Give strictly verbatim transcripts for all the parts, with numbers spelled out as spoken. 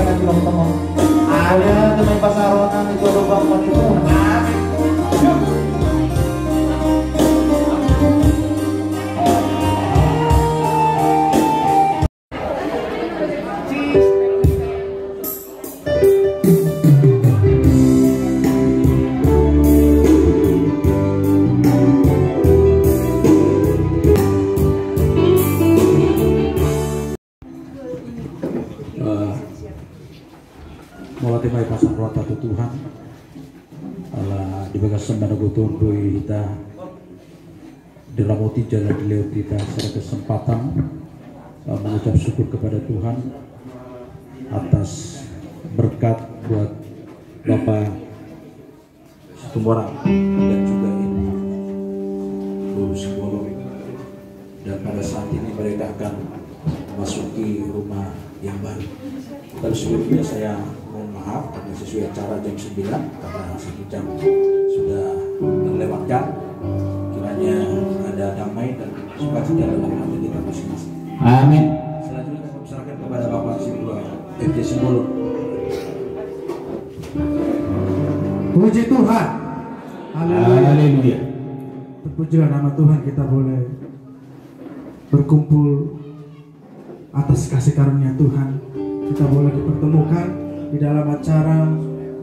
Ada teman pasaronan itu ada bangun itu. Eh, mauliate ma i pasang rohanta tu Tuhan. Ala di bagasan manogot on do i hita diramoti jala dilehon hita sada kesempatan, eh, mengucap syukur kepada Tuhan atas berkat buat Bapak Situmorang dan juga Ibu Guru Simbolon. Dan pada saat ini mereka akan memasuki rumah yang baru. Tapi sebelumnya saya mohon maaf karena sesuai acara jam sembilan, karena satu jam sudah terlewatkan. Kiranya ada damai dan sukacita dalam hati kita masing-masing. Amin. Selanjutnya kami serahkan kepada Bapak Simbolon, F J Simbolon. Puji Tuhan. Haleluya. Haleluya. Terpujilah nama Tuhan, kita boleh berkumpul atas kasih karunia Tuhan. Kita boleh dipertemukan di dalam acara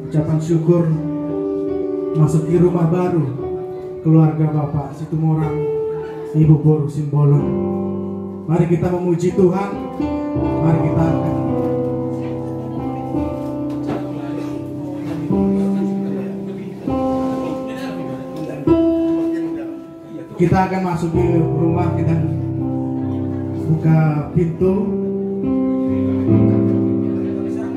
ucapan syukur masuki rumah baru keluarga Bapak Situmorang, Ibu Boru Simbolon. Mari kita memuji Tuhan. Mari kita Kita akan masuk di rumah, kita buka pintu.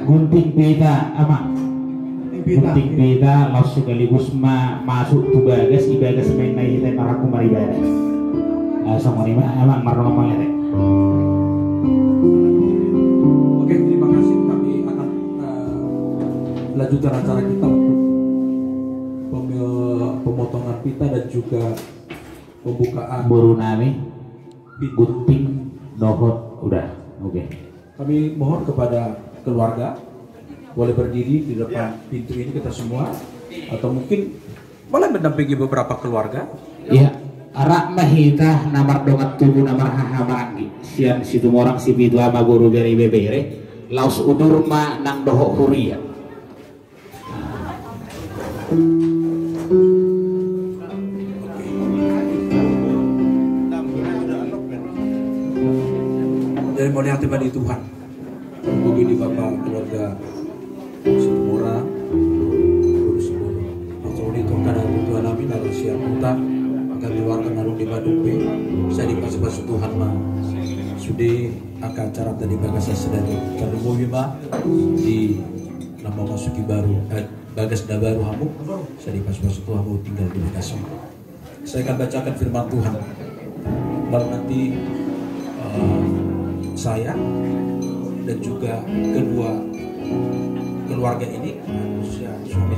Gunting pita, Amang. Gunting pita, gunting pita, laos sekaligus ma masuk tu bagas, di bagas ma inna hita marangkup maribadah. Eh, songon i ma, Amang, mardongan mauliate. Oke, terima kasih. Kami akan, eh, lanjutkan acara kita untuk pem-, pemotongan pita dan juga pembukaan. Boru nami, pintu. Gunting, dohot, udah. Oke. Kami mohon kepada keluarga boleh berdiri di depan pintu ini kita semua, atau mungkin boleh mendampingi beberapa keluarga. Iya, rap ma hita na mardongan tubu na marhahamaranggi sian Situmorang, si pitu ama, boru, bere, ibebere, laos udur ma nang dohot huria. Jadi mauliate ma di Tuhan. Bagi di Bapak keluarga Situmorang, Boru Simbolon. Maksud itu karena kebutuhan kami dari siap hutan, akan keluarga nalu di Badung B, bisa dipasupasu Tuhan ma. Sude angka acara tadi bagas sedari terlebih ma di na mamasuki baru, eh, bagas na baru hamu, sai dipasupasu Tuhan hamu tinggal di bagas on. Saya akan bacakan firman Tuhan. Lalu nanti, eh, saya dan juga kedua keluarga ini, suami,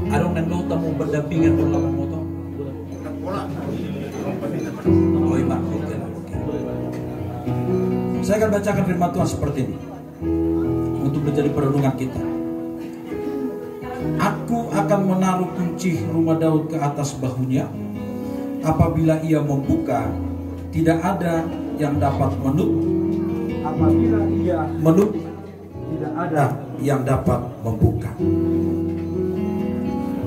adong nang dua tamu berdampingan dalam motor. Oh, iya, Pak. Oke, oke. Saya akan bacakan firman Tuhan seperti ini. Untuk menjadi perenungan kita. Aku akan menaruh kunci rumah Daud ke atas bahunya. Apabila ia membuka, tidak ada yang dapat menutup. Apabila ia menutup, tidak ada yang dapat membuka.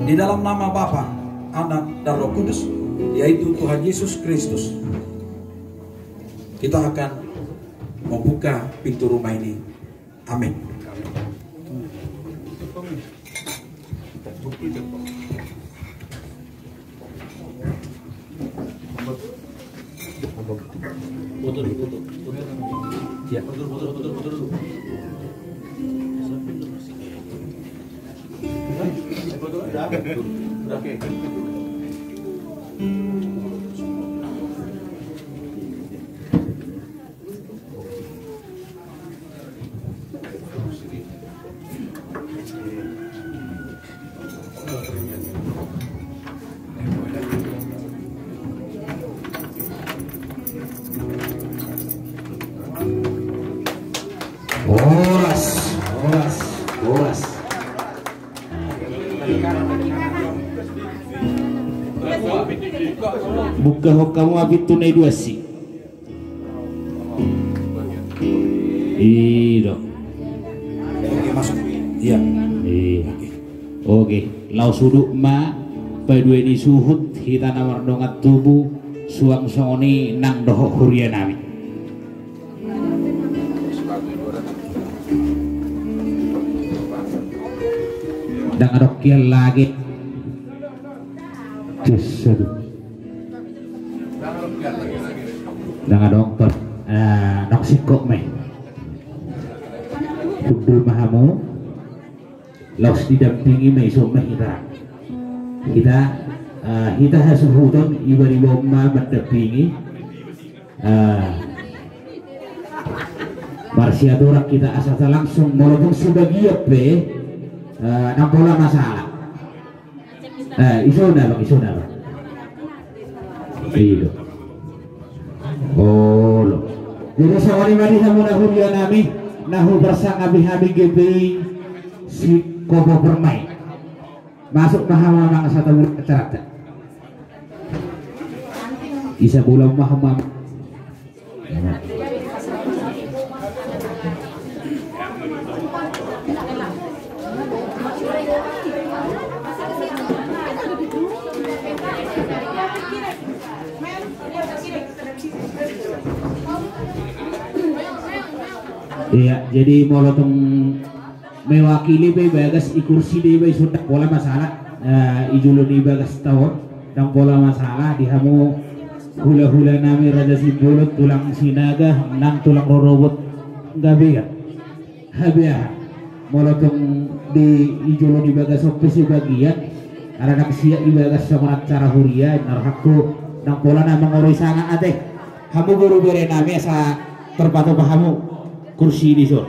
Di dalam nama Bapa, Anak, dan Roh Kudus, yaitu Tuhan Yesus Kristus, kita akan membuka pintu rumah ini. Amin. Horas, horas, Horas. Buka hokkamu api tu na iduasi. Ido. Oke, masuk. Iya. Iya. Oke. Oke. Laos uduk ma paduai ni suhut hita na mardongan tubu suang songon i nang dohot huria nami. Ndang adong kian lagi. Cis, aduh. Ndang adong tol. Eh, nong singkop me. Hundul ma hamu. Laos didampingi ma ison ma hita. Hita, eh, hita hasuhuton iba-iba ma mandampingi. Eh, marsiaturan hita asa langsung molo tung sebagian pe, eh, ndang pola masalah. Eh, isona bang, isona bang. Ido. Olo. Jadi songon i ma di hamu na huria nami, na huparsangapi hami G P I Sikopo Permai. Masuk ma hamu amang satabu acaranta. Isa bola ma hamu amang. Iya, jadi molo tung mewakili pe ibagas i kursi do iba ison ndang pola masalah, eh, i jolo ni ibagas taon, ndang pola masalah di hamu hula-hula nami Raja Simbolon, tulang Sinaga, nang tulang rorobot Ngabea. Habeahan. Molo tung di i jolo ni ibagas on pe sebagian, ala ndang siap ibagas songon acara huria, na rohangku ndang pola na mangoroi sanga ate. Hamu boru bere nami asa tarpatupa hamu kursi dison.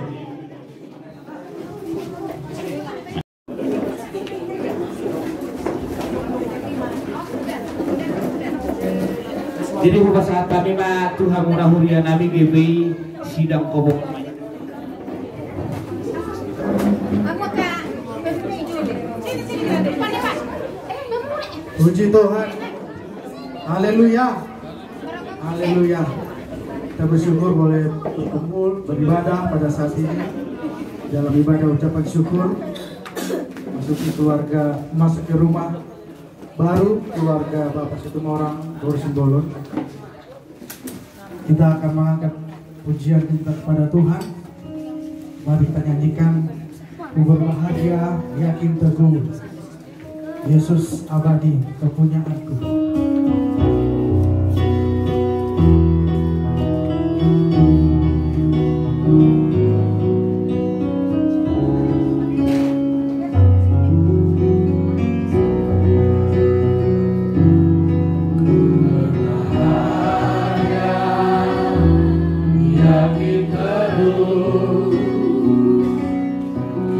Jadi hupasahat hami ma tu hamu na huria nami G P I Sikopo. Puji Tuhan. Haleluya. Haleluya. Kita bersyukur boleh berkumpul beribadah pada saat ini dalam ibadah ucapan syukur. Masuk ke keluarga, masuk ke rumah baru keluarga Bapak Situmorang, Boru Simbolon. Kita akan mengangkat pujian kita kepada Tuhan. Mari kita nyanyikan, "Ku berbahagia, yakin teguh, Yesus abadi kepunyaanku."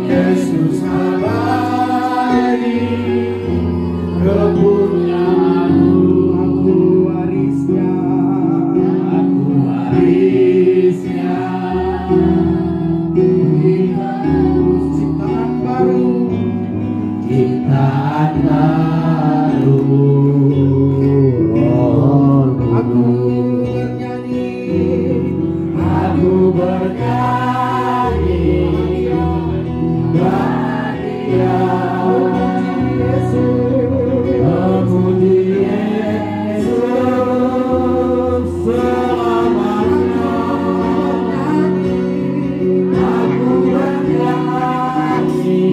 Yesus abadi kepunyaanku, aku warisnya, aku warisnya. Ciptaan baru, ciptaan baru. Aku bernyanyi, aku bernyanyi, bahagia. Memuji Yesus, memuji Yesus selamanya. Aku bernyanyi,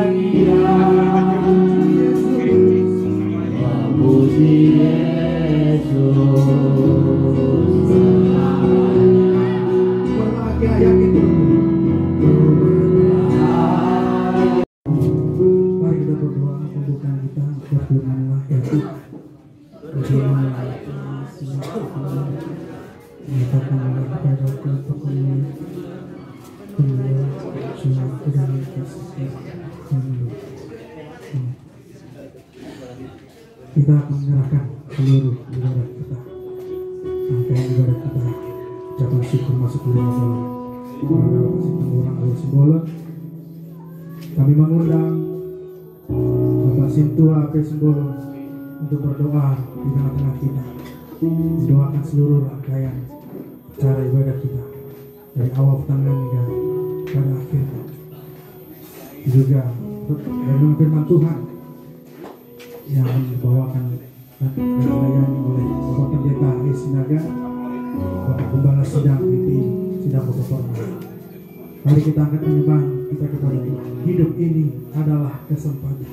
bahagia. Memuji Yesus. Mari kita berdoa, pembukaan kita, berfirmanlah ya Tuhan. Berfirmanlah ya Tuhan. Menyatakanlah kepada kelompok ini. Amin. Kita akan menyerahkan seluruh ibadah kita. Rangkaian ibadah kita, ucapan syukur masuk ke dalam. Simbolon. Kami mengundang Bapak Sintua P. Simbolon untuk berdoa di tengah-tengah kita, mendoakan seluruh rangkaian acara ibadah kita dari awal pertengahan hingga pada akhirnya. Juga renungan firman Tuhan yang dibawakan dan dilayani oleh Bapak Pendeta Sinaga, Bapak Gembala Sidang P P I Sidang Kota Torunga. Mari kita angkat penyembahan kita kepada Tuhan. Hidup ini adalah kesempatan.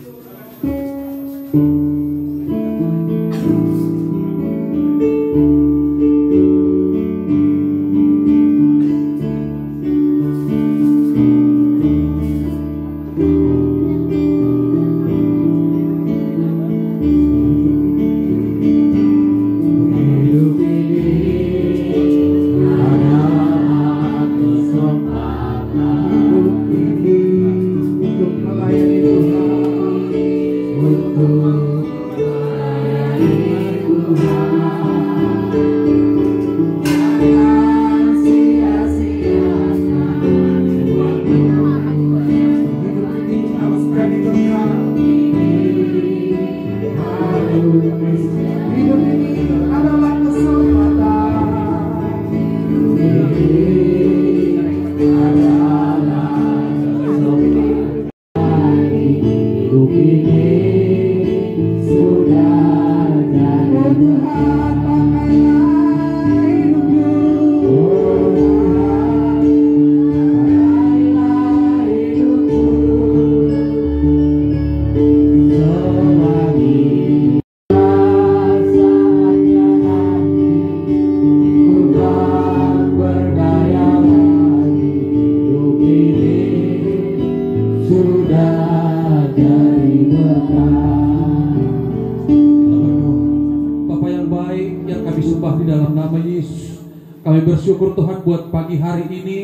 Bapa yang baik, yang kami sembah di dalam nama Yesus, kami bersyukur, Tuhan, buat pagi hari ini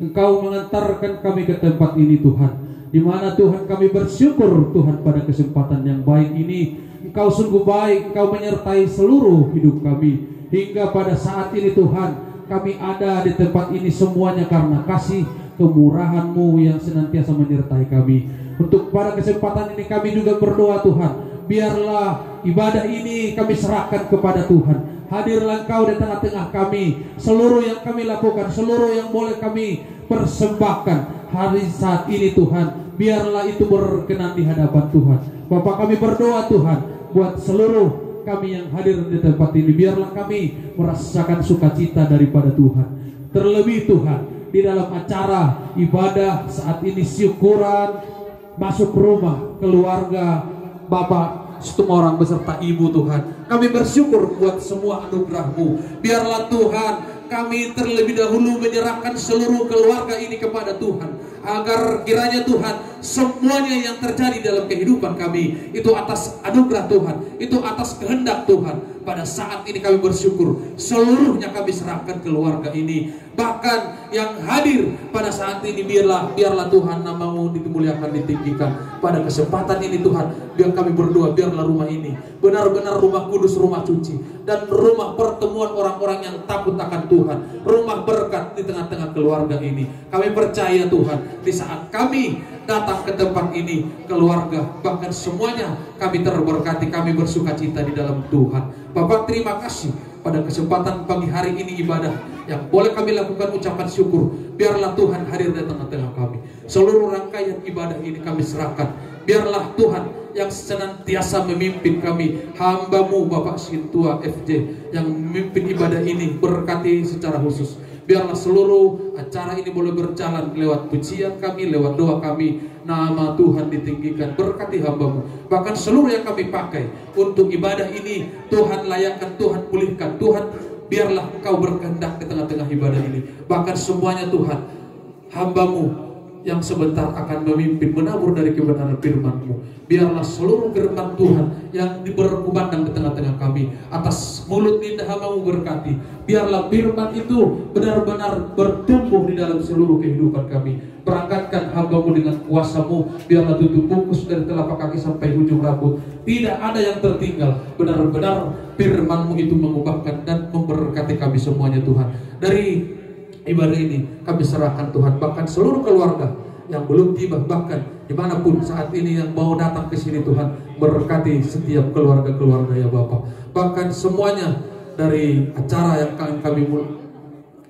Engkau mengantarkan kami ke tempat ini, Tuhan. Di mana, Tuhan, kami bersyukur, Tuhan, pada kesempatan yang baik ini. Engkau sungguh baik, Engkau menyertai seluruh hidup kami. Hingga pada saat ini, Tuhan, kami ada di tempat ini semuanya karena kasih kemurahan-Mu yang senantiasa menyertai kami. Untuk pada kesempatan ini kami juga berdoa, Tuhan, biarlah ibadah ini kami serahkan kepada Tuhan. Hadirlah Engkau di tengah-tengah kami. Seluruh yang kami lakukan, seluruh yang boleh kami persembahkan hari saat ini, Tuhan, biarlah itu berkenan di hadapan Tuhan. Bapa, kami berdoa, Tuhan, buat seluruh kami yang hadir di tempat ini, biarlah kami merasakan sukacita daripada Tuhan. Terlebih, Tuhan, di dalam acara ibadah saat ini, syukuran, masuk rumah keluarga Bapak Situmorang beserta Ibu, Tuhan. Kami bersyukur buat semua anugerah-Mu. Biarlah, Tuhan, kami terlebih dahulu menyerahkan seluruh keluarga ini kepada Tuhan, agar kiranya, Tuhan, semuanya yang terjadi dalam kehidupan kami itu atas anugerah Tuhan, itu atas kehendak Tuhan. Pada saat ini kami bersyukur, seluruhnya kami serahkan keluarga ini. Bahkan yang hadir pada saat ini, biarlah, biarlah, Tuhan, nama-Mu dimuliakan, ditinggikan. Pada kesempatan ini, Tuhan, biar kami berdoa, biarlah rumah ini benar-benar rumah kudus, rumah suci, dan rumah pertemuan orang-orang yang takut akan Tuhan, rumah berkat di tengah-tengah keluarga ini. Kami percaya, Tuhan, di saat kami datang ke tempat ini, keluarga, bahkan semuanya kami terberkati, kami bersukacita di dalam Tuhan. Bapa, terima kasih pada kesempatan pagi hari ini ibadah yang boleh kami lakukan ucapan syukur. Biarlah Tuhan hadir di tengah-tengah kami. Seluruh rangkaian ibadah ini kami serahkan. Biarlah Tuhan yang senantiasa memimpin kami, hamba-Mu Bapak Sintua F J yang memimpin ibadah ini, berkati secara khusus. Biarlah seluruh acara ini boleh berjalan lewat pujian kami, lewat doa kami. Nama Tuhan ditinggikan, berkati hamba-Mu. Bahkan seluruh yang kami pakai untuk ibadah ini, Tuhan layakkan, Tuhan pulihkan, Tuhan biarlah Engkau berkehendak di tengah-tengah ibadah ini. Bahkan semuanya, Tuhan, hamba-Mu yang sebentar akan memimpin, menabur dari kebenaran firman-Mu. Biarlah seluruh firman Tuhan yang di-, berkumandang di tengah-tengah kami, atas mulut indah hamba-Mu berkati. Biarlah firman itu benar-benar bertumbuh di dalam seluruh kehidupan kami. Perangkatkan hamba-Mu dengan kuasa-Mu, biarlah tutup bungkus dari telapak kaki sampai ujung rambut. Tidak ada yang tertinggal. Benar-benar firman-Mu itu mengubahkan dan memberkati kami semuanya, Tuhan. Dari Ibadah ini kami serahkan, Tuhan, bahkan seluruh keluarga yang belum tiba, bahkan dimanapun saat ini yang mau datang ke sini, Tuhan, berkati setiap keluarga-keluarga, ya Bapa. Bahkan semuanya dari acara yang akan kami mul-,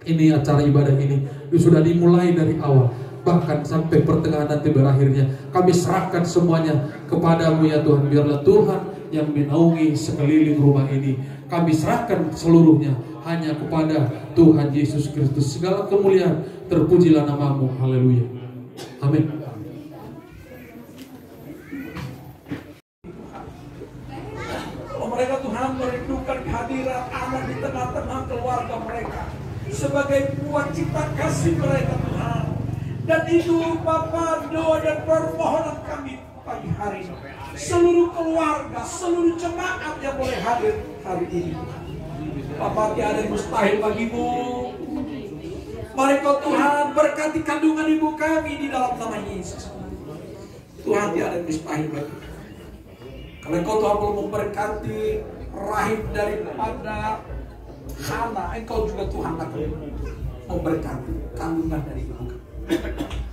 ini, acara ibadah ini sudah dimulai dari awal, bahkan sampai pertengahan nanti berakhirnya, kami serahkan semuanya kepada-Mu, ya Tuhan. Biarlah Tuhan yang menaungi sekeliling rumah ini. Kami serahkan seluruhnya hanya kepada Tuhan Yesus Kristus. Segala kemuliaan, terpujilah nama-Mu. Haleluya. Amin. Oh, mereka, Tuhan, merindukan kehadiran Anak di tengah-tengah keluarga mereka sebagai buah cinta kasih mereka, Tuhan. Dan itu, Bapa, doa dan permohonan kami pagi hari ini. Seluruh keluarga, seluruh jemaat yang boleh hadir hari ini, Tuhan. Bapa, tiada yang mustahil bagi-Mu. Mari Engkau, Tuhan, berkati kandungan ibu kami di dalam nama Yesus. Tuhan, tiada yang mustahil bagi-Mu. Kalau Engkau, Tuhan, boleh memberkati rahim daripada Hana, Engkau juga, Tuhan, akan memberkati kandungan dari ibu kami.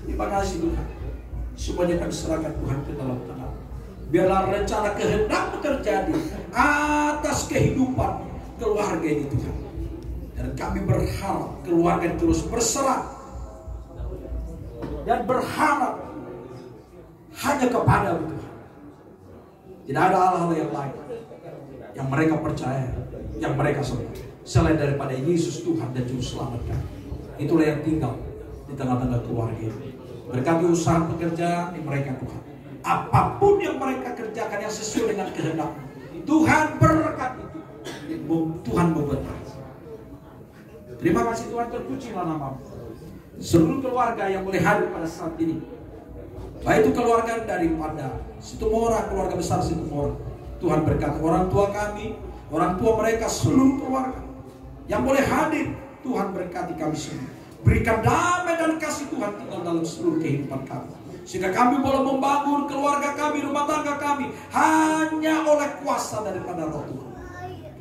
Terima kasih, Tuhan. Semuanya kami serahkan, Tuhan, ke dalam tangan. Biarlah rencana kehendak-Mu terjadi atas kehidupan keluarga ini, Tuhan. Dan kami berharap keluarga ini terus berserah dan berharap hanya kepada-Mu, Tuhan. Tidak ada hal-hal yang lain yang mereka percaya, yang mereka sembah, selain daripada Yesus, Tuhan dan Juru Selamat kami. Itulah yang tinggal di tengah-tengah keluarga ini. Berkati usaha pekerjaan di mereka, Tuhan. Apapun yang mereka kerjakan yang sesuai dengan kehendak-Mu, Tuhan, berkati. Tuhan membuat berhasil. Terima kasih, Tuhan, terpujilah nama-Mu. Seluruh keluarga yang boleh hadir pada saat ini, baik itu keluarga daripada Situmorang, keluarga besar Situmorang, Tuhan, berkati orang tua kami, orang tua mereka, seluruh keluarga yang boleh hadir. Tuhan, berkati kami semua. Berikan damai dan kasih, Tuhan, tinggal dalam seluruh kehidupan kami, sehingga kami boleh membangun keluarga kami, rumah tangga kami, hanya oleh kuasa daripada Roh Tuhan.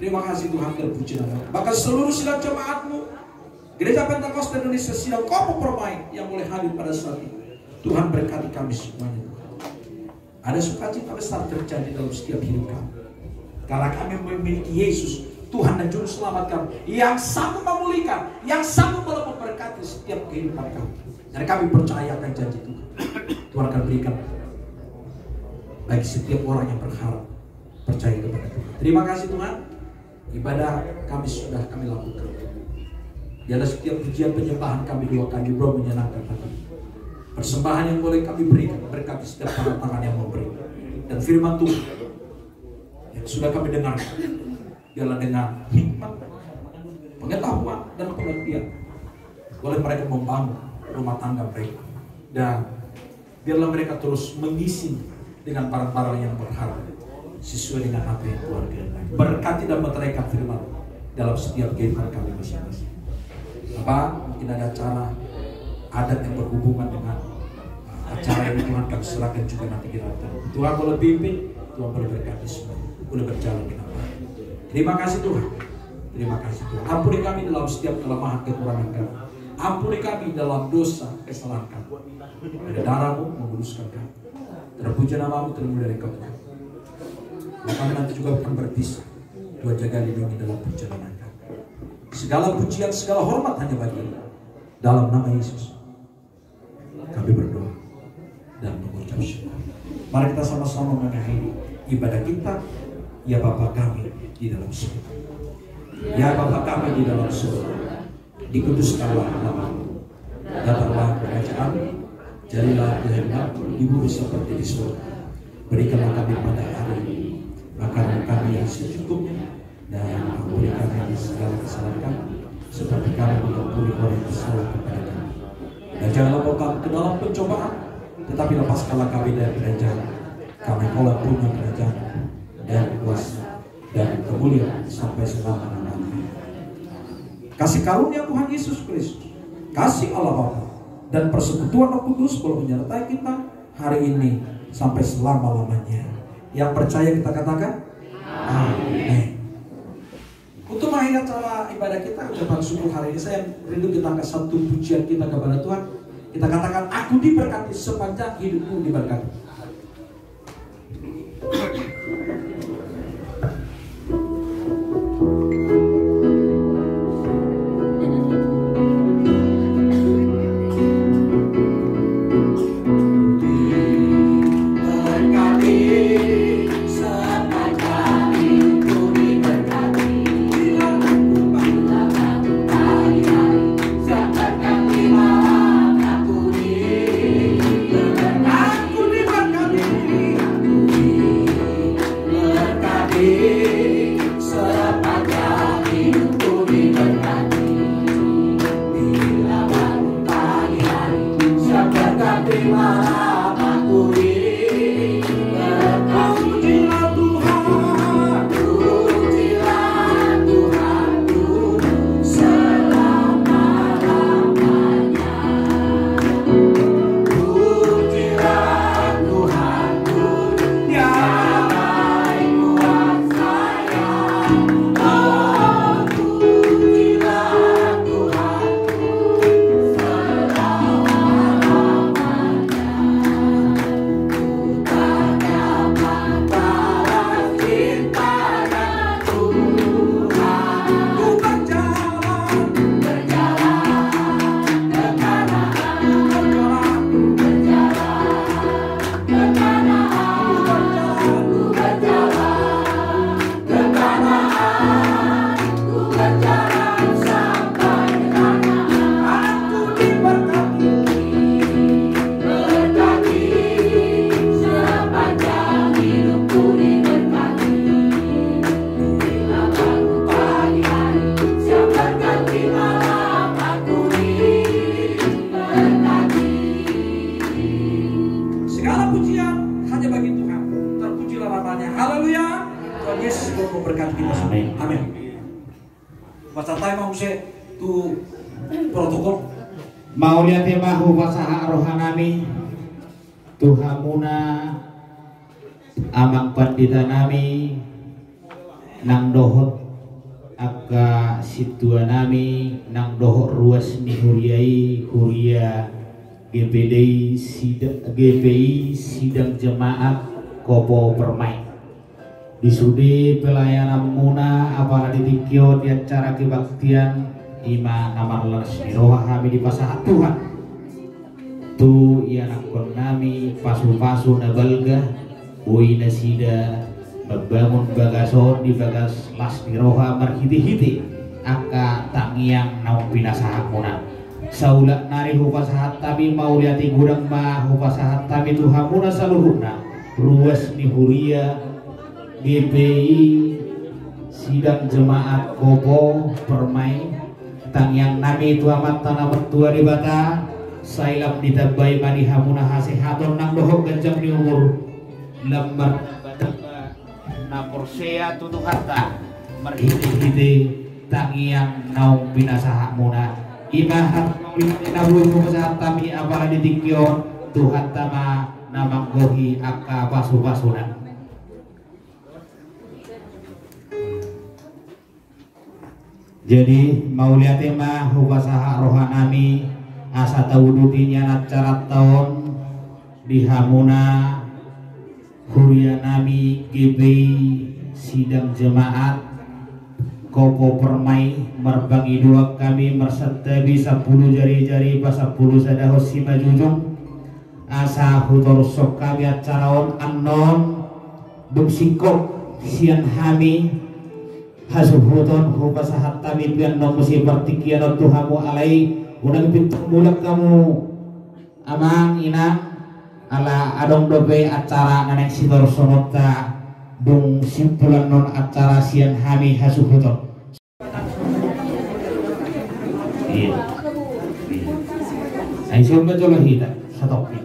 Terima kasih, Tuhan, terpuji nama-Mu. Bahkan seluruh sidang jemaat-Mu, Gereja Pentakosta Indonesia Sidang Kopo Permai yang boleh hadir pada saat ini, Tuhan, berkati kami semuanya, Tuhan. Ada sukacita besar terjadi dalam setiap hidup kami, karena kami memiliki Yesus, Tuhan dan Juru Selamat kami, yang sanggup memulihkan, yang sanggup boleh memberkati setiap kehidupan kami. Dan kami percaya akan janji Tuhan. Tuhan akan berikan bagi setiap orang yang berharap, percaya kepada Tuhan. Terima kasih, Tuhan. Ibadah kami sudah kami lakukan. Biarlah setiap pujian penyembahan kami dua kali, Bapa, menyenangkan hati. Persembahan yang boleh kami berikan, berkati setiap tangan-tangan yang memberi. Dan firman Tuhan yang sudah kami dengarkan, biarlah dengan hikmat, pengetahuan, dan pengertian, boleh mereka membangun rumah tangga mereka. Dan biarlah mereka terus mengisi dengan barang-barang yang berharga sesuai dengan apa yang Tuhan kehendaki. Berkati dan meteraikan firman dalam setiap kehidupan kami masing-masing. Apa, mungkin ada acara adat yang berhubungan dengan acara ini, Tuhan, kami serahkan juga nanti kita. Tuhan boleh pimpin, Tuhan boleh berkati semua, boleh berjalan dengan baik. Terima kasih, Tuhan. Terima kasih, Tuhan. Ampuni kami dalam setiap kelemahan, kekurangan kami. Ampuni kami dalam dosa, kesalahan kami. Biar darah-Mu menguduskan kami. Terpuji nama-Mu, termulia engkau, Tuhan. Dan kami nanti juga akan berpisah. Tuhan jaga lindungi dalam perjalanan kami. Segala pujian, segala hormat hanya bagi-Mu. Dalam nama Yesus kami berdoa dan mengucap syukur. Mari kita sama-sama mengakhiri ibadah kita, Ya Bapa kami di dalam surga. Ya Bapa kami di dalam surga, dikuduskanlah nama-Mu. Datanglah kerajaan-Mu, jadilah kehendak-Mu di bumi seperti di surga. Berikanlah kami pada hari ini makanan kami yang secukupnya, dan ampuni kami segala kesalahan kami, seperti kami mengampuni orang yang bersalah kepada kami. Dan janganlah bawa kami ke dalam pencobaan, tetapi lepaskanlah kami dari yang jahat. Karena Engkau-lah punya kerajaan dan kuasa dan kemuliaan sampai selama-lamanya. Kasih karunia Tuhan Yesus Kristus, kasih Allah Bapa, dan persekutuan Roh Kudus boleh menyertai kita hari ini sampai selama-lamanya. Yang percaya kita katakan, Amin. Untuk mengakhiri acara Ibadah kita ucapan syukur hari ini, saya rindu kita angkat satu pujian kita kepada Tuhan. Kita katakan, "Aku diberkati, sepanjang hidupku diberkati." Segala pujian hanya bagi Tuhan. Terpujilah namanya. Haleluya. Tuhan Yesus memberkati kita semua. Amin. Amin. Pasahat ma muse tu protokol. Mauliate ma hupasahat rohanami tu hamuna amang pandita nami, nang dohot angka sintua nami, nang dohot ruas ni huria i, huria G P D I sida-, G P I Sidang Jemaat Kopo Permai. Di sude pelayananmuna, apala di tingki on di acara kebaktian, i ma na marlas ni roha hami dipasahat Tuhan tu ianakkonnami pasupasu na balga, boi nasida mambangun bagas on di bagas las ni roha marhitehite angka tangiang naung pinasahatmuna. Saulak nari hupasahat hami mauliate godang ma hupasahat hami tu hamuna saluhutna, ruas ni huria G P I Sidang Jemaat Kopo Permai. Tangiangnami tu Amanta na martua Debata, sai lam ditambai ma di hamuna hasehaton nang dohot ganjang ni umur, lam martamba na porsea tu Tuhanta marhitehite tangiang naung pinasahatmuna. I ma hata na boi hupasahat hami apala di tingki on, Tuhanta ma na manggohi angka pasupasuna. Jadi, mauliate ma hupasahat rohanami, asa tauduti nian acaranta on di hamuna hurianami G P I Sidang Jemaat Kopo Permai, marpangidoan hami marsantabi sampulu jarijari pasampulu sadahon simanjujung. Asa hutorushon hami acara on annon dung singkop sian hami hasuhuton hupasahat hami pe annon muse partingkian on tu hamu alai unang pintor mulak hamu amang inang ala adong dope acara na naeng sitorushononta dung simpul annon acara sian hami hasuhuton. Iya. Iya. Ai somba jolo hita satongkin.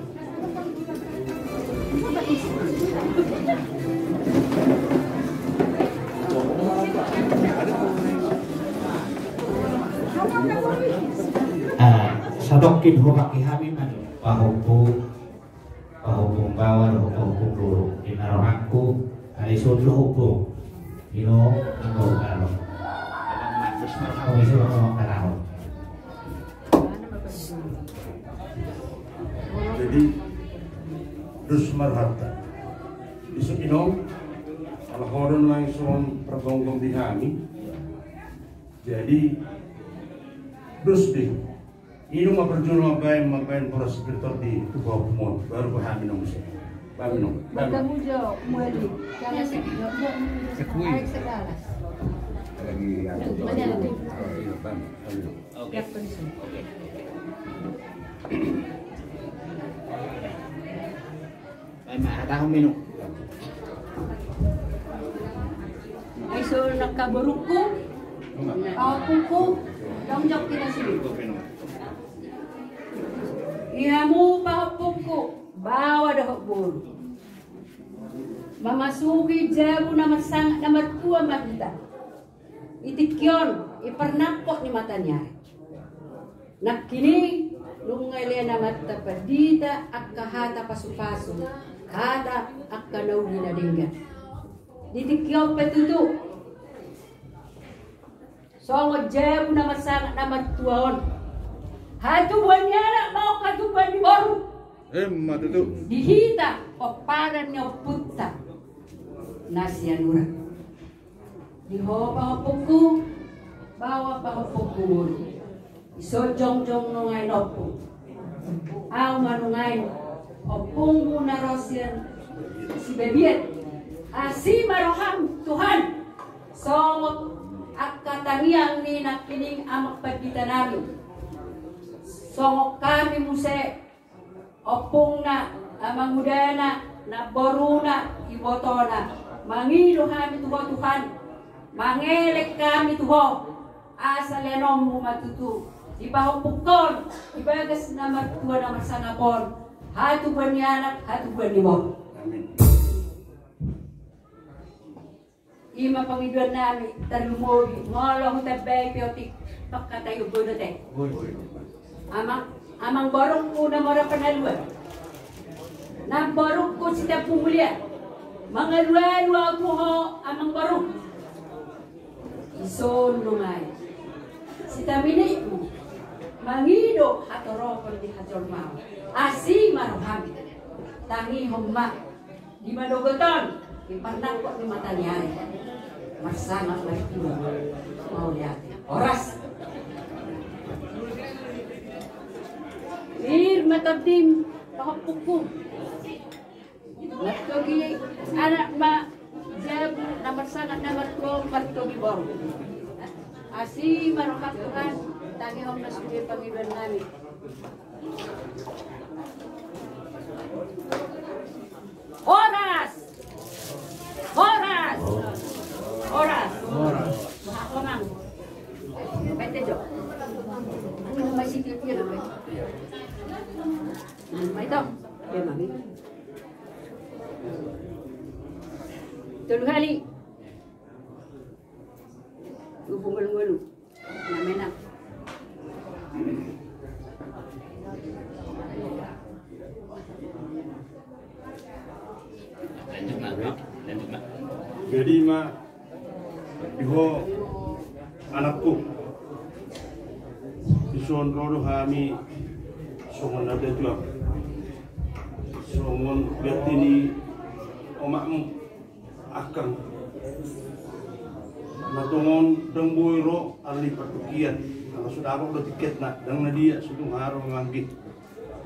Ah, satongkin hupake hami mani pahompu. Pahompu baoa dohot pahompu boru, di na rohangku, alai songon do hompu. Ino, anggo ungkaro. Abang Markus Jadi, dos ma rohanta. Isuk inong, ala ho do nuaeng songon pargomgom di hami. Jadi, dos do. Inong ma parjolo, mambaen, mambaen boras pir tondi tu pahompu on, baru bahen hami inong muse. Bahen inong, bahen. Mantap, Ujo, muali. Jangan sedih. Air segalas. Lagi, ya. Mana? Iya, Bang. Oke. Oke. Baen ma, hatahon ma inong. Ai so nangkin borungku, pahompungku, jongjong hita sude. Di hamu pahompungku, baoa dohot boru. Mamasuhi jabu na marsangap na martua ma hita. Di tingki on, di parnangkok ni mata ni ari. Nangkin i, nunga dilehon Amanta Pandita angka hata pasupasu, hata angka na uli na denggan. Di tingki on pe tutu, songon jabu na marsangap na martua on, hatubuan ni anak ma on hatubuan ni boru. Emma tutu. Di hita pomparan ni ompunta na Sianura. Di ho pahompungku, baoa pahompungku boru. Isuk jongjong nuaeng ompung. Ahu ma nuaeng ompungmu na ro sian Sibabiat. Asi ma roham Tuhan. Songon angka tangiang ni nangkining amang pandita nami, songon hami muse ompungna, amangudana, namboruna, ibotona. Mangido hami tu ho Tuhan, mangelek hami tu ho, asa leanonmu ma tutu di pahompungkon, di bagas na martua na marsangap on, hatubuan ni anak, hatubuan ni boru. Amin. I ma pangidoan nami, tarlumobi molo hutambai pe otik pangkataion, boi dohot ahu. Amang, amang borungku na mora panaluan, namborungku si Tampubolon, mangalualu ahu tu ho amang boru. Isuk nuaeng sitaminikmu mangido hatoropon di hajolmaon. Asi ma roham, tangihon ma. Di manogot on, di parnangkok ni mata ni ari, marsangap martua, mauliate. Horas. Pir ma tondim, pahompungku. Martogi anak ma jabu, na marsangap na martua, martogi boru. Asi ma roham Tuhan, tangihon ma sude pangidoan nami. Horas! Horas! Horas! Horas! Maha komang. Baik, Tejo. Masih dia, dia, dia. Nah, itu. Dia mami. Tolu kali. Dua puluh ngolu. Jadi ma, di ho anakku, dison ro do hami songon na datuak, songon ganti ni omakmu. Angkang. Na tongon ndang boi ro, alani partingkian. Ala so dapot do tiketna, ndang na dia, so tung haro manggih.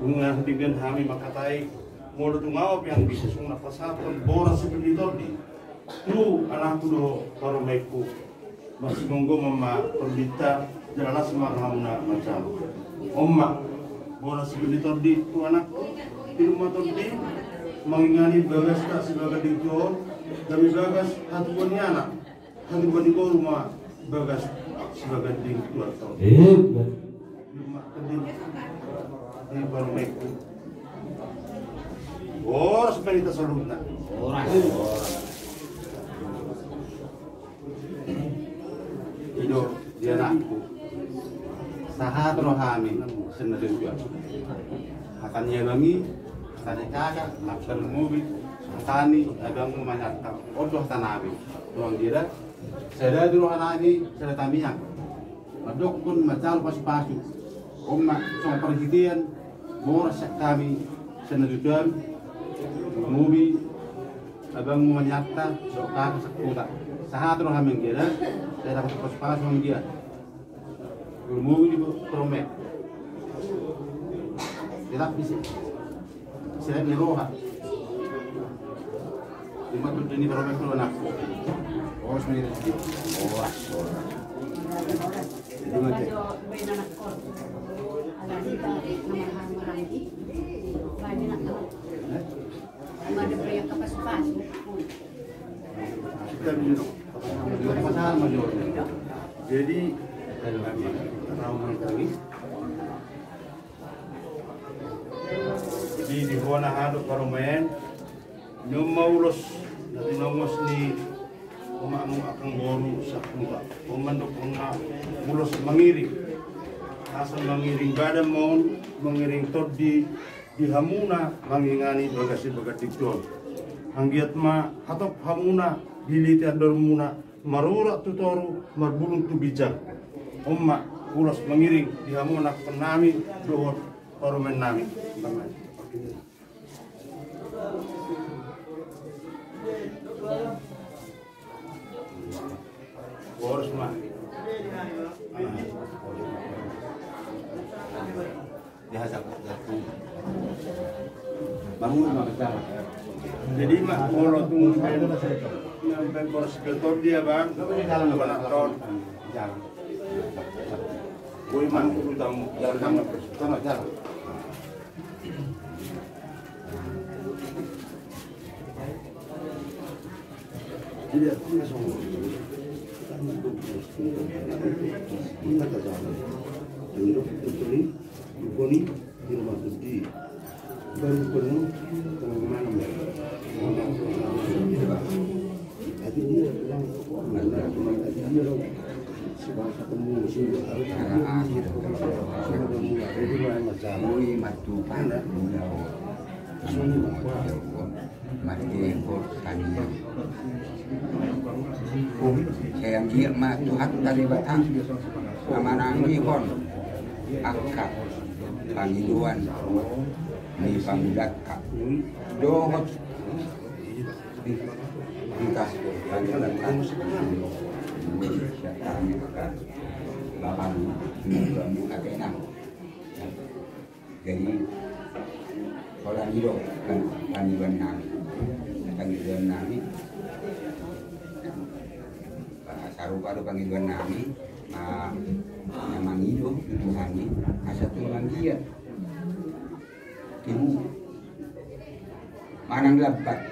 Nunga denggan hami mangkatai, molo tung ahu pe ndang bisa songon na pasahathon boras si pir ni tondi tu anakku dohot parumaenku. Marsigomgoman ma tondinta, jala las ma rohamuna manjalo. On ma, boras si pir ni tondi tu anak, inum ma tondi, mangingani bagasta si bagas di tua on, gabe bagas hatubuan ni anak, hatubuan ni boru ma bagas si bagas di tua on. Inum ma tondi, di parumaenku. Boras ma di hita saluhutna. Boras. I do di anakku. Sahat rohami sian na tuatua. Hata ni abang i, hata ni kakak, na tarlumobi hata ni abangmu manjangkon. On do hata nami. Tuang dira, sada do roha nami, sada tangiang. Mandokkon manjalo pasupasu. On ma songon parhitean boras sian hami sian na tutu, lumobi abangmu manianta, songon kakak sakuta. Sahat roha manggiat, sai dapot pasupasu manggiat. Lumobi di parumaen. Tetap bisa. Siap ni roha. Lima tu dini baru main keluar nak. Oh, sendiri. Oh, ah, oh. Jadi, macam. Kita dulu. Jadi, di, di hona hadu parumaen, nyoma ulos, dari nomos ni omakmu akan boru sakuta. Oman dokon na ulos mangiring. Asa mangiring badan maon, mangiring tondi di hamuna mangingani bagas ni baganding tuan. Anggiat ma hatop hamuna, diliti andormuna, marurat tu toru, marbulung tu ginjang. On ma ulos mangiring di hamuna nami, dohot parumaen nami. Boros ma. Jadi ma, kalau tunggu sampai boros ketor dia, Bang. Jalan, Bang. Jalan. Boy, Bang, dulu tamu. Jalan, jalan. Sai anggiat ma Tuhanta Debata na manangihon angka pangidoan ni pangulanta dohot angka pangidoan ni angka bapak ni angka inang. Jadi pola i do pangidoan nami, pangidoan nami. Sarupa do pangidoan nami, na mangido tu Tuhan i asa tung manggiat tibu manang lambat.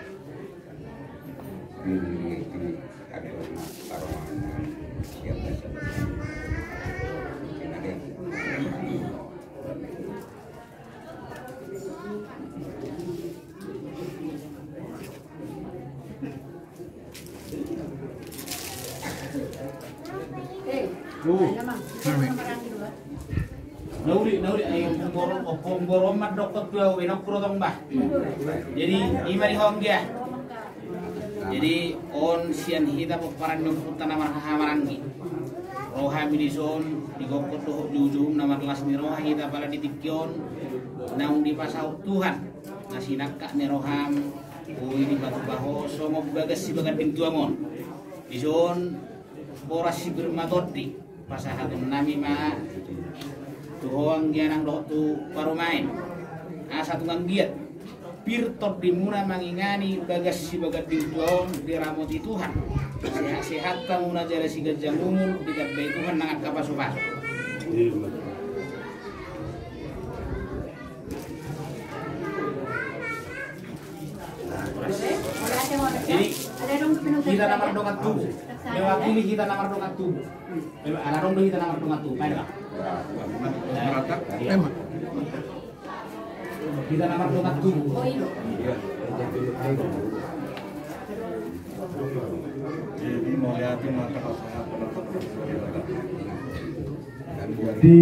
Nauli, nauli, ayo, ompung boru, ompung boru, ompung boru, ompung boru, ompung boru, ompung boru. Jadi, ima di honggia. Jadi, on sian hita pomparan ni ompunta na marhahamaranggi. Ro hami dison, di gokhon dohot di ujung, na marlas ni roha hita pala di tingki on, naung dipasaut Tuhan na sinangkap ni roham, boi dipatupa ho songon bagas sibaganding tuam on. Dison, boras sipir ma tondi pasahaton nami ma tu ho anggia nang dohot tu parumaen. Asa tung anggiat pir tondimuna mangingani bagas sibaganding tua on, diramoti Tuhan. Sehat-sehat hamuna jala siganjang umur ditambai Tuhan nang angka pasupasu. Jadi, hita na mardongan tubu. Mewakili hita na mardongan tubu. Ala adong do hita na mardongan tubu. Baen, Bang. Hita na mardongan tubu. Di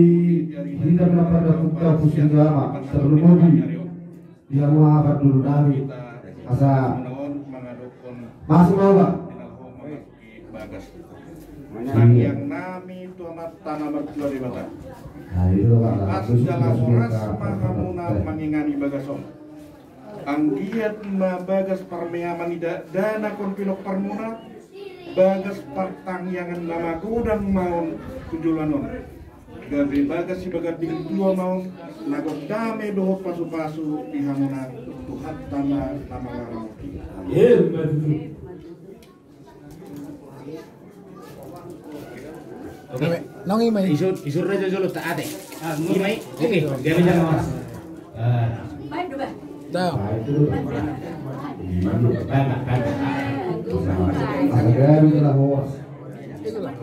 hita na mardongan tubu, tarlumobi di hamu angka dulu nami, asa masuk ma, Bang. Tangiang nami tu Amanta na martua Debata. Pas jala horas ma hamuna mangingani bagas on. Anggiat ma bagas parmeaman ni dakdanak on pinomparmuna, bagas partangiangan na magodang ma on tu joloan on. Gabe bagas sibaganding tua ma on, na gok dame dohot pasupasu di hamuna Tuhanta ma na mangaramoti. Oke. Nang ima i. Isur, isur raja jolo ta ate. Ah, ima i. Oke, gabe jala. Ah. Dah. Itulah.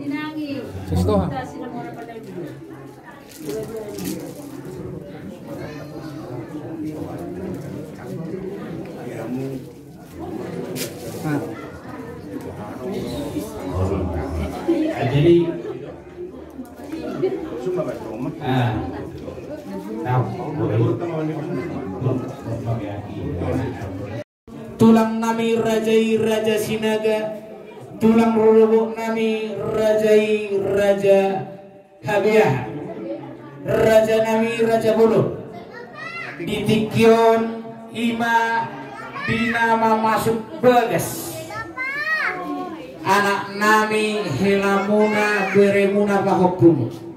Jadi, ah, tahu. Tulang nami raja i Raja Sinaga, tulang rorobot nami raja i Raja Habeahan, raja nami Raja Bolon. Di tingki on ima di na mamasuk bagas anak nami helamuna beremuna pahompumuna.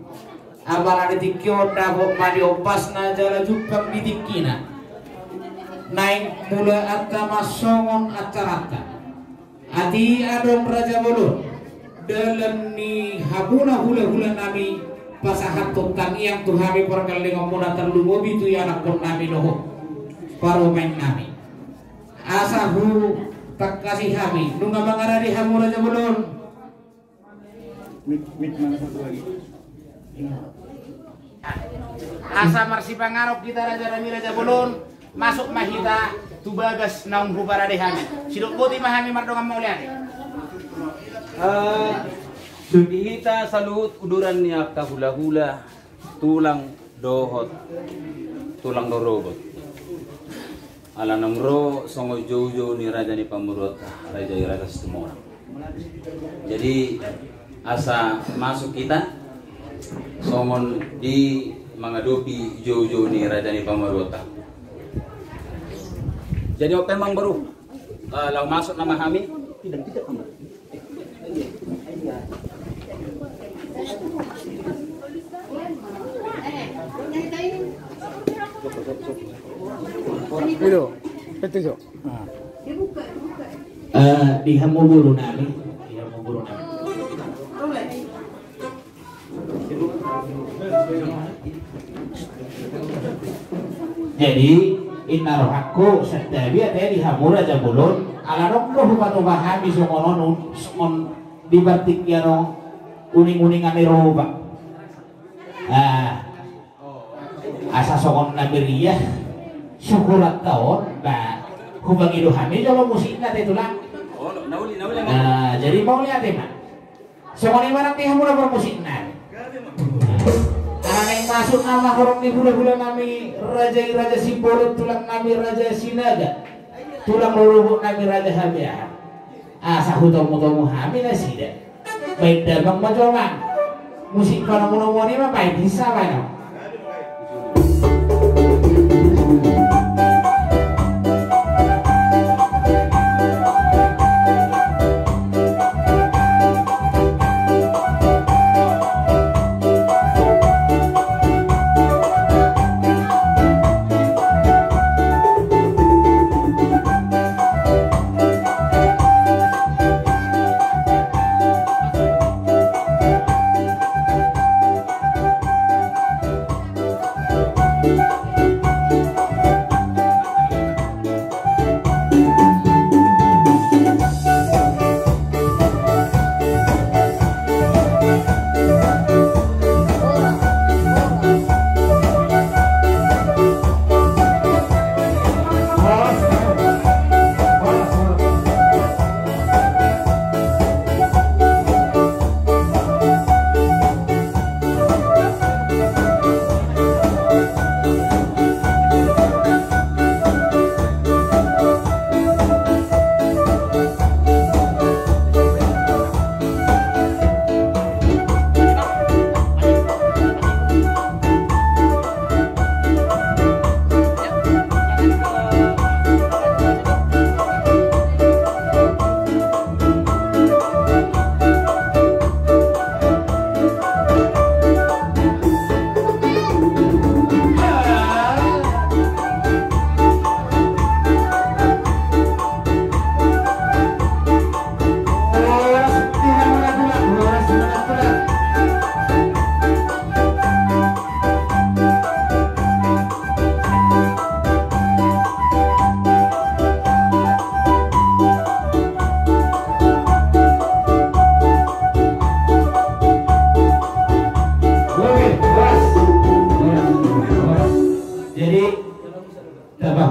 Apala di tingki on dapot ma di ombasna jala jumpang di tingkina. Naeng mulaanta ma songon acaranta. Atik adong Raja Bolon, dalan ni hamuna hulahula nami pasahathon tangiang tu hami pargallengonmuna tarlumobi tu ianakhon nami dohot parumaen nami. Asa hutangkasi hami nunga mangarade hamu Raja Bolon. Mik, mik mana satu lagi? Asa marsipanganon hita raja nami Raja Bolon, masuk ma hita tu bagas naung huparade hami. Sidok boti ma hami mardongan mauliate. Eh, sude hita saluhut uduran ni angka hulahula, tulang dohot tulang rorobot. Ala naung ro songon joujou ni raja ni pamoruonta, raja i Raja Situmorang. Jadi asa masuk hita songon di mangadopi joujou ni raja ni pamoruonta. Jadi oke, Amang Boru, eh, laho masuk nama hami. Itu, itu, itu. Ah. Eh, di hamu boru nami, di hamu boru nami. Jadi inna rohangku santabi ate di hamu Raja Bolon, ala nunga do hupatupa hami songon on, songon di partingkian on uning-uningan ni roha. Ah, asa songon na meriah syukuranta on, ba hupangido hami jolo musikna ate tulang. Ah, jadi mauliate ma. Songon i ma nang di hamuna parmusik nami. Ala naeng masuk nama horong ni hulahula nami raja i Raja Simbolon, tulang nami Raja Sinaga, tulang rorobot nami Raja Habeahan. Asa hutomutomu hami nasida. Baen damang ma jo, Amang. Musik panomunomuon i ma baen hisa baen.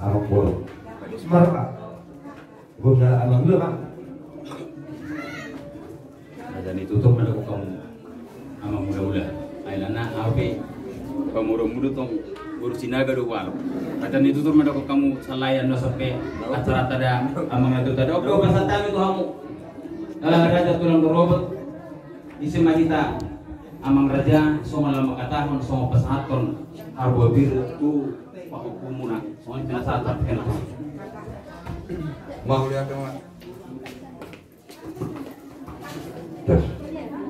Amang boru. Marga. Gua udah amang dulu, Bang. Raja ni tutur ma dok hamu amang hulahula. Ai lana ape pamuromuru tong boru Sinaga do walo. Raja ni tutur ma dok hamu salai ando sampe acara tada amang na tuta dok do pasahat hami tu hamu. Dalam raja tulang dorobot. Ise ma hita amang raja songon lam mangkatahon songon pasahathon harbua pir tu pahompu muna songon pinasahat partingkian. Mauliate ma.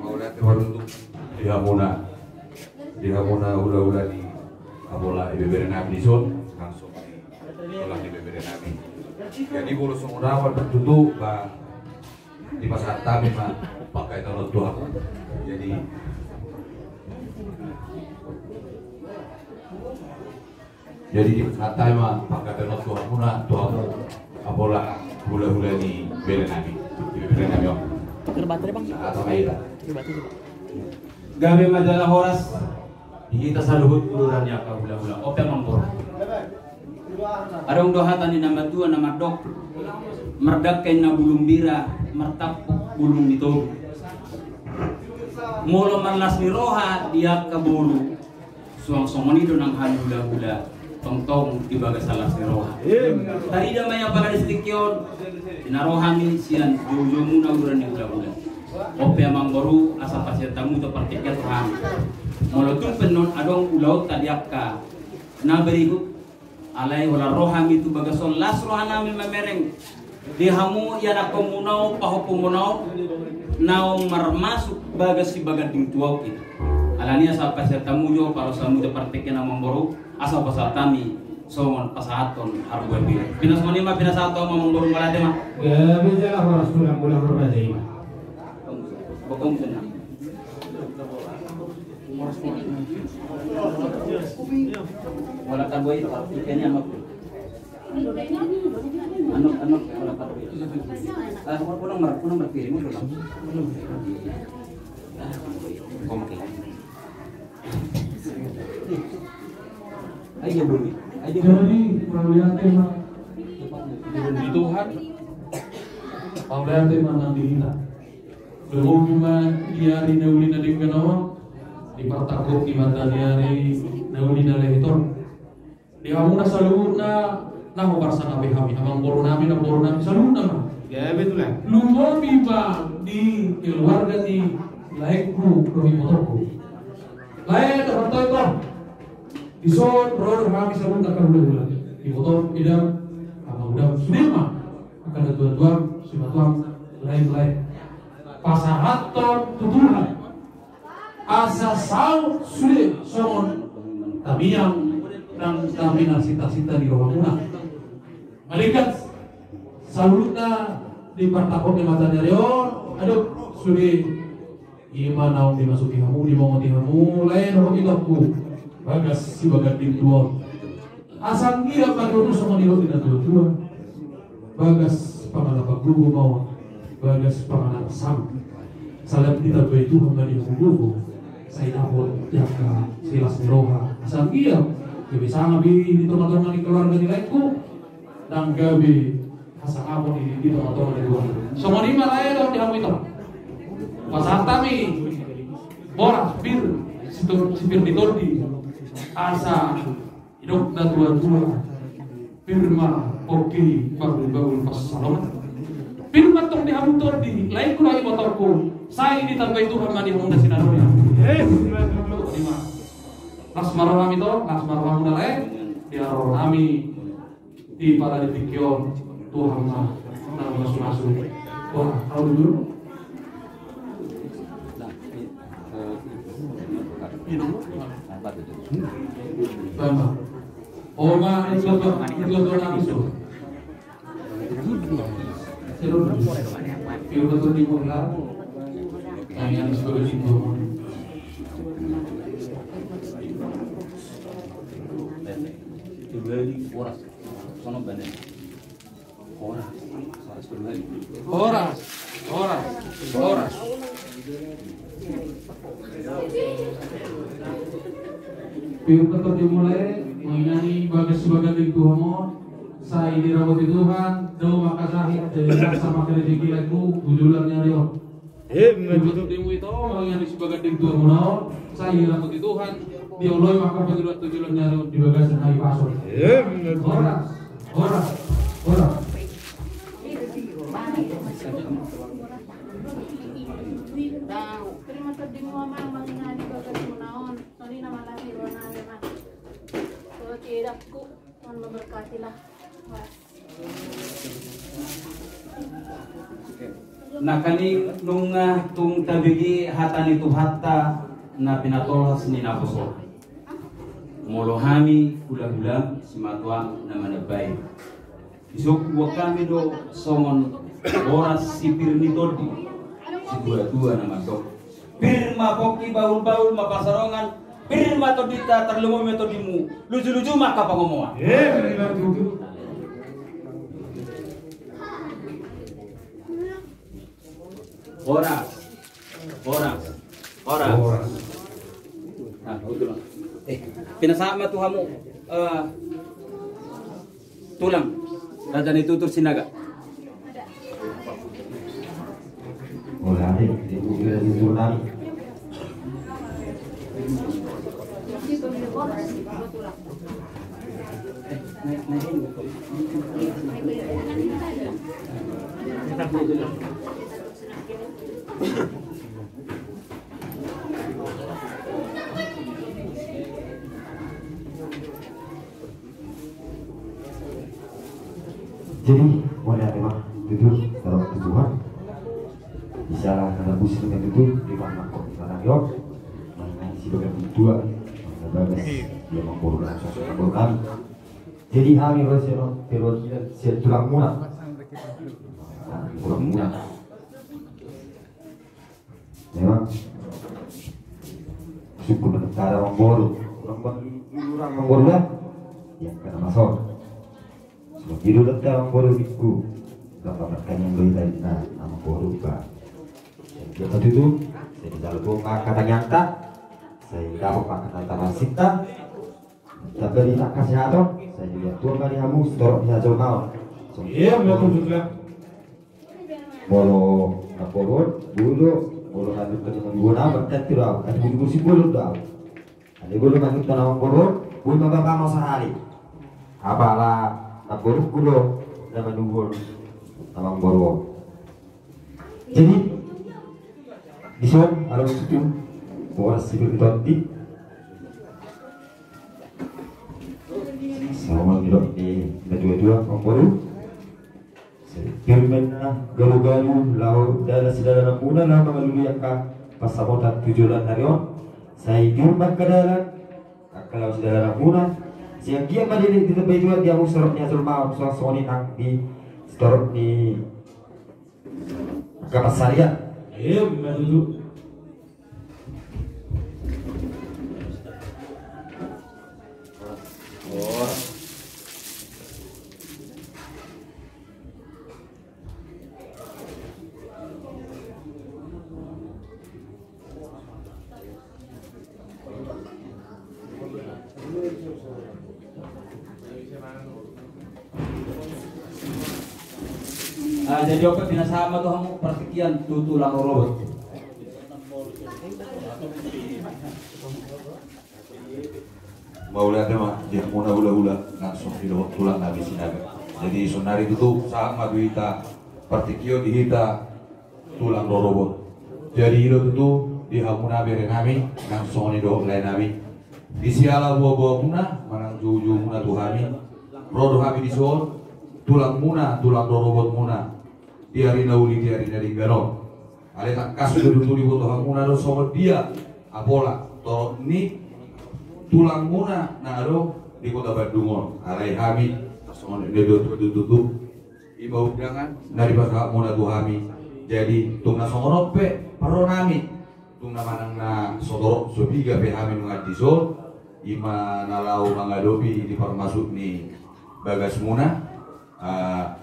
Mauliate ma runduk di hamuna, di hamuna hulahula ni Apala, ibebere nami dison langsung di tulang ni bebere nami. Jadi molo songon on tutu ba dipasahat hami ma pangkataion on tu hamu. Jadi, jadi dipasahat hami ma pangkataion on tu hamu na tu hamu Apala hulahula ni bere nami. Bere nami on. Pakai baterai, Bang. Sahat ma hita. Pakai baterai, Bang. Gabe ma jala horas. Di hita saluhut uduran ni angka hulahula. Ope amang boru. Adong do hata ni na matua na mandok, mardangka inna bulung bira, martampuk bulung ni tobu. Molo marlas ni roha di angka boru, suang songon i do nang hami hulahula, tongtong di bagasan las ni roha. Tarida ma i apala di tingki on, di na ro hami sian joujou muna uduran ni hulahula. Ope amang boru, asa pasahat hamu jo partingkian tu hami. Molo tung pe non adong ulaonta di angka na berikut, alai holan ro hami tu bagasan las roha nami mamereng di hamu ianakhon muna on, pahompu muna on, naung marmasuk bagas sibaganding tu ahu hita. Alani asa pasahat hamu jo, palos hamu jo partingkian amang boru, asa pasahat hami Songon pasahathon harbue pir. Pinasmon i ma, pinasahat tu amangboru, mauliate ma. Gabe jala horas tulang, mauliate ma. Bokong tulang. Mauliate ma, ikan yang aku. Anu, anu, mauliate ma. Ah, pulang, pulang, pulang, pulang, pulang. Komik. Jadi, mauliate ma. Di Tuhan. Mauliate ma nang di hita. Berhubung ma di ari na uli na denggan on, di partangkok ni mata ni ari na uli na lehet on. Di hamuna saluhutna, na huparsangapi hami, amangboru nami, namboru nami, saluhutna ma. Ya, betul, ya. Lumobi ma di keluarga ni laengku dohot ibotoku. Lae, dohot ito. Dison ro do hami saluhutna, angka hulahula. Ibotom, idam, amangudam, sude ma. Angka natuatuam, simatuam, lae, lae. Pasahathon tu Tuhan. Asa saut sude songon tamiang nang tamiang sinta-sinta ni rohamuna. Mauliate saluhutna di partangkok ni mata ni ari on, adong sude. Ima naung dimasuki hamu, dimongoti hamu, lae dohot itongku, bagas sibaganding tua on. Asa anggiat ma tutu songon nidok ni natuatua. Bagas pangalap gogo ma on, bagas pangalap sam. Salam ditambai Tuhan ma di hamu gogo. Sai dapot angka silas ni roha. Asa anggiat gabe sangap i di tongatonga ni keluarga ni laengku. Nang gabe hasangapon i di tongatonga ni keluarga. Songon i ma lae dohot di hamu ito. Pasahat hami boras pir, si to-, si pir ni tondi. Asa didok natuatua, pir ma pongki, bahulbahul pansalongan. Pir ma tong di hamu tondi, laengku dohot ibotongku, sai ditambai Tuhan ma di hamu na sinadari. Ima. Las ma roham ito, las ma rohamuna lae, di haroro nami, di pala di tingki on, Tuhan ma na mamasumasu. Wah, au dulu. Bang, Oma, itu apa? Itu apa langsung? Seru. Piu betul di bola. Tanya di sebelah situ. Itu dari boras. Sono bane. Horas. Horas. Horas. Horas. Piu betul dimulai, mengenai bagas sibaganding tua on, sai dirahoti Tuhan, dao mangkasahi, jadi sama kerja gila ku, bujulan nyari on. Eh, betul. Di hamu ito, mauliate ma di sibaganding tua muna on, sai dirahoti Tuhan, dioloi ma angka pangidoan tu joloan ni ari on di bagasan hahipason. Eh, betul. Horas, horas, horas. Terima kasih, Amang, mauliate ma di bagasan muna on, songon i ma lae, songon i ma lae. Songon i, Tuhan memberkati lah. Nangkaning nunga tung tabege hata ni Tuhanta na pinatolhas ni naposo. Molo hami hulahula simatuam na manambai. Isuk buat hami do songon boras si pir ni tondi. Situatua na mandok. Pir ma pongki, bahulbahul ma pansalongan, pir ma tondinta, tarlumobi ma tondimu, lujuluju ma angka pangomoan. Eh, benar tutu. Horas. Horas. Horas. Horas. Nah, betul, Bang. Eh, pinasahat ma tu hamu, eh, Tulang, Raja ni Tutur Sinaga. Jadi, mauliate ma, jujur, taruh tu Tuhan. Bisa lah, kata busi dengan jujur, di mana kok kita nang yuk. Mana si bagian tua, mana bagas, dia mampu orang sosok mampu orang. Jadi hami ro sian on perwakilan sian tulangmuna. Nah, tulangmuna. Memang suku menentara amangboru. Amangboru ya. Yang kena masuk. Suku dulu amangboru diku. Dapat pertanyaan dari tadi nah amangboru ba. Jadi apa itu? Jadi kalau gua maka tanyanta, saya dapat maka tata masita. Tapi di tak kasih atau saya lihat tua kali hamus torok dia jauh kau. Iya, betul juga. Molo na porot, budo, molo na dukkan dengan gua nama tentu dah. Kan budu budu simbol dah. Ada gua makin tanam porot, gua mabaka mau sehari. Apalah na porot gua nama dukun nama porot. Jadi dison ada situ boras situ di tonti. Sama didok di dua-dua amangboru. Pir ma galu-galu laho dalan sidalanan muna laho mangalului angka pansamotan tu joloan ni ari on. Sai pir ma angka dalan angka laho sidalanan muna. Sai anggiat ma di tempat itu dia mustorok ni asal mau suang soni nang di sitorop ni angka pansarian. Iya, betul. Ah, jadi opat pinasahat ma tu hamu partingkian tu tulang rorobot. Mauliate ma di hamuna hulahula nang songon i dohot tulang nami Sinaga. Jadi saonari tutu sahat ma tu hita partingkion di hita tulang rorobot. Jadi i do tutu di hamuna bere nami nang songon i dohot lae nami. Di siala boaboamuna manang joujoumuna tu hami, ro do hami dison tulangmuna tulang rorobotmuna di ari na uli di ari na denggan on. Alai tangkas do tutu diboto hamuna do songon dia apola torop ni tulangmuna na adong di Kota Bandung on. Alai hami tarsongon i do tutu. Ima undangan na dipasahatmuna tu hami. Jadi tung na songon on pe parro nami, tung na manang na so torop so piga pe hami nunga dison, ima na laho mangadopi di parmasuk ni bagasmuna. Ah,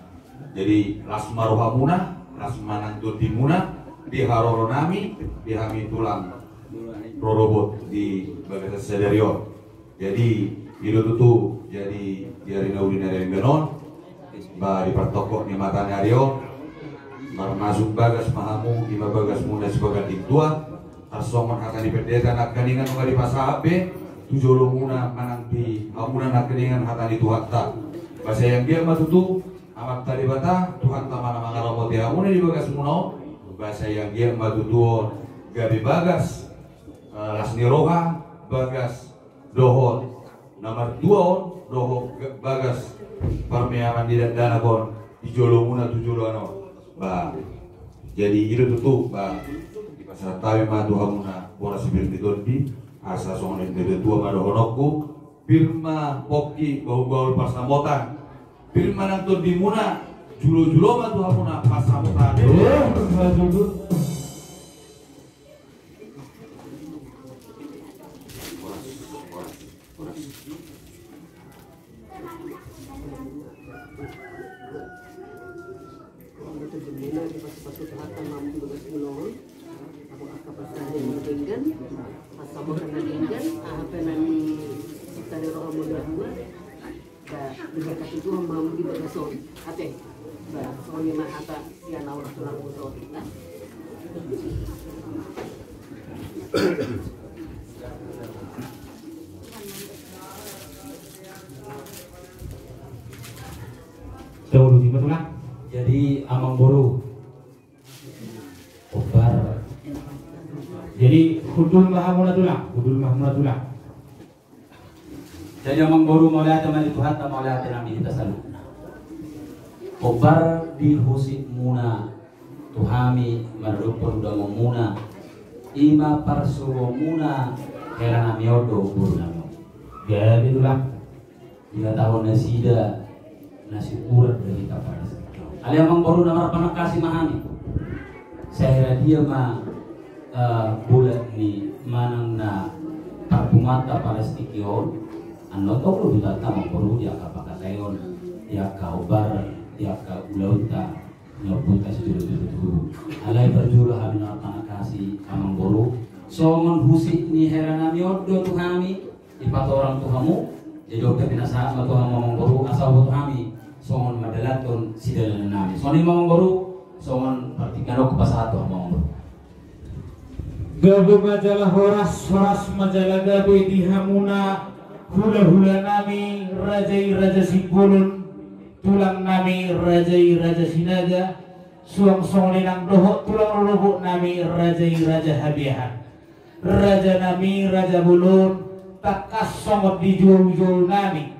jadi las ma rohamuna, las ma nang tondimuna di haroro nami, di hami tulang rorobot di bagasan sadari on. Jadi i do tutu, jadi di ari na uli na denggan on, ba di partongkot ni mata ni ari on, marmasuk bagas ma hamu, ima bagasmuna si Paganding Tua, tarsongon hata ni pendeta nangkiningan nunga dipasahat be tu jolomuna manang di hamuna nangkiningan hata ni Tuhanta. Ba sai anggiat ma tutu Amanta Debata, Tuhanta ma na mangaramoti hamuna di bagasmuna on, ba sai anggiat ma tutu on gabe bagas, eh, las ni roha, bagas dohot na martua on, dohot ga-, bagas parmeaman ni dakdanak on di jolomuna tu joloan on. Ba, jadi i do tutu, ba, dipasahat hami ma tu hamuna boras si pir ni tondi, asa songon i na tua ma dohononku, pir ma pongki bahulbahul pansamotan, pir ma nang tondimuna, julojulo ma tu hamuna pansamotan. Eh, betul. Angka jemena dipasupasu Tuhanta ma hamu di bagasmuna on. Angka pansarian na denggan, pansamotan na denggan, aha pe na nisita ni rohamuna na dua. Ba, diberkati Tuhan ma hamu di bagas on. Ate. Ba, songon i ma hata sian ahu tu tulang rorobot on. Jadi amangboru, hombar. Jadi hundul ma hamuna tulang, hundul ma hamuna tulang. Jadi amangboru, mauliate ma di Tuhanta, mauliate nang di hita saluhutna. Hombar di husikmuna tu hami maradophon udamonmuna, ima parsuomuna, hela nami on do boru nami on. Gabe tulang. Dihatahon nasida na siukuran do hita parasitio. Alai amangboru na marpanangkasi ma hami. Sahira dia ma eh, bulat ni manang na parpumanta parasitio on. Annon tong do hutanta amangboru di angka pakataion, di angka hombar, di angka ulaonta. Nyomputa sijolo-jolo tu. Alai parjolo hami na marpanangkasi amangboru. Songon husip ni hela nami on do tu hami. Dipatorang tu hamu. Jadi oke pinasahat ma tu hamu amangboru asa huboto hami songon mandalanhon sidalanan nami. Songon i ma amangboru. Songon partingkian on hupasahat tu hamu amangboru. Gabe ma jala horas, horas ma jala gabe di hamuna hulahula nami raja i Raja Simbolon, tulang nami raja i Raja Sinaga, suang songon i nang dohot tulang rorobot nami raja i Raja Habiahan. Raja nami Raja Bolon, tangkas songon di joujou nami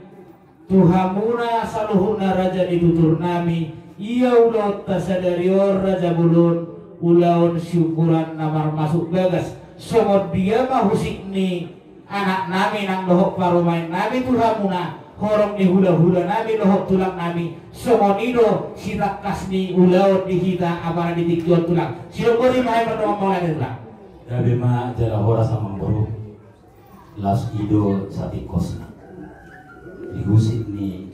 tu hamuna saluhutna raja ni tutur nami, ia ulaonta sadari on Raja Bolon, ulaon siukuran na marmasuk bagas, songon dia ma husip ni anak nami nang dohot parumaen nami tu hamuna, horong ni hulahula nami dohot tulang nami, songon i do sitangkas ni ulaon di hita apala di tingki on tulang. Sidok boti ma hami mardongan mauliate tulang. Gabe ma jala horas amangboru. Laos i do satingkosna di husip ni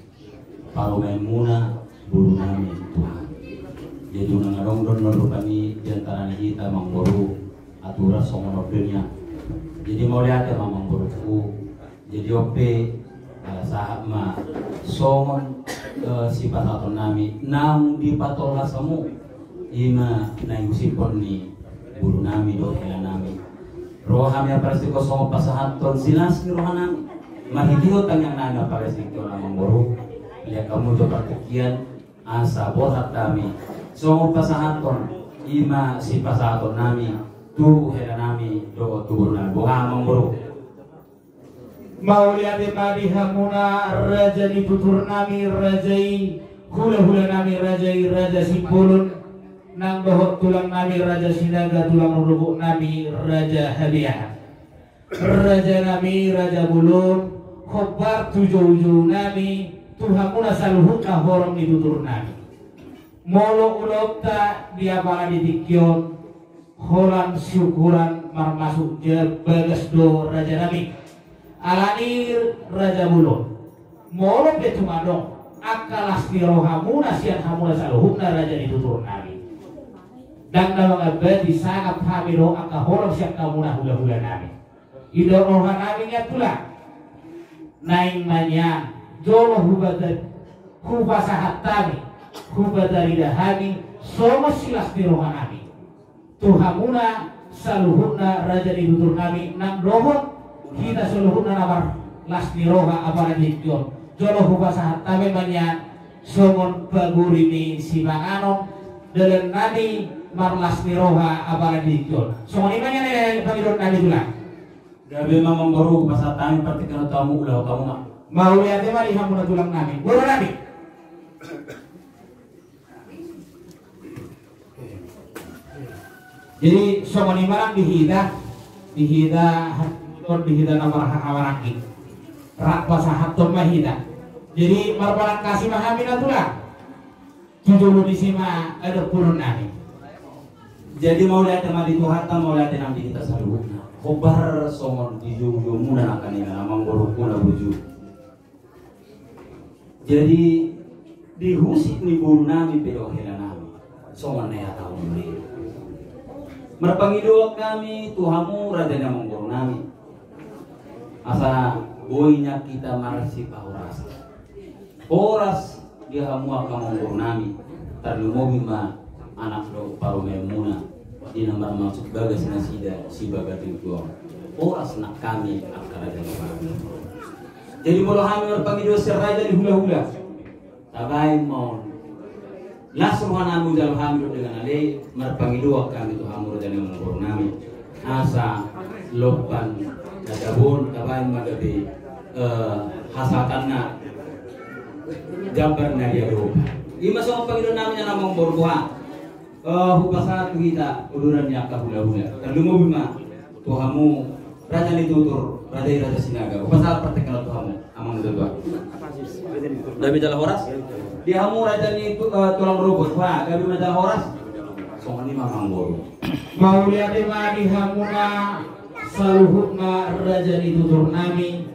parumaenmuna boru nami tu hami. Jadi unang adong do na rupani di antara ni hita amangboru aturan songon on do nian. Jadi mauliate ma amangboruku. Jadi on pe ala sahat ma songon eh, sipasahaton nami naung dipatolhas hamu. Ima na niusiphon ni boru nami dohot hela nami. Ro hami apala singkop songon pasahathon silas ni roha nami. Marhitehon tangiang nami apala singkop amangboru. Liat hamu jo partingkian asa borhat hami songon pasahathon ima sipasahaton nami tu hela nami dohot tu boru nami. Boha amangboru. Mauliate ma di hamuna raja ni tutur nami raja i hulahula nami raja i Raja Simbolon, nang dohot tulang nami Raja Sinaga, tulang rorobot nami Raja Habiahan. Raja nami Raja Bolon, hombar tu joujou nami tu hamuna saluhutna horong ni tutur nami. Molo ulaonta di apala di tingki on holan siukuran marmasuk bagas do raja nami. Alani Raja Bolon, molo pe tung adong angka las ni rohamuna sian hamuna saluhutna raja ni tutur nami, ndang na mangambati sangap hami dohot angka holong sian hamuna hulahula nami. Didok roha nami nian tulang. Naeng ma nian jolo hupasahat hami, hupatarida hami songon silas ni roha nami tu hamuna saluhutna raja ni tutur nami nang dohot hita saluhutna na marlas ni roha apala di tingki on. Jolo hupasahat hami ma nian songon paguri ni simanganon dalan nami marlas ni roha apala di tingki on. Songon i ma nian pangidoan nami tulang. Gabe ma amangboru, pasahat hami partingkian on tu hamu, ulaon hamu ma. Mauliate ma di hamuna tulang nami boru nami. Jadi songon i ma nang di hita, di hita, di hita na marhahamaranggi. Rap pasahathon ma hita. Jadi marpanangkasi ma hami na tulang. Tu jolo disi ma adong pudun nami. Jadi mauliate ma di Tuhanta, mauliate nang di hita saluhutna. Hombar songon di joujoumuna nangkaningan amangboruku na burju. Jadi di husip ni boru nami pe dohot hela nami songon na ihatahon i. Marpangidoan hami tu hamu raja ni amangboru nami asa boi nian hita marsipahorasan. Horas di hamu angka amangboru nami, tarlumobi ma anak dohot parumaenmuna di na marmasuk bagas nasida Sibaga Tingki on. Horas nang hami angka raja ni amangboru. Jadi molo hami marpangidoan sian raja ni hulahula, tabaen ma on. Las roha nami, jalo hami dohot denggan ale, marpangidoan hami tu hamu raja ni amangboru nami. Asa lompan na tabo on tabaen ma gabe eh, hasahatanna jambar na diadopan. Ima songon pangidoan nami nian amangboru, boha. Eh, hupasahat tu hita uduran ni angka hulahula. Tarlumobi ma tu hamu raja ni tutur Raja i Raja Sinaga. Hupasahat partingkian on tu hamu, amang na tuatua. Gabe jala horas. Di hamu raja ni tu-, eh, tulang rorobot. Wah, gabe ma jala horas. Songon i ma amang boru. Mauliate ma di hamuna saluhutna raja ni tutur nami.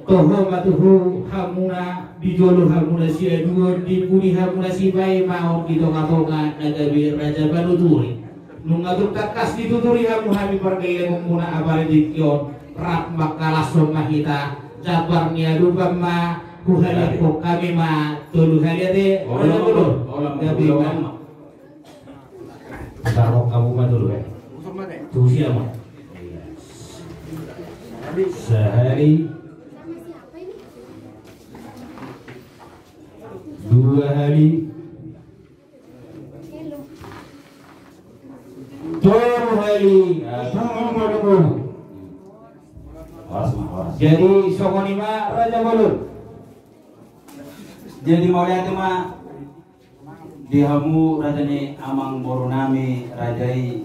Toho ma tuhu hamuna di jolo hamuna siaduon, di pudi hamuna sipaempaon, di tongatonga na gabe raja panuturi. Nunga tung tangkas dituturi hamu hami pargellengonmuna apala di tingki on, rap mangkalashon ma hita. Jambar ni adopan ma huhaliangkon hami ma tolu hali ate. Holan, holan, holan. Gabe ma. Tarok kamu ma dulu, eh. Tusi ama. Sehari. Dua hali. Tolu hali. Ah, tunggu, tunggu, tunggu. Horas ma, horas. Jadi, songon i ma Raja Bolon. Jadi, mauliate ma. Di hamu raja ni amang boru nami, raja i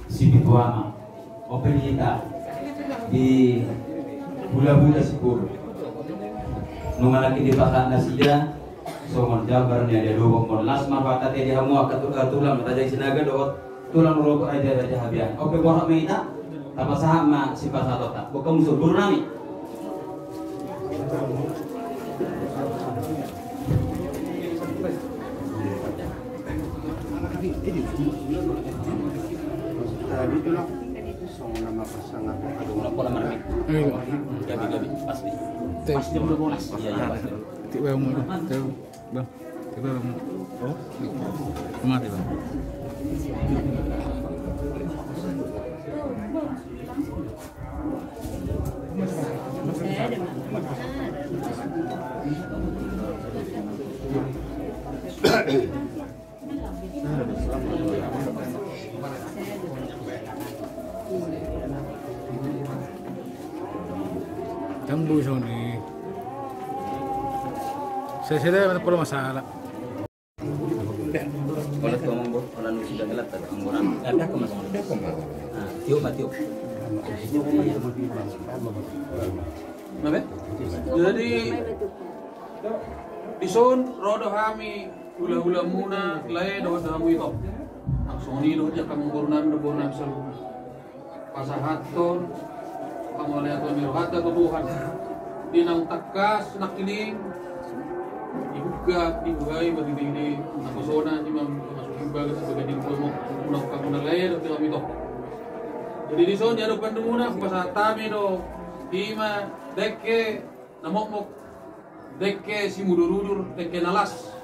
Sipitu Ama. Ope hita di hulahula Sibur. Nunga nangkin dipasahat nasida songon jambar ni adopan on. Las ma hupasahat di hamu angka tu-, eh, tulang raja i Sinaga dohot tulang rorobot raja-raja Habian. Ope borhat ma hita, tapasahat ma sipasahatonta. Boha hamu suhut boru nami. Gabe, gabe. Pas di. Pas jam dua belas. Iya, iya, pas. Tik bang, bang. Coba, Bang. Oh? Mati, Bang. Tembus on ni. Saya, saya dah polo masalah. Holan tu amang boru, holan nu sudah gelap tadi amang boru. Ada apa masalah? Ada apa masalah? Nah, tiup ma, tiup. Apa? Jadi, dison ro do hami hulahulamuna, lae dohot hamu ito. Nang songon i dohot angka amang boru nami dohot boru nami saluhutna. Pasahathon pangulahon ni rohanta tu Tuhan. Di naung tangkas nangkining dibuka, dibuhai, marhitehite naposona, ima masuki bagas, bagas di kolmo, muna, muna lae dohot hamu ito. Jadi dison di adopan muna, pasahat hami do, ima dengke na mokmok, dengke simudurudur, dengke na las.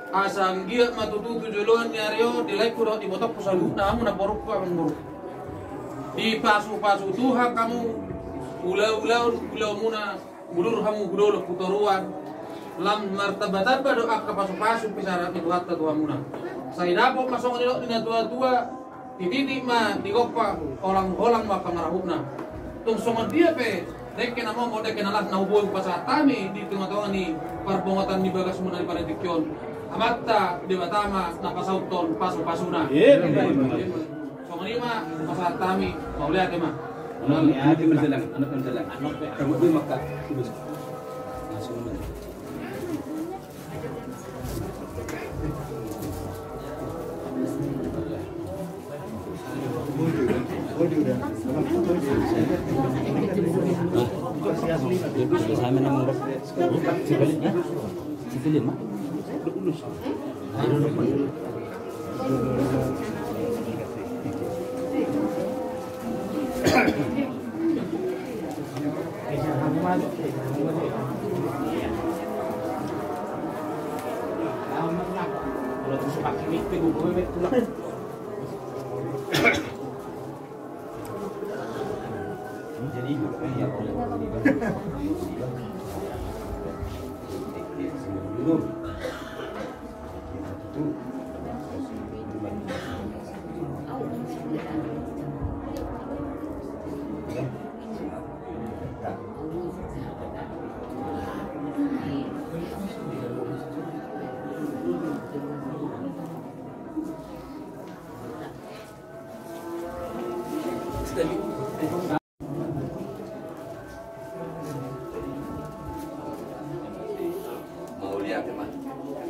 Asa anggiat ma tutu tu joloan ni ari on, di laengku dohot di ibotongku saluhutna hamu namborungku, amang boru. Dipasupasu Tuhan hamu, ulaon, ulaonmuna, mudur hamu hu dolok hu toruan. Lam martambatamba do angka pasupasu pisahat ni Tuhanta tu hamuna. Sai dapot ma songon nidok ni natuatua, tititi ma digompa, holangholang ma pangarahutna. Tung songon dia pe dengke na mokmok, dengke na las na huboi hupasahat hami di tongatonga ni parbongotan ni bagasmuna di partingkian on, Amanta Debata ma na pasauthon pasupasuna. Songon i ma hupasahat hami, mauliate ma. Annon pe, annon pe.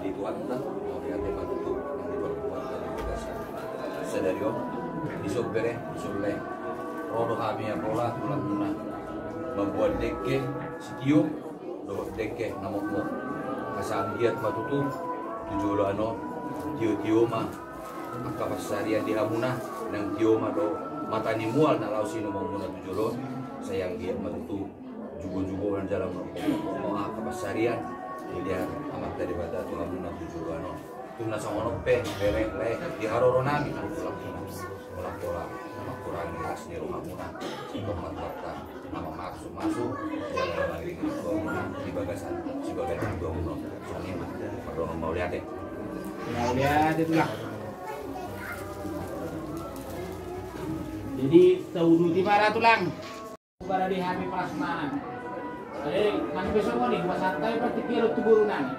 Di Tuhanta, mauliate ma tutu nang di parbuatan di bagasan sadari on, di son bere, di son lae. Ro do hami, Amang, pola tulang muna, mamboan dengke sitio dohot dengke na mokmok. Asa anggiat ma tutu tu joloan on tio-tio ma angka pansarian di hamuna, nang tio ma do mata ni mual na laho sinuamuna tu jolo on. Sai anggiat ma tutu jugo-jugo na jala mokmok angka pansarian. Dilehon Amanta Debata tu hamuna tu joloan on. Tu na songon on pe, bere, lae, di haroro nami nang tulang muna, pola-pola na mangkurangi las ni rohamuna, singkop ma Tuhanta na mamasu-masu jala na mangiring-iring hamuna di bagasan sibagas ni hamuna. Songon i ma, mardomu mauliate. Mauliate, Tulang. Jadi, tauduti ma ra, Tulang. Parade hami prasmanan. Jadi, nang pe songon i, hupasahat hami partingkian on tu boru nami.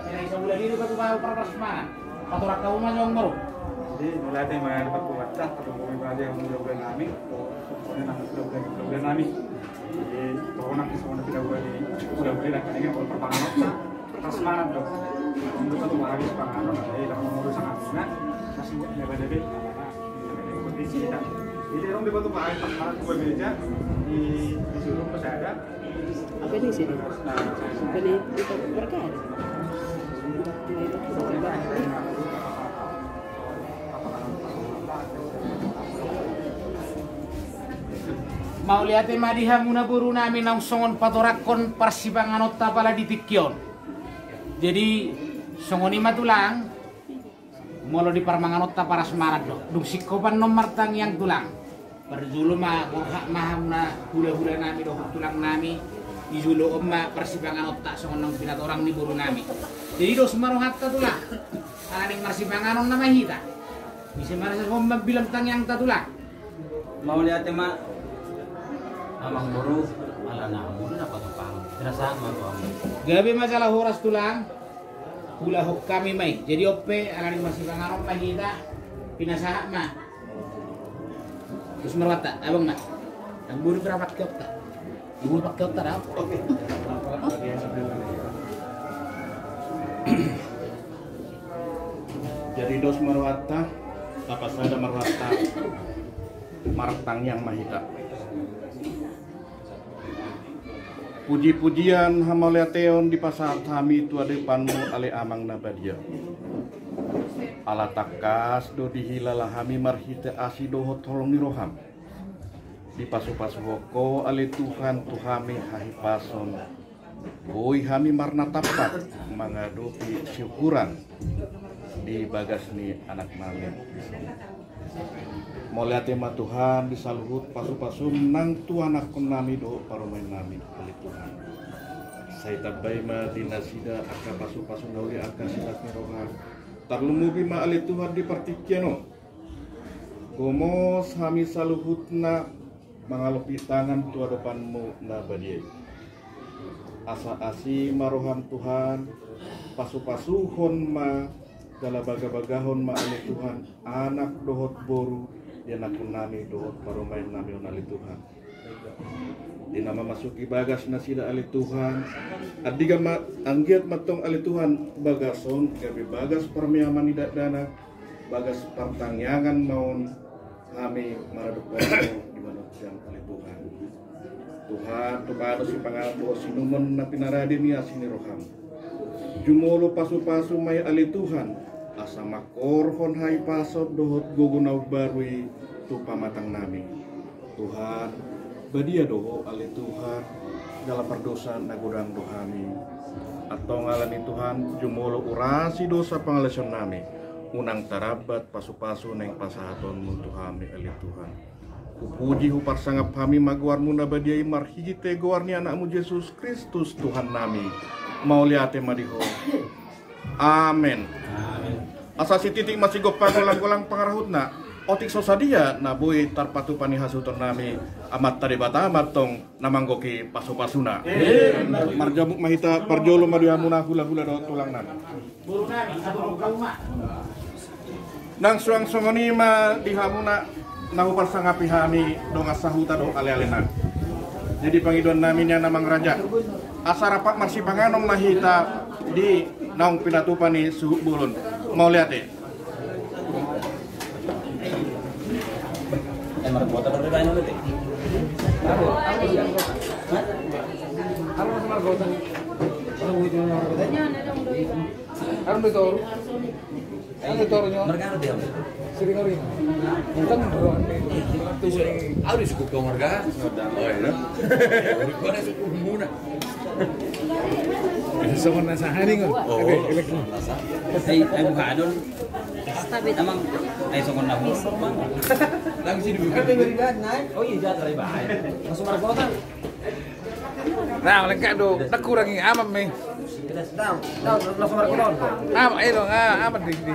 Jadi, sabulan i do patupa prasmanan. Patorang hamu ma, Amang boru. Jadi, mauliate ma di partingkian on, partingkian on parade hami hula-hula nami. Pokokna nang hula-hula nami. Jadi, pokokna nang pe songon i, hula-hula nami, hula-hula nami, parpanganon. Prasmanan do. Untuk satu hari panganon, jadi, kalau mau sangat, nah, masih ada debit. Jadi, orang di batu pahat, pahat dua meja, di, di sulung masih ada. Apa ini sih? Apa ini? Itu berkah. Mauliate ma di hamuna boru nami naung songon patorangkon parsipanganonta pala di tingki on. Jadi, songon i ma, Tulang. Molo di parmanganonta prasmanan do, dung singkop annon martangiang, Tulang. Parjolo ma borhat ma hamuna hula-hula nami dohot tulang nami. Di jolo on ma parsipanganonta songon naung pinatorang ni boru nami. Jadi dos ma rohanta, Tulang. Ala naeng marsipanganon nama hita. Ise ma na songon mambilang tangiangta, Tulang? Mauliate ma, Amang boru, ala na hamuna na patupa. Pinasahat ma tu hamu. Gabe ma jala horas, Tulang. Hulahon hami ma i. Jadi on pe, ala naeng marsipanganon ma hita, pinasahat ma. Dos ma rohanta, abang ma. Nang boru, berapa pakionta? Ibu pakionta, da. Jadi dos ma rohanta, tapasada ma rohanta. Martangiang ma hita. Puji-pujian hamauliateon dipasahat hami tu adopanmu, ale Amang na badia. Ala tangkas do dihilala hami marhite asi dohot holong ni roham. Dipasu-pasuhon Ho, ale Tuhan, tu hami hahipason. Boi hami marnatampak mangadopi siukuran di bagas ni anaknami. Mauliate ma Tuhan di saluhut pasu-pasum nang tu anakkonnami dohot parumaennami, ale Tuhan. Sai tambai ma di nasida angka pasu-pasu na uli, angka silas ni roha. Tarlumobi ma, ale Tuhan, di partingkian on. Gomos hami saluhutna mangalopi tangan tu adopanmu na badia i. Asa asi ma roham, Tuhan, pasu-pasuhon ma, jala baga-bagahon ma, ale Tuhan, anak dohot boru di anakkonnami dohot parumaennami on, ale Tuhan. Di na mamasuki bagas nasida, ale Tuhan. Andigan ma, anggiat ma antong, ale Tuhan, bagas on gabe bagas parmeaman ni dakdanak, bagas partangiangan ma on hami maradophon Ho di banua sian, ale Tuhan. Tuhan, tupa do sipanganon dohot sinumon na pinarade ni asi ni roham. Jumolo pasu-pasu ma i, ale Tuhan, asa mangkorhon hahipason dohot gogo na umbaru i tu pamatangnami. Tuhan, badia do Ho, ale Tuhan, jala pardosa na godang do hami. Antong alani, Tuhan, jumolo urasi dosa pangalaosionnami, unang tarambat pasu-pasu naeng pasahatonmu tu hami, ale Tuhan. Hupuji, huparsangap hami ma goarmu na badia i marhite goar ni Anakmu Jesus Kristus, Tuhannami. Mauliate ma di Ho. Amen. Amen. Asa sititik ma sigompa, golang-golang pangarahutna. Otik so sadia na boi tarpatupa ni hasuhutonnami, Amanta Debata ma antong na manggohi pasu-pasuna. Amen. Marjabu ma hita, parjolo ma di hamuna hula-hula dohot tulang nami. Nang suang songon i ma di hamuna na huparsangapi hami dongan sahuta dohot ale-ale nami. Jadi pangidoan nami nian, Amang Raja, asa rap marsipanganon ma hita di Naung pinatupa ni suhut bolon. Mauliate. Songon na sahali on. Ai, ai buka adon. Amang, ai songon na. Langsung dibuka. Oh iya, jatah, baik. Langsung margotan. Nah, lengkap do. Tak kurangi aman me. Nah, nah, langsung margotan. Am, ayo dong, ah, aman di, di.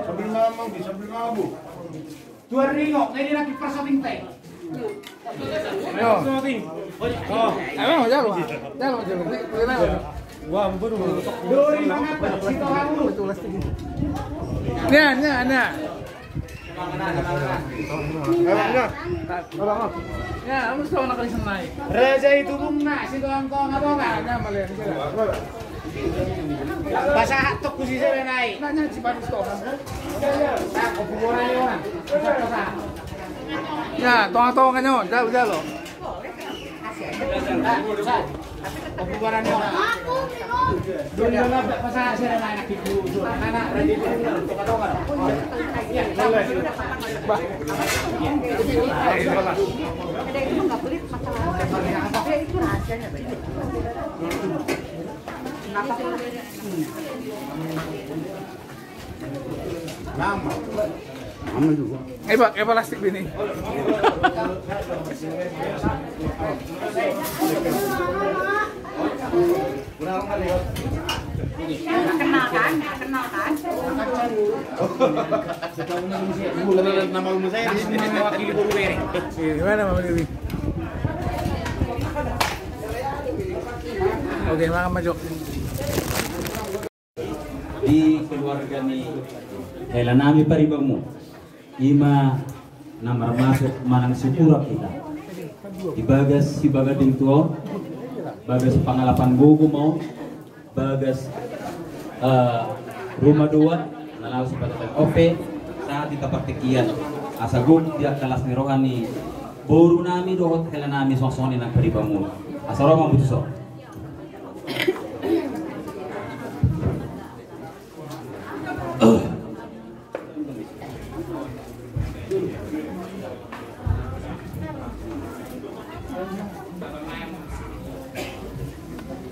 Sambil mamang, sambil mabuk. Dua ringo, na ini lagi persoting teh. Yo. Oh. Emang jalo, jalo, jalo. Wah, ampun. Dua ringo, situ kamu. Nah, nah, nah. Ya, kamu sudah nak kali senai. Raja itu bunga, situ angkong apa kan? Nah, malian. Pasahat tu ku sisere nai. Ya, tonga-tonga nyo, jalo, jalo. Eh, Pak, eh, plastik ini. Kenal kan? Kenal kan? Nama rumah saya di sini, mewakili Boru Bere. Di mana, Mama Dewi? Oke, makan, Majok. Di keluarga ni hela nami Paribanmula, ima na marmasak manang sipurak hita. Di bagas, di bagas di tua, bagas pangalapan gogo mau, bagas, eh, rumah doa, na laos pada ope, sahat di tapartikian, asa gok di angka las ni roha ni boru nami dohot hela nami songon i nang Paribanmula. Asa roha mambutuso.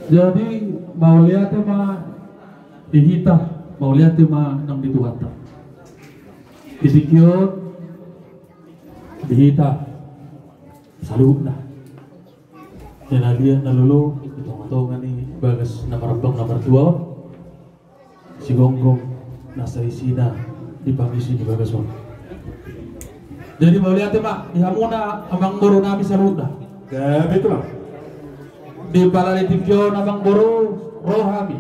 Jadi, mauliate ma di hita, mauliate ma nang di Tuhanta. Di tingki on, di hita saluhutna. Ia na liat na lolo, di tonga-tonga ni bagas na marambang na martua on, sigonggom na saisina di pangisi ni bagas on. Jadi mauliate ma di hamuna amangboru nami saluhutna. Gabe tulang. Di pala di tingki on amangboru ro hami.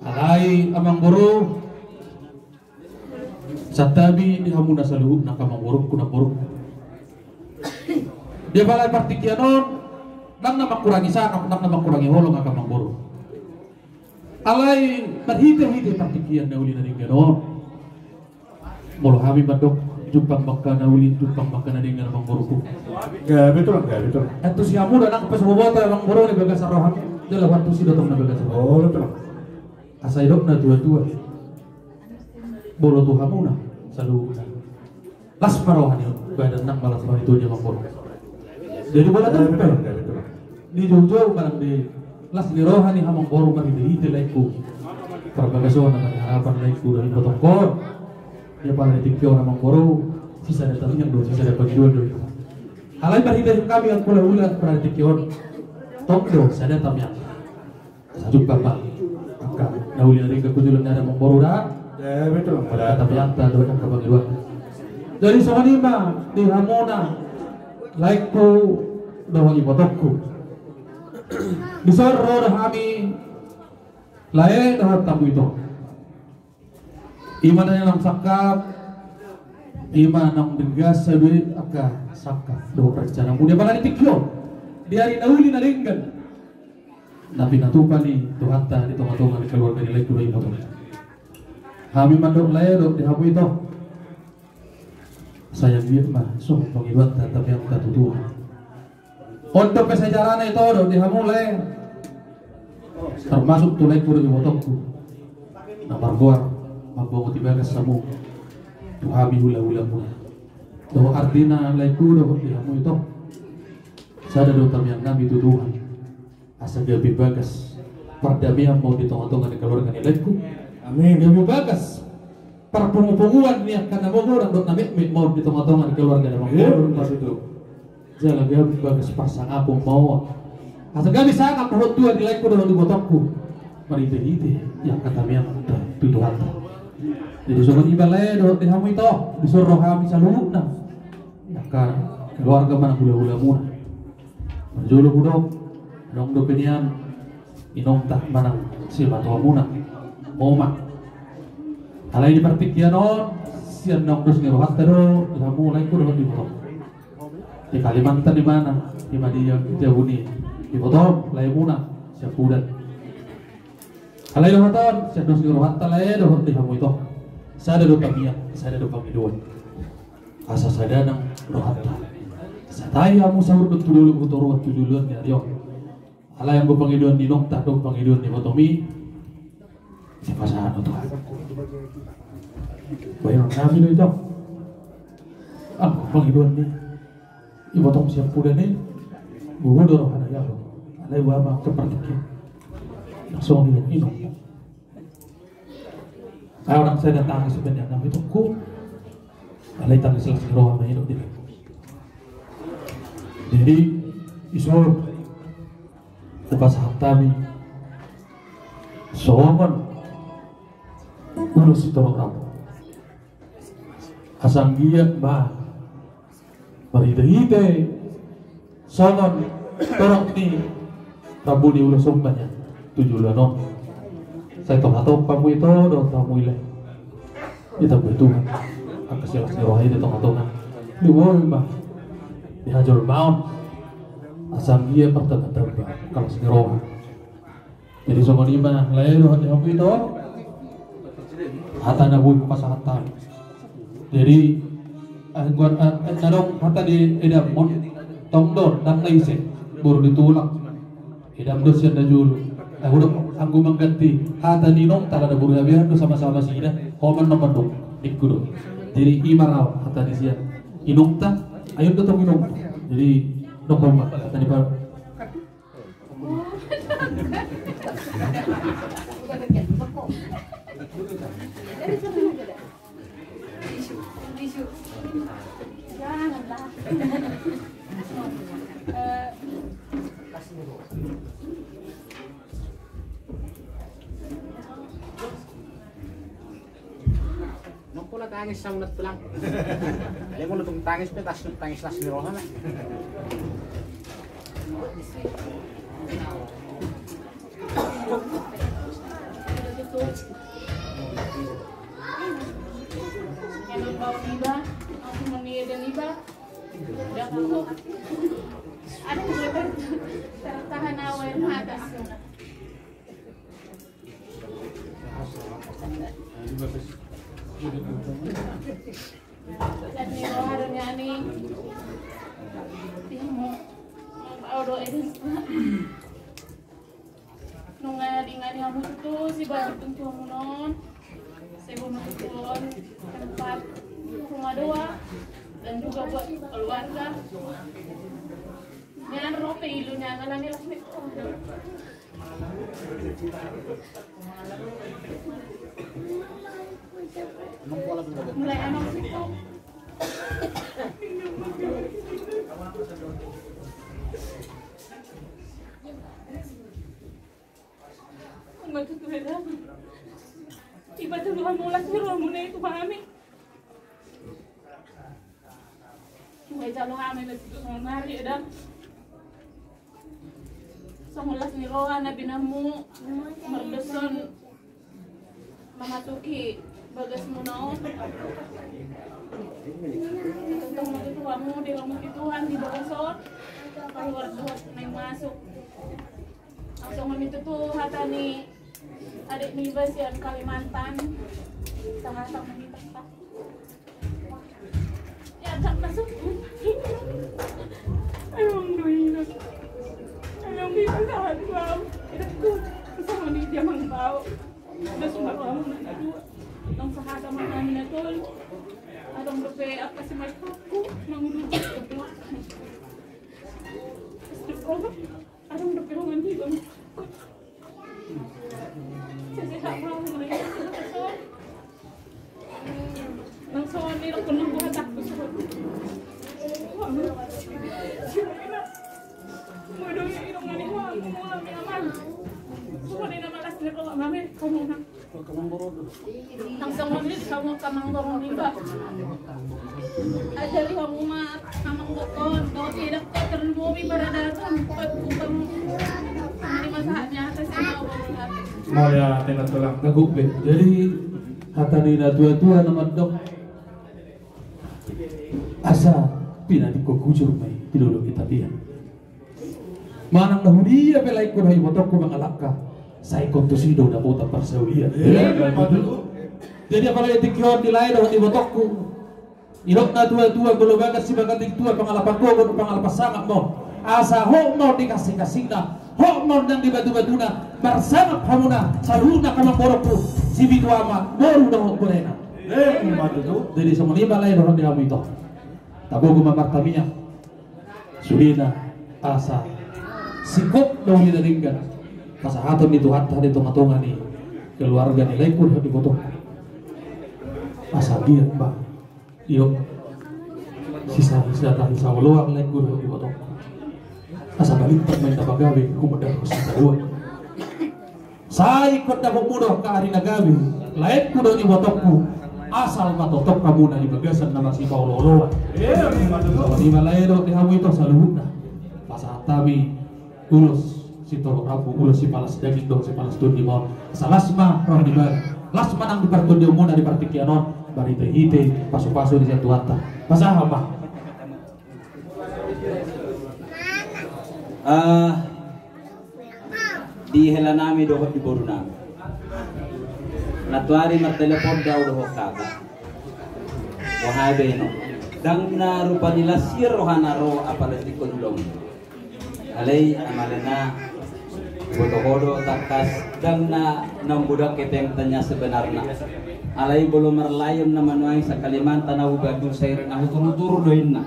Alai amangboru, santabi di hamuna saluhutna angka amangborungku, namborungku. Di pala partingkian on, ndang na mangkurangi sanok, ndang na mangkurangi holong angka amangboru. Alai marhite-hite partingkian na uli na denggan on, molo hami mandok jumpang ma angka na uli, jumpang ma angka na denggan, amangborungku. Gabe tulang, gabe tulang. Antusi hamu do nang pas boboto amangboru di bagasan roham. Jala antusi do tong na bagasan roham. Oh, tulang. Asa didok na tua-tua, molo tu hamuna saluhutna, las ma roha ni badan nang ma las roha ni tua ni amangboru. Jadi bola tampil. Di joujou manang di las ni roha ni amangboru marhitehite laengku. Parbagason na marharapan laengku dohot ibotongkon. Ia pala di tingki on amangboru, sisada tangiang do, sisada pangidoan do. Alai marhite hami angka hulahula pala di tingki on. Tong do sada tangiang. Sajumpang ma angka na uli na denggan tu joloan ni ari amangboru da. Ia, betul. Angka tangiangta dohot angka pangidoan. Jadi songon i ma di hamuna laengku dohot ibotongku. Dison ro do hami lae dohot hamu ito. Ima na naung sangkap, ima naung denggan saluhut angka sangkap dohot rencana muna pala di tingki on. Di ari na uli na denggan na pinatupa ni Tuhanta di tongatonga ni keluarga ni laengku dohot ibotongku. Hami mandok lae dohot di hamu ito. Sai anggiat ma songon pangidoanta tangiangta tu Tuhan. On dope sai jarana ito dohot di hamu lae. Termasuk tu laengku dohot ibotongku na margoar mambongot i bagas hamu tu hami hulahulamuna. Dohot artina laengku dohot di hamu ito. Sada do tangiangnami tu Tuhan. Asa gabe bagas pardamean ma on di tongatonga ni keluarga ni laengku. Amin. Gabe bagas parpungupunguan ni angka na magodang dohot na metmet ma on di tongatonga ni keluarga ni laengku. Amin. Jala gabe bagas parsangapon ma on. Asa gabe sangap dohot tua di laengku dohot ibotongku. Marhitehite i angka tangiangta tu Tuhanta. Jadi songon i ma lae dohot di hamu ito, dison ro hami saluhutna. Angka keluarga manang hulahulamuna. Parjolo hudok, adong dope nian inongta manang simatuamuna, oma. Alai di partingkian on, sian naung dos ni rohanta do di hamu laengku dohot ibotongku. Di Kalimantan i ma na, i ma di jabu ni ibotom laemuna, Siampudan. Alai dohot on, sian dos ni rohanta lae dohot di hamu ito. Sada do tangiang, sada do pangidoan. Asa sada nang rohanta. Satai hamu saur dohot tu dolok tu toruan tu joloan ni ari on. Alai anggo pangidoan ni inongta dohot pangidoan ni ibotom i, dipasahat ma Tuhan. Bahenonnami do ito. Anggo pangidoan ni ibotong Siampudan i, gogo do rohana i, alai boha ma angka partingkian. Langsung di inong. Ahu ndang sai tangis bahen na itongku. Alai tangis las ni roha ma i dohot di laengku. Jadi, dison hupasahat hami songon ulos sitorop rambu. Asa anggiat ma marhitehite songon torop ni rambu ni ulos on ma nian tu joloan on. Sai tongtong hamu ito dohot hamu i lae. Ditambai Tuhan angka silas ni roha i di tongatonga. Diboan ma di hajolmaon. Asa anggiat martambatamba angka las ni roha. Jadi songon i ma lae dohot di hamu ito. Hata na boi hupasahat hami. Jadi anggo, ah, na adong hata di edamon, tong do ndang na ise, boru ni tulang. Edam do sian na jolo. Ahu do anggo mangganti hata ni inongta, ala na boru habean do sama-sama sida. Ho ma annon mandok, ningku do. Jadi i ma rawa hata ni sian inongta. Ayo do tong inongta. Jadi ndok ho ma hata ni pa Nang pola tangis sama na tulang. Dia mau nutup tangis pe tas tangis las ni roha na. Yang bau iba, aku meni dan iba. Udah aku. Ada tertahan awal mata. Jadi roha do nian i. Timo. Mau do ini. Nunga diingani hamu tutu sibagian tu hamu non. Saya mau tutu on tempat rumah doa dan juga buat keluarga. Nian ro pe ilu nian alani las ni. Mulai anak siko. Iba tu Tuhan mulas ni roha muna i tu hami. Mulai jalo hami na tu Tuhan mari ada. Songon las ni roha na binamu mardoson mamasuki bagas muna on. Tongtong ma tutu hamu di roha muna Tuhan di bagas on. Kaluar dohot na i masuk. Langsung ma tutu hata ni adik niba sian Kalimantan. Sahata ma tutu. Ya, tak masuk. Alhamdulillah. Alhamdulillah, sahat bau. Sama ni dia mang bau. Udah sumpah kamu mana dua. Nang sahata ma hami na tolu. Adong dope apa si mas aku mangulu. Astagfirullah. Adong dope rohani bang. Sehat mau. Nang songon i rokon nang buat aku. Modong i dong ngani ho aku mau ambil aman. Songon i na malas ni roha mami kamu nang. Nang songon i kamu kamang gorong iba. Ajari kamu ma kamang gorong. Kau tidak kau terlumobi pada datang. Buat kamu. Ini masalahnya atas ini. Mauliate ma tulang. Naguk be. Jadi hata ni na tua-tua na mandok. Asa pinantikhon hujur ma i di dolok ni tapian. Manang na hudia pe laengku dohot ibotongku mangalangka, sai ingkon tusi do dapotan parsaulian. Iya, betul. Jadi apalagi tingki on di lae dohot ibotongku. Didok na tua-tua, molo bagas sibagas tua, pangalapan gogo, pangalapan sangap ma on. Asa hot ma on di kasing-kasingna, hot ma on nang di batu-batuna, marsangap hamuna saluhutna, amang borokku, sipitu ama, boru dohot borena. Eh, ima tutu. Jadi songon i ma lae dohot di hamu ito. Tagogo ma martamiang. Sudena asa singkop na uli na denggan pasahaton ni Tuhanta di tonga-tonga ni keluarga ni laengku dohot ibotongku. Asa biar ba iyo sisa sisa tahi saoloan laengku dohot ibotongku. Asa balintang ma inda pagabe kumodahku sisa dua. Sai ingkon dapotmu do angka ari na gabe laengku dohot ibotongku. Asal ma tongtong hamuna di bagasan na masipaolo-oloan. Songon i ma lae dohot di hamu ito saluhutna. Pasahat hami ulos sitorop rambu, ulos sipalas daging dohot sipalas tondi ma on. Asa las ma roha ni bana, las ma nang di partondionmuna di partingkian on marhite-hite pasu-pasu ni sian Tuhanta. Pasahat ma. Ah, di hela nami dohot di boru nami. Nantoari martelepon do au dohot kakak. Wahai beno, ndang na rupa ni las i rohana ro apala tingkon ulong. Alai amalena boto ho do tangkas ndang na naung godang hepengta nian sebenarna. Alai molo marlayam na manuai sa Kalimantan au, Bandung, Sairan, au turu-turu do inna.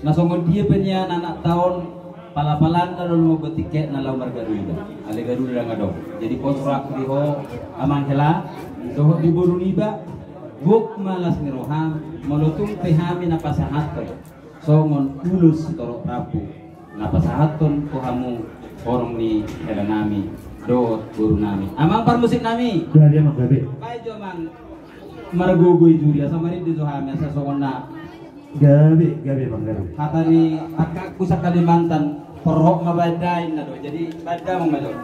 Na songon dia pe nian anakta on pala-palanna do lima belas tiket na laho margaruda. Alai garuda ndang adong. Jadi pos rohangku di ho amang hela dohot di boru niba. Gok ma las ni roham molo tung pe hami na pasahathon songon ulos sitorop rambu na pasahathon tu hamu horong ni hela nami dohot boru nami. Amang parmusik nami. Gabe amang, gabe. Baen jo amang. Margogo i juri asa marende jo hami asa songon na. Gabe, gabe amang, gabe. Hata ni angkangku sa Kalimantan, porhot ma baen da inna do. Jadi baen da amang ma jo.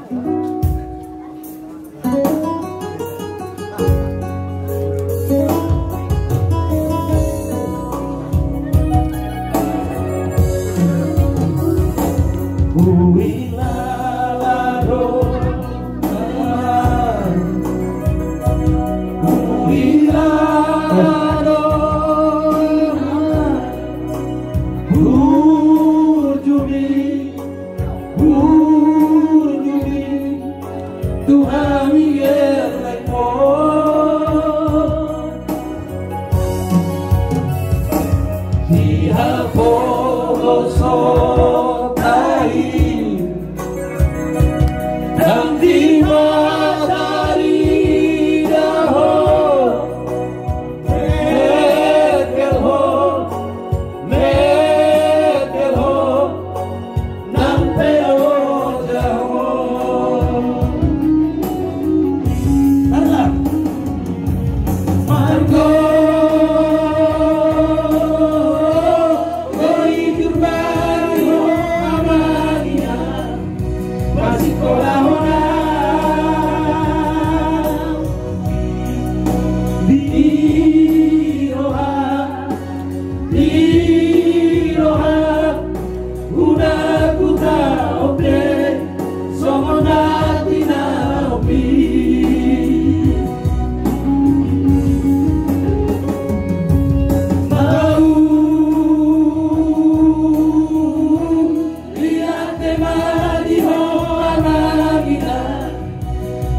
Mari ho amang inang,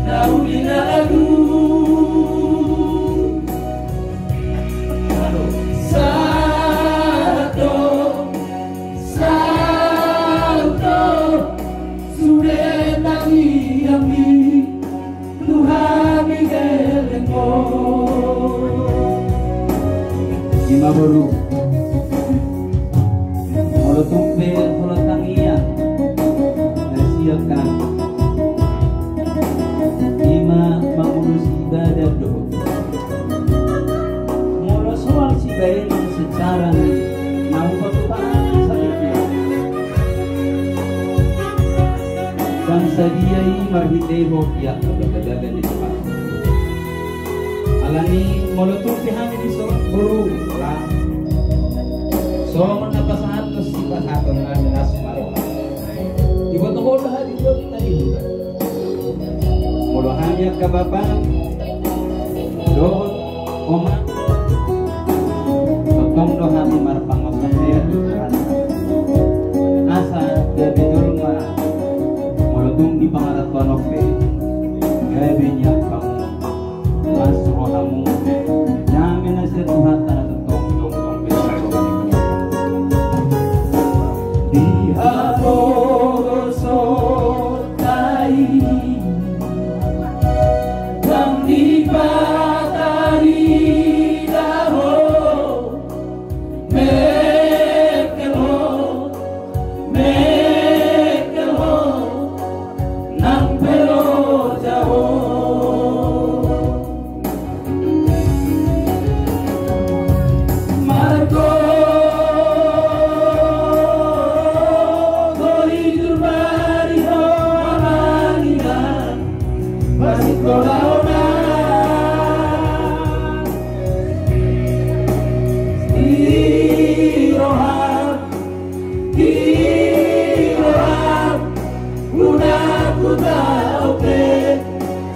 na uli na lagu. Sahat do, saut do, sude tangiangmi. Tuhan i geleng ho. Ima boru. Molo tung pe holan tangiang na sian hami, ima mangulus ibadah do. Molo soal sibaenon secara na hupasahat sadia, ndang sadia i marhitehon di angka bagabaga ni Tuhan. Alani molo tung pe hami dison boru, songon na pasahathon sipasahaton nami na sumaroha. Diboto ho do hami do tadi huta. Molo hami angka bapa dohot oma, tongtong do hami marpangoto tu Tuhan. Asa gabe jolma molo tung di pangarantoan on pe, gabe nian hamu. Las rohamu, dame na sian Tuhanta na tongtong, tongtong be. Di haposan ta i, ndang dipatarida ho. Mengkel ho, mengkel ho, nang pe loja ho. Margogohi jurmari ho amang inang, pasingkolahon i roham, i roham, unang hutau pe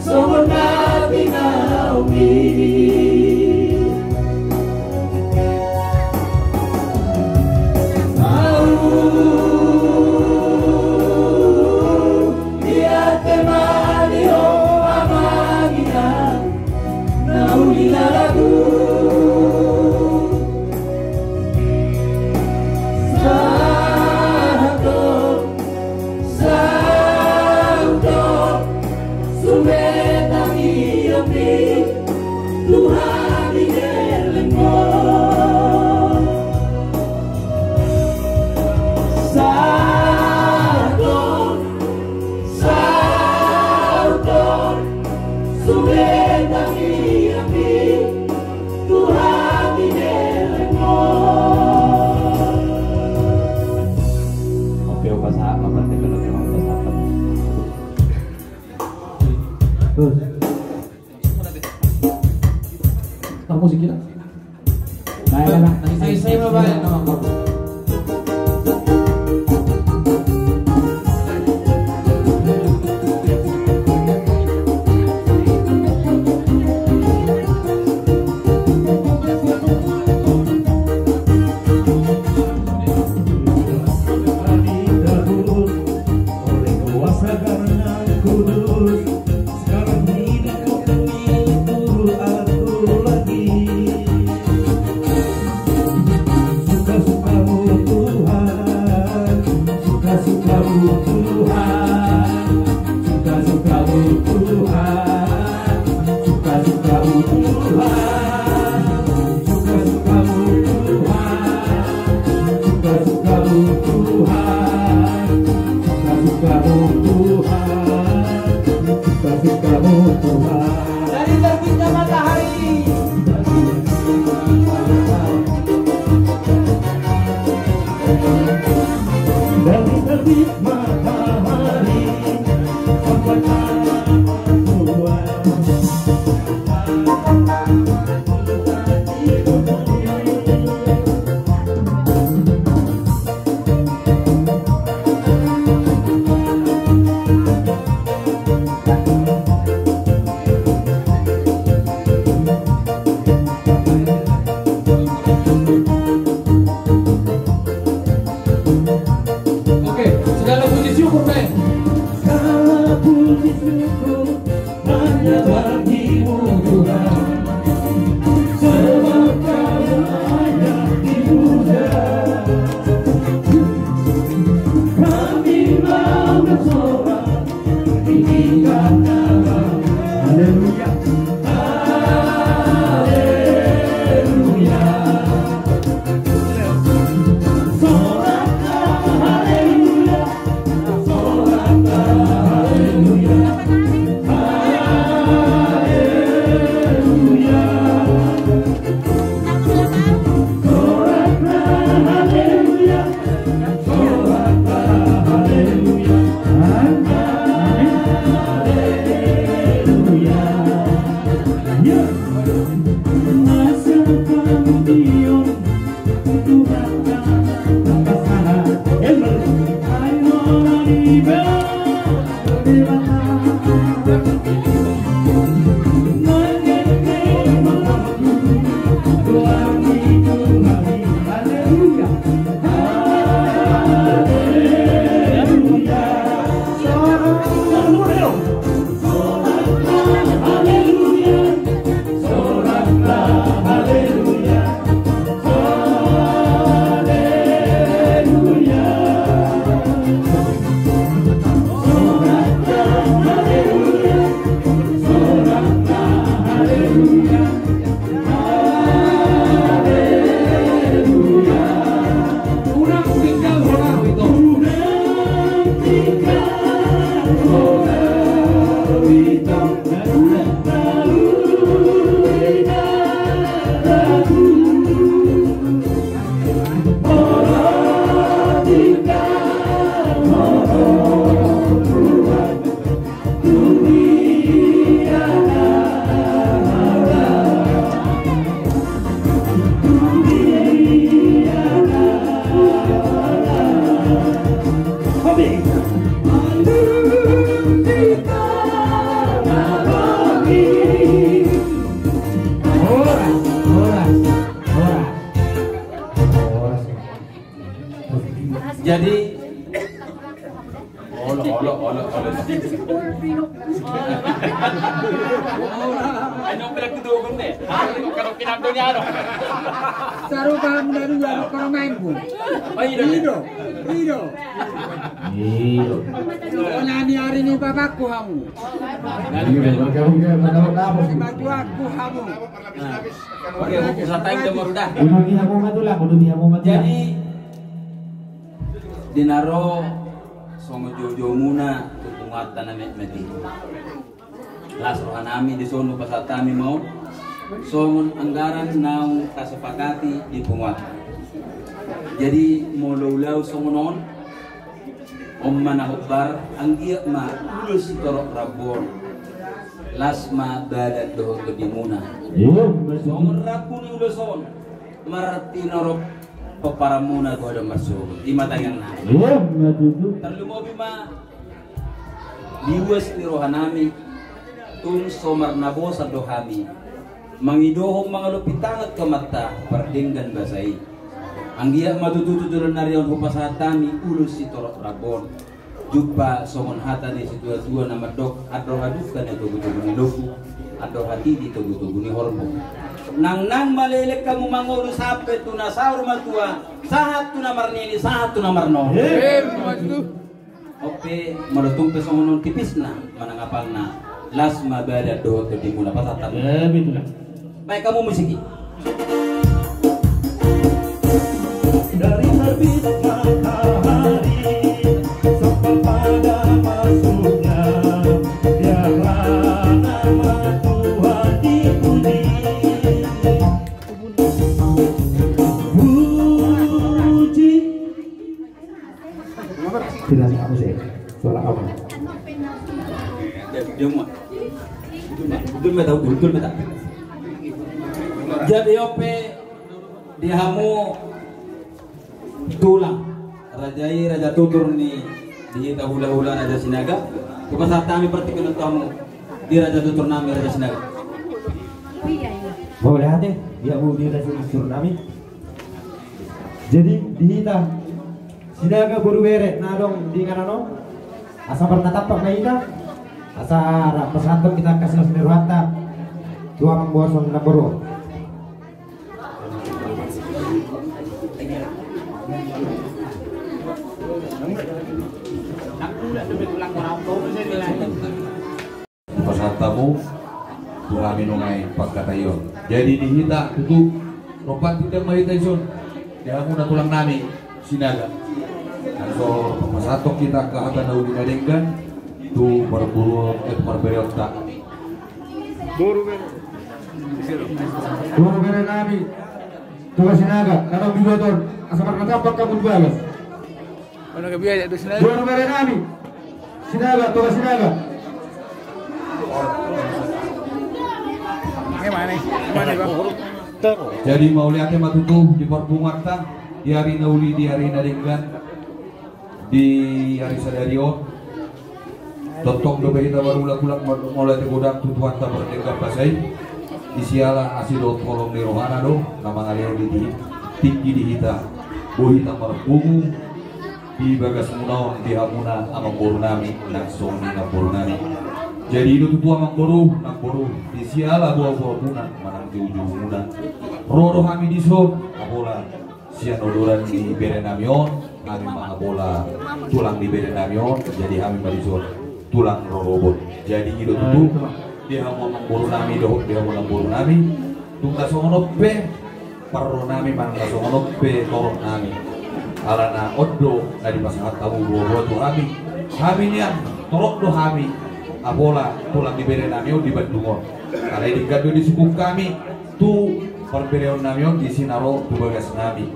songon na tinau i. Au diate ma di ho amang inang, na uli na lagu. Sahat do, saut do, sude tangiangmi, Tuhan i geleng ho. Sahat do, saut do, sude tangiangmi, Tuhan i geleng ho. Oke, opa sa, opa teka, opa sa. Terus. Tahu musik kita? Baik, Bang. Saya, saya mau balik nama aku. Oleh kuasa Darah Kudus, sekarang hidupku ini turut atur lagi. Suka-sukamu Tuhan, suka-sukamu Tuhan, suka-sukamu Tuhan, suka-sukamu Tuhan, suka-sukamu Tuhan, suka-sukamu Tuhan, suka-sukamu Tuhan, suka-sukamu Tuhan. Dari terbitnya matahari. Dari terbit matahari sampai tengah malam. Oke, segala puji Syukur, men. Segala puji syukur hanya bagimu, Tuhan. Sebab Kau layak dipuja. Kami mau bersorak, tinggikan nama. Haleluya. Haleluya. Sorak, haleluya. Jadi, olo, olo, olo, olo. Ayo, bilang gitu, Gun, deh. Kalau pinang dunia, dong. Saru kamu dari luar, kalau main, Gun. Oh, iya, dong. Ido, ido. Ido. Oh, nani hari ini bapakku kamu. Iya, bergabung dia, bergabung apa sih? Batu aku kamu. Nah. Oke, oke, satai udah, baru dah. Udah dia mau maju lah, udah dia mau maju lah. Jadi, di na ro songon joujoumuna tu punguanta na metmet i. Las rohanami dison, hupasahat hami ma on songon anggaran naung tasepakati di punguanta. Jadi, molo ulaon songon on, on ma na hombar, anggiat ma ulos sitorop rambu on. Las ma badan dohot tondimuna. Iya, betul. Songon rambu ni ulos on, martinorop pomparanmuna tu adong marsogot. I ma tangiangnami. Iya, betul. Tarlumobi ma di uas ni rohanami, tung so marnabosan do hami mangidohon, mangalopi tangan tu Amanta Pardenggan Basa i. Anggiat ma tutu tu joloan ni ari on hupasahat hami ulos sitorop rambu on. Jumpa songon hata ni situatua na mandok: Andor hadungka na i togutogu ni lombu, andor hatiti togutogu ni horbo. Nangnang ma leleng hamu mangolu sampe tu na saur matua, sahat tu na marnini, sahat tu na marnono. Emma tutu. On pe, molo tung pe songon on tipisna manang apalna, las ma badan dohot tondimuna, pasahat hami. Emma tutu. Baen hamu musik i. Dari terbit matahari sampai pada masuknya, biarlah nama Tuhan dipuji. Puji. Tidak, aku sih. Suara apa? Dia, dia mau. Betul, betul, betul, betul, betul. Jadi, on pe di hamu tulang, raja i, raja tutur ni di hita hulahula Raja Sinaga. Hupasahat hami partingkian on tu hamu di raja tutur nami Raja Sinaga. Mauliate di hamu di raja tutur nami. Jadi, di hita Sinaga boru bere na adong di inganan on, Asa marnatampak ma hita, asa rap pasahathon hita angka silas ni rohanta tu amangboru on, namboru on. Pasahat hamu tu hami nunga i pangkataion. Jadi di hita tutu, rompan tindak ma hita dison, di hamuna tulang nami Sinaga. Langsung pasahathon hita angka hata na uli na denggan tu parboru, eh, tu parbereonta. Boru bere. Boru bere nami Toga Sinaga, na naung dibuat on, asa marnatampak hamu tu bagas. Boru bere nami Sinaga, Toga Sinaga. Jadi mauliate ma tutu di parpunguanta, di ari na uli, di ari na denggan, di ari sadari on. Tongtong dope hita marulak-ulak, mauliate godang tu Tuhanta pardenggan basa i. Di siala asi dohot holong ni rohana do na mangalehon i, tingki di hita, boi hita marpungu di bagasmuna on, di hamuna amangboru nami nang songon i namboru nami. Jadi i do tutu amangboru, namboru, di siala boaboamuna manang joujoumuna, ro do hami dison, apala sian odoran ni bere nami on, hami mangabola tulang ni bere nami on, jadi hami ma dison tulang rorobot. Jadi i do tutu, di hamu amangboru nami dohot di hamu namboru nami, tung na songon on pe parro nami manang na songon on pe torop nami. Alana on do na dipasahat hamu boaboa tu hami. Hami nian torop do hami, apala tulang ni bere nami on di Bandung on. Alai denggan do disungkun hami tu parbereon nami on, disi na ro tu bagas nami.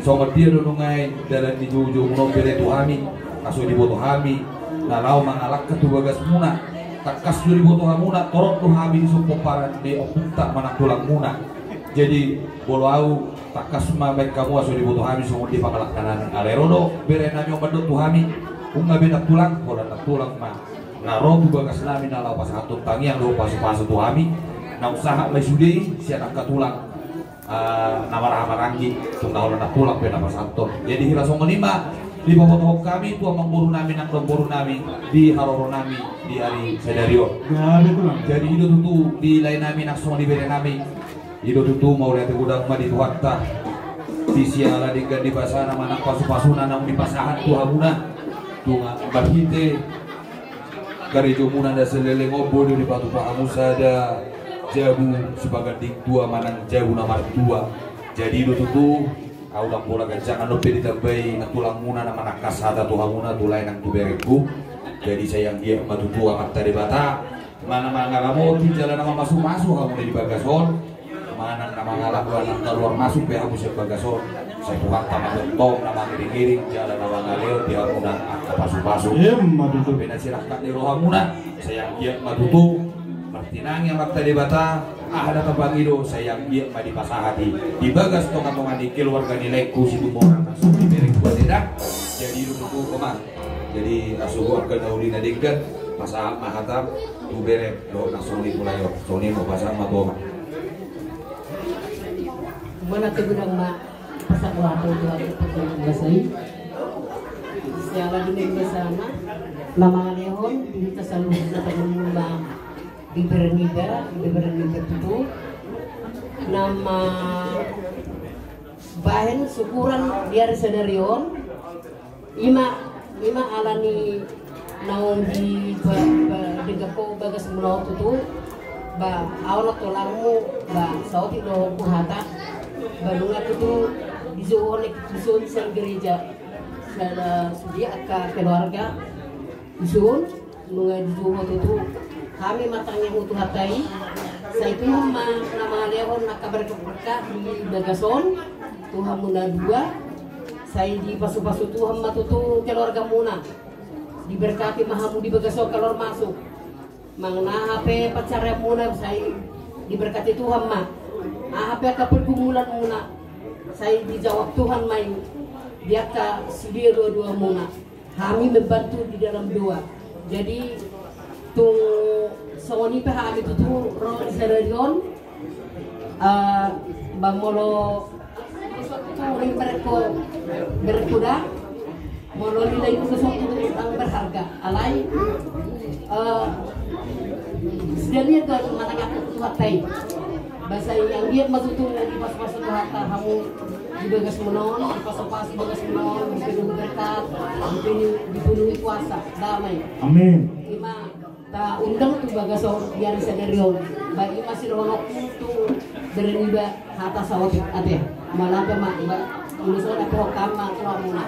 Songon dia do nunga i dalan ni joujoumuna on bere tu hami, na so diboto hami na laho mangalangka tu bagasmuna. Tangkas do diboto hamuna torop do hami dison pomparan ni ompunta manang tulangmuna. Jadi molo au, tangkas ma baen hamu asa diboto hami songon dia pangalangka nami. Alai ro do bere nami on mandok tu hami, nunga be nang tulang, holan nang tulang ma na ro tu bagas nami na laho pasahathon tangiang dohot pasupasu tu hami, naung sahat ma i sude i sian angka tulang, ah, na marhahamaranggi, tung na holan nang tulang pe na pasahathon. Jadi hira songon i ma dipabotohon hami tu amangboru nami nang namboru nami di haroro nami di ari sadari on. Jadi i do tutu di lae nami nang songon i bere nami. I do tutu mauliate godang ma di Tuhanta, di siala denggan ni basana manang pasupasuna naung dipasahat tu hamuna. Tung marhite karejomuna na saleleng on boi do dipatupa hamu sada jabu sipaganding tua manang jabu na martua. Jadi i do tutu, au ndang pola ganjang, andon pe ditambai nang tulangmuna na manangkas hata tu hamuna, tu lae nang tu berengku. Jadi sai anggiat ma tutu Amanta Debata ma na mangaramoti jala na mamasumasu hamuna di bagas on, manang na mangalap, manang na luar masuk pe hamu sian bagas on, sai Tuhanta ma tongtong na mangiringiring jala na mangalehon di hamuna angka pasupasu. Ima tutu. Pe na sirangkap ni rohamuna, sai anggiat ma tutu martinangi Amanta Debata, aha na tapangido sai anggiat ma dipasahat i di bagas tongatonga ni keluarga ni laengku Situmorang nang songon i berengku Batedang. Jadi i do tutu, Oma. Jadi asa angka na uli na denggan, pasahat ma hata tu bere dohot nang songon i tu lae on. Songon i ma, pasahat ma tu Oma. Mauliate godang ma, pasahat ma hata tu anak pangkataion basa i. Siala denggan ni basana na mangalehon di hita saluhutna, taganjang ma di bere niba, di bere niba tutu na mambahen syukuran di ari sadari on. Ima, ima ala ni naung di ba, ba, denggan ho bagasmuna on tutu. Ba, au nang tulangmu, ba, saotik do huhata. Ba, nunga tutu dijou ho nangkin tuson sian gereja. Sada sude angka keluarga tuson. Nunga dijou ho tutu, hami martangiang tu Tuhanta i, sai Tuhan ma na mangalehon angka berkatberkat di bagas on tu hamuna dua, sai dipasupasu Tuhan ma tutu keluargamuna, diberkati ma hamu di bagas on keluar masuk, manang aha pe pansarianmuna sai diberkati Tuhan ma, aha pe angka pergumulanmuna sai dijawab Tuhan ma i di angka sude duaduamuna. Hami membantu di dalam doa. Jadi tung songon i pe hami tutu ro di sadari on. Eh, ba molo tutu ring berengku, berengku da. Molo nilai tu sesuatu yang berharga, alai, eh, sudah lihat kan mata kaki Tuhan tai. Bahasa yang dia maksudnya di pas-pas Tuhan hamu di bagas menon, di pas-pas bagas menon, dipenuhi berkat, dipenuhi, dipenuhi kuasa, damai. Amin. Ima taundang tu bagasan on di ari sadari on. Ba ima sidohononku tu bere niba hata saotik ate. Mauliate ma ba ulos on ape hokam ma tu hamuna.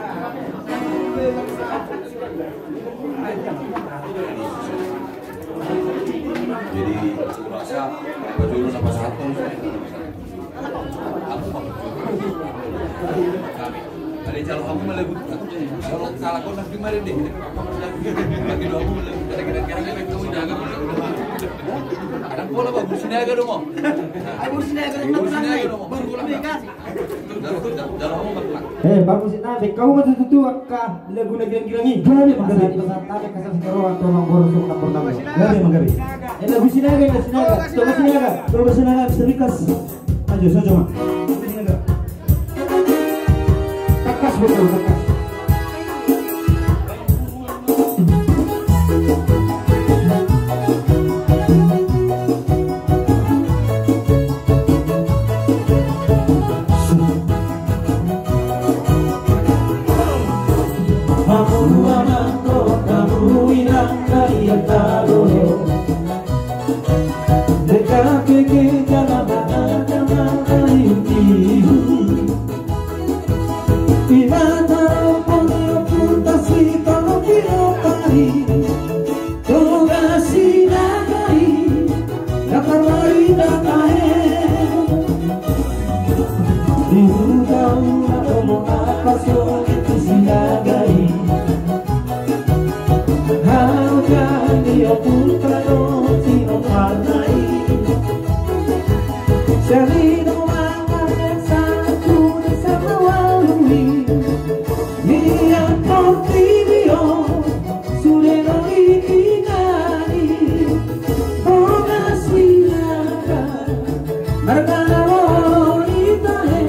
Jadi rasa pajolo na pasahathon. Ada jalo hamu melebu. Kalau salah kau nanti mari deh. Lagi dua puluh. Kira-kira kau ini agak. Ada pola bagus ini agak dong. Bagus ini agak dong. Bagus ini agak dong. Bagus ini agak dong. Jalo hamu. Eh, bagus ini. Kau mah tutu angka. Lagu na girang-girang i. Gabe manggabe. Pasal tadi kasar sitaro atau manggoro sok na pernah. Gabe manggabe. Eh, lagu Sinaga, lagu Sinaga. Coba Sinaga. Coba Sinaga, bisa ringkas. Maju, so coba. Sinaga. Tekas betul, tekas. Toga Sinaga i, na parmarita tahe. Di huta-huta dohot na paso tu Sinaga i. Hau kan di ompunta dohot sinomparna i. Sari dohot mangan satu di sabawalu i. Nian portibi on. Sude do ditingani, Toga Sinaga, marga na ro di tahe,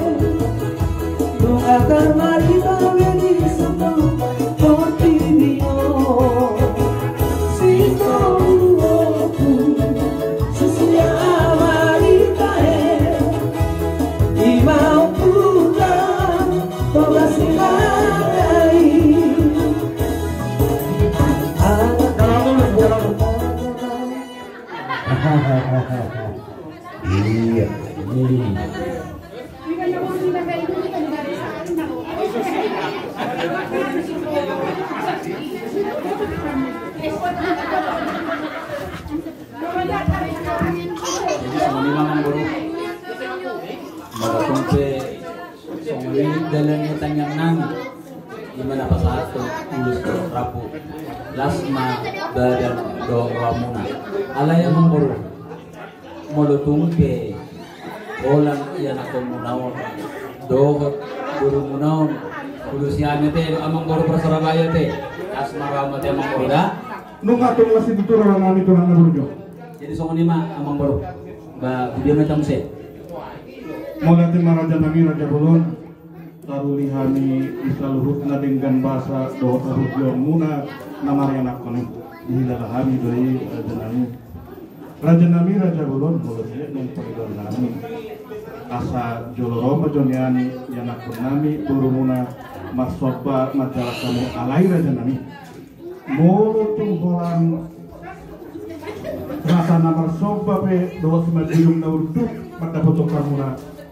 nunga tarmarita be di saportibi on. Sitoruonku, sisia ama di tahe, ima ompunta, Toga Sinaga i. Iya. Jadi songon i ma amangboru. Molo tung pe songon i dalan ni tangiang nami, ima na pasahathon ulos dohot rambu, las ma badan dohot rohamuna. Alai amangboru, molo tung pe holan ianakkonmuna on dohot borumuna on, ulosi hami ate, amangboru Parsorabaya ate. Las ma rohamu ate amangboru da. Nunga tung las situtu roha nami tu anak na burju. Jadi songon i ma amangboru. Ba, budia ma tamu se. Mauliate ma raja nami, raja bolon. Taruli hami di saluhutna denggan basa dohot haburjuonmuna na marianakhon i. Dihilala hami do i, raja nami. Raja nami, raja bolon, molo sian naung pangidoan nami. Asa jolo ro ma jo nian ianakhon nami, borumuna, marsomba manjalang hamu, alai raja nami. Molo tung holan rasa na marsomba pe dohot simanjujung na unduk mandapothon hamuna,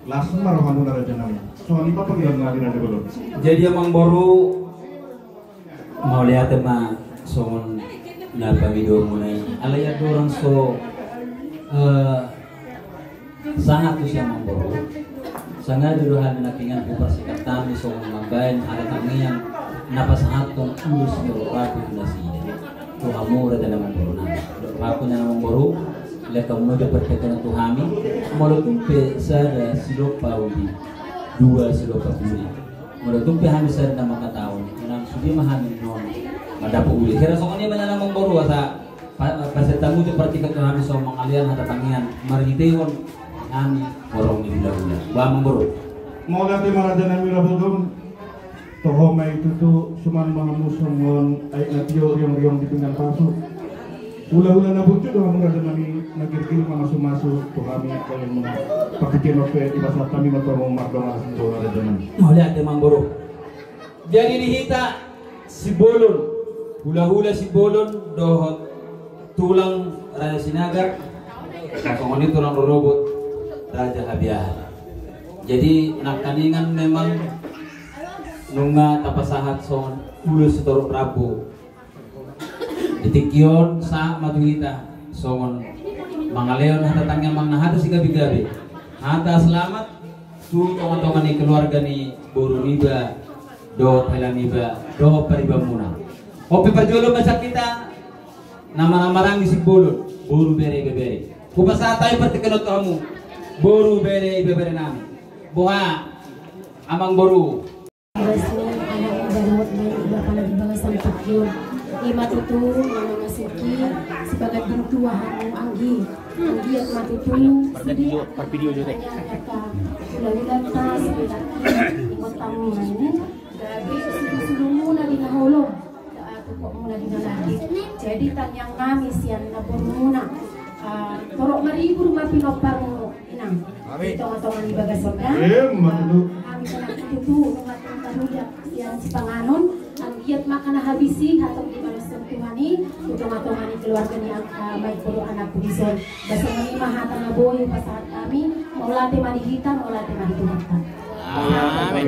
las ma rohamuna raja nami. Songon i ma pangidoan nami raja bolon. Jadi amangboru, mauliate ma songon na pangidoanmuna i. Alai andorang so, eh, sanga tusi amangboru, sanga do hami nangkiningan huparsikat hami songon mambahen hata tangiang na pasahathon ulos ni roha tu nasida. Tu hamu raja ni amangboru nami. Dohot hamu na amangboru, lehon hamu jo partingkian tu hami, molo tung pe sada silompa uli, dua silompa uli. Molo tung pe hami sada na manghatahon, unang sude ma hami annon mandapot uli. Hira songon i ma nian amangboru asa Pa-, pasahat hamu jo partingkian tu hami songon mangalean hata tangiang marhitehon hami horong ni hulahula. Ba amangboru. Mauliate ma raja nami raja bolon. Ho ma i tutu, suman ma hamu songon aek na tio riong-riong di pinggan pasu. Hula-hula na burju do hamu raja nami, na girgir mamasumasu tu hami dainangmuna. Partingkian on pe dipasahat hami ma tu hamu mardongan sitadohon raja nami. Mauliate ma amang boru. Jadi di hita Simbolon, hula-hula Simbolon dohot tulang Raja Sinaga, songon i tulang rorobot Raja Habiahan. Jadi nangkiningan memang nunga tapasahat songon ulos sitorop rambu. Di tingki on sahat ma tu hita songon mangalehon hata tangiang, manang hata sigabe-gabe, hata selamat tu tonga-tonga ni keluarga ni boru niba dohot hela niba dohot paribanmuna. On pe parjolo ma sian hita na marhaha-maranggi Simbolon, boru, bere, ibebere. Hupasahat hami partingkian on tu hamu, boru, bere, ibebere nami. Boha, amang boru? Bagasan anak ni baruot bani bapa na di bagasan tingki on. Ima tutu na mangasingki sibagas bintua hamu anggi. Anggiat ma tutu sude parvideo jo te. Hula-hulanta, sude laki, ingot hamu, gabe sulu-sulumuna di na holom, tokmuna di na laki. Jadi tangiang nami sian namborumuna, ah, torop maribur ma pinomparmu, Inang. Amin. Di tonga-tonga ni bagas on da. Ima tutu. Hami nang tutu nunga tarlumobi sian sipanganon, anggiat ma angka na habis i hatop dibalos Tuhan i tu tonga-tonga ni keluarga ni angka, ah, baik boru anakku dison. Basa nami ma hata na boi pasahat hami, mauliate ma di hita, mauliate ma di Tuhanta. Amin.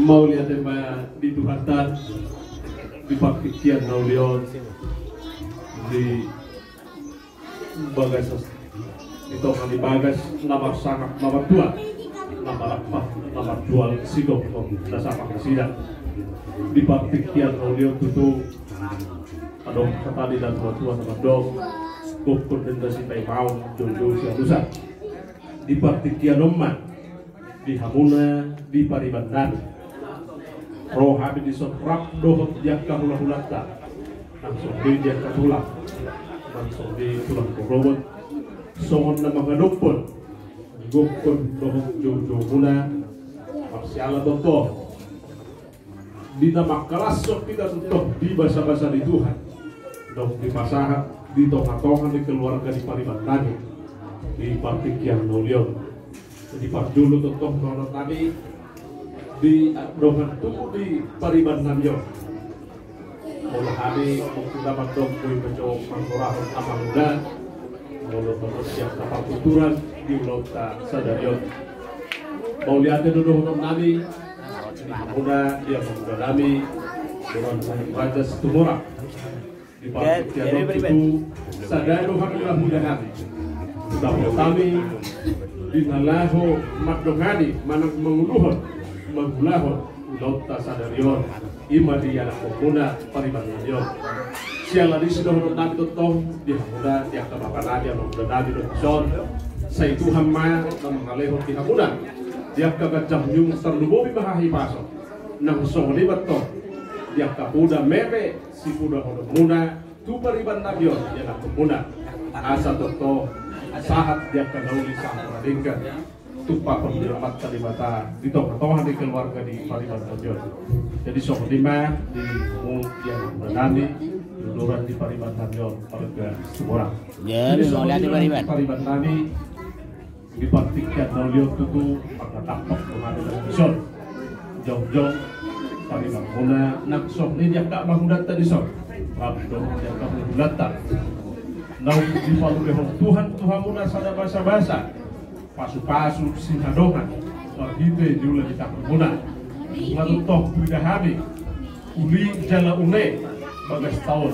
Mauliate ma di Tuhanta, di partingkian na uli on, di bagas, di tonga ni bagas na marsangap na martua, na marapah na marjual, sigomgom na sapah nasida. Di partingkian na uli on tutu, adong hata ni natua-tua na mandok, gokhon do inda sipaimaon, joujou sialusan. Di partingkian on ma di hamuna, di pariban nami, ro hami dison rap dohot di angka hula-hulanta, nang songon i di angka tulang, nang songon i tulang rorobot, songon na mangadophon gokhon dohot joujoumuna, parsiala tongtong di na mangkalashon hita tongtong di basa-basa ni Tuhan, dung dipasahat di tonga-tonga ni keluarga ni pariban nami di partingkian na uli on. Jadi parjolo tongtong dohonon nami di, ah, dongan tubu ni pariban nami on. Molo hami mungkin na mandok boi menjawab mangkorahon amang uda, molo menurut siap kapal tuturan di ulaonta sadari on. Mauliate do dohonon nami di hamuna, di amang uda nami, Boran Raja Situmorang. Di partingkian on tutu sada do hami laho huda nami. Dapot hami di na laho mandongani manang manguluhon, mangulahon ulaonta sadari on. Ima di anakkonmuna pariban nami on. Siala ni i dohonon nami tongtong di hamuna, di angka bapa nami, amang uda nami dohot dison, sai Tuhan ma na mangalehon di hamuna di angka ganjang ni umur, tarlumobi ma hahipason. Nang songon i ma tong di angka poda, meme sipodahononmuna tu pariban nami on, di anakkonmuna, asa tongtong sahat di angka na uli, sahat na denggan. Tumpahon ni Amanta Debata di tonga-tonga ni keluarga ni pariban nami on. Jadi songon i ma di hamu, di anak nami, di uduran ni pariban nami on, marga Situmorang. Jadi songon i ma di pariban nami, di partingkian na uli on tutu, marga Tampak do hami dison. Jongjong paribanmuna nang songon i di angka amang udanta dison, rap dohot di angka hula-hulanta. Naung dipalehon Tuhan tu hamuna sada basa-basa, pasu-pasu sihaadongan marhite di ula ni tanganmuna. Nunga tongtong huida hami uli jala une bagasta on,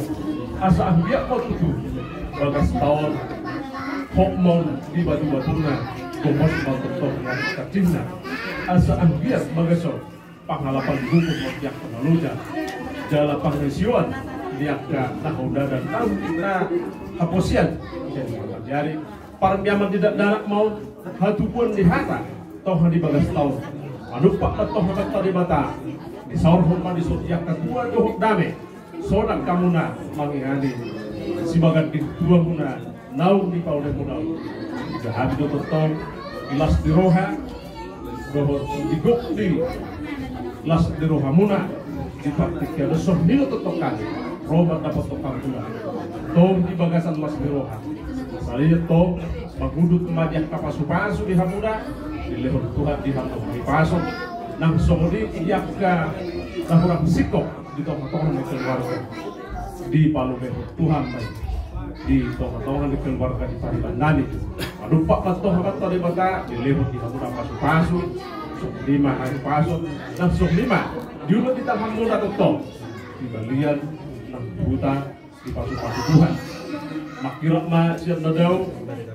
asa anggiat ma tutu bagasta on hot ma on di batu-batuna, gomos ma tongtong na kancingna, asa anggiat bagasta on pangalapan ni hukum di angka na loja jala pangasioan di angka na haudada, na haposian. Jadi parmiaman di dakdanak ma on, hatubuan ni hata tonga di bagasta on. Manumpak ma antong Amanta Debata, disaorhon ma dison angka tua dohot dame, sonang hamuna mangihani sibagas ni tuamuna naung dipaolemuna on. Jadi do tongtong las ni roha dohot di gok ni las ni rohamuna di partingkian on, songon i do tongtong hami ro mandapothon hamuna tong di bagasan las ni roha. Sahali tong mangudut ma di angka pasupasu di hamuna, dilehon Tuhan di hamuna hahipason, nang songon i di angka na hurang singkop di tongatonga ni keluarga, dipalumehon Tuhan ma i di tongatonga ni keluarga di pariban nami. Manumpak ma antong Amanta Debata, dilehon di hamuna pasupasu, songon i ma hahipason, nang songon i ma diulahon di tanganmuna tongtong di balian nang di huta, dipasupasu Tuhan. Mangkirap ma sian na dao,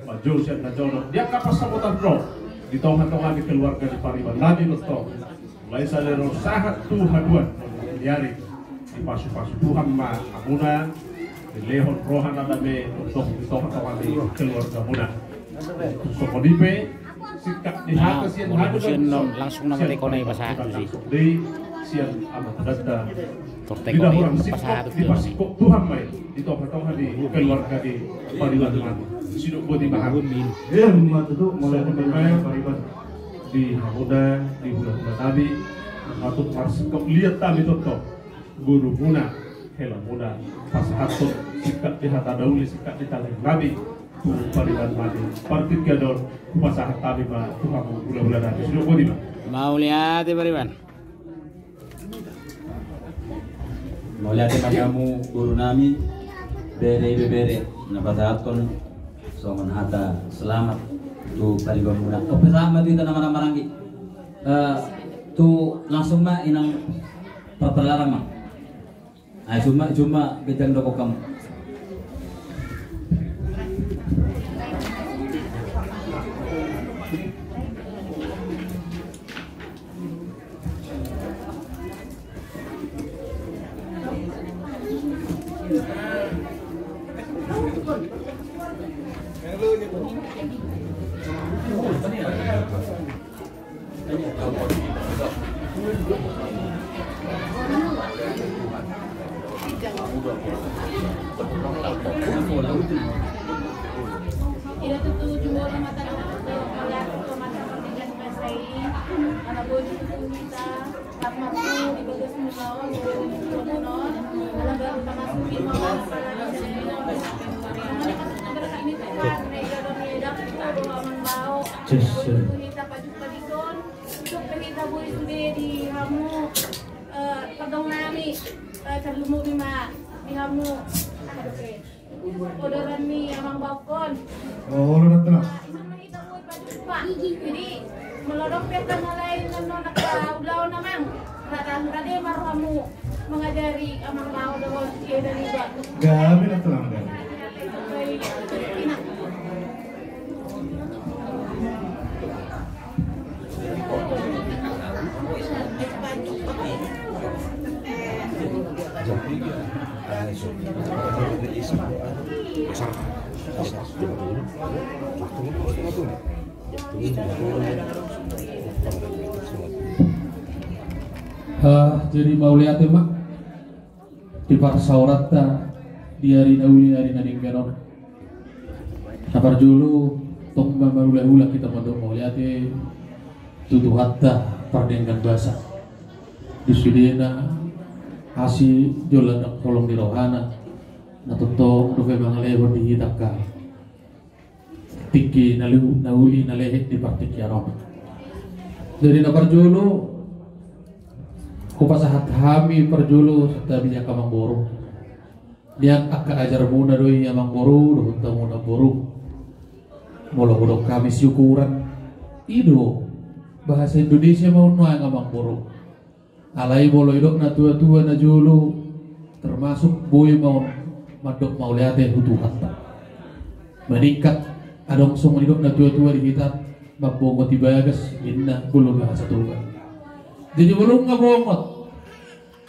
manjou sian na jonok di angka pansamotan ro di tongatonga ni keluarga di pariban nami tongtong. Mulai sian na dao sahat tu haduan ni ari, dipasupasu Tuhan ma hamuna, dilehon roha na dame tongtong di tongatonga ni keluargamuna. Songon i pe singkat ni hata sian hami, langsung nama teko na i pasahat tu si. Di sian amang danta. Tortek di na hurang singkop, dipasingkop Tuhan ma i di tongatonga ni keluarga di pariban nami. Sidok boti ma hami. Ima tutu, mauliate ma di hamuna di hulahula nami. Matuk marsingkop liat hami tongtong. Gurumuna, helamuna, pasahathon singkat ni hata na uli, singkat ni tangiang nami tu pariban nami. Partingkian on hupasahat hami ma tu hamu hulahula nami. Sidok boti ma. Mauliate pariban. Mauliate ma di hamu guru nami, bere, ibebere na pasahathon songon hata selamat tu paribanmuna. Hupasahat ma tu hita na marhahamaranggi. Eh, tu langsung ma inang parpalaran ma. Ai, cuma, cuma bintang dokok kamu. Yes, sir. Dison, pe hita boi sude di hamu, eh, pardongan nami, eh, tarlumobi ma di hamu. Aduh, eh. Podoran ni amang baokkon. Oh, olo, dah, tenang. Ison ma hita boi pajumpa. Jadi, molo adong pe angka na lain, non, non, angka ulaon, amang. Rade, rade ma rohamu mangajari amang bao dohot si Eda Liba. Gabe, dah, tenang, gabe. Baik. Ah, jadi mauliate ma di parsaoranta di ari na uli, ari na denggan on. Na parjolo, tong ma marhulahula hita mandok mauliate tu Tuhanta pardenggan basa. Di sudena asi jolo nang holong ni rohana, na tongtong dope mangalehon di hita angka tingki na lu-, na uli na lehet di partingkian on. Jadi na parjolo, hupasahat hami parjolo santabi di angka amangboru. Nian angka ajarmuna do i amangboru dohot hamuna boru. Molo hudok hami siukuran, i do bahasa Indonesia ma on nuaeng amangboru. Alai molo didok natuatua najolo, termasuk boi ma on mandok mauliate tu Tuhanta. Maningkat adong songon didok natuatua di hita, mambongoti bagas, ninna molo bahasa Toga. Jadi molo nunga bongot,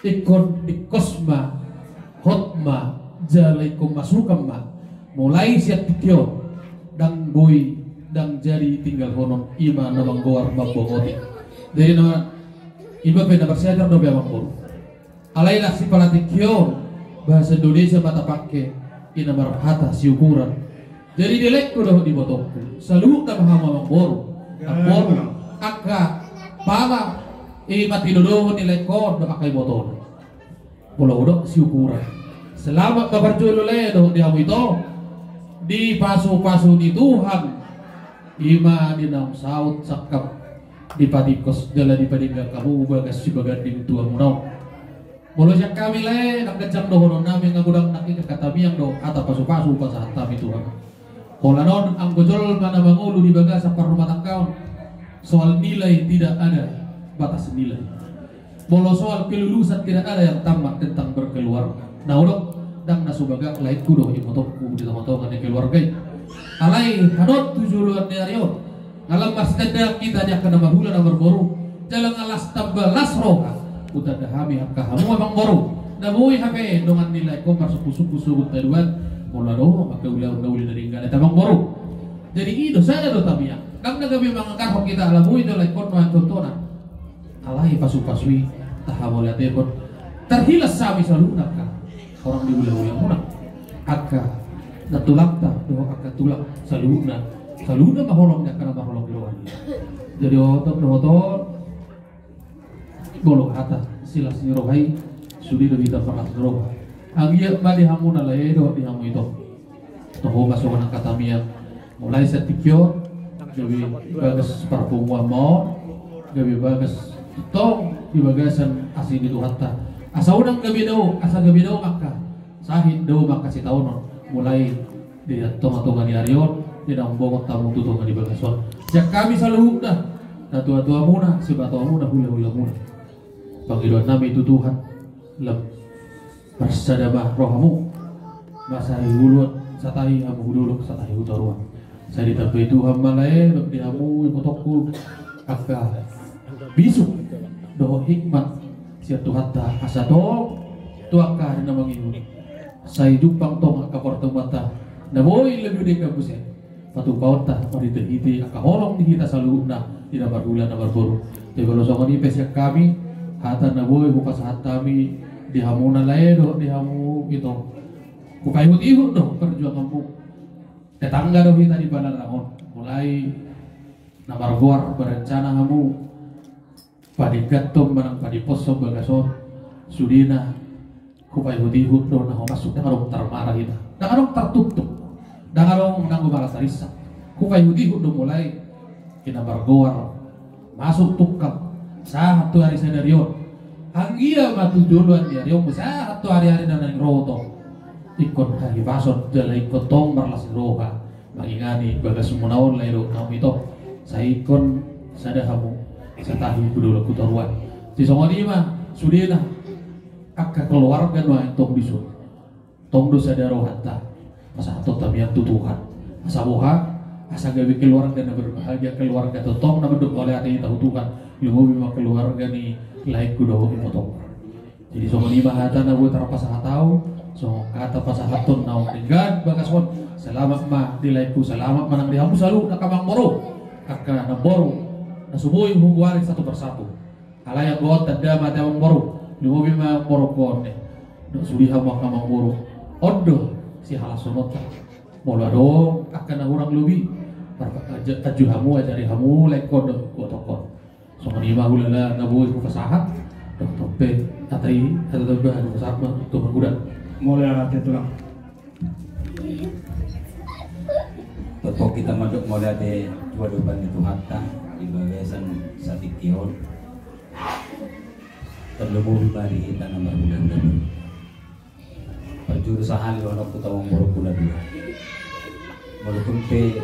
ingkon dingkos ma, hot ma, jala ingkon masukan ma. Mulai sian tingki on, ndang boi, ndang jadi tinggalhonon, i ma na manggoar mambongoti. Jadi na, iba pe na marsiajar dope amangboru. Alai na sipala tingki on, bahasa Indonesia ma tapake, i na marhata siukuran. Jadi di laengku dohot di ibotongku, saluhutna ma hamu amangboru, amangboru, angka pala, i ma tinodohon ni laengku on dohot angka ibotona. Molo hudok siukuran, selamat ma parjolo lae dohot di hamu ito. Dipasupasu ni Tuhan, i ma di naung saut sangkap, dipatingkos jala dipadenggan hamu bagas sibaganding tu hamuna on. Molo sian hami lae, ndang ganjang dohononnami, nga godang nangkin hata tamiang do hata pasupasu pasahat hami tu hamu. Holan on, anggo jolma na mangolu di bagasan parrumatanggaon, soal nilai tidak ada batas nilai. Molo soal kelulusan tidak ada yang tamat tentang berkeluarga. Na hudok, ndang na so bagak laengku dohot ibotongku di tongatonga ni keluarga i. Alai hadok tu joloan ni ari on, nga lam marsitandahan hita di angka na marhula na marboru, jala nga las tamba las roha hutanda hami angka hamu amangboru, na boi hape dongan ni laengku on marsungkunsungkun sogot taduan, molo adong angka ulaon na uli na denggan, amangboru. Jadi i do sada do tamiang, ndang na gabe manganggahon hita ala boi do laengku on nuaeng tontona. Alai pasupasu i tahamauliatehon. Tarhilas hami saluhutna angka horong ni hulahulamuna, angka nantulangta dohot angka tulang saluhutna. Saluhutna ma holong ni angka na marholong di roha i. Jadi oto dohot on, molo hata silas ni roha i, sude do hita marlas ni roha. Anggiat ma di hamu na lae dohot di hamu ito, toho ma songon angka tamiang. Mulai sian tingki on, gabe bagas parpunguan ma on, gabe bagas tong di bagasan asi ni Tuhanta. Asa unang gabe dao, asa gabe dao ma angka sahit, dao ma angka sitaonon. Mulai di tongatonga ni ari on, di naung bongot hamu tu tonga ni bagas on. Sian hami saluhutna, natuatuamuna, sipatupaonmuna, hulahulamuna, pangidoannami tu Tuhan, lam marsada ma rohamu, masa i huluan satahi hamu hu dolok, satahi hu toruan. Sai ditambai Tuhan ma lae dohot di hamu ibotongku angka bisuk dohot hikmat sian Tuhanta, asa tong tu angka ari na mangihut, sai jumpang tong angka partemuanta na boi lebih denggan muse patupaonta marhitehite angka holong di hita saluhutna di na marhula na marboru. Jadi molo songon i pe sian hami, hata na boi hupasahat hami di hamu na lae dohot di hamu ito, hupaihutihut do parjuanganmu. Tetangga do hita di Balarang on, mulai na margoar berencana hamu padengganhon manang padiphoshon bagas on, sudena hupaihutihut do na humasuk, ndang adong tarmara hita, ndang adong tartuktuk, ndang adong nanggo marasa rinsang. Hupaihutihut do mulai i na margoar masuk tungkang sahat tu ari sadari on. Anggia ma tu joloan ni ari on sahat tu ari-ari na naeng ro tong, ingkon hahipason jala ingkon tong marlas ni roha mangingani bagasmuna on lae dohot hamu ito. Sai ingkon sada hamu, satahi hu dolok hu toruan. Sisongon i ma sudena angka keluarga nuaeng tong dison. Tong do sada rohanta pasahathon tamiang tu Tuhan, asa boha, asa gabe keluarga na berbahagia, keluarga tongtong na mandok mauliate hita tu Tuhan. Lumobi ma keluarga ni laengku dohot ibotongku. Jadi songon i ma hata na boi tarpasahat ahu, songon hata pasahathon naung denggan bagas on. Selamat ma di laengku, selamat ma nang di hamu saluhut angka amangboru, angka namboru na so boi hugoari satu persatu. Alai anggo on tanda ma ate amangboru, lumobi ma amangboru on, dok sude hamu angka amangboru. On do sihalashononta. Molo adong angka na hurang lobi, parpa-, aja-, ajuk hamu, ajari hamu laengku on dohot ibotongku on. Songon i ma hulala na boi hupasahat. Dok tompe hata i, hata tompe hupasahat ma tu hangudang. Mauliate tulang. Tongtong hita mandok mauliate tu adopan ni Tuhanta di bagasan satingki on. Tarlumobi ma di hita na marhulahula. Parjolo sahali dohononku tu amangboru na dua. Molo tung pe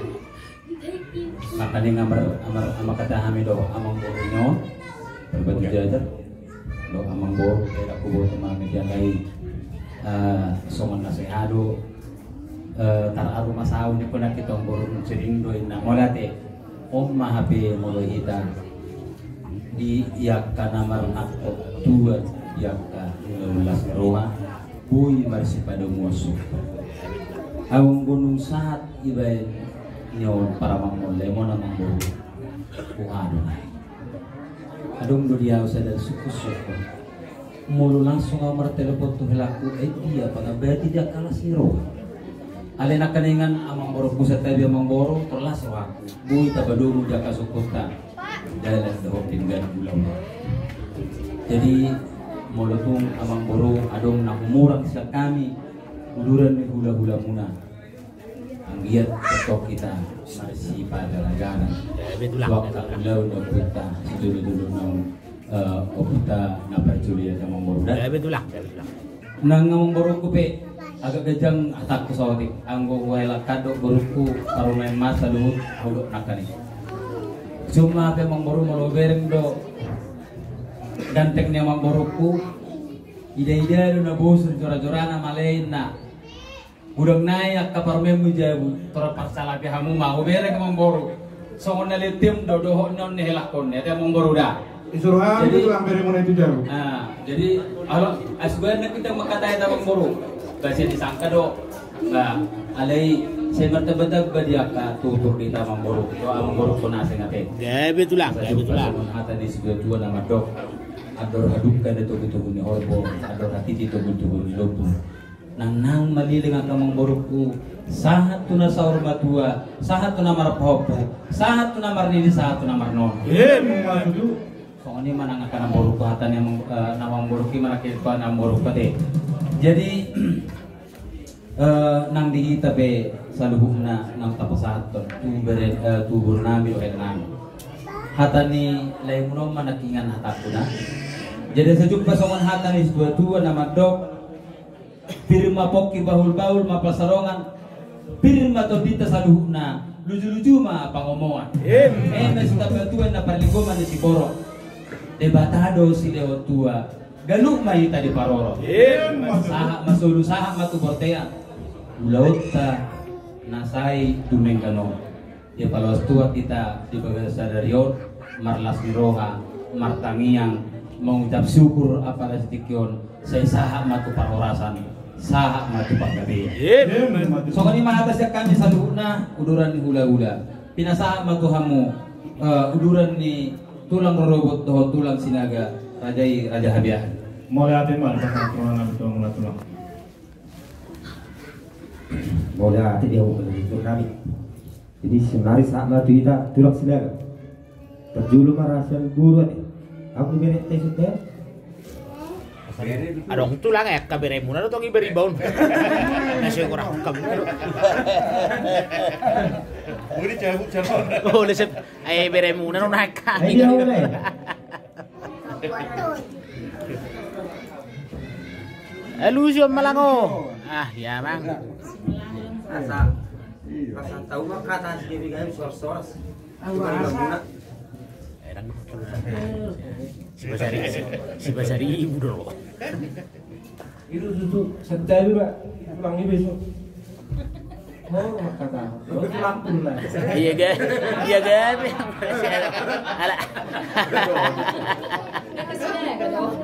nangkaning amar, amar, amar hata hami do amangboru ni on, Parbatu Jajar, do amangboru pe, dang huboto ma media nai, eh, songon na sai hado, eh, tararu ma saun ni pona kita amangboru sering do inna mauliate. On ma hape molo hita di angka na marnangkok tuat, di angka na las ni roha, boi marsipadomuan sumpah. Aung gunung sahat ibaen ni on paramang mole mona manggoru. Huhadu nai. Adong do di ahu sada sungkun-sungkun. Molo langsung ahu martelepon tu helangku, eh, dia pangambati di angka las ni roha. Alai nangkaningan amangborungku, santabi amangboru, tolhas rohangku. Boi tapadomu di angka sungkunta dalan dohot denggan ulaon. Jadi molo tung amangboru adong na humurang sian hami, uduran ni hula-hulamuna, anggiat tongtong hita marsipagara-gara. Ya, betul lah. Tu angka ulaon ni ompunta, sijolo-jolo naung, eh, ompunta na parjolo i, amangboru da. Ya, betul lah. Ya, betul lah. Nang amangborungku pe agak ganjang hatangku saotik, anggo huhela handok borungku parumaen masa luhut hudok nangkaning. Cuma pe amangboru, molo hubereng do ganteng ni amangborungku, ida-ida do na bosun jora-jorana malein na. Godang nai angka parumaenmu i jabu, torop parsalapi hamu ma hubereng amangboru. Songon na letem do dohot na on ni helangkon, ate amangboru da. Isur hami. Jadi, tulang beremuna itu jabu. Ah, jadi, alo, asugan na kita mangkatai, ate amangboru. Basa disangka do. Ba, alai sai martamba-tamba di angka tutur di hita amangboru. Dohot amangboru pe na seng ate. Ya, betul lah, ya, betul lah. Songon hata ni situa-tua na mandok: Andor hadungka do togu-togu ni horbo, andor hatiti togu-togu ni lombu. Nang, nang maleleng angka amangborungku, sahat tu na saur matua, sahat tu na marpahompu, sahat tu na marnini, sahat tu na marnono. Ima tutu. Songon i ma nang angka amangborungku, hata ni amang, eh, na amangborungku i ma nang angka amangborungku ate. Jadi, eh, nang di hita pe saluhutna naung tapasahathon tu bere, eh, tu borunami dohot helaennami. Hata ni laemuna on ma nangkiningan hatangku da. Jadi sai jumpa songon hata ni situa-tua na mandok: Pir ma pongki, bahul-bahul ma pansalongan, pir ma tondinta saluhutna, luju-luju ma pangomoan. Ima. Eme sitamba tua na parlinggoman ni siborok. Debata do silehon tua, ganup ma hita diparorot. Ima. Sahat ma solu, sahat ma tu bontean. Ulaonta na sai dumenggan on. Ia paloas tuat hita di bagasan sadari on, marlas ni roha, martangiang, mangucap syukur, apala di tingki on, sai sahat ma tu parhorasan, sahat ma tu panggabean. Ima. Songon i ma hata sian hami saluhutna, uduran ni hula-hula. Pinasahat ma tu hamu, eh, uduran ni tulang rorobot dohot tulang Sinaga, raja i Raja Habiahan. Mauliate ma, pasahat roha nami tu hamuna tulang. Mauliate di hamu, tulang nami. Jadi saonari sahat ma tu hita tulang Sinaga. Parjolo ma ra sian boru ate. Ahu bere te sude. Adong tulang, eh, angka beremuna do tong i bere ibaon. Na so kurang kam. Boleh cabut, cabut. Boleh sep. Eh, beremuna do nangkaning. Ayo, boleh. Alusi on ma, Lango. Ah, ya, Mang. Asa, asa tahu mah kata si Dewi Gayu soros-soros. Cuma di bangunan. Sibasari, si, sibasari ibu dulu. Itu tutu, santai, Pak. Pulang ini besok. Oh, kata. Oh, pulang, pulang. Iya, ga-, iya, ga-, ala.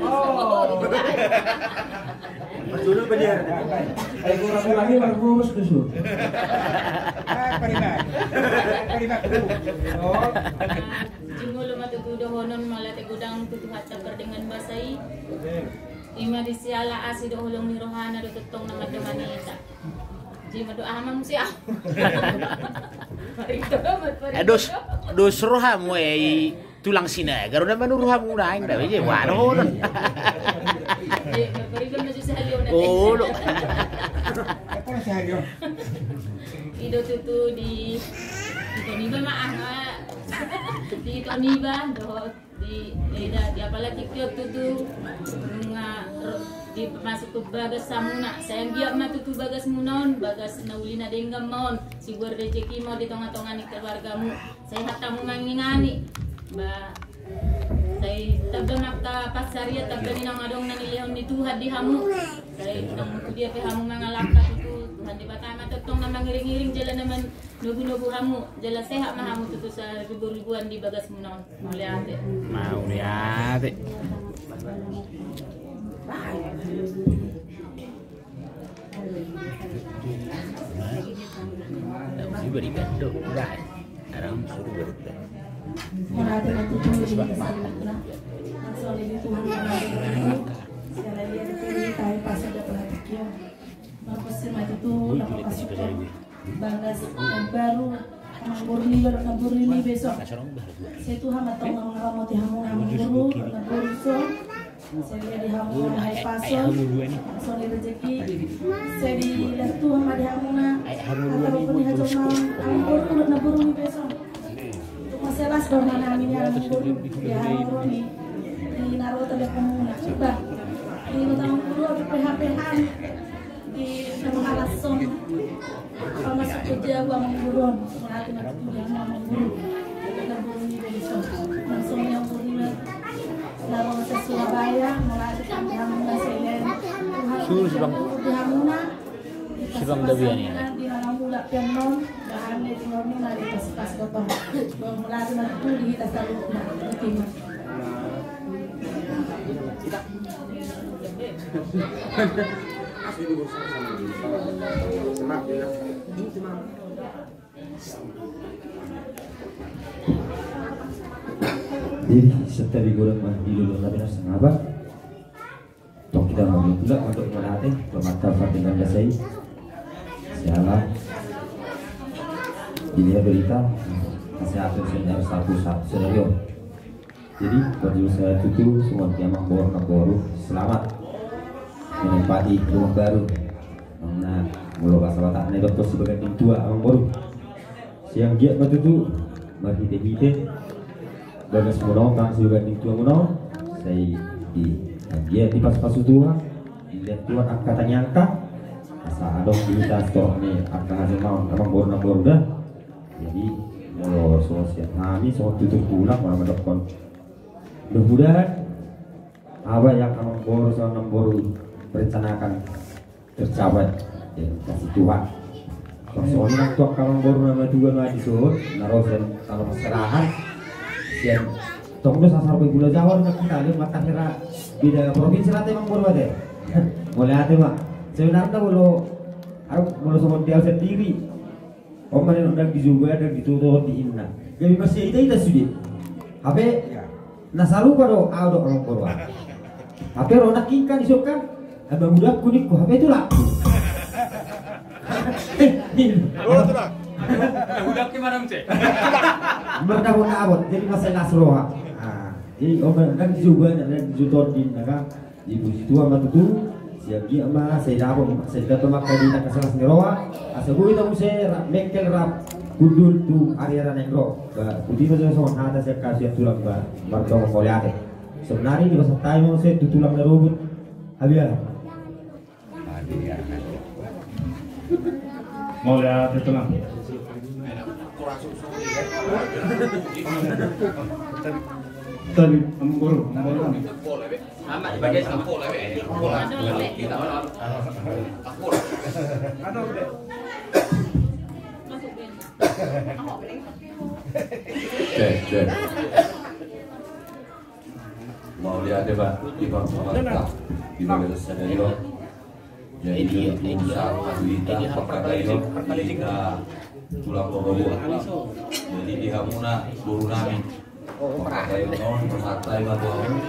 Oh. Betul, betul. Ayo, kurang-kurangi, baru bos, tuh. Ah, terima. Terima, tuh. Oh. Jumolo ma tutu dohonon, mauliate godang tu Tuhanta pardenggan basa i. Ima disi ala asi dohot holong ni rohana do tongtong na mandomani hita. Jima do aha ma muse au. Eh, dos, dos rohamu, eh, i tulang Sinaga do na manuru hamu naeng da, je, wah, dohonon. Eh, marpariban ma jo sahali on. Olo. Apa sahali on? I do tutu di, di Toniba ma aha. Di Toniba dohot di, eh, da, di apala tingki on tutu, nunga ro-, di masuk tu bagas hamuna. Sai anggiat ma tutu bagasmuna on bagas na uli na denggan ma on, sibuan rejeki ma on di tonga-tonga ni keluargamu. Sai sehat hamu mangingani. Ba, sai tamba ma angka pansarian, tamba ni naung adong na nilehon ni Tuhan di hamu. Sai naung tu dia pe hamu mangalangka tutu, Tuhan Debata ma tongtong na mangiring-iring jala na man-, nogu-nogu hamu, jala sehat ma hamu tutu saribu-ribuan di bagasmuna on. Mauliate. Mauliate. Berikan do, udah. Sekarang suruh berikan. Mauliate ma tutu di saluhutna. Langsung di Tuhan, siala dia di tahi pasal dia pelatih kio. Marpasi ma tutu na pasukan bagas na baru. Amangboru niba dohot namboru niba so. Sai Tuhan ma tong mangaramoti hamu na amangboru, namboru so. Sai dia di hamu na haipason, so ni rezeki. Sai dilehon Tuhan ma di hamu na, atau pun di hajau malam, amangboru dohot namboru niba so. Tung maselas do ma nami ni amangboru, di hamu ni, di na ro tanda pemuna. Bah, di nota amangboru, di P H P H. Di na mahalashon. Apa masuk kerja gua amangboru. Mauliate ma tutu di hamu amangboru. Amangboru niba so. Langsung amangboru niba. Na ro sa Surabaya, mauliate ma di hamu na selen. Tuhan, di hamu na. Di na mulak pe annon, bahan ni di hamu na di pas-pas gotong. Mauliate ma tutu di hita saluhutna. Terima. Jadi, setiap minggu orang mandi dulu, tapi nasa ngapa? Tong hita mangulak untuk mauliate, pemata partai ganda sai. Sialan. Dilihat berita, kesehatan senior satu satu senior. Jadi, parjolo sai tutu, semua dia amangboru, namboru, selamat menempati rumah baru. Nang na, molo bahasa Batak na ibaen tu si baganding tua, amangboru. Sai anggiat ma tutu, marhite-hite bagas muna on, tang si baganding tua muna on. Sai di, anggiat dipasu-pasu Tuhan, dilehon Tuhan angka tangiangta. Asa adong di hita sitorop ni angka hajau maon, amangboru, namboru da. Jadi, molo songon sian hami, songon tutur tulang, molo mandokkon. Mudah-mudahan, apa yang amangboru sama namboru rencanakan tercapai, ya, kasih Tuhan. Songon i nang tu angka amangboru na matua na di son, na ro sian tano parserahan, sian tong do sasar pe Pulo Jawa, na kita lihat mata hera beda provinsi rate amangboru ate. Mauliate ma. Sebenarnya molo, molo songon dia sendiri. On ma na ndang dijou ba, ndang ditoto di inna. Gabe marsiita-ita sude. Hape na sarupa do au dohot amangboru. Hape ro nangkin kan isuk kan, amang udakku ningku, hape tulangku. Ro tulang. Udakku ma na muse. Mardapot-dapot, jadi mansai las roha. Jadi on ma na ndang dijou ba, ndang dijou tondi na kan. Dipuji Tuhan ma tutu, sai anggiat ma, sai dapot, sai dapot ma angka di tangkas las ni roha, asa boi ma muse rap mengkel rap hundul tu ari-ari na naeng ro. Ba, boti ma songon hata sian hami sian tulang ba, mardongan mauliate. Saonari dipasahat hami ma muse tu tulang na robot. Habiar. Mauliate tulang. Tadi, amangboru, amangboru. Cek, cek. Mauliate, Pak, di Pak Pemerintah, di Bagas sadari on. Jadi, urusan hita, pangkataion, hita tulang boru. Jadi, di hamuna, boru nami. Pangkataion on, pasahat hami ma tu hamu.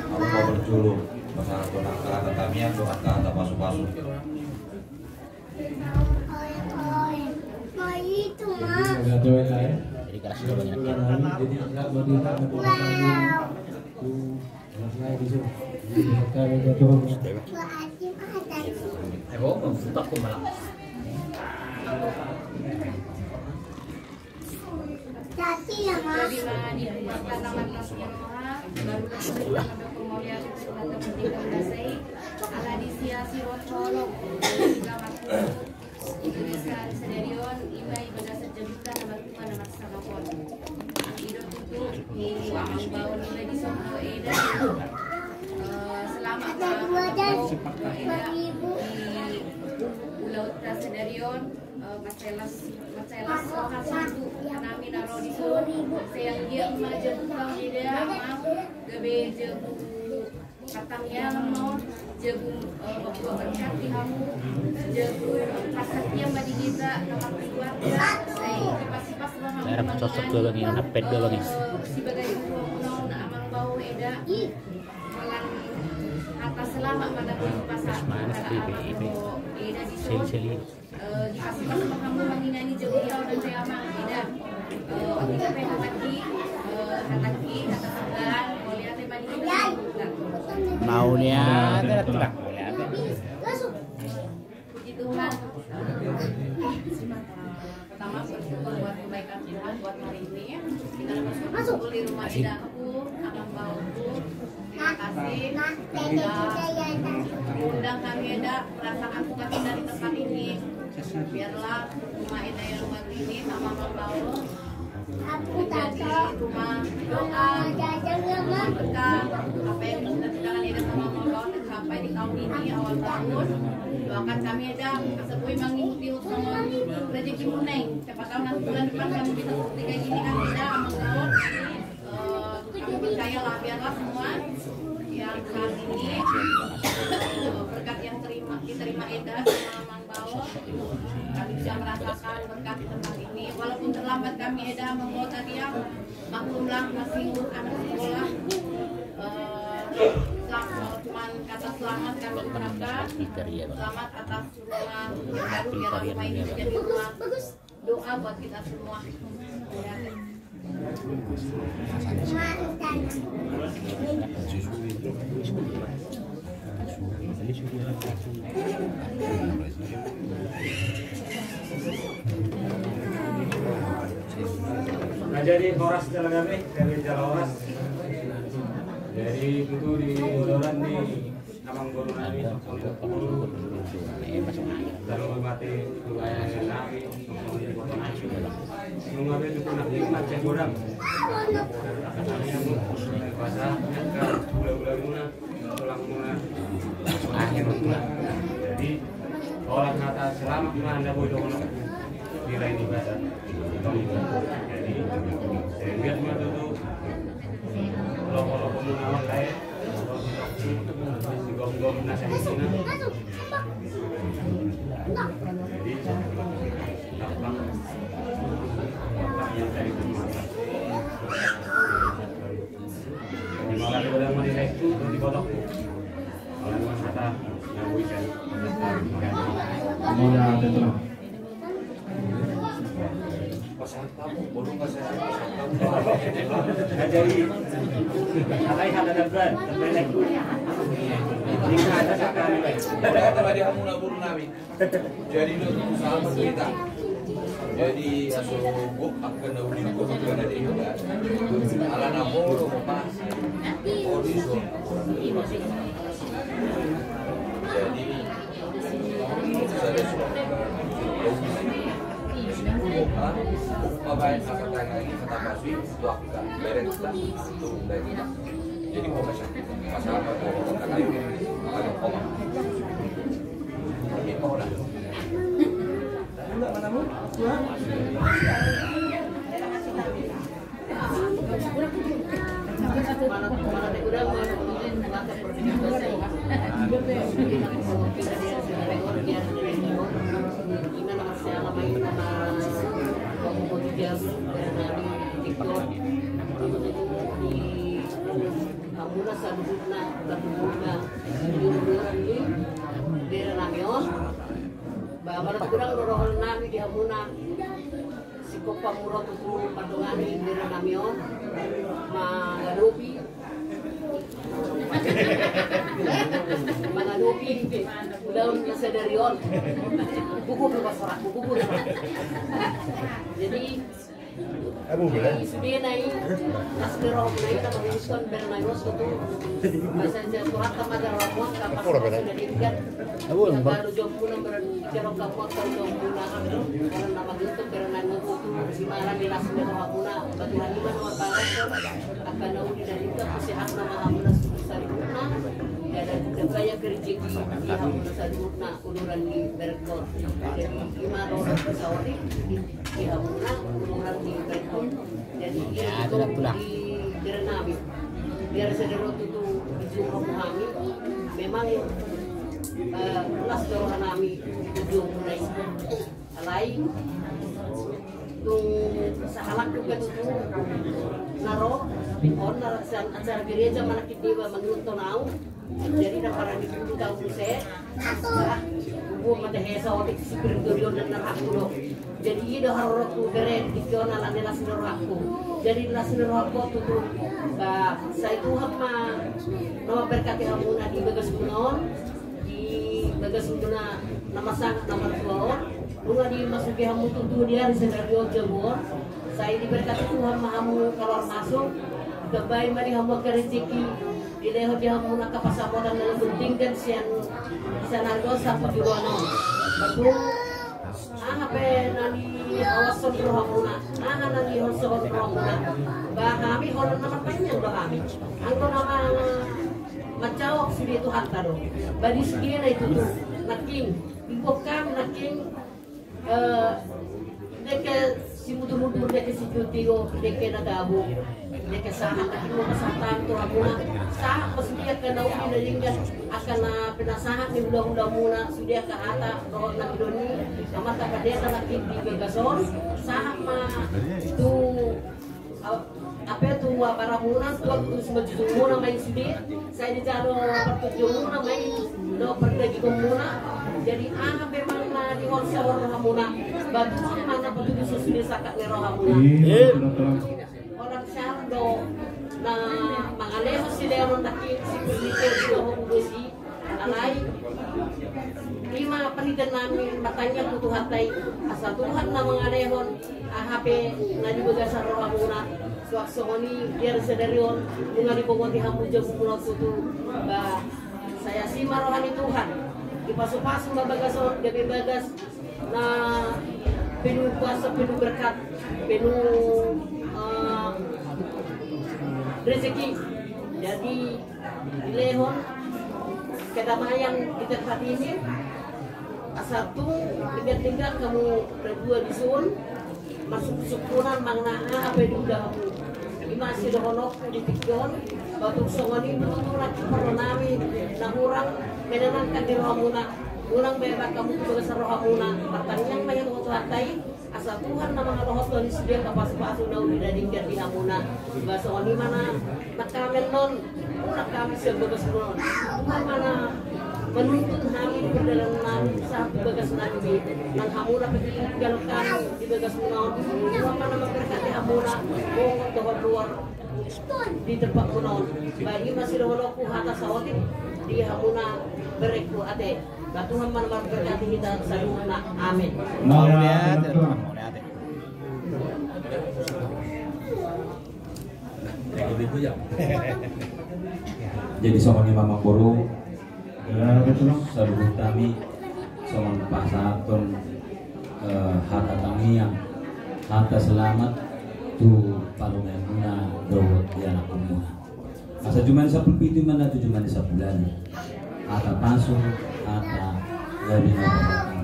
Hamu ma parjolo, pasahat tu angka hata tamiang, tu angka hata pasu-pasu. Jadi, keras banyak. Jadi, ma, di hata na marlas ni roha, baru na sudah mendukung mauliate tu Tuhan Tamantiga Undasai, ala di sia sirot holong, di gamat Indonesia sadari on, ima i bagasan jabuta na martua na marsangap on. I do tutu, ni amang bao niba di son tu eda, eh, selamat ma amang bao tu eda, di ulaonta sadari on, eh, mansai las, mansai las roha songon tu nami na ro di son, sai anggiat ma jabu tu eda, amang, gabe jabu partangiangan ma on, jabu, eh, mambahen berkat di hamu, jabu, eh, parsatian ma di hita, na markeluarga, sai dipas-ipas ma hamu Cocok dulu nih, anak pet dulu nih. Eh, sebagai gubernur Amang Bao Eda, dengan kata selamat pada Bung Pasar. Terus mana sih, Ipe, Ipe? Eda di sini. Seli, seli. Eh, di Pasar Pasar Kampung Manginani jauh jauh dan saya Amang Eda. Eh, waktu itu saya hataki, eh, hataki, kata sebelah, mau lihat tema di sini. Mau lihat, ada tulang, mau lihat. Puji Tuhan. Pertama, bersyukur buat kebaikan Tuhan buat hari ini. Kita dapat berkumpul di rumah Edaku, Amang Baoku. Terima kasih sudah mengundang kami, Eda, merasakan suka tinggal di tempat ini. Biarlah rumah Eda yang luar ini sama Amang Bao menjadi rumah doa, rumah berkah. Apa yang sudah ditangan Eda sama Amang Bao tercapai di tahun ini, awal tahun. Doakan kami, Eda, kasabui mangihut-ihut sama rezeki muneng. Siapa tahu nanti bulan depan kami bisa seperti kayak gini kan, Eda, Amang Bao. Eh, kami percayalah, biarlah semua yang saat ini, eh, berkat yang terima, diterima Eda sama Amang Bao, kami bisa merasakan berkat di tempat ini. Walaupun terlambat kami, Eda, Amang Bao, tadi ya, maklumlah, masih ngurus anak sekolah. Eh, selam-, cuman kata selamat kami ucapkan. Selamat atas rumah baru, biarlah rumah ini menjadi rumah doa buat kita semua. Nah, jadi horas jala damai, damai jala horas. Jadi tutu di ulaon ni Amang boru nami, songon i dohot boru. Jala mate tulang nami, songon i dohot boru nami. Nunga be tutu nami mancing godang. Nami namun, bahasa, nangka, gula-gula muna, tulang muna. Akhir muna. Jadi, holan hata selamat ma handa boi dohononku. Nilai ni bahasa. Jadi, saya lihat muna tutu. Lopo-lopo muna mangkae. Gom-gom na sahisinan. Jadi, tampak, tampak yang tadi itu mantap. Di malam itu udah mau di-like tuh, udah dibotok. Kalau memang kata, yang weekend. Udah, ada tuh. Jadi, alai hata dapat, dapat lagi. Ini ada sakali. Ada apa di hamuna boru nami? Jadi, usaha kita. Jadi, aso gok akan na uli gok akan na denda. Ala na holo, Pak. Holo iso. Jadi, jadi, Hamuna saluhutna, saluhutna, di uluran ni bere nami on. Ba, marhata godang do dohonon nami di hamuna. Singkop pamura tutu mandongani bere nami on, mangadopi, mangadopi ulaon na sadari on. Gugur do pasaranku, gugur. Jadi, jadi sudena i, las ni rohamuna i, na mangihuthon bere nami on tutu. Basa, surat ma di rohamuna, angka pas na denggan. Angka na jomuna, berarti jalo angka pas na jomuna. Karena na mangihuthon bere nami on tutu, di malam i las ni rohamuna. Ba Tuhan i ma na mambalas. Angka na uli na denggan, sehat ma hamuna saluhutna. Jadi, dapot ma rejeki di hamuna saluhutna. Uluran ni berkot. Jadi, ima dohot saori di hamuna, uluran ni berkot. Jadi, ya, itu di bere nami. Biar sadari on tutu di jumpa hami. Memang, eh, las do roha nami di jumpa. Alai, tung sa Halak juga tutu na ro on na sian acara gereja, manangkin deba manonton au. Jadi na parani dulu tau muse. Bah, buat mata hesa otik si Spiritu Dio dan neraka do. Jadi i do haroroku bere di kiona lande las ni rohakku. Jadi las ni rohakku tutu. Bah, sai Tuhan ma na mamberkati hamuna di bagasmuna on, di bagasmuna na marsangat na martua on. Nunga dimasuki hamu tutu di ari sadari on jabu on. Sai diberkati Tuhan ma hamu kaluar masuk. Ditambai ma di hamu angka rezeki. Dilehon di hamu angka pansamotan na lebih tinggi sian, sian ari on sampe di roha on. Bah, aha pe na niawason rohamuna, aha na nihorsohon rohamuna. Bah, hami holan na martangiang do hami. Anggo na manjawab sude Tuhanta do. Bah, di sude na i tutu. Nangkin, di bokam nangkin, eh, dengke simudur-mudur, dengke sijuti do, dengke na gabuk, dengke sahat, nangkin ma pasahat tu hamuna. Sahat ma sude angka na uli na denggan, angka na pinasahat ni hula-hulamuna, sude angka hata dohot na nidok ni Amanta Pandita nangkin di bagas on. Sahat ma tu, a-, ape tu abaramuna, tu, tu simanjujungmuna ma i sude. Sai dijalo partondion muna ma i dohot pardagingon muna. Jadi aha pe manang na dihorsohon rohamuna, bah Tuhan ma na patuduhon sude sangkap ni rohamuna. Amin. Holan sian do na mangalehon silehon nangkin si Purnito di roha ulos i. Alai i ma pangidoan nami, martangiang tu Tuhanta i, asa Tuhan na mangalehon aha pe na di bagasan rohamuna. Suang songon i di ari sadari on, nunga diboboti hamu jabumuna on tutu. Bah, sai asi ma roha ni Tuhan. Dipasupasu ma bagas on, gabe bagas na penuh kuasa, penuh berkat, penuh, eh, rezeki. Jadi dilehon kedamaian di tempat ini. Asa tung denggan-denggan hamu na dua dison, marsungkun-sungkunan manang aha pe diula hamu. I ma sidohononku di tingki on. Bah tung songon i tutu nangkin parroha nami na hurang menenangkan di rohamuna. Unang baen hamu tu bagasan rohamuna. Martangiang ma i tu Tuhanta i. Asa Tuhan na mangalohot tu sude angka pasupasu na uli na denggan di hamuna. Bah songon i ma na nang hami annon, mulak hami sian bagasmuna on. Tuhan ma na manuntun hami di pardalanan nami sahat tu bagas nami. Nang hamuna pe tinggalhon hami di bagasmuna on. Tuhan ma na mamberkati hamuna, bongot dohot luar di tempatmuna on. Bah i ma sidohononku hata saotik di hamuna berengku ate. Bah Tuhan ma na mamberkati hita saluhutna. Amin. Mauliate. Mauliate. Jadi songon i ma amangboru. Ya, betul. Saluhut hami songon pasahaton, eh, hata tangiang, hata selamat tu parumaenmuna dohot di anakkonmuna. Asa jumadi sampulu pitu ma na tu jumadi sampulu ualu. Hata pasu, hata gabe na pasahat.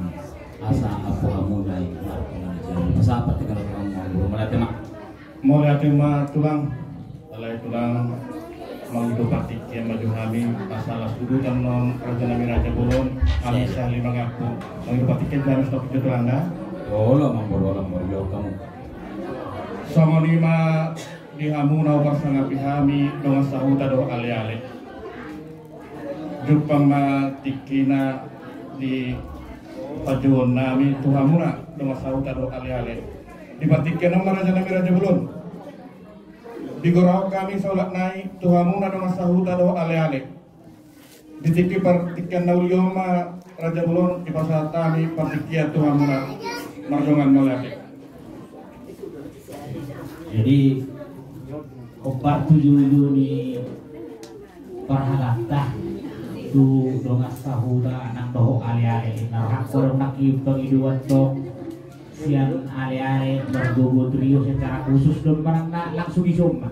Asa ampu hamuna i marhite na jalo. Pasahat tingki on tu hamu, amangboru. Mauliate ma. Mauliate ma tulang. Alai tulang, mangido partingkian ma jo hami, asa las udutan non raja nami Raja Bolon, hami sahali mangampu. Mangido partingkian jo hami, stop jo tulang da. Olo amangboru, olo amangboru, jo hamu. Songon i ma di hamu na huparsangapi hami dongan sahuta dohot aleale. Jumpang ma tingkina di panjouon nami tu hamuna dongan sahuta dohot aleale. Di partingkian on ma raja nami Raja Bolon. Digorahon hami saulak nai tu hamuna dongan sahuta dohot aleale. Di tingki partingkian na uli on ma Raja Bolon dipasahat hami partingkian tu hamuna mardongan mauliate. Jadi, hombar tu ujung-ujung ni parhadanta tu dongan sahuta nang dohot aleale. Na rohakku adong nangkin pangidoan tong sian aleale margogo trio secara khusus do manang na langsung dison ma.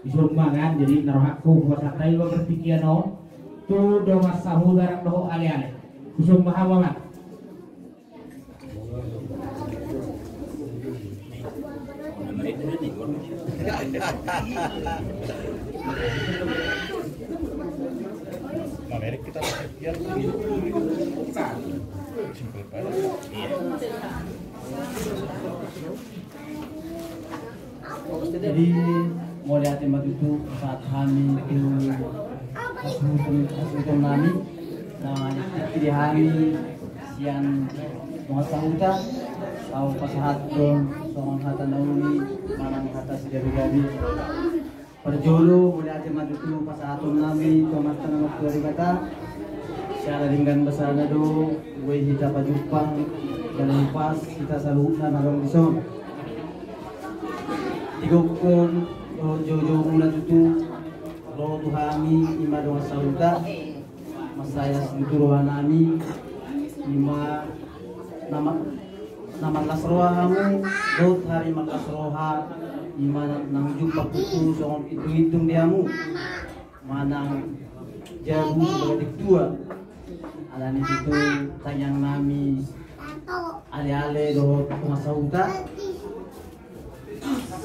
Dison ma kan, jadi na rohakku hupasahat hami ma partingkian on tu dongan sahuta nang dohot aleale. Dison ma hamu amang. Mamerek kita. Iya. Jadi, mauliate ma tutu pasahat hami tu hasuhuton, hasuhuton nami na mangiring hami sian dongan sahuta, laho pasahathon songon hata na uli manang hata sigabe-gabe. Parjolo, mauliate ma tutu pasahaton nami tu Amanta na martua Debata. Siala denggan basana do boi hita pajumpang jala upas hita saluhutna na adong dison. Di gokhon dohot joujoumuna tutu ro tu hami i ma dongan sahuta. Mansai asi tutu roha nami, i ma na ma-, na marlas roha hamu, dohot hami marlas roha, i ma na, naung jumpang tutu songon intung-intung di hamu manang jabu sebagai tingki dua. Alani i tutu tangiang nami, ale-ale dohot dongan sahuta.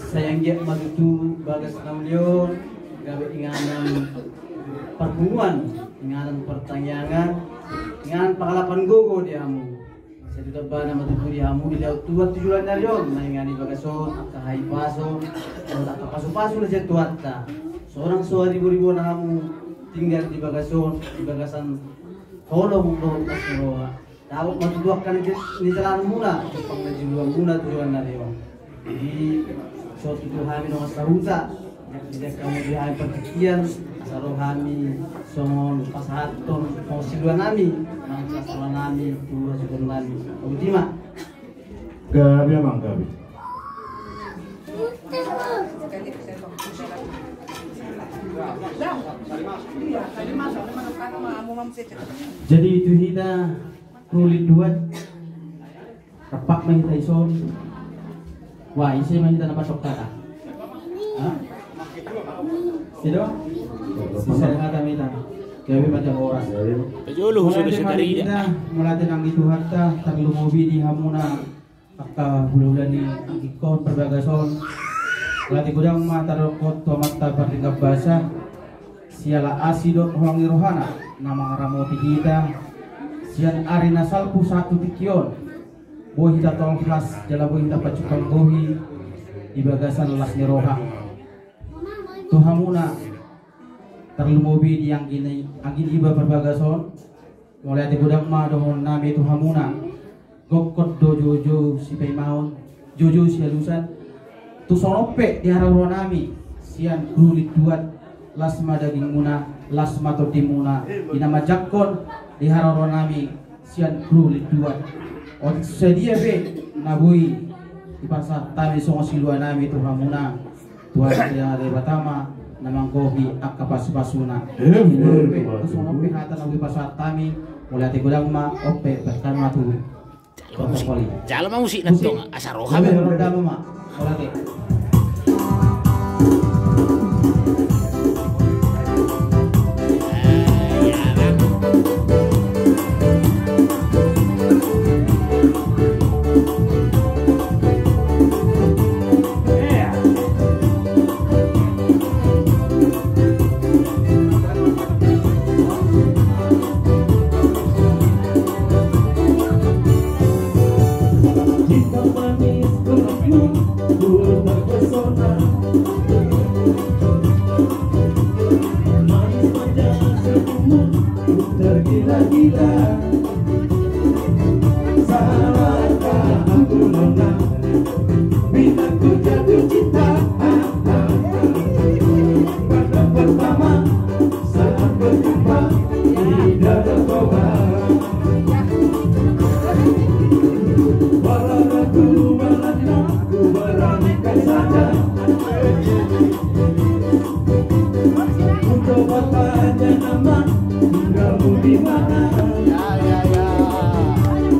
Sai anggiat ma tutu bagas na uli on gabe inganan parpunguan, inganan partangiangan, inganan pangalapan gogo di hamu. Sai tu tambana ma tutu di hamu dilehon Tuhan tu joloan ni ari on, na inganan di bagas on angka hahipason dohot angka pasupasu na sian Tuhanta. Sonang so hariboriboan hamu tinggal di bagas on, di bagasan holong dohot las ni roha. Dapot ma tutu angka na ni-, nijalahanmuna, jumpang na nijoloanmuna tu joloan ni ari on. Jadi, so tutu hami dongan sahuta, jadi hamu di hami partingkian, asa ro hami songon pasahathon, songon silua nami, manang las roha nami tu hasuhuton nami. Boti ma. Gabe amang, gabe. Jadi tu hita Ruli dua. Rap ma hita dison. Wah, ise ma hita na patok kata. Hah? Ise do? Ise hata ma hita. Gabe ma jala horas. Parjolo husuda. Mauliate ma di hita, mauliate nang di Tuhanta, tarlumobi di hamuna angka hulahula ni anggingkon parbagas on. Mauliate godang ma tadokkon tu Amanta Pardenggan Basa. Siala asi dohot holong ni rohana na mangaramoti hita sian ari na salpu sahat tu tingki on. Boi hita tolhas jala boi hita pajumpang bohi di bagasan las ni roha. Tu hamuna, tarlumobi di anggi ni, anggi ni iba parbagas on. Mauliate godang ma dohonon nami tu hamuna. Gokhon do joujou sipaimaon, joujou sialusan. Tung songon on pe di haroro nami sian Ruli dua, las ma dagingmuna, las ma tondimuna, di na manjangkon di haroro nami sian Ruli dua. Otik sadia pe na boi dipasahat hami songon silua nami tu hamuna. Tuhan Debata ma na manggohi angka pasupasuna. Emma tuman. Songon on pe hata na boi pasahat hami, mauliate godang ma, on pe berkat ma tu. Jalo ma musik. Jalo ma musik na tong, asa roha. Mauliate. Cinta manis gelasmu, ku terpesona. Manis manja senyummu, ku tergila-gila. Salahkah aku nona bila ku jatuh cinta? Pandang pertama saat berjumpa di Danau Toba. Walau ragu, walau ragu, ku beranikan saja. Untuk bertanya nama, tinggalmu di mana? Ya, ya, ya.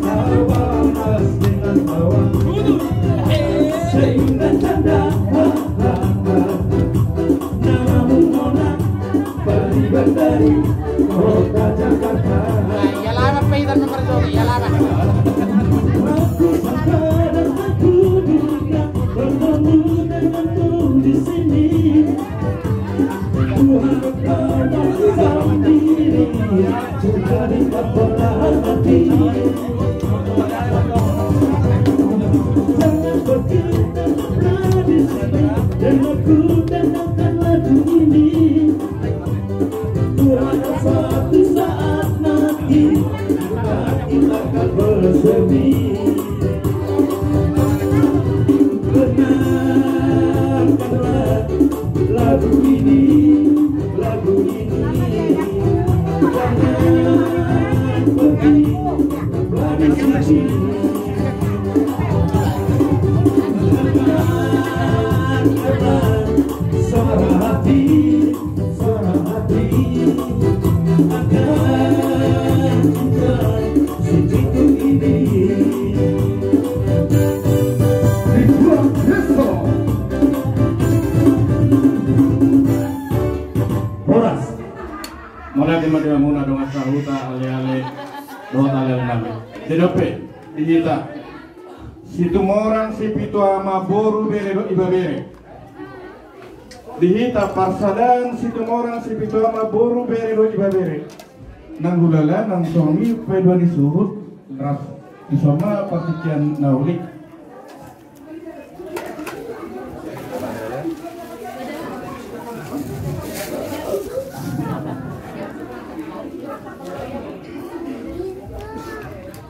Tawa ras dengan tawa. Senyum dan canda. Namamu Mona, pribadi dari kota Jakarta. Nah, iya lama pe hita nomor dua, iya lama. Aku sangka dan aku duga bertemu denganmu di sini. Ku harap kau tak sendiri, ku jadi kepala hati. Dengarkanlah lagu ini, lagu ini. Jangan pergi dari sini. Dengarkanlah suara hati. Suara hati akan cinta sejitu ini. Dibuat Kristo. Horas. Mauliate ma di hamuna dongan sahuta, ale-ale dohot ale-ale nami. Jadi ope di hita Situmorang Sipitu Ama, boru, bere dohot ibebere. Di hita parsadaan Situmorang Sipitu Ama, boru, bere dohot ibebere, nang hulala nang songon i paidua ni suhut ras, dison ma partingkian na uli.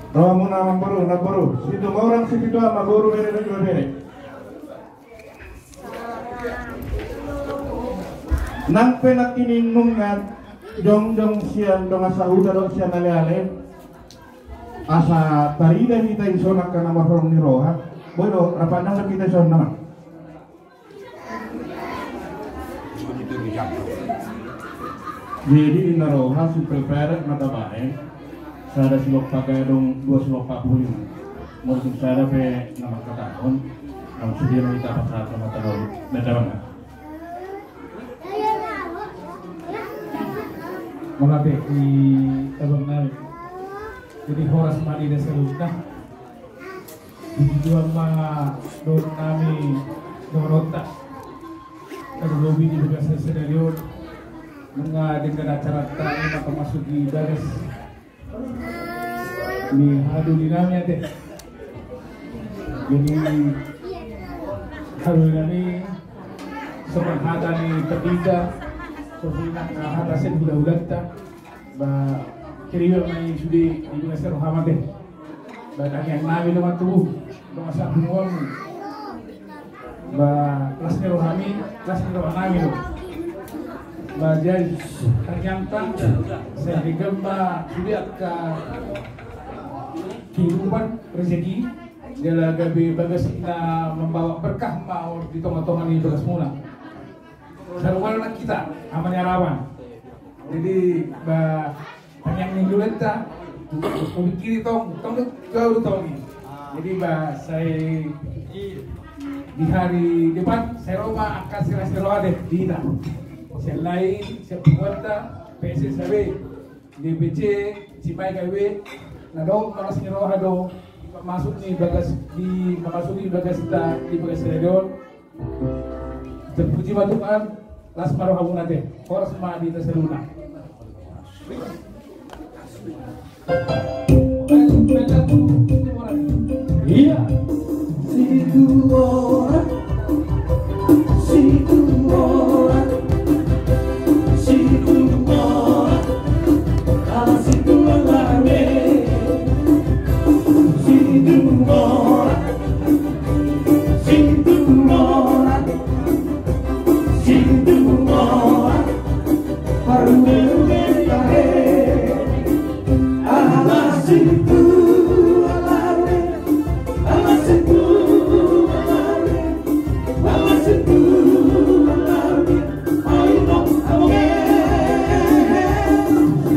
Ro hamuna namboru, namboru. Situmorang Sipitu Ama, boru, bere dohot ibebere. Nang pe nangkining nunga jongjong sian dongan sahuta dohot sian ale-ale, asa tarida hita dison angka na marholong ni roha. Boi do, rap pandang do hita dison, nama. Jadi di na roha simpel perek ma tabaen, sada silompa gadong, dua silompa puli. Molo tung sada pe na mangkatahon, na sude ma hita pasahat ma tabaen. Mauliate di abang nami. Jadi horas ma di hita saluhutna. Di tujuan ma dohot nami dohononta. Tarlumobi di bagasan sadari on, nunga denggan acaranta i na mamasuki bagas ni haha doli nami ate. Jadi haha doli nami, songon hata ni pandita, songon hata sian hulahulanta. Ba, kiriba ma i sude di bagasan roham ate. Ba, tangiang nami do ma tubu, do ma sahat tu roham. Ba, las ni rohami, las ni roha nami do. Ba, jadi tangiangta, sai denggan ma sude angka kehidupan, rezeki, jala gabe bagas na mambawa berkah ma di tongatonga ni bagasmuna. Sarupa nang hita, Ama ni Araban. Jadi, ba, tangiang ni hulahulanta, mungkin tong, tong, tong, tong. Jadi, ba, sai di hari depan, sai ro ma angka sira-sira ate di hita. Sian lae, sian punguanta, P S S A B, D P C, sipaika be, na dong, malas ni roha do, masuk ni bagas, di, masuk ni bagasta, di bagas radio. Terpuji ma Tuhan, las ma rohamuna ate, horas ma di hita saluhutna. Iya. Situmorang, Situmorang, Situmorang, ala Situmorang, Situmorang. Situmorang, Situmorang, parrumerume tahe. Ala Situmorang, ala Situmorang, ala Situmorang, ayo dong, abang.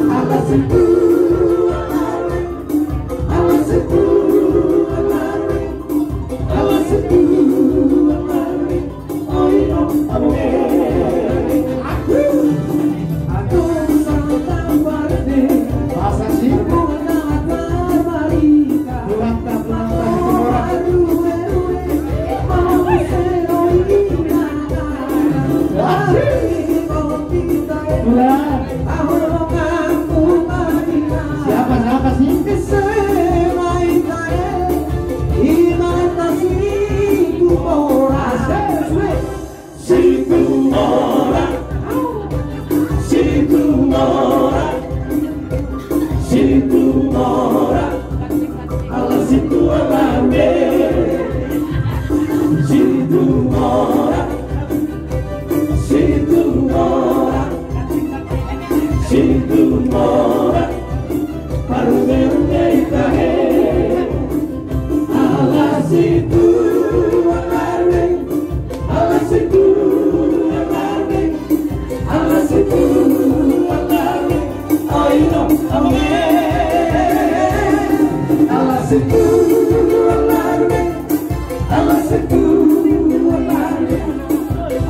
Ala Situmorang. Ala Situmorang, Situmorang, Situmorang, Situmorang, Situmorang. Parungerungeta he. Ala Situmorang, ala Situmorang, ala Situmorang. Oi no, oi. Ala Situmorang, ala Situmorang,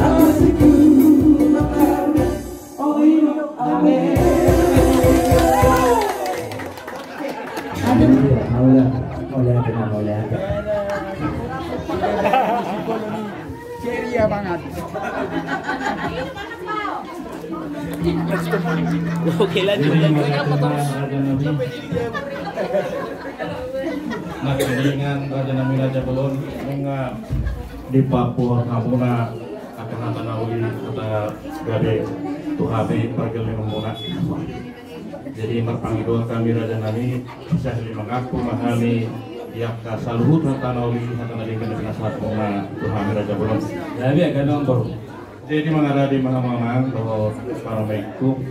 ala Situmorang. Mauliate, mauliate, mauliate. Seria banget. Oke, lanjut, lanjut. Nah, dengan Raja nami Raja Bolon, nunga dipaboa hamuna angka hata na uli, hata gabe tu hami pargellengonmuna. Jadi marpangidoan hami Raja nami, sai mangampu ma hami di angka saluhut hata na uli, hata na denggan na pinasahatmuna tu hami Raja Bolon. Jadi mangarade ma hamu amang dohot parumaenku,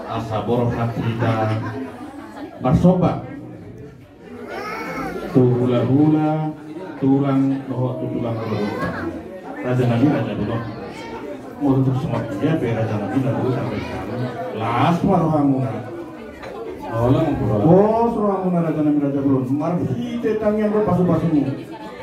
asa borhat hita marsomba tu hulahula, tulang dohot tu tulang na marhula. Raja nami Raja Bolon. Molo tung songon dia pe Raja nami na dulu sampai sekarang, las ma rohamuna. Pos rohamuna Raja nami Raja Bolon. Marhite tangiang dohot pasupasumu,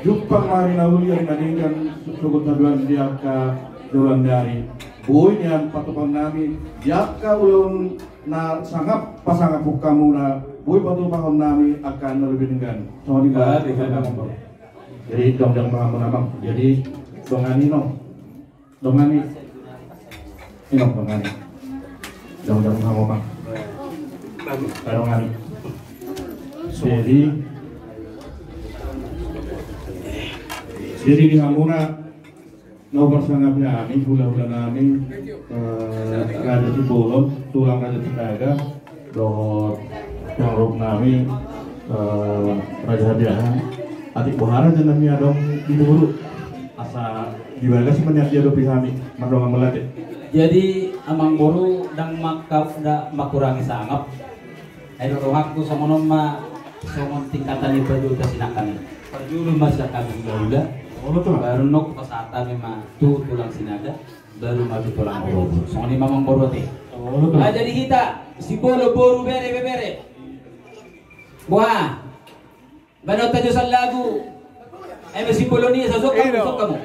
jumpang ma ari na uli, ari na denggan, sogot haduan di angka joloan ni ari. Boi nian patupahon nami di angka ulaon na sangap, pasangap hamuna, boi patupahon nami angka na lobi denggan. Songon i ma. Jadi dongani ma hamu amang. Jadi dongani, inong. Dongani. Inong, dongani. Dongani ma hamu amang. Dongani. Jadi, jadi di hamuna na huparsangapi hami, hulahula nami, eh, Raja Sibolon, tulang Raja Sinaga, dohot tulang nami, eh, Raja Hadiahan. Atik boha raja nami adong di boru, asa di bagas ma nian diadopi hami, mardongan mauliate. Jadi amang boru, ndang mangka-, ndang mangkurangi sangap. Ai dohot rohangku songon on ma, songon tingkatan ni parjolo ta sinangkap i. Parjolo ma sinangkap i hulahula. Baru nunga pasahat hami ma tu tulang Sinaga, baru ma tu tulang Horobo. Songon i ma amang boru ate. Nah, jadi hita, Sibolon boru, bere, ibebere. Boha. Baen hita jo sallagu. Ai ma Sibolon i, sosok hamu, sosok hamu.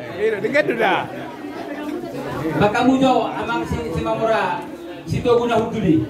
Baen hamu jo amang si, Simamora, Sitogu na hundul i.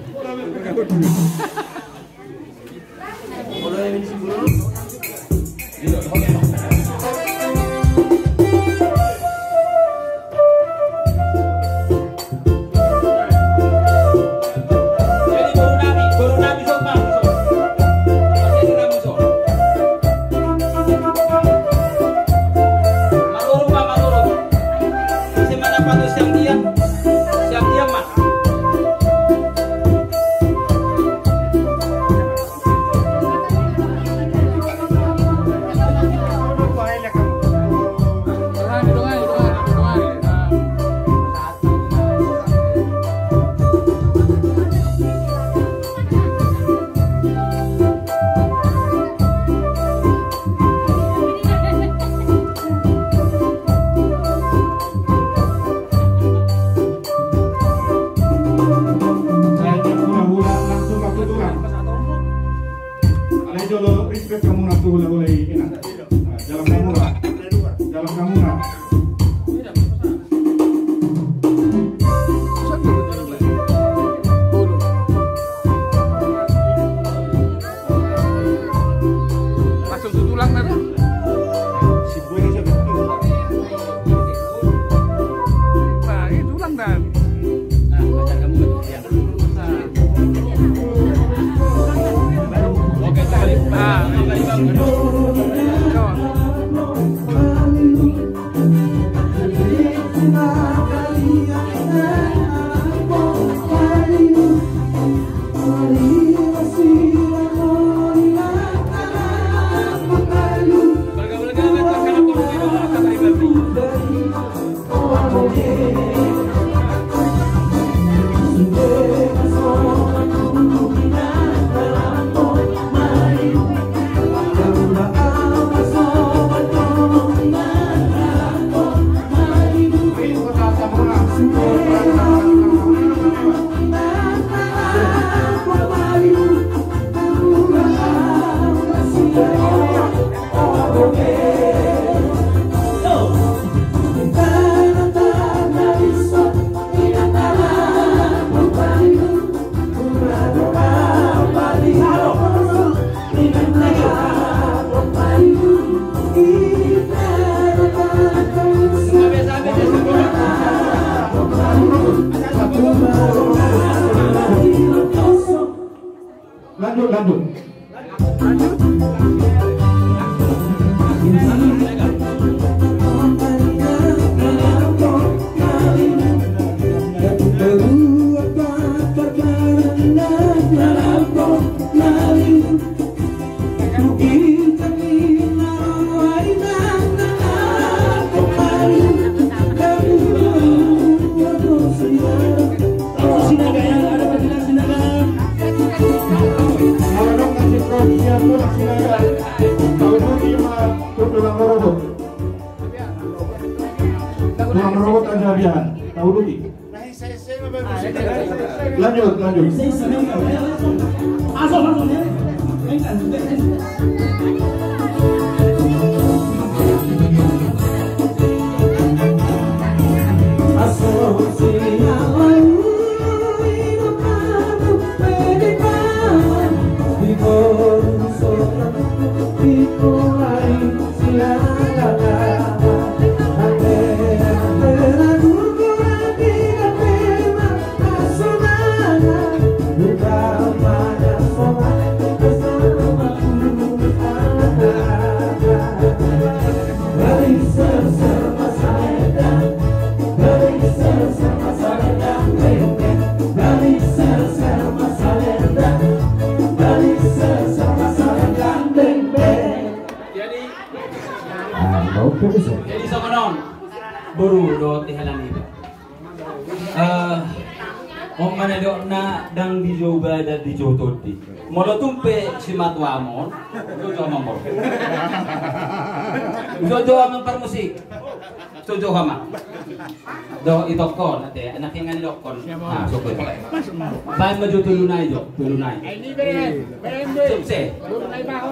Alai jolo respect hamu na tu hulahula i, inang. Nah, jalan hamu na. Jalan hamu na. Langsung tu tulang na. Nah, itu tulang dan. Lanjut, lanjut. Sinaga, ya, ada Sinaga, Sinaga. Kalau dong kasih provinsi apa, Sinaga? Tahu dulu, Ima, tuh tulang rorobot. Tulang rorobot aja, biar tahu dulu. Lanjut, lanjut. Jadi, ah, mau ke bisa. Jadi songon on, boru dohot di halani. Eh, on ma na didok na ndang dijou badan, dijou tondi. Molo tung pe simatuam on, jojou ma molo. Jojou ma parmusik. Jojou ma. Do itokon, ate, anak ingan dokon. Ah, sokot. Baen ma jo tolu nai jo, tolu nai. Sukses.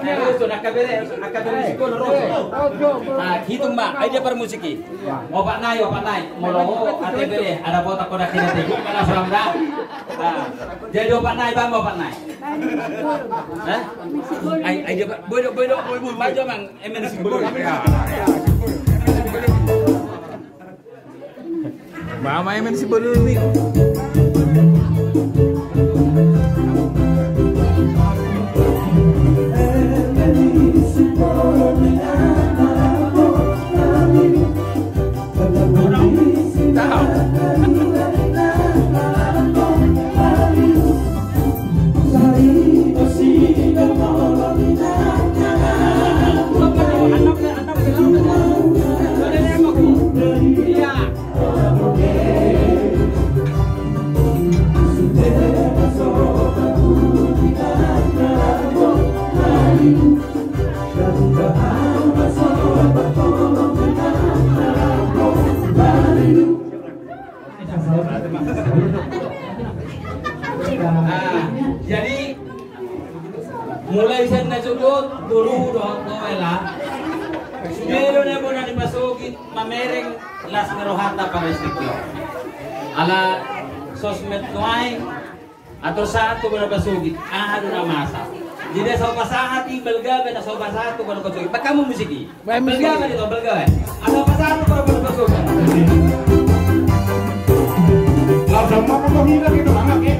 Eh, roso, angka bere, angka bere sikola, roso. Ah, hitung ma, ai dia parmusik i. Opat nai, opat nai. Molo ho, ate bere, ada botak kodak kena tegu, mana serang dah. Ah, jadi opat nai, bang, opat nai. Hah? Ai, ai dia, boy do, boy do, boy, boy, boy. Bajo, bang, emen simbol. Mama emen simbol ni. Ah, jadi, mulai sian na sogot, boru dohot ho, Ela. Sude do na bona ni pasogit, mamereng las ni rohanta paresik i. Ala sosmed nuaeng, atur sahat tu bona pasogit, aha do na masa. Jadi asa hupasahat i, balga be na asa hupasahat tu bona pasogit. Baen hamu musik i. Balga be, balga be. Asa pasahat tu bona pasogit. Langsung mau kau hilang itu anak ya.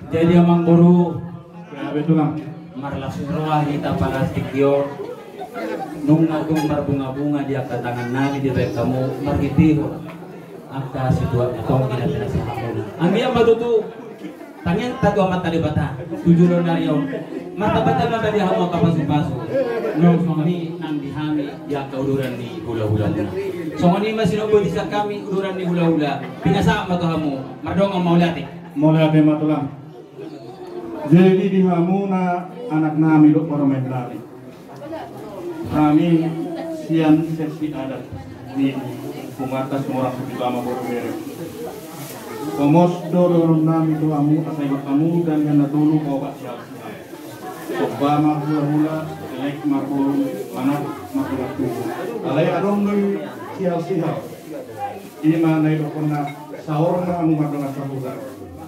Jadi amang boru, marlas ni roha hita palas tingki on. Nunga tung marbunga-bunga di angka tangannami dibahen hamu marhitehon angka situak na tonggi na pinasahatmuna. Anggiat ma tutu tangiangta tu Amanta Debata tu joloan ni ari on, martamba-tamba ma di hamu angka pasu-pasu. Nang songon i nang di hami di angka uduran ni hula-hulamuna. Songon i ma sinombo di sian hami uduran ni hula-hula. Pinasahat ma tu hamu. Mardongan mauliate. Mauliate ma tulang. Jadi di hamuna anaknami dohot parumaennami, hami sian seksi adat ni Ompu Marta Sumorang Sipitama boru Bere, homos do dohononnami tu hamu asa ingot hamu dalihan na tolu paopat sihal-sihal. Somba ma hula-hula, elek ma holong, manat ma tulang tubu. Alai adong do i sihal-sihal. Ima na idokkonna saor ma hamu mardongan sahuta.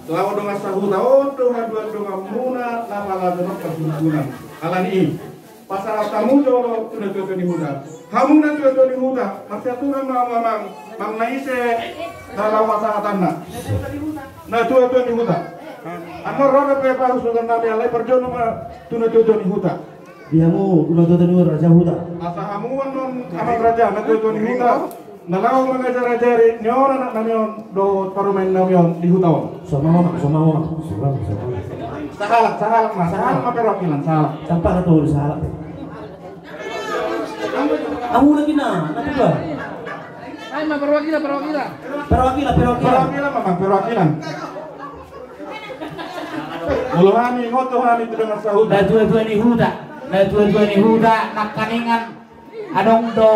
Laho dongan sahuta on do haduan donganmuna na pala dongan parhuntunan. Alani i pasahat hamu jolo tu natua-tua ni huta. Hamu natua-tua ni huta, marsiaturan ma hamu amang, manang na ise na laho pasahatanna. Natua-tua ni huta. Annon ro dope pahusutan nami, alai parjolo ma tu natua-tua ni huta. Di hamu natua-tua ni huta, raja huta. Asa hamu annon amang raja, natua-tua ni huta, na laho mangajari-ajari ni on anaknami on dohot parumaennami on di huta on. Songon on, songon on. Sahalak, sahalak ma, sahalak ma perwakilan, sahalak. Tanpa na tolu sahalak. Hamu lagi na, na tiga. Ai ma perwakilan, perwakilan. Perwakilan, perwakilan. Perwakilan ma, perwakilan. Molo hami, ngoto hami tu dongan sahuta. Natua-tua ni huta, natua-tua ni huta, nangkaningan. Adong do,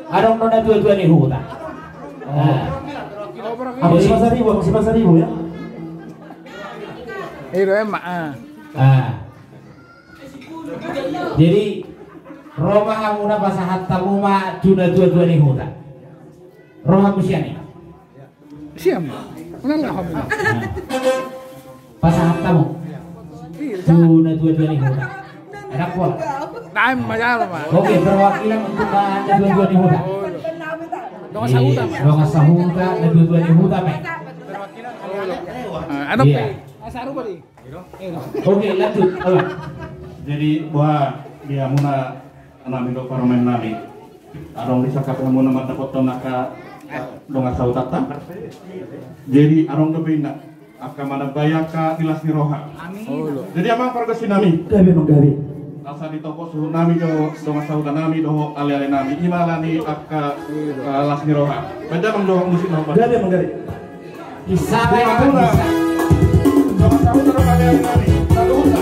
adong do natua-tua ni huta. Nah. Abang si Pasaribu, abang si Pasaribu ya. Iro emak. Ah. Jadi ro ma hamuna pasahat hamu ma tu natua-tua ni huta. Ro hamu sian i. Sian. Pasahat hamu tu natua-tua ni huta. Enak pola. Oke, perwakilan untuk natua-tua ni huta. Dongan sahuta, natua-tua ni huta ma. Oke, lanjut. Jadi boha di hamuna anaknami dohot parumaennami, adong disangkap hamuna mandapothon angka dongan sahutanta. Jadi adong dope inna angka manambai angka di las ni roha. Jadi amang pargonsinami, gabe manggabe. Asa ditopot suhutnami jo dongan sahutanami dohot alealenami, ima alani angka las ni roha. Baen damang dohot musik na hombar. Gabe manggabe. Di hamuna dongan sahuta dohot alealenami, saluhutna.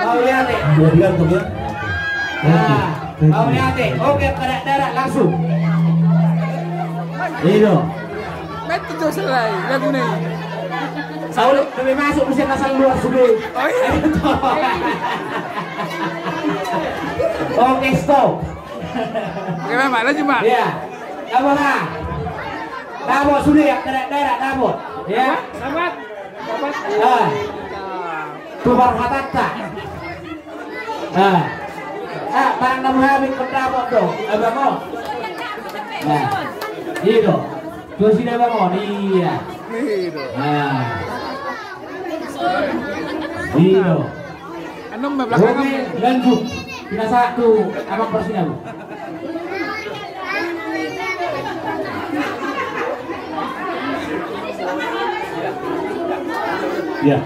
Mauliate. Mauliate. Nah, mauliate. Oke, angka dakdanak langsung. Ido. Betul tuh, selai laguna i. Saul, lebih masuk musim asal luar sudah. Oh, iya. Oke, stop. Oke, Mak, lanjut, Mak. Iya. Apa, Mak? Apa sudah ya? Angka dakdanak, apa? Ya. Selamat. Ah. Tubar hatata. Ah. Ah, barang na muhabit kau dapot do. Abang, oh. Nah. Ido. Tusi da, Abang, oh. Iya. Ido. Ah. Ido. Anu, belakang. Oke, lanjut. Kita satu, Abang, persina, Bu. Ya.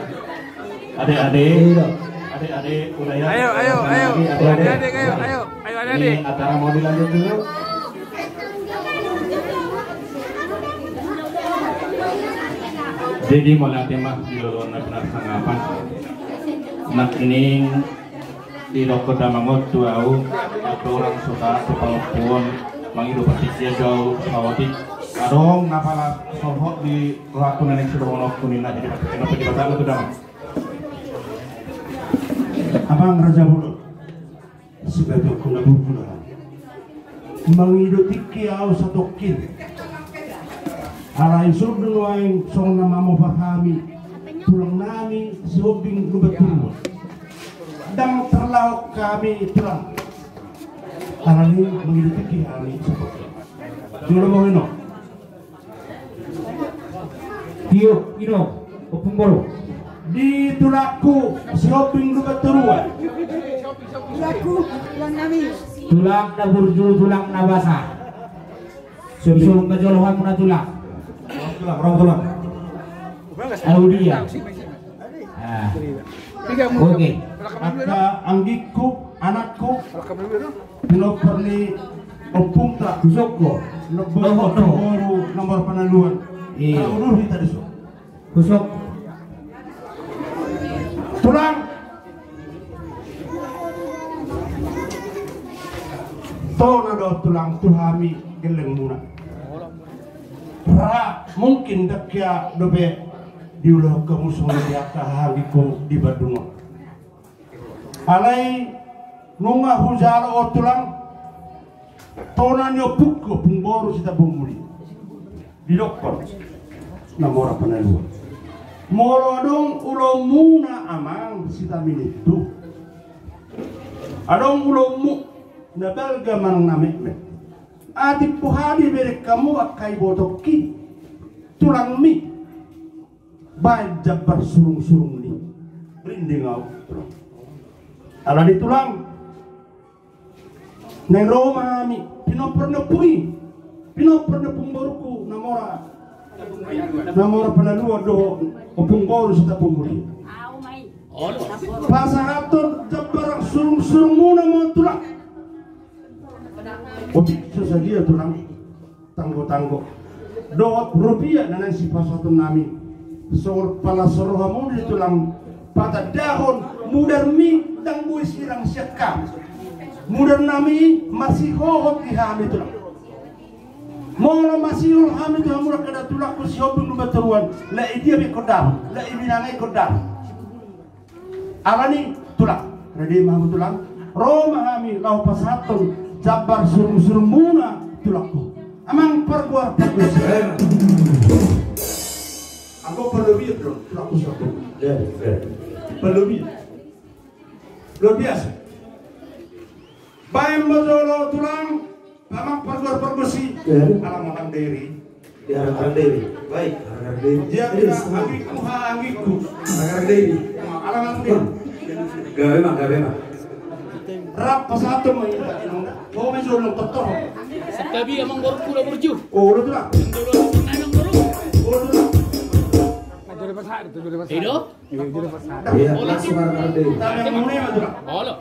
Adek-adek. Iya. Adek-adek, udah ya. Ayo, ayo, ayo. Adek-adek. Adek-adek, ayo, ayo. Ayo, adek-adek. Ini acara mau dilanjut dulu. Jadi, mauliate ma di loloan na pinarsangapan. Nangkining didokkon damang on tu au, andorang so sahat tu pangompuon, mangido partingkian do au saotik. Adong na pala sohot di rohangku na naeng sidohononku ninna, jadi patikkenon pe di batangku tu damang. Amang Raja Bolon, sibagianku na burju do. Mangido tingki au satongkin. Alai songon nuaeng songon na mamopar hami tulang nami Sihombing Lumban Turuan. Ndang tarlaok hami tulang. Alani mangido tingki hami satongkin. Jolo boheno. Tiop, ino, Ompung Boru. Di tulangku Sihombing Lumban Turuan. Tulangku, tulang nami. Tulang na burju, tulang na basa. Suhut ma jolo hamuna tulang. Tulang, tulang. Au dia. Ah. Oke. Angka anggingku, anakku. Pinompar ni ompungta. Husok ho. Nomor, nomor panaluan. Iya. Husok. Tulang. Tona do tulang tu hami gellengmuna. Ra mungkin ndang hea dope diulahon hamu songon i angka haha anggingku di Bandung on. Alai nunga hujalo ho tulang, tona ni ompungku, Ompung Boru Sitambun Muli. Didokkon na mora panaluan. Molo adong ulaonmuna amang sitabi ni tu, adong ulaonmu na balga manang na metmet, atik boha dibereng hamu angka ibotongki, tulangmi. Baen jambar surungsurungni. Rinding au. Alani tulang. Naeng ro ma hami. Pinompar ni ompung i. Pinompar ni ompung boruku. Na mora. Na mora panaluan do. Ompung Boru Sitambun Muli. Pasahathon jambar surungsurungmuna ma on tulang. Otik so sadia tulang. Tanggotanggo dohot rupiah na naeng sipasahatonnami. Songon pala so ro hamu di tulang patandahon mudarmi ndang boi sirang sian hami. Mudarnami masihohot di hami tulang. Molo masihol hami tu hamu angka da tulangku Sihombing Lumban Turuan, lae i dia be ingkon dapot, lae i binanga ingkon dapot. Alani tulang, rade ma hamu tulang, ro ma hami laho pasahathon jambar surungsurungmuna tulangku. Amang parguar pargonsi. Anggo parlobian do tulangku satu. Ya, ya. Parlobian. Luar biasa. Baen ma jolo tulang. Amang parguar pargonsi. Ala manang deri. Arang-arang Dairi. Baik, arang-arang Dairi. Iya, iya, anggikku, ha, anggikku. Arang-arang Dairi. Arang-arang Dairi. Gabe ma, gabe ma. Rap pasato ma i. Ho ma jolo totto. Santabi amang borungku da burju. Oh, udah tuh lah. Santabi amang boru. Oh, udah tuh lah. Ido? Iya, langsung arang-arang Dairi. Olo.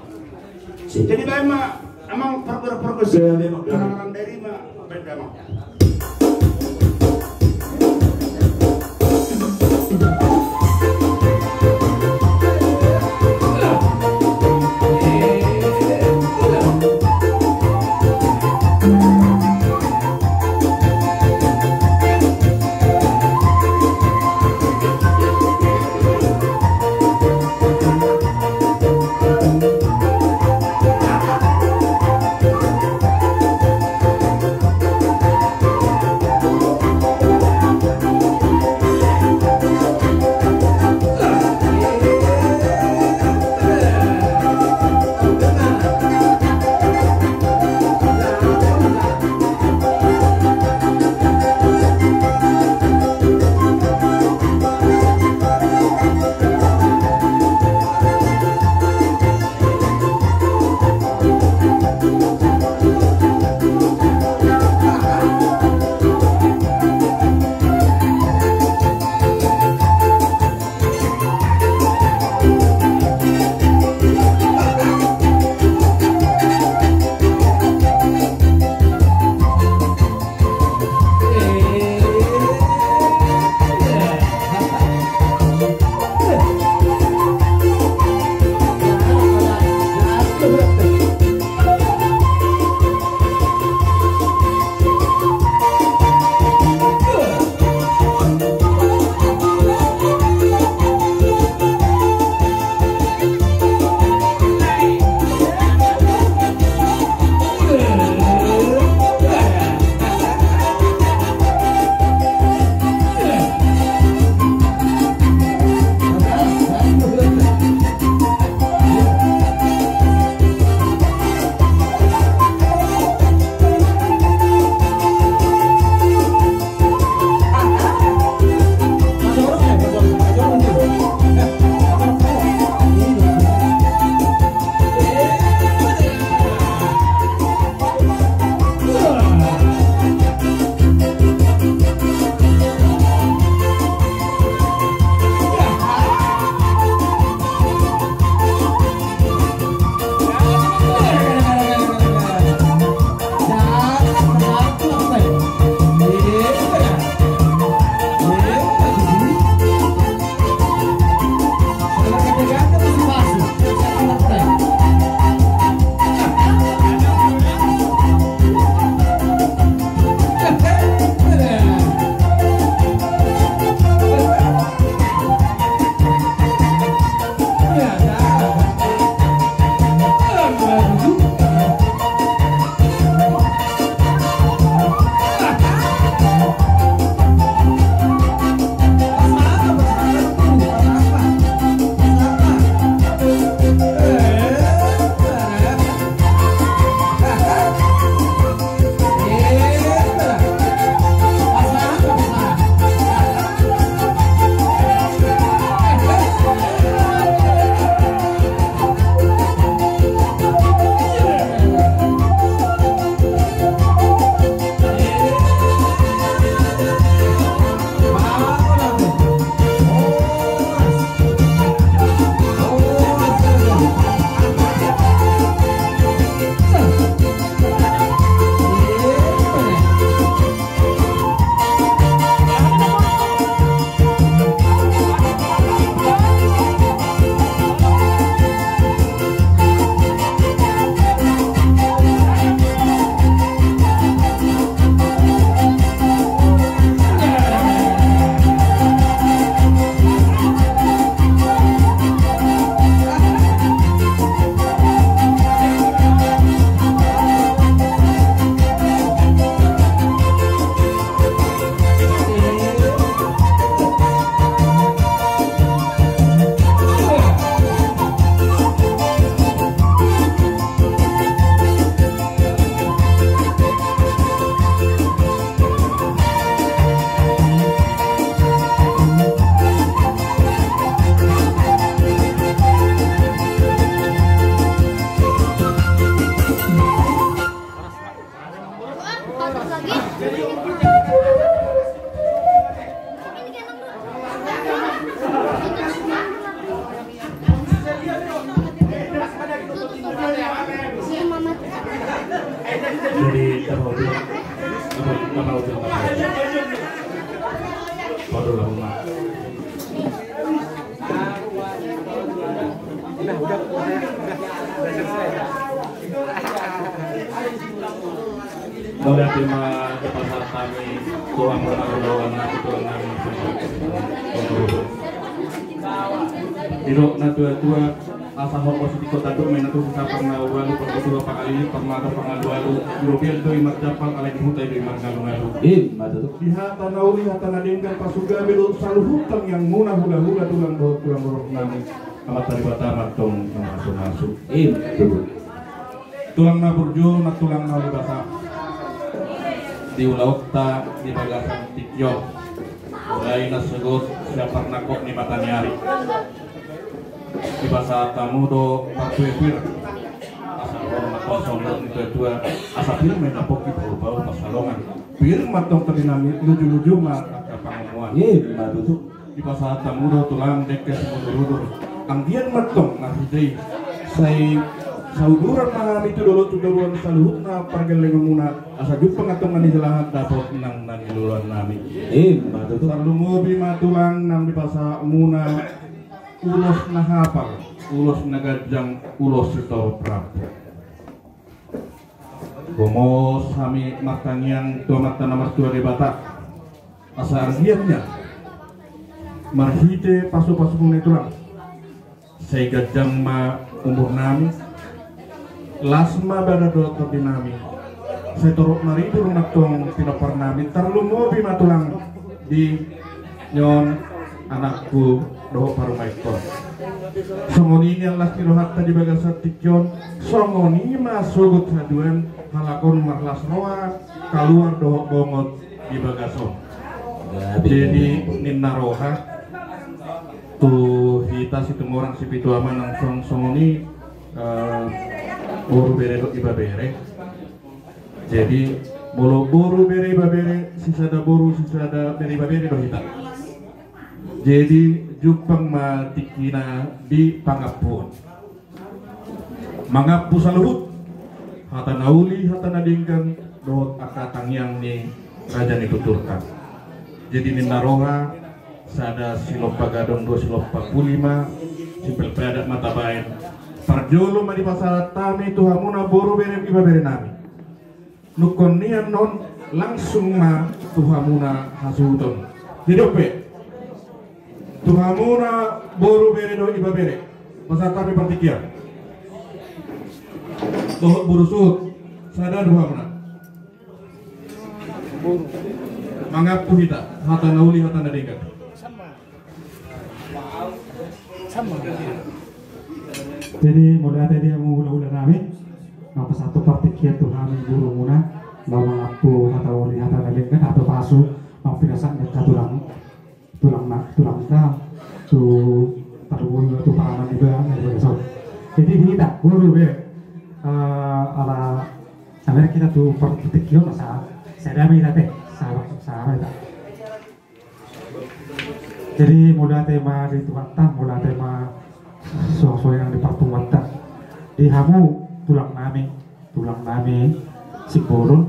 Jadi baen ma amang, pargor-pargor. Iya, memang. Arang-arang Dairi ma, baen ma amang. Jadi, apa udah? Apa, apa udah? Apa udah? Waduh, lama. Udah, udah, udah selesai. Mauliate ma dipasahat hami tu hamuna, ulaon na tulang nami. Didok na tua-tua, asa horbo sitingko tanduk, mena tu sisapang na ualu, parbatua pangalili, parmata pangalualu. Di robean do i marjampal, alai di huta i do i marngalu-ngalu. Ima tutu. Di hata na uli, hata na denggan, pasupasu gabe dohot saluhut tangiangmuna, hula-hula, tulang dohot tulang borok nami. Amanta Debata ma antong na mamasu-masu. Ima tutu. Tulang na burju, na tulang na uli basa. Di ulaonta di bagasan tingki on, mulai na sogot sian parnangkok ni mataniari, dipasahat hamu do parpue pir. Asa hormat ma songon ni tua-tua, asa pir ma i na pongki, paur-paur ma salongan. Pir ma antong tondinami, luju-luju ma angka pangomoan. Ima tutu. Dipasahat hamu do tulang dengke simudur-udur. Anggiat ma antong marhite i sai sauduran ma hami tu dolok tu toruan, saluhutna pargellengonmuna, asa jumpang antong na nijalahan, dapot nang na niluluan nami. Ima tutu. Tarlumobi ma tulang nang dipasahatmuna ulos na hapal, ulos na ganjang, ulos sitorop rambu. Gomos hami martangiang tu Amanta na martua Debata, asa anggiat ma marhite pasu-pasumuna i tulang, sai ganjang ma umur nami, las ma badan dohot tondi nami, sai torop maridur ma antong pinompar nami, tarlumobi ma tulang di nion anakku dohot parumaenhon. Songon i nian las ni rohanta di bagasan tingki on, songon i ma sogot haduan, halak on marlas roha, kaluar dohot bongot di bagas on. Jadi ninna roha tu hita situmorang sipitu ama nang song-, songon i, eh, boru, bere dohot ibebere. Jadi molo boru, bere, ibebere, sisada boru, sisada bere, ibebere do hita. Jadi jumpang ma tingkina di pangampuon. Mangampu saluhut, hata na uli, hata na denggan, dohot angka tangiang ni raja ni tuturta. Jadi ninna roha, sada silompa gadong, dua silompa puli ma, simpel pe adat ma tabaen. Parjolo ma dipasahat hami tu hamuna boru, bere, ibebere nami. Nunga nian on langsung ma tu hamuna hasuhuton. Jadi on pe, tu hamuna boru, bere dohot ibebere, pasahat hami partingkian. Dohot boru suhut, sada do hamuna. Mangampu hita, hata na uli, hata na denggan. Jadi mauliate di hamu hula-hula nami, na pasahat partingkian tu hami borumuna, na mangampu hata uli, hata na denggan, hata pasu, na pinasahat ni angka tulang, tulang na, tulangta, tu, tarlumobi tu parumaen i ba, na di bagasan on. Jadi di hita boru, bere, eh, ala, ala hita tu partingkian on, sa, sada ma hita, te, sa, sa ma hita. Jadi mauliate ma di Tuhanta, mauliate ma suang-suang nang di parpunguanta. Di hamu tulang nami, tulang nami Simbolon,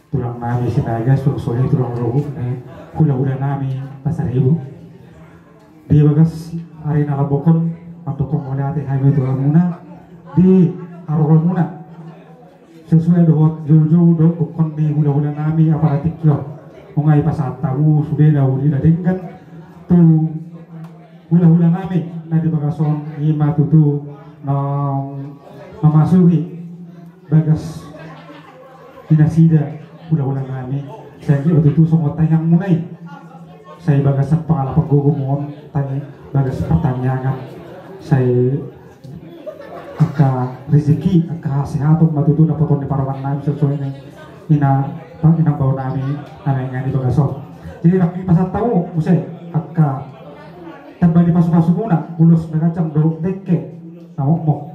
tulang nami Sinaga, suang-suang i tulang ruhut ni hula-hula nami Pasaribu. Di bagas ari na lambok on, mandok mauliate hami tu hamuna di haroromuna. Sesuai dohot joujou dohot gokhon ni hula-hula nami apala tingki on. Nunga dipasahat hamu sude na uli na denggan tu hula-hula nami na di bagas on, i ma tutu na mamasuhi bagas ni nasida hula-hula nami. Sai anggiat ma tutu songon tangiangmuna i. Sai bagas pangalapan gogo ma on, tangi-, bagas partangiangan. Sai angka rezeki, angka hasehaton ma tutu dapoton ni parumaen nami, sesuai ni ina, inang bao nami na naeng di bagas on. Jadi nang dipasahat hamu muse angka tamba ni pasu-pasumuna, ulos na ganjang dohot dengke na mokmok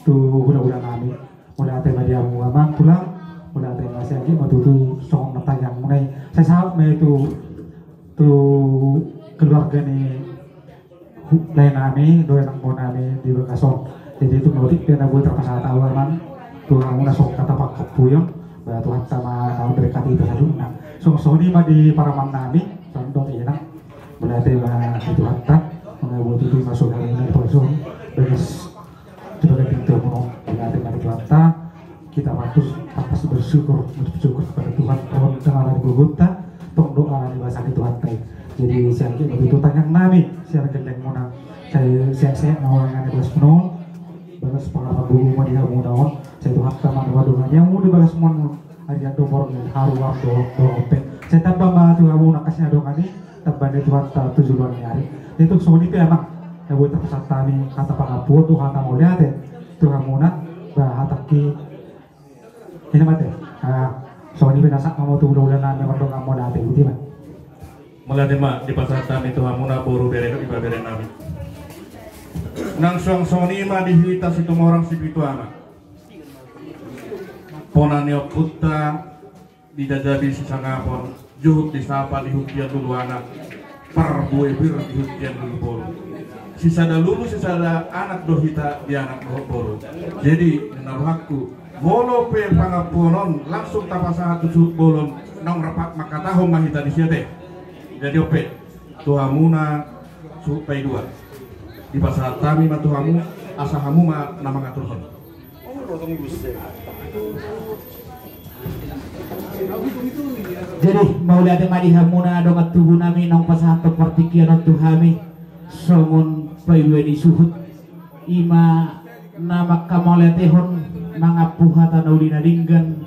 tu hula-hula nami. Mauliate ma di hamu amang tulang, mauliate ma, sai anggiat ma tutu songon na tangiangmuna i. Sai saut ma i tu, tu keluarga ni hu-, lae nami dohot inang bao nami di bagas on. Jadi tung otik pe na boi tarpasahat ahu amang tu hamuna songon hata panghampuon. Ba Tuhanta ma na mamberkati hita saluhutna. Songon i ma di parumaennami, songon i ma. Mauliate ma di Tuhanta, mangaboti tu masuk hari ini terus bagas. Coba kan pintu yang penuh, mauliate ma di Tuhanta. Kita patut pantas bersyukur, bersyukur kepada Tuhan. Tong do ala ni gogonta, tong do ala ni basa ni Tuhanta. Jadi sian hita ma tutu tangiangnami, sian hita ma tutu. Sai sehat-sehat ma hamu di bagas penuh. Bagas pangarahon ma di hamuna on. Sai Tuhanta ma na mandongani hamu di bagas penuh. Ari ando borngin haruar do do ope. Sai tamba ma tu hamu na kasih dongani, tamba ni Tuhanta tu joloan ni ari. Itu songon i pe amang. Boi tarpasahat hami hata pangampuon dohot hata mauliate tu hamuna. Ba hatangki, ina mate. Songon i pe na sahat ma tu hula-hulanami, mandongani mauliate, boti ma. Mauliate ma dipasahat hami tu hamuna boru, bere dohot ibeberenami. Nang suang songon i ma di hita Situmorang Sipitu Ama. Pona ni ompunta, dijajabi sisangapon, juhut disapa di huntian lulu anak, parbue pir di huntian lulu boru. Sisada lulu sisada anak do hita di anak dohot boru. Jadi ninna rohangku, molo pe pangampuon on langsung tapasahat tu suhut bolon, naung rap mangkatahon ma hita disi ate. Jadi ope tu hamuna suhut paidua. Dipasahat hami ma tu hamu, asa hamu ma na mangaturhon. Jadi mauliate ma di hamuna dongan tubunami naung pasahathon partingkian on tu hami songon paidua ni suhut. I ma na mangkamauliatehon, mangampu hata na uli na denggan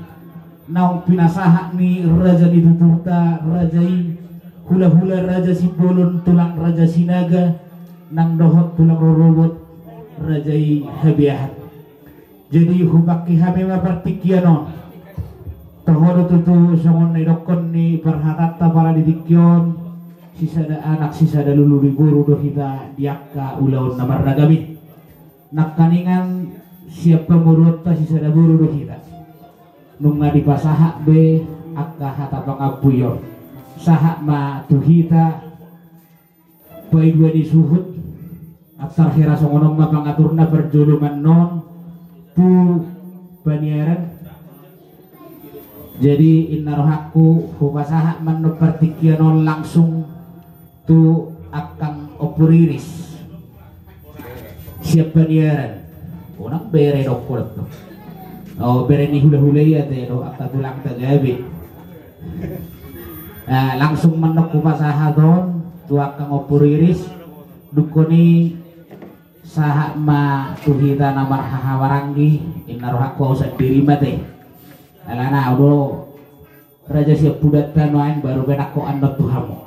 naung pinasahat ni raja ni tuturta, raja i hula-hula Raja Simbolon, tulang Raja Sinaga, nang dohot tulang rorobot Raja i Habeahan. Jadi hupangke hami ma partingkian on. Toho do tutu songon na nidokkon ni parhatanta pala di tingki on, sisada anak sisada lulu di boru do hita di angka ulaon na marragam i. Nangkiningan sian pamoruonta sisada boru do hita. Nunga dipasahat be angka hata pangampuon, sahat ma tu hita paidua ni suhut. Antar hira songon on ma pangaturna parjolo, manon tu paniaran. Jadi inna rohangku hupasahat manon partingkian on langsung tu angkang Ompu Riris sian paniaran. Unang bere dohot tu, o, bere ni hula-hula i ate do, angka tulangta gabe. Langsung manon hupasahat on tu angkang Ompu Riris. Dungkon i sahat ma tu hita na marhahamaranggi, inna rohangku, au sandiri ma ate. Alana au do raja sian pudanta nuaeng, baru pe nangkok annon tu hamu.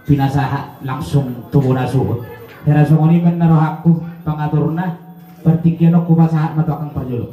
Pinasahat langsung tu bona suhut. Hira songon i ma inna rohangku pangaturna, partingkian on hupasahat ma tu angkang parjolo.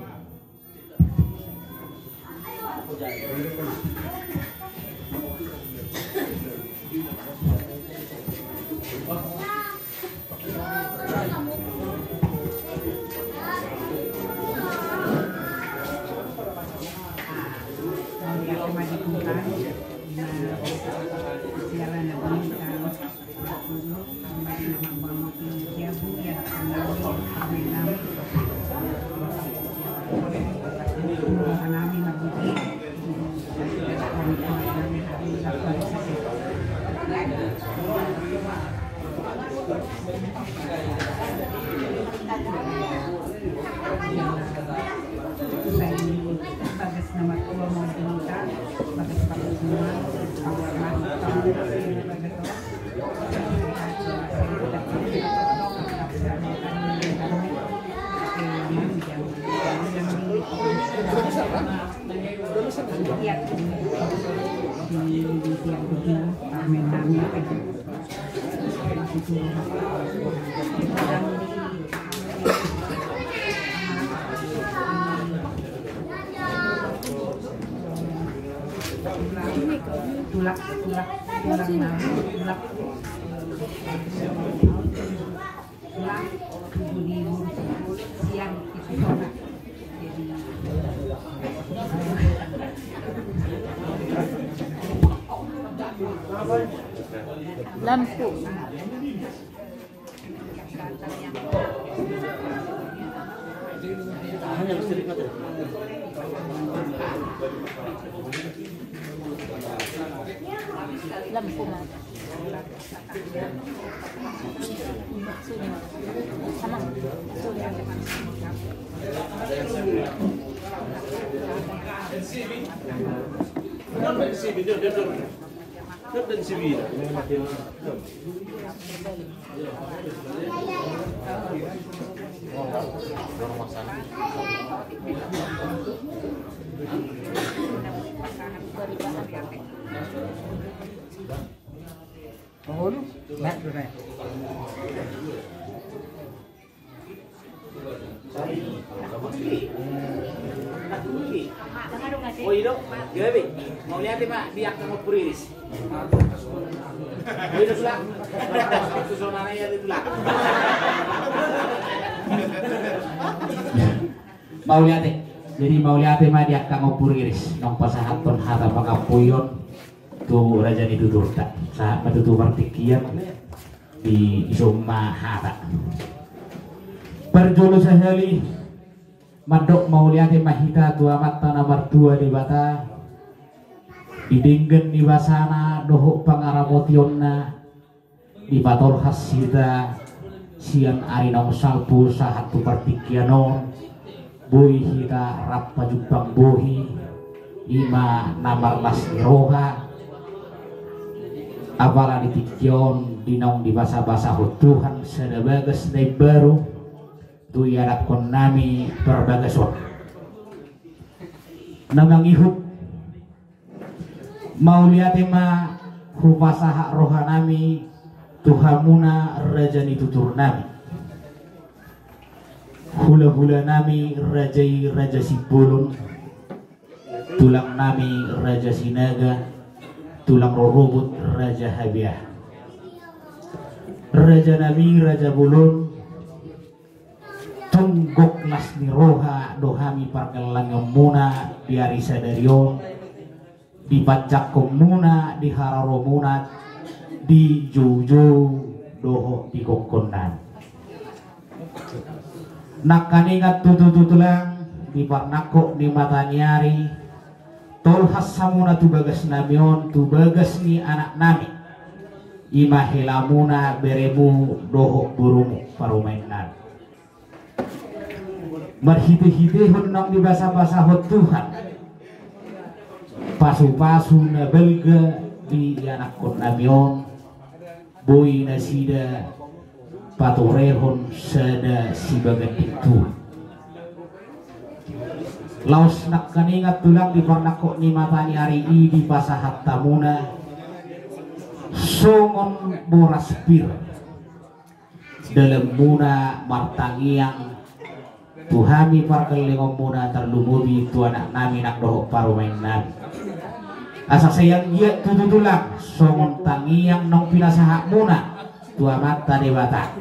Lampu. Hanya listrik mati. Oh, iya, Dok. Gabe. Mauliate, Pak, di angka ngompor iris. Oh, iya, Dok, Pak. Susunan aja di tulang. Mauliate. Jadi mauliate ma di angka ngompor iris. Nunga pasahathon hata pangampuon tu raja ni tuturta. Sahat ma tutu partingkian. Di isomma hata. Parjolo sahali mandok mauliate ma hita tu Amanta na martua Debata, di denggan ni basana dohot pangaramotionna, dipatolhas hita sian ari naung salpu sahat tu partingkian on, boi hita rap pajumpang bohi, ima na marlas ni roha, apala di tingki on di naung dibasabasahon Tuhan sada bagas na imbaru tu ianakkonnami parbagason. Na mangihut, mauliate ma hupasahat rohanami tu hamuna raja ni tuturnami. Hulahulanami raja i Raja Simbolon, tulangnami Raja Sinaga, tulang rorobot Raja Habeahan. Rajanami Raja Bolon, tung gok las ni roha do hami pargellengonmuna di ari sadari on, di panjangkonmuna, di haroromuna, di joujou dohot di gokkonnami. Nangkaningan tutu tulang, di parnangkok ni mata ni ari, tolhas hamuna tu bagasnami on, tu bagas ni anaknami, ima helamuna, beremu dohot borumu, parumaennami. Marhitehitehon naung dibasabasahon Tuhan pasupasu na balga di ianakkonnami on, boi nasida patorehon sada sibaganding tua. Laos nangkaningan tulang, di parnangkok ni mata ni ari i dipasahat hamuna songon boras pir dalanmuna martangiang tu hami pargellengonmuna, tarlumobi tu anaknami nang dohot parumaennami. Asa sai anggiat tutu tulang songon tangiang naung pinasahatmuna tu Amanta Debata,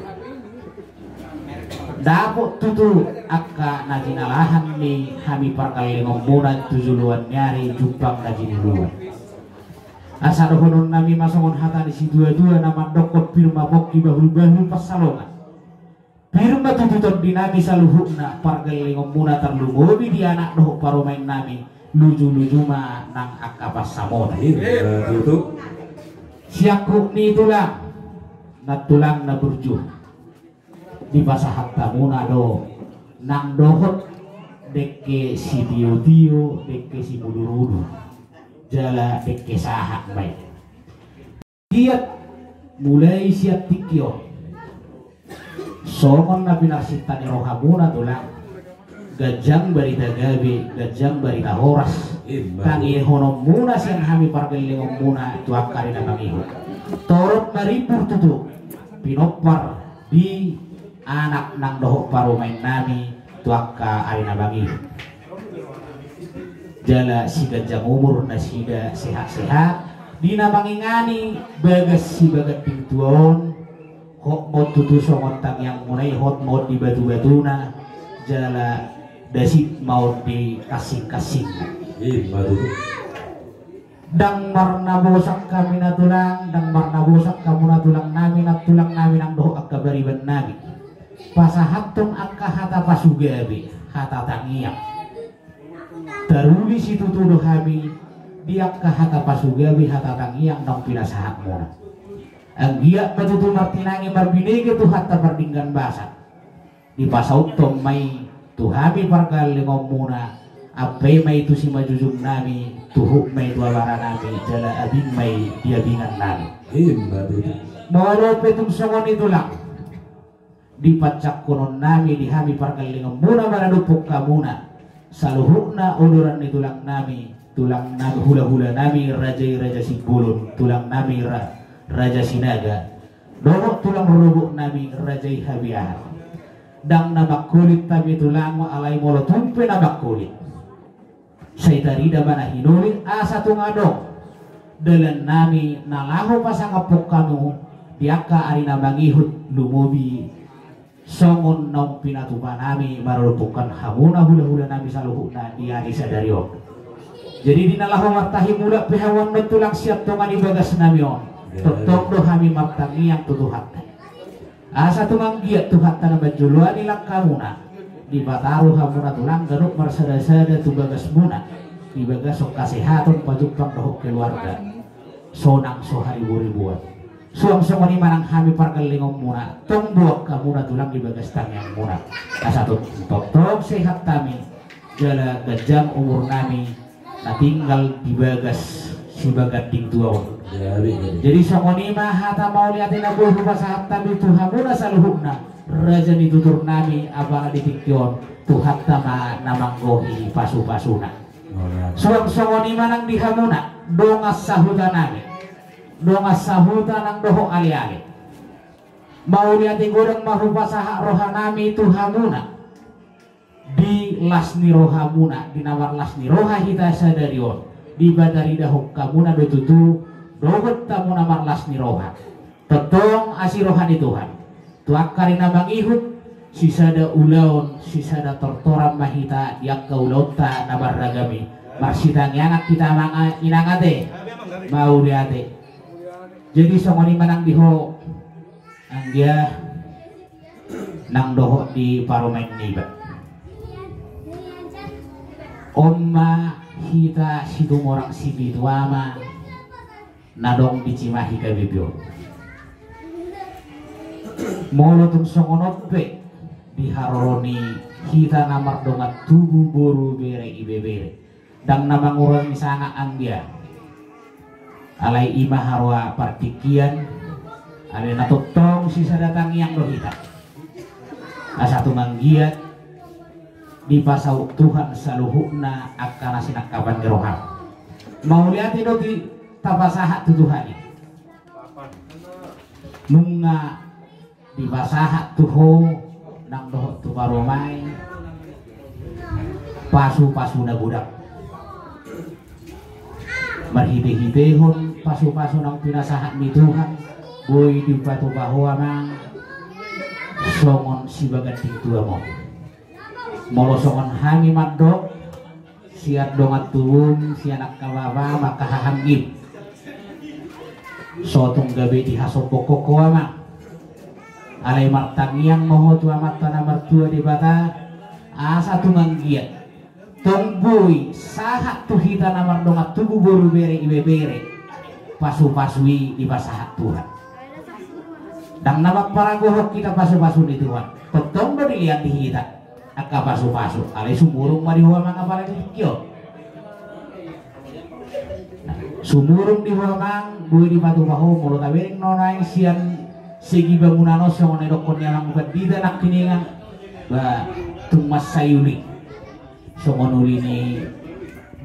dapot tutu angka na jinalahan ni hami pargellengonmuna tu joloan ni ari jumpang na jinuluan. Asa dohononnami ma songon hata ni situatua na mandokkon: Pir ma pongki, bahulbahul pansalongan. Pir ma tutu tondinami saluhutna, pargellengonmuna tarlumobi di anak dohot parumaennami, lujuluju ma nang angka pansamotan. Ima tutu. Siangkup ni tulang, nantulang na burju, dipasahat hamuna do nang dohot dengke sitiotio, dengke simudurudur, jala dengke sahat ma i. Anggiat mulai sian tingki on, songon na pinarsinta ni rohamuna tulang, ganjang barita gabe, ganjang barita horas. Ima. Tangihononmuna sian hami pargellengonmuna tu angka ari na mangihut. Torop marimbur tutu pinompar di anak nang dohot parumaennami tu angka ari na mangihut. Jala siganjang umur nasida, sehat-sehat di na mangingani bagas sibaganding tua on. Hot ma on tutu songon tangiangmuna i, hot ma on di batubatuna, jala dasip ma on di kansingkansingna. Ima tutu. Ndang marnabosak hami na tulang, ndang marnabosak hamu na tulangnami, nantulangnami nang dohot angka baribannami. Pasahathon angka hata pasugabe, hata tangiang. Taruli situtu do hami Angka hata pasugabe, hata tangiang naung pinasahatmuna. Anggiat ma tutu martinangi marbinege Tuhanta pardenggan basa. Dipasauthon ma i tu hami pargallengonmuna, ampe ma i tu simanjujungnami, tuhuk ma i tu abaranami, jala abing ma i di abingannami. Ima tutu. Molo pe tung songon i tulang, di panjangkononnami di hami pargallengonmuna maradophon hamuna, saluhutna odoran ni tulangnami, tulangnami, hulahulanami Raja i Raja Simbolon, tulangnami ra-, Raja Sinaga, dohot tulang rorobotnami Raja i Habiahan. Ndang na mangkolit hami tulang, alai molo tung pe na mangkolit, sai tarida ma na hinolit, asa tung adong dalannami na laho pasangaphon hamu di angka ari na mangihut, lumobi songon naung pinatupanami maradophon hamuna hulahulanami saluhutna di ari sadari on. Jadi di na laho martahi mulak pe hamu annon tulang sian tonga ni bagasnami on, tongtong do hami martangiang tu Tuhanta. Asa tung anggiat Tuhanta na manjoloani langkamuna, dipataru hamuna tulang ganup marsadasada tu bagasmuna, di bagasan hasehaton, pajumpang dohot keluarga, sonang so hariboriboan. Suang songon i ma nang hami pargallengonmuna, tong boan hamuna tulang di bagas tangiangmuna, asa tong-, tongtong sehat hami, jala ganjang umurnami na tinggal di bagas sibaganding tua on. Jadi songon i ma hata mauliate na boi hupasahat hami tu hamuna saluhutna raja ni tuturnami, apala di tingki on Tuhanta ma na manggohi pasupasuna. Suang songon i ma nang di hamuna dongan sahutanami, dongan sahuta nang dohot aleale. Mauliate godang ma hupasahat rohanami tu hamuna di las ni rohamuna, di na marlas ni roha hita sadari on. Dipataridahon hamuna do tutu dohot hamuna marlas ni roha. Tongtong asi roha ni Tuhan tu angka ari na mangihut, sisada ulaon, sisada tortoran ma hita di angka ulaonta na marragam i. Marsitangiangan hita amang inang ate. Mauliate. Jadi songon i ma nang di ho anggia nang dohot di parumaen niba. On ma hita Situmorang Sipitu Ama na adong di Cimahi K B P on. Molo tung songon on pe di haroro ni hita na mardongan tubu, boru, bere, ibebere, ndang na mangurangi sanga anggia. Alai i ma haroa partingkian, alai na tongtong sisada tangiang do hita. Asa tung anggiat dipasaut Tuhan saluhutna angka na sinangkapan ni roha. Mauliate do di tapasahat tu Tuhan i. Nunga dipasahat tu ho nang dohot tu parumaen pasupasu na godang. Marhitehitehon pasupasu naung pinasahat ni Tuhan, boi dipatupa ho amang songon sibaganding tuam on. Molo songon hami mandok, sian dongan tubum, sian angka bapa, angka hahanggim, so tung gabe dihasompokhon ho amang. Alai martangiang ma ho tu Amanta na martua Debata, asa tung anggiat tong boi sahat tu hita na mardongan tubu, boru, bere, ibebere, pasupasu i dipasahat Tuhan. Ndang na mamparagohon hita pasupasu ni Tuhan, tongtong do dilehon di hita angka pasupasu. Alai sumurung ma di ho amang apala di tingki on. Sumurung di ho amang, boi dipatupa ho. Molo tabereng nuaeng sian segi bangunan on, songon na nidokkon ni amang pandita nangkiningan, ba tung mansai uli. Songon uli ni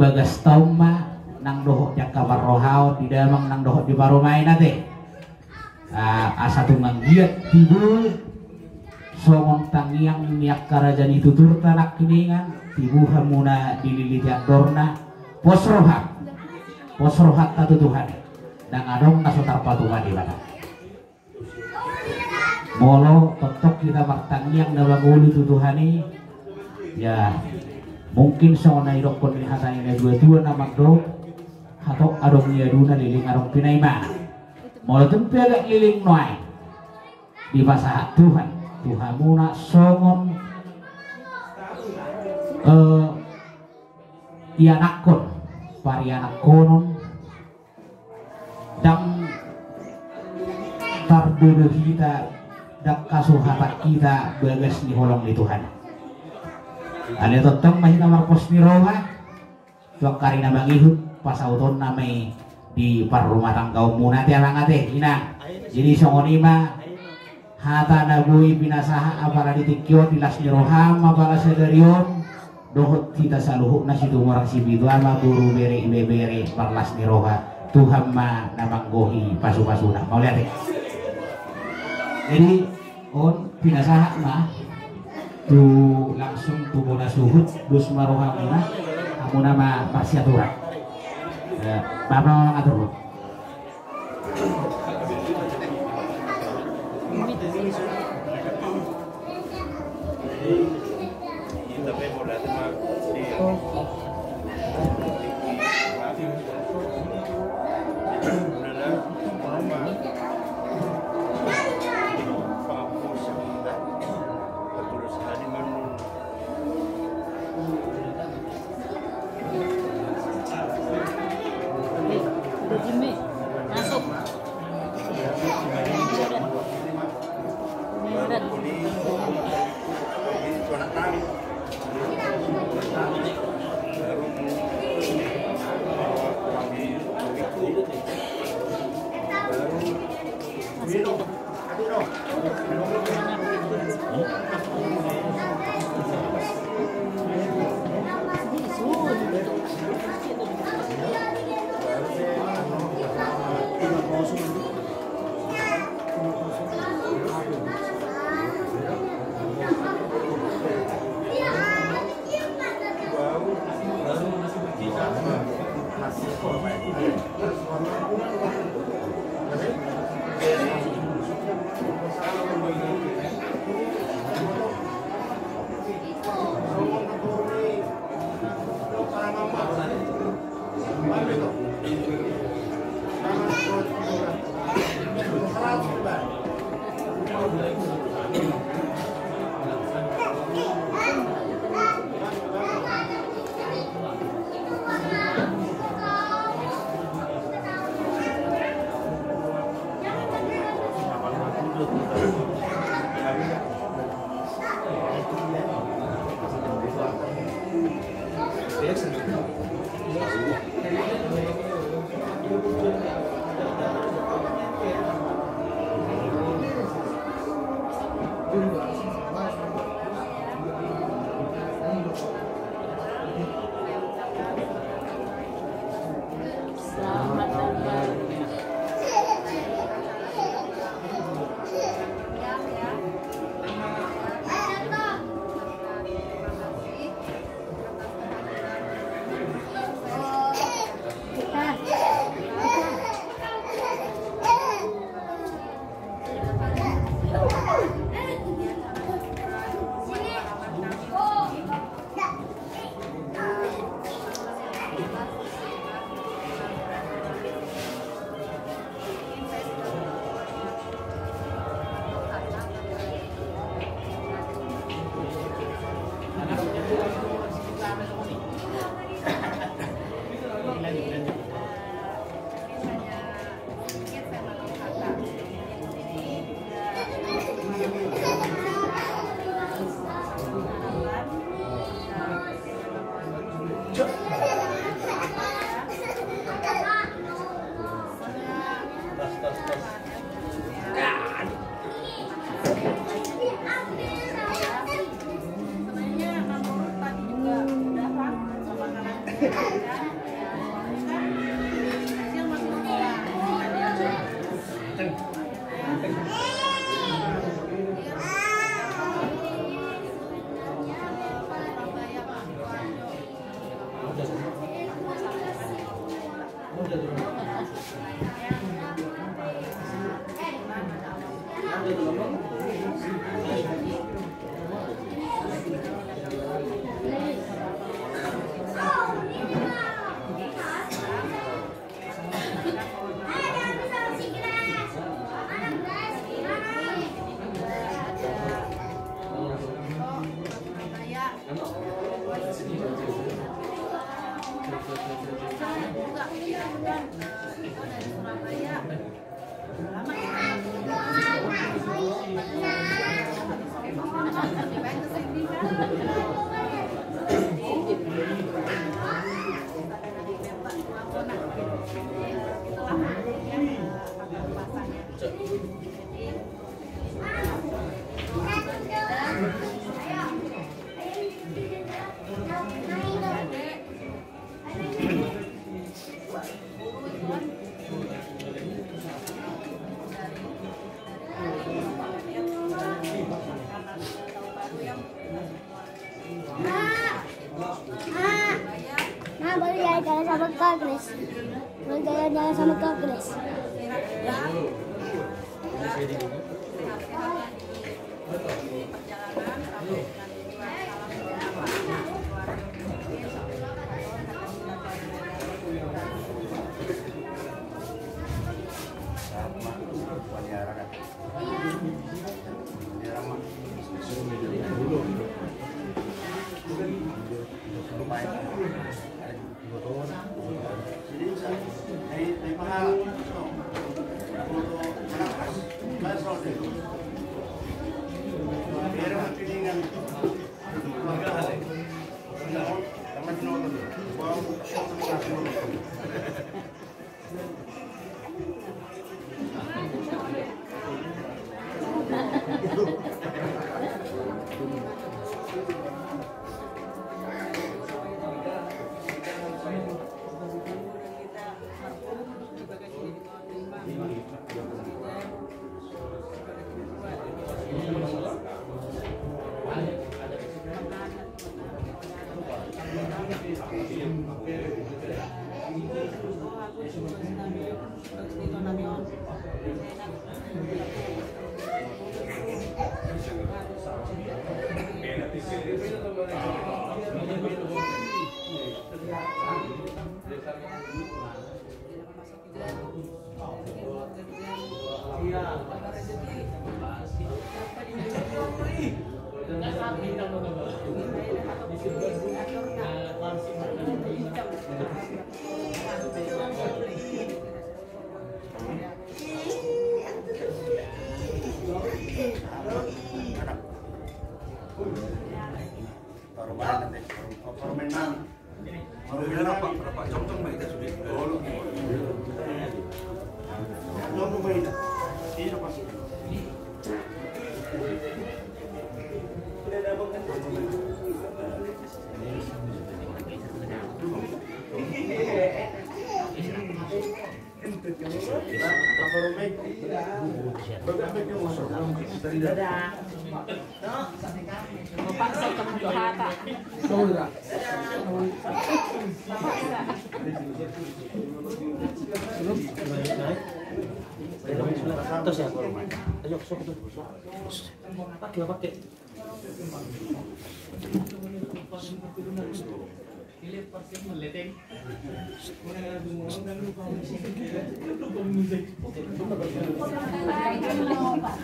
bagasta on ma nang dohot di angka parrohaon, di damang nang dohot di parumaen ate. Ah, asa tung anggiat tibu songon tangiang ni angka raja ni tuturta nangkiningan, tibu hamuna dililiti andorna, pos roha, pos rohanta tu Tuhan i. Ndang adong na so tarpatupa Debata. Molo tongtong hita martangiang na mangolu tu Tuhan i, ya, mungkin songon na nidokkon ni hata ni natuatua na mandok, hatop adong niaduna, leleng adong pinaimana. Molo tung pe agak leleng nuaeng, dipasahat Tuhan tu hamuna songon, eh, ianakkon, parianakhonon, ndang tardodo hita, ndang hasuhatan hita bagas ni holong ni Tuhan. Alai tongtong ma hita marpos ni roha tu angka ari na mangihut, pasautonna ma i di parrumatanggaonmuna ate, amang ate, inang. Jadi songon i ma hata na boi pinasahat apala di tingki on, di las ni roham apala sadari on, dohot hita saluhutna Situmorang Sipitu Ama, boru, bere, ibebere, parlas ni roha, Tuhan ma na manggohi pasupasuna. Mauliate. Jadi on pinasahat ma tu, langsung tu bona suhut, dos ma rohamuna, hamuna ma marsiaturan. Eh, bapa ma mangatur. Nah, boleh jalan-jalan sama Kak Grace. Boleh jalan-jalan sama Kak Grace.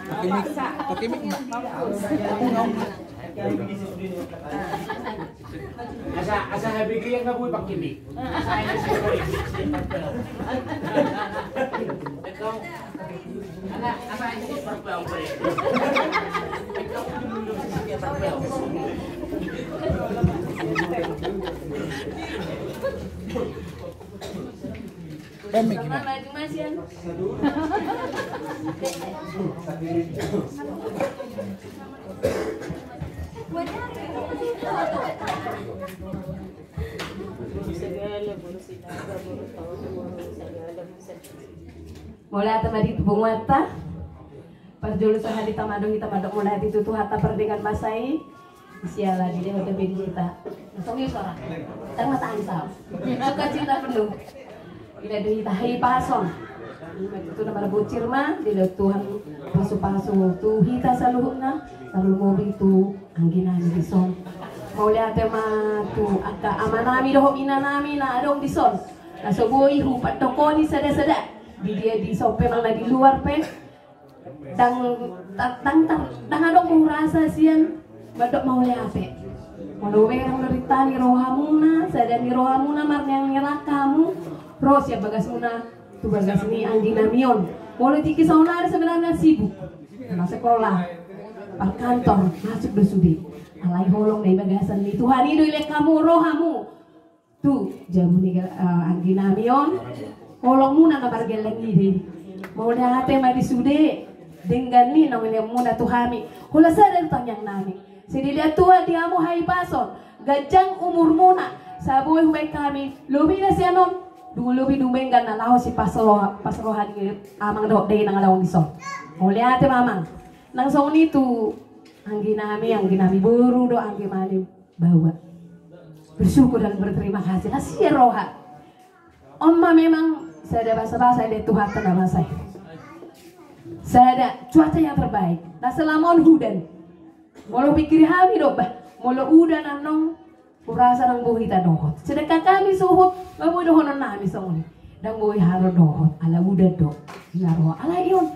Pakai mic, pakai mic, Mbak. Asa, asa habis yang nggak boleh pakai mic. Mauliate ma di tu punguanta. Parjolo sahali tamadong hita mandok mauliate tu Tuhanta pardenggan basa i. Siala dilehon dope di hita. Songon i sora. Tang ma tangan sa. Sukacita penuh. Ila di hita hahipason. Ima tutu na marbocor ma dilehon Tuhan pasupasu tu hita saluhutna. Tarlumobi tu angginami dison. Mauliate ma tu angka amanami dohot inanami na adong dison. Na so boi hupandokon i sada-sada. Di dia dison pe manang na di luar pe. Ndang, ndang, ndang, ndang adong hurasa sian mandok mauliate. Molo berang do rinta ni rohamuna, sada ni rohamuna marniang ni langkamu, ro sian bagasmuna tu bagas ni angginami on. Molo tingki saonari sebenarna sibuk, na sekolah, parkantor, masuk do sude. Alai holong na di bagasan ni Tuhan i do dilehon hamu rohamu tu jabu ni, eh, angginami on. Holongmuna na margelleng i do. Mauliate ma di sude denggan ni na nilehonmuna tu hami. Holan sada do tangiangnami. Sai dilehon Tuhan di hamu hahipason, ganjang umurmuna, sai boi hubaen hami lobi na sian on, dung lobi dumenggan na laho sipas roha, pas roha ni amang dohot dainang na adong dison. Mauliate ma amang. Nang songon i tu angginami, angginami boru dohot angginami baoa. Bersyukur dan berterima kasih. Las ni roha. On ma memang sada basabasa dilehon Tuhanta na masa i. Sada cuaca yang terbaik. Na selama on udan. Molo pikiri hami do, bah, molo udan annon, hurasa ndang boi hita dohot. Sedangkan hami suhut, ndang boi dohononnami songon i. Ndang boi hita dohot, ala udan do. Ina roha, alai on.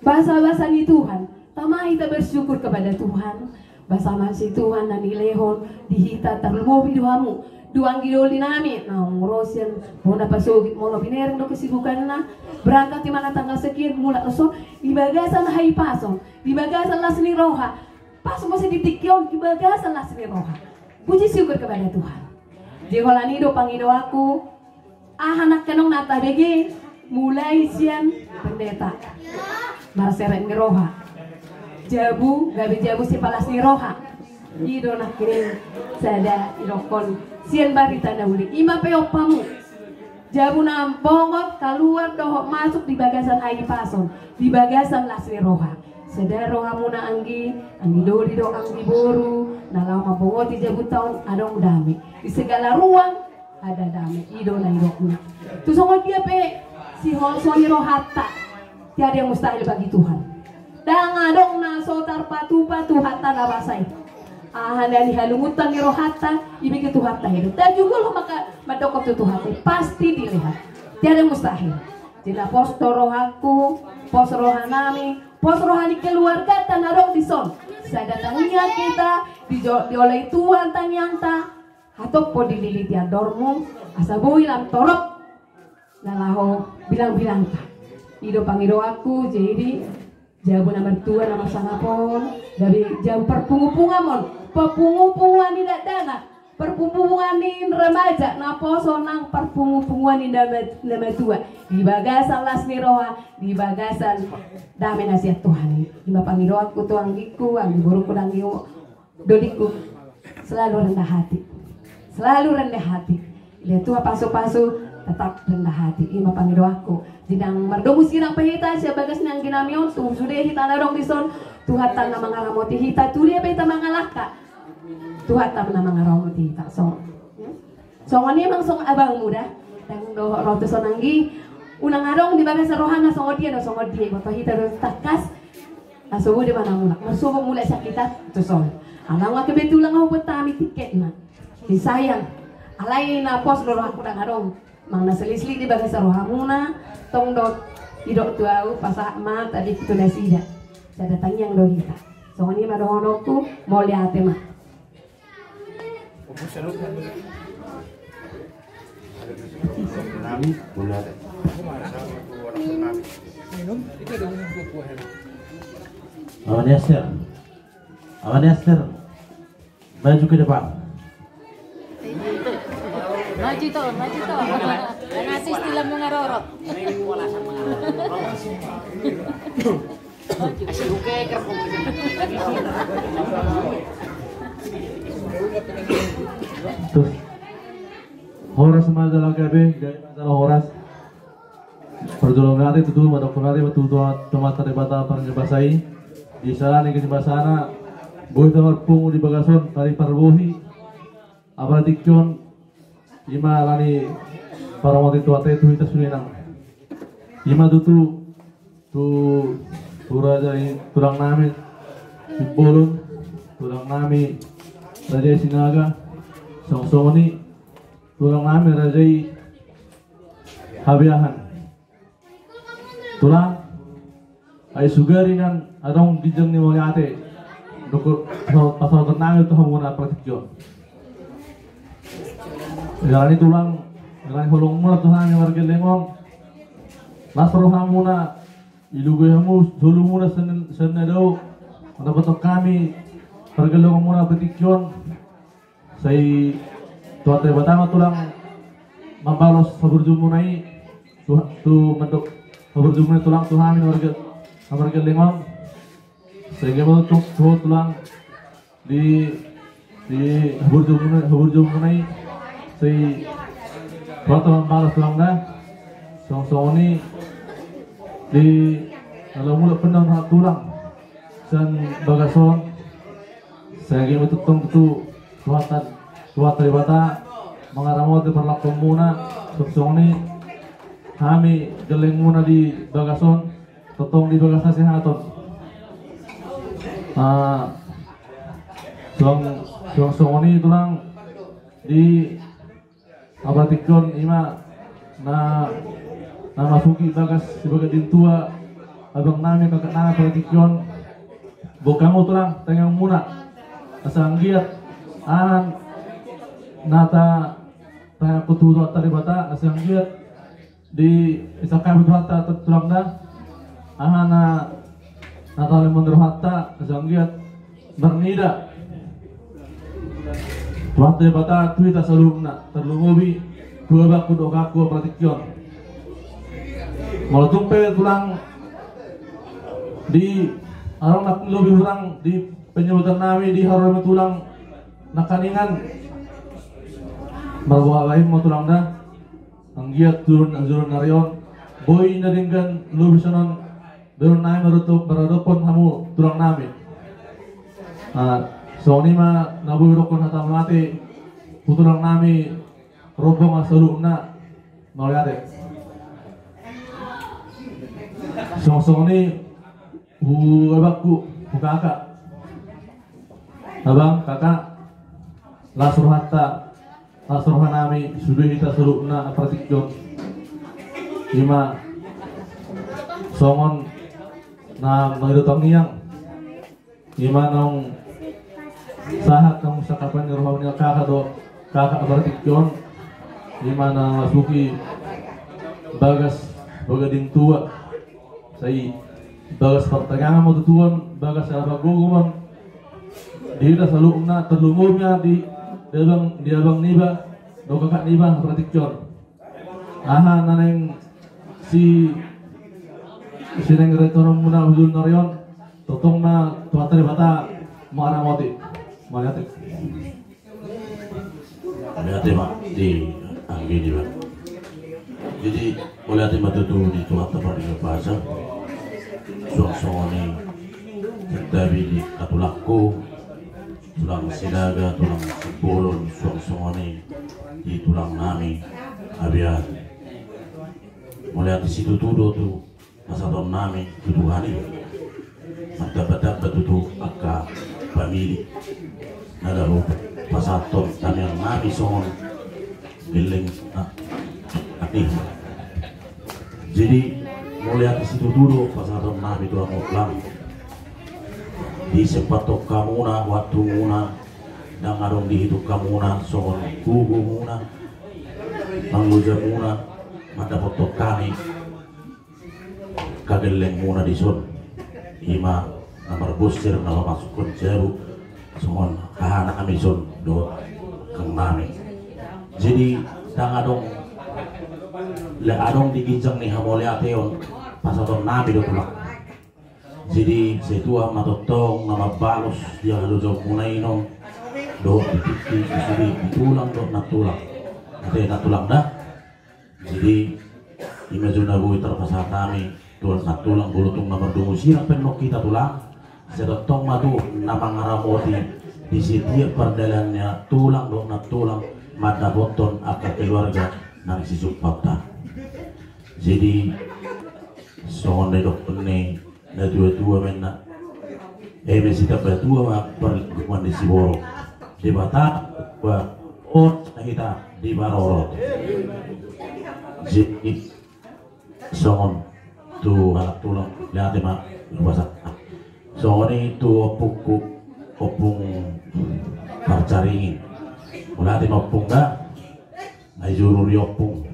Basabasa ni Tuhan. Tama hita bersyukur kepada Tuhan. Basa ma si Tuhan na nilehon di hita, tarlumobi do hamu. Tu anggi dolinami, naung ro sian bona pasogit, molo binereng do kesibukanna. Berangkat di mana tanggal sekian, mulak do son, di bagasan hahipason, di bagasan las ni roha. Pas muse di tingki on, di bagasan las ni roha. Puji syukur kepada Tuhan. Jadi holan i do pangidoanku, aha nangkin on na tabege, mulai sian pendeta. Marseret ni roha. Jabu, gabe jabu sipalas ni roha. I do nangkin sada didokkon sian barita na uli. I ma pe ompamu. Jabu na bongot kaluar dohot masuk di bagasan hahipason, di bagasan las ni roha. Sada rohamuna anggi, anggi doli dohot anggi boru, na laho mambongoti jabu taon adong dame. Di segala ruang ada dame, i do na nidokna. Tu songon dia pe siholsoan ni rohanta, tiada yang mustahil bagi Tuhan. Ndang adong na so tarpatupa Tuhanta na masa i. Aha na nihalungunhon ni rohanta, ibege Tuhanta i do. Tajungkol ma angka mandok tu Tuhanta i, pasti dilehon. Tiada yang mustahil. Jadi na pos do rohangku, pos rohanami, pos roha ni keluarganta na adong dison. Sada tangiang hita, dijo-, dioloi Tuhan tangiangta, hatop po dililiti andormu, asa boi lam torop na laho bilang-bilangta. I do pangidoanku, jadi jabu na martua na marsangap on, gabe jabu parpungupunguan on, parpungupunguan ni dakdanak, parpungupunguan ni remaja, naposo nang parpungupunguan ni na ma-, na matua. Di bagasan las ni roha, di bagasan dame na sian Tuhan i. I ma pangidoanku tu anggingku, anggi boruku, anggi dolingku, selalu rendah hati. Selalu rendah hati. Dia tua pasu-pasu, tetap rendah hati. I ma pangidoanku. Jadi ndang mardomu sirang pe hita sian bagas ni angginami on, tu sude hita na adong dison, Tuhanta na mangaramoti hita, tu dia pe hita mangalangka, Tuhanta na mangaramoti hita. So, songon i ma songon abangmu da. Ndang dohot ro tu son anggi, unang adong di bagasan rohana songon dia do, songon dia. Iboto hita do tangkas. Asa boi do ma na mulak. Marsogot mulak sian hita tu son. Ala nga kebetulan nga huboan hami tiketna. Di sayang. Alai na pos do rohangku, ndang adong. Manang na seli-seli di bagasan rohamuna, tong do didok tu ahu, pasahat ma tabi tu nasida. Sada tangiang do hita. Songon i ma dohononku, mauliate ma. Aman Yasir. Aman Yasir. Maju ke depan. Maju to, maju to. Nang asis tilam mengarorot. Tuh. Horas ma jala gabe, gabe ma jala horas. Parjolo mauliate tutu, mandok mauliate ma tu Amanta Debata parjolo basa i. Di sala ni geni basana, boi hita marpungu di bagas on, taring parbohi. Apala tingki on, i ma alani paramoti Tuhanta i tu hita sude nang. I ma tutu, tu, tu raja i, tulang nami Simbolon, tulang nami raja i Sinaga, songon songon i, tulang nami raja i Habeahan. Tulang, ai sugari nang adong ginjang ni mauliate. Dok, pasal, pasal tenang itu hamuna praktik jo. Alani tulang, alani holongmuna tu hami margelleng on. Las rohamuna, dilugui hamu solumuna sian na dao, mandapothon hami pargellengmuna partingkian. Sai Tuhanta Debata ma tulang mambalos haburjuonmuna i, tu, tu mandok haburjuonmuna i tulang tu hami na margelleng on. Sai gabe ma tu, tu tulang di, di haburjuonmuna, haburjuonmuna i. Sai Tuhanta mambalos tulang da. Songon, songon i di na laho mulak pe on hata tulang sian bagas on. Sai gabe ma tongtong tu Tuhanta, Tuhanta Debata mangaramoti parlakuanmuna. Songon, songon i hami gellengmuna di bagas on. Tongtong di bagas hasehaton. Ah, songon, songon, songon i tulang di partingkian i ma na, na masuki bagas Sibagas Daintua, abang nami, kakak nami partingkian. Boan hamu tulang tangiangmuna asa anggiat aha na ta, tatangiangkon tu Tuhanta Debata asa anggiat disangkapi Tuhanta tu tulang da. Aha na, na talemon rohanta asa anggiat marnida Tuhanta Debata tu hita saluhutna, tarlumobi tu abangku dohot kakakku partingkian. Molo tung pe tulang di adong na lobi hurang di panyamotan nami di haroro ni tulang nangkiningan, marboha bahen ma tulang da. Anggiat tu joloan ni ari on boi na denggan lobi songon on bereng nami maradophon hamu tulang nami. Ah, songon i ma na boi hudokhon hata mauliate tu tulang nami rombongan saluhutna, mauliate. Songon, songon i tu abangku, tu kakak. Abang, kakak, las rohanta, las roha nami sude hita saluhutna partingkian. I ma songon na mangido tangiang, i ma naung sahat naung sangkapan ni roha ni kakak dohot kakak partingkian. I ma na masuki bagas Sibagas Daintua. Sai bagas partangiangan ma tutu on, bagas na panggogoman di hita saluhutna, tarlumobi ma di, di abang, di abang niba dohot kakak niba partingkian. Aha na naeng si, si naeng raitonmuna tu joloan ni ari on, tongtong ma Tuhanta Debata mangaramoti. Mauliate. Mauliate ma di anggi niba. Jadi mauliate ma tutu di Tuhanta pardenggan basa. Suang songon i santabi di katulangku, tulang Sinaga, tulang Simbolon, suang songon i di tulang nami Abian. Mauliate situtu do tu pasahaton nami tu Tuhan i. Martambatamba tutu angka pamili na laho pasahathon tangiang nami songon gelleng, ah, ah, i. Jadi mauliate situtu do pasahaton nami tu hamu tulang. Disempathon hamuna waktumuna, ndang adong dihitung hamuna songon gogomuna, manglojamuna mandapothon hami angka gellengmuna dison. I ma na marbonsir na mamasukhon jabu songon haha nami dison dohot angka nami. Jadi ndang adong, ndang adong di ginjang ni hamauliateon pasahaton nami do tulang. Jadi sai Tuhan ma tongtong na mambalos di angka halojaonmuna i non dohot di tingki, di sude, di tulang dohot nantulang. Ate nantulang da. Jadi i ma jo na boi tarpasahat hami tu nantulang, molo tung na mardomu sirang pe annon hita tulang, sai tongtong ma tu na mangaramoti di setiap pardalanan ni tulang dohot nantulang mandapothon angka keluarga nang sisumbaonta. Jadi songon na didokhon ni natuatua ma inna, eme sitamba tua ma parlinggoman ni siborok. Debata ba on na hita diparorot. Jadi songon tu halak tulang, mauliate ma. Songon i tu ompungku, ompung Parcaringin, mauliate ma ompung da. Ai juru di ompung.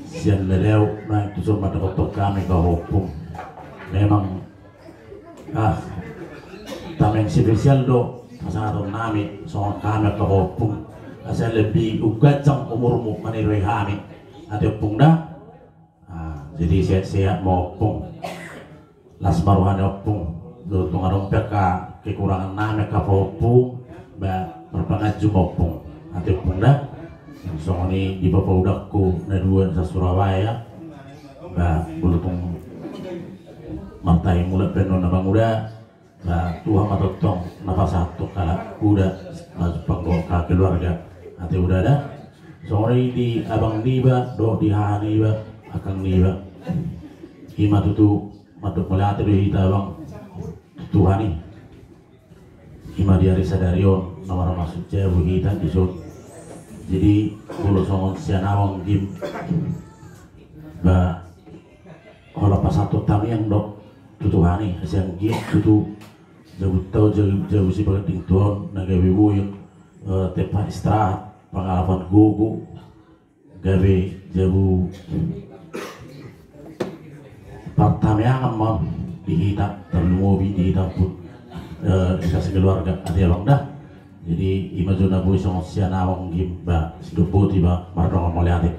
Sian Leleon, naeng tuson mandapothon hami angka ompung. Memang, ah, tama yang spesial do pasahaton nami songon hami angka ompung. Asa lebih umganjang umurmu maniroi hami. Ate ompung da. Ah, jadi sehat-sehat ma ompung. Las ma roha ni ompung. Dohot tung adong pe angka kekurangan nami angka ompung, ba marpanganju ma ompung. Ate ompung da. Songon i di papaudangku na dua sa Surabaya. Ba molo tung martahi mulak pe annon abang uda. Ba Tuhan ma tongtong na pasahathon halak uda, na jumpang dohot keluarga. Ate uda da. Songon i di abang niba dohot di haha niba, akang niba. I ma tutu mandok mauliate do hita abang tu Tuhan i. I ma di ari sadari on na marmasuk jabu hita dison. Jadi molo songon sian au anggim, ba holan pasahathon tamiang do tu Tuhan i, asa anggiat tutu jabu tau, jabu, jabu sipaganding tu on na gabe boi on, eh, tempat istirahat, pangalapan gogo, gabe jabu partamiangan ma di hita, tarlumobi di hita pun, eh, hita sekeluarga, ate abang da. Jadi i ma jo na boi songon sian au anggim, ba sidok boti ba mardongan mauliate.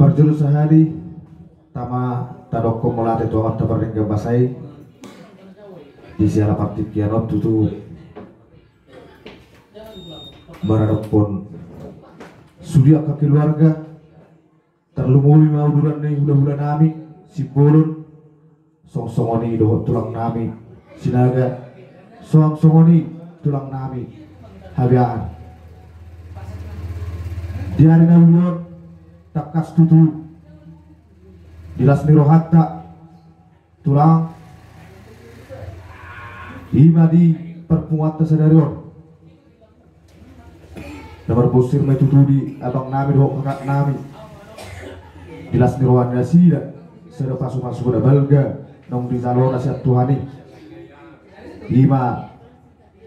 Parjolo sahali tama tadokkon mauliate tu Amanta Pardenggan Basa i di siala partingkian on tutu maradophon sude angka keluarga. Tarlumobi ma uduran ni hulahula nami Simbolon, songon songon i dohot tulang nami Sinaga, songon songon i tulang nami Habean. Di ari na uli on tangkas tutu di las ni rohanta tulang, i ma di parpunguanta sadari on. Na marbonsir ma i tutu di abang nami dohot kakak nami. Di las ni roha ni nasida sada pasupasu na balga naung dijalona sian Tuhan i. I ma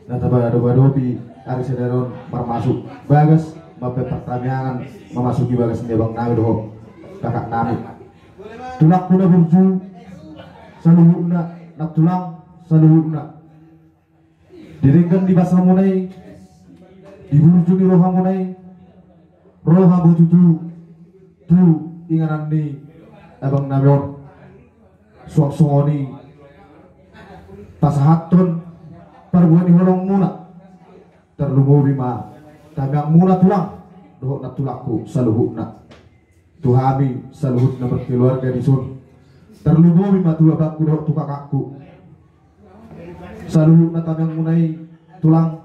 na tapadopadopi ari sadari on marmasuk bagas, mambaen partamiangan mamasuki bagas ni abang nami dohot kakak nami. Tulangku na burju saluhutna, nantulang saluhutna. Di denggan ni basamuna i, di burju ni rohamuna i, ro hamu tutu tu inganan ni abang nami on. Suang songon i pasahathon parbue ni holongmuna. Tarlumobi ma tamiangmuna tulang dohot nantulangku saluhutna. Tu hami saluhutna markeluarga dison. Tarlumobi ma tu abangku dohot tu kakakku. Saluhutna tamiangmuna i tulang,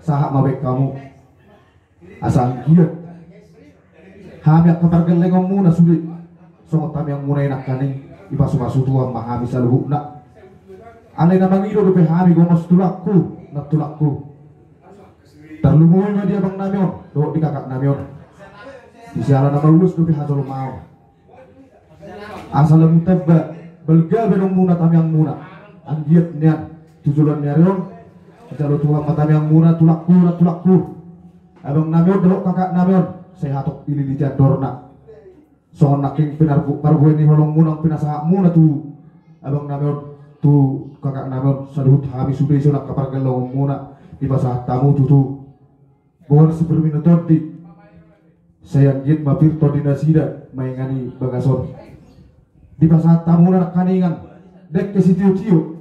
sahat ma baen hamu. Asa anggiat hami angka pargellengonmuna sude songon tamiangmuna i nangkaning, dipasupasu Tuhan ma hami saluhutna. Alai na mangido dope hami gomos tulangku, nantulangku. Tarlumobi ma di abang nami on dohot di kakak nami on. Di siala na maulos dope hajolmaon. Asa lam tamba balga baenonmuna tamiangmuna. Anggiat nian tu joloan ni ari on dijalo Tuhan ma tamiangmuna, tulangku, nantulangku. Abang nami on dohot kakak nami on sai hatop ilili jandorna. Songon nangkin pinarbu-, parbue ni holongmuna, pinasahatmuna tu abang nami on, tu kakak nami on, saluhut hami sude songon angka pargellengonmuna, dipasahat hamu tutu bohon sipirmina tondi. Sai anggiat ma pir tondi nasida maingani bagas on. Dipasahat hamuna nangkaningan dengke sitiotio.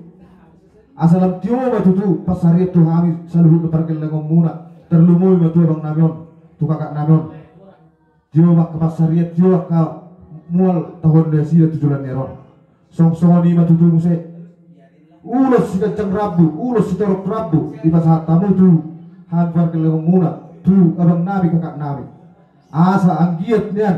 Asa lam tio ma tutu pansarian tu hami saluhutna pargellengonmuna, tarlumobi ma tu abang nami on, tu kakak nami on. Tio ma angka pansarian, tio angka mual tahuon nasida tu joloan ni ari on. Songon songon i ma tutu muse. Ulos siganjang rambu, ulos sitorop rambu dipasahat hamu tu hami pargellengonmuna, tu abang nami, kakak nami. Asa anggiat nian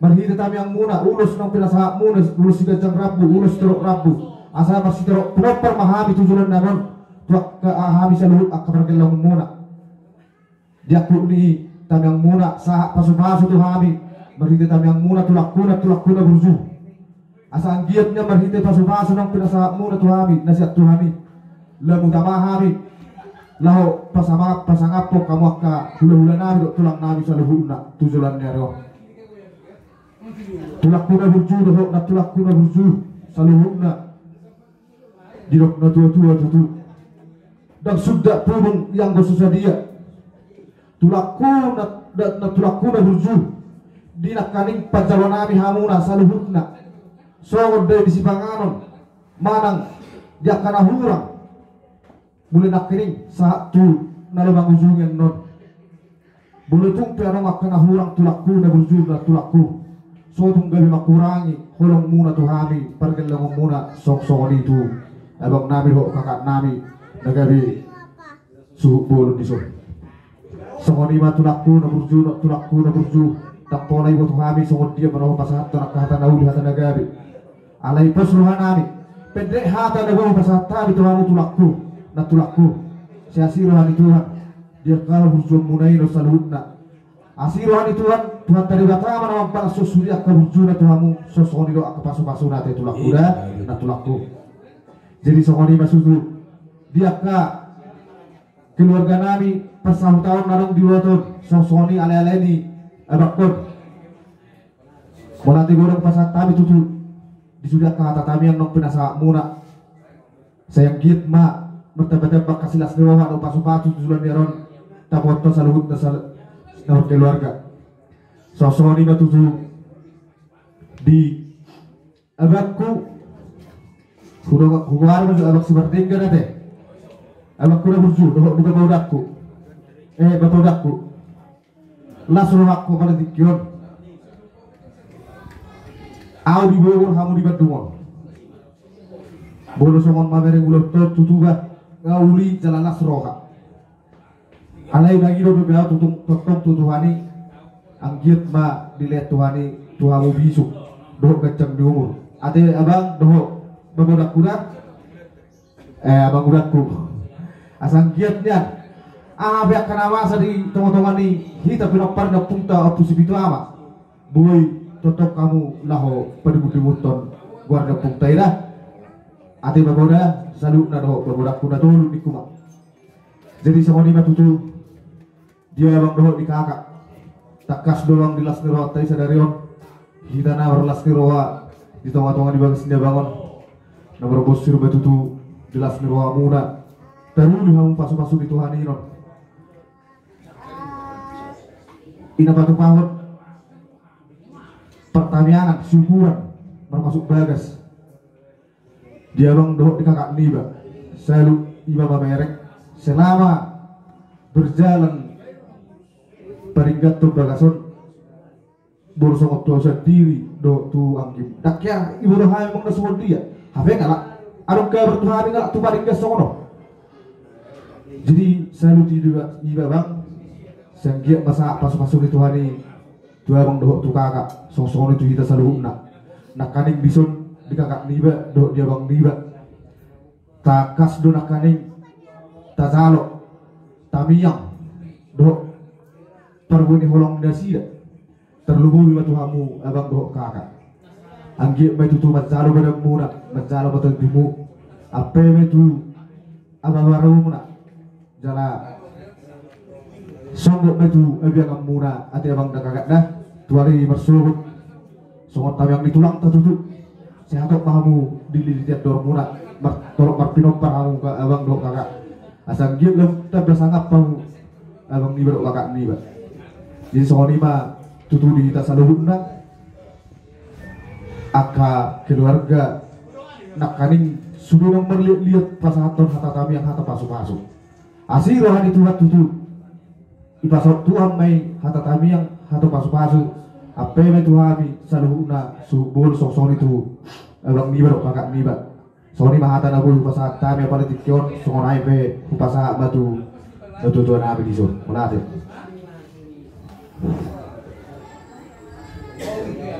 marhite tamiangmuna, ulos naung pinasahatmuna, ulos siganjang rambu, ulos sitorop rambu, asa marsitorop pinompar ma hami tu joloan ni ari on, tu angka, hami saluhut angka pargellengonmuna. Di angkup ni tamiangmuna, sahat pasupasu tu hami marhite tamiangmuna, tulangkuna, tulangkuna burju. Asa anggiat nian marhite pasupasu naung pinasahatmuna tu hami na sian Tuhan i, Lam utama hami laho pasamangat pasangaphon hamu angka hulahula nami dohot tulang nami saluhutna tu joloan ni ari on. Tulangku na burju dohot nantulangku na burju saluhutna. Didok natuatua tutu, ndang suda pudung ianggo so sadia. Tulangku na, na, na tulangku na burju, di nangkaning panjalo nami hamuna saluhutna songon dai ni sipanganon manang di angka na hurang, mulai nangkining sahat tu na lomang ujung annon. Molo tung pe adong angka na hurang tulangku na burju nantulangku, so tung gabe mangkurangi holongmuna tu hami pargellongonmuna, songon i tu abang nami dohot kakak nami na gabe suhut bolon dison. Songon i ma tulangku na burju nantulangku na burju, ndang pola iboto hami songon dia ma na hupasahathon angka hata na uli hata na gabe. Alai pos roha nami, pendek hata na boi hupasahat hami tu hamu tulangku nantulangku. Sai asi roha ni Tuhan di angka haburjuonmuna i on saluhutna. Asi roha ni Tuhan, Tuhanta Debata ma na mambahen sude angka burjuna tu hamu, songon i do angka pasupasuna ate tulangku da nantulangku. Jadi songon i ma tutu di angka keluarga nami, parsahutaon na adong di huta on, songon i aleale ni abangkon. Mauliate godang pasahat hami tutu di sude angka hata tamiang naung pinasahatmuna. Sai anggiat ma martambatamba angka silas ni roha dohot pasupasu tu joloan ni ari on tapasahat saluhutna sal-, saluhut keluarga. Songon i ma tutu di abangku, hudo-, hugoari ma jo abang si Mardenggan ate. Abangku na burju dohot di bapaudangku. Eh, bapaudangku. Las rohangku pala tingki on. Ahu di Bogor, hamu di Bandung on. Molo songon mamereng ulaonta on tutu ba nga uli jala las roha. Alai mangido dope ahu tutu tongtong tu Tuhan i, anggiat ma dilehon Tuhan i tu hamu bisuk dohot ganjang ni umur. Ate abang dohot bapaudangku da. Eh, abangudangku. Asa anggiat nian aha pe angka na masa di tongatonga ni hita pinompar ni ompungta Ompu Sipitu Ama, boi tongtong hamu laho padimundimunhon goar ni ompungta i da. Ate bapauda saluhutna dohot bapaudangku na tolu ningku ma. Jadi songon i ma tutu. Di abang dohot di kakak. Tangkas do abang di las ni rohanta i sadari on. Hita na marlas ni roha di tongatonga ni bagas ni abang on, na marbonsir ma tutu di las ni rohamuna. Taruli hamu pasupasu ni Tuhan i on. I na patupahon partamiangan siukuran marmasuk bagas. Di abang dohot di kakak niba, salu iba mamereng selama berjalan paringgathon bagas on, boru songon tu ahu sandiri dohot tu anggim. Ndang hea iboto hami manang na songon dia. Hape ngalak adong kabar tu hami ngalak tu paringgas songon on. Jadi salu tu iba, iba bang, sai anggiat ma sahat pasupasu ni Tuhan i tu abang dohot tu kakak, songon i tu hita saluhutna. Nangkaning dison di kakak niba dohot di abang niba, tangkas do nangkaning tajalo tamiang dohot parbue ni holong nasida. Tarlumobi ma tu hamu abang dohot kakak. Anggiat ma i tutu manjalo badanmuna, manjalo ma tondimu. Ampe ma i tu ababarumuna. Jala songgop ma i tu abianganmuna ate abang da kakak da. Tu ari marsogot songon tamiang ni tulangta tutu. Sai hatop ma hamu dililiti andormuna. Mar-, tolop marpinompar hamu ka abang dohot kakak. Asa anggiat lam tamba sangap hamu abang niba dohot kakak niba. Jadi songon i ma tutu di hita saluhutna. Angka keluarga nangkaning sude nang marliatliat pasahathon hata tamiang hata pasupasu. Asi roha ni Tuhan tutu. Ipasaut Tuhan ma i hata tamiang hata pasupasu. Ampe ma i tu hami saluhutna suhut bolon songon i tu abang niba dohot kakak niba. Songon i ma hata na boi hupasahat hami apala tingki on, songon i pe hupasahat ma tu natuatua nami dison. Mauliate.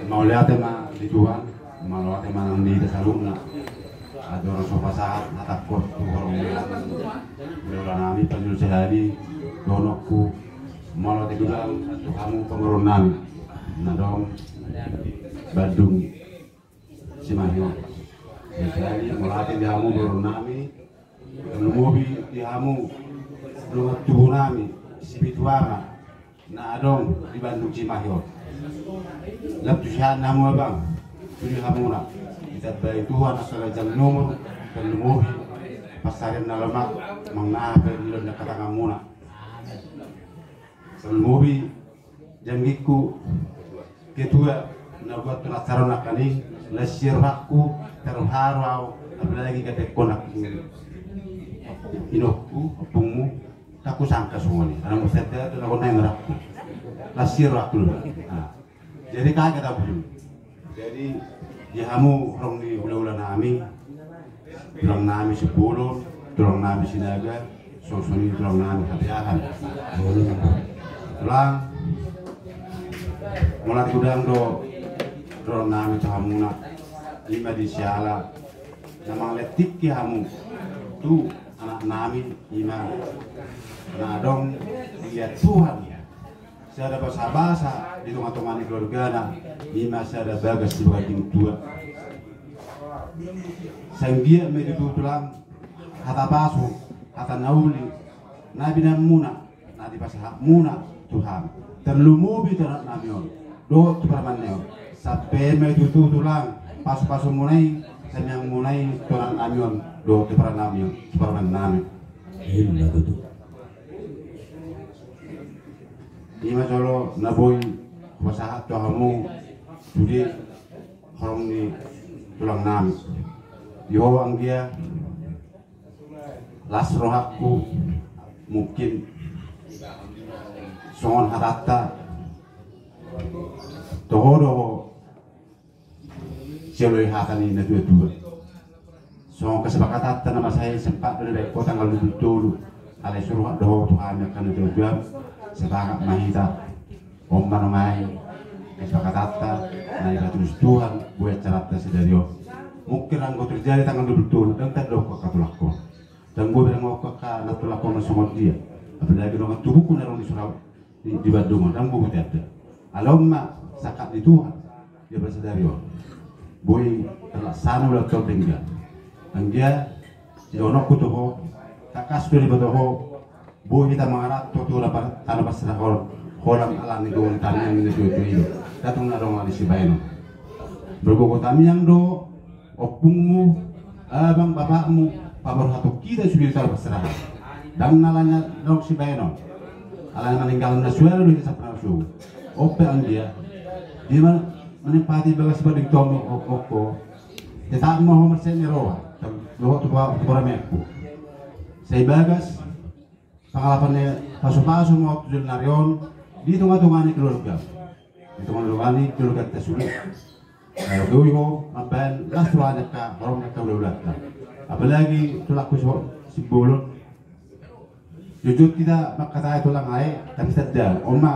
Mauliate ma di Tuhan, mauliate ma nang di hita saluhutna. Andorang so hupasahat hatangkon tu holong ni hulahula nami panjul sehari donokku. Mauliate godang tu hamu pamoruon nami na adong Bandung. Simanjuntak. Jadi mauliate di hamu boru nami, Tarlumobi di hamu dongan tubu nami, si Pitu Ama, na adong di Bandung Cimahi on. Lam tu sihat hamu abang, tu di hamuna. Ditambai Tuhan angka ganjang ni umur, tarlumobi pansarian na lomak, manang na pe di lomo ni angka tanganmuna. Tarlumobi janggingku, ketua, na buat penasaran akan i, las ni rohangku, tarharu au, apalagi kata konak inokku, ompungmu, tak kusangka songon i, anak muda tu na kona yang rakku, las ni rohangku. Nah, jadi kaget au. Jadi di hamu horong ni hulahula nami, tulang nami Simbolon, tulang nami Sinaga, songon i tulang nami Habeahan. Tulang, mauliate godang do dohonon nami tu hamuna, ima di siala na mangalehon tingki hamu tu anak nami, ima na adong di Tuhan. Sada basabasa di tongatonga ni keluargana, ima sada bagas di baganding tua. Sai anggiat ma i tutu tulang hata pasu, hata na uli, na binahenmuna, na dipasahatmuna tu hami, tarlumobi tu anak nami on dohot tu parumaen nami on. Sampe ma i tutu tulang pasupasumuna i, tangiangmuna i tu anak nami on dohot tu parumaen nami on, tu parumaen nami. Ima tutu. Ima jolo na boi hupasahat tu hamu sude horong ni tulang nami. Di ho anggia, las rohangku, mungkin songon hatanta, toho do ho sioloi hata ni natuatua. Songon kesepakatanta na masa i, sempat do dibaen ho tanggal dua pulu tolu. Alai suruhan do ho tu hami angka natuatuam, sepakat ma hita. On ma nuaeng kesepakatanta na dipatulus Tuhan, boi acaranta sadari on. Mungkin anggo terjadi tanggal dua pulu tolu, ndang tadok angka tulangkon. Ndang boi bereng angka na tulangkon na songon dia. Apalagi dongan tubuku na adong di Surawi, di, di Bandung on, ndang boi hutanda. Alai on ma sangkap ni Tuhan, dia bersadari on. Boi terlaksana ulaonta on denggan. Anggia, sidohononku tu ho, tangkas do diboto ho, boi hita mangaranto tu tano parserahan on, holan ala ni dongan tamiang ni tuatua i do. Ndang tung na adong ala ni sibahenon. Margogo tamiang do, ompungmu, abang bapakmu, paborhathon hita sude tu tano parserahan. Ndang na ala ni adong sibahenon. Ala ni maninggalhon na suara do hita sampang na sogo. On pe anggia, dia ma manempati bagas baganding tua on, ho, ho, ho. Tetap ma ho marsiat ni roha dohot tu pa, tu parumaenku. Sai bagas pangalapan ni pasupasu ma ho tu joloan ni ari on di tongatonga ni keluarga. Di tongatonga ni keluarganta sude. Ai boi ho mambaen las roha ni angka horong ni angka hulahulanta. Apalagi tulangku si Simbolon. Jotjot hita mangkatai tulang, ai tangkas tanda, on ma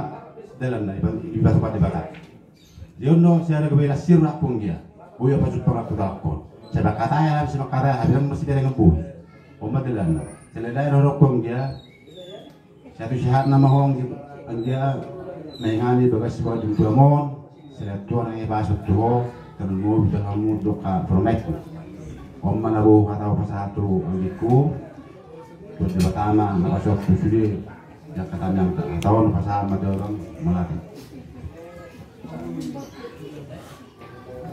dalanna, dipa, dipasupasu Debata. Dia on do sian na gabe las ni rohangku anggia. Boi ho pajumpang tu tulangkon. Sai mangkatai hami, sai mangkatai hami, ndang marsiberengan bohi. On ma dalanna. Sai lae-lae rohangku anggia. Sai tu sihat nama ho anggia, anggia, na ingani bagas baganding tuam on, sai Tuhan na i pasahat tu ho, tarlumobi tu hamu dohot parumaenmu. On ma na boi hata hupasahat tu anggingku, tu Debata ma na pasahat tu sude, na hata ni angka hata on pasahat ma tu hamu, mauliate.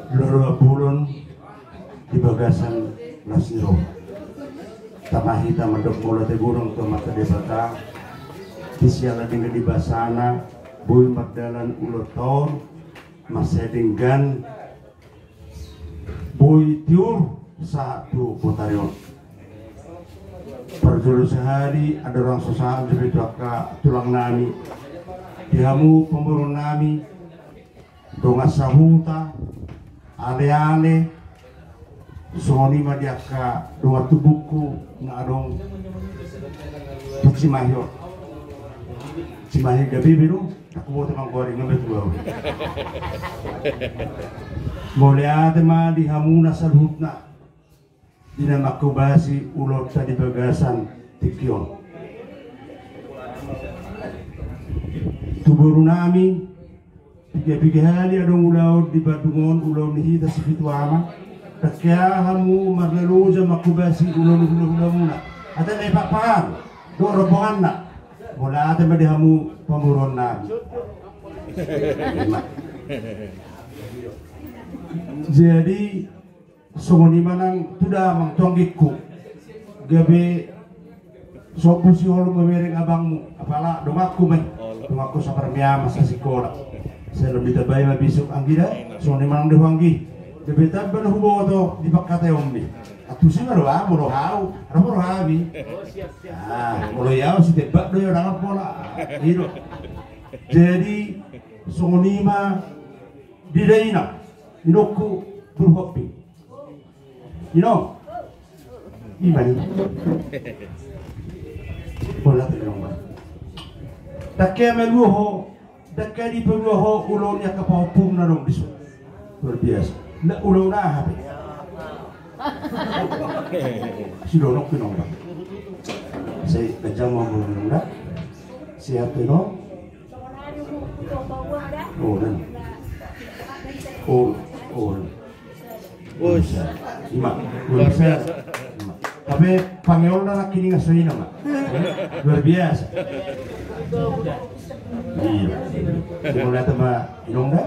Lolo Apulon di bagasan las ni roha. Tama hita mandok mauliate godang tu Amanta Debata, di siala denggan ni basana, boi mardalan ulaonta on, mansai denggan, boi tiur sahat tu botari on. Parjolo sahali, andorang so sahat dope tu angka tulang nami, di hamu pamoruon nami, dongan sahuta, aleale, songon i ma di angka dongan tubuku na adong di Cimahi on. Cimahi gabe be do, tak huboto manggoari, nga be tu au. Mauliate ma di hamuna saluhutna. Di na mangkobasi ulaonta di bagasan tingki on. Tu boru nami, piga-piga hali adong ulaon di Bandung on, ulaon ni hita si Pitu Ama, tangkas hamu marlaloja mangkobasi ulaon ni hula-hulamuna. Ate na i papahan do rombonganna. Mauliate ma di hamu pamoruon nami. Jadi songon i ma nang tu damang tu anggingku. Gabe sombu si holong mamereng abangmu, apala donganku ma i. Donganku saparmiama sasikola. Sai lam ditambai ma bisuk anggi da. Songon i ma nang di ho anggi. Gabe tamba na huboto di pangkataion be. Antusi ma roha molo hau, ro molo hami. Ah, molo iau si tebak do iau dangan pola. Ido. Jadi songon i ma di dainang, inongku, berhobi. Inong. Ima ni. Bola tu inong ba. Takke ama luho. Dangka di palua ho ulaon ni angka pahompung na adong di son. Luar biasa. Na ulaon aha pe. Sidonok inong ba. Sai ganjang ma umur inong da. Sehat inong. Oh dan. Oh, oh. Bos. Ima, luar biasa. Ima. Tapi pangeol na nangkiningan so ina ma. Luar biasa. Iya. Jadi mauliate ma inong da.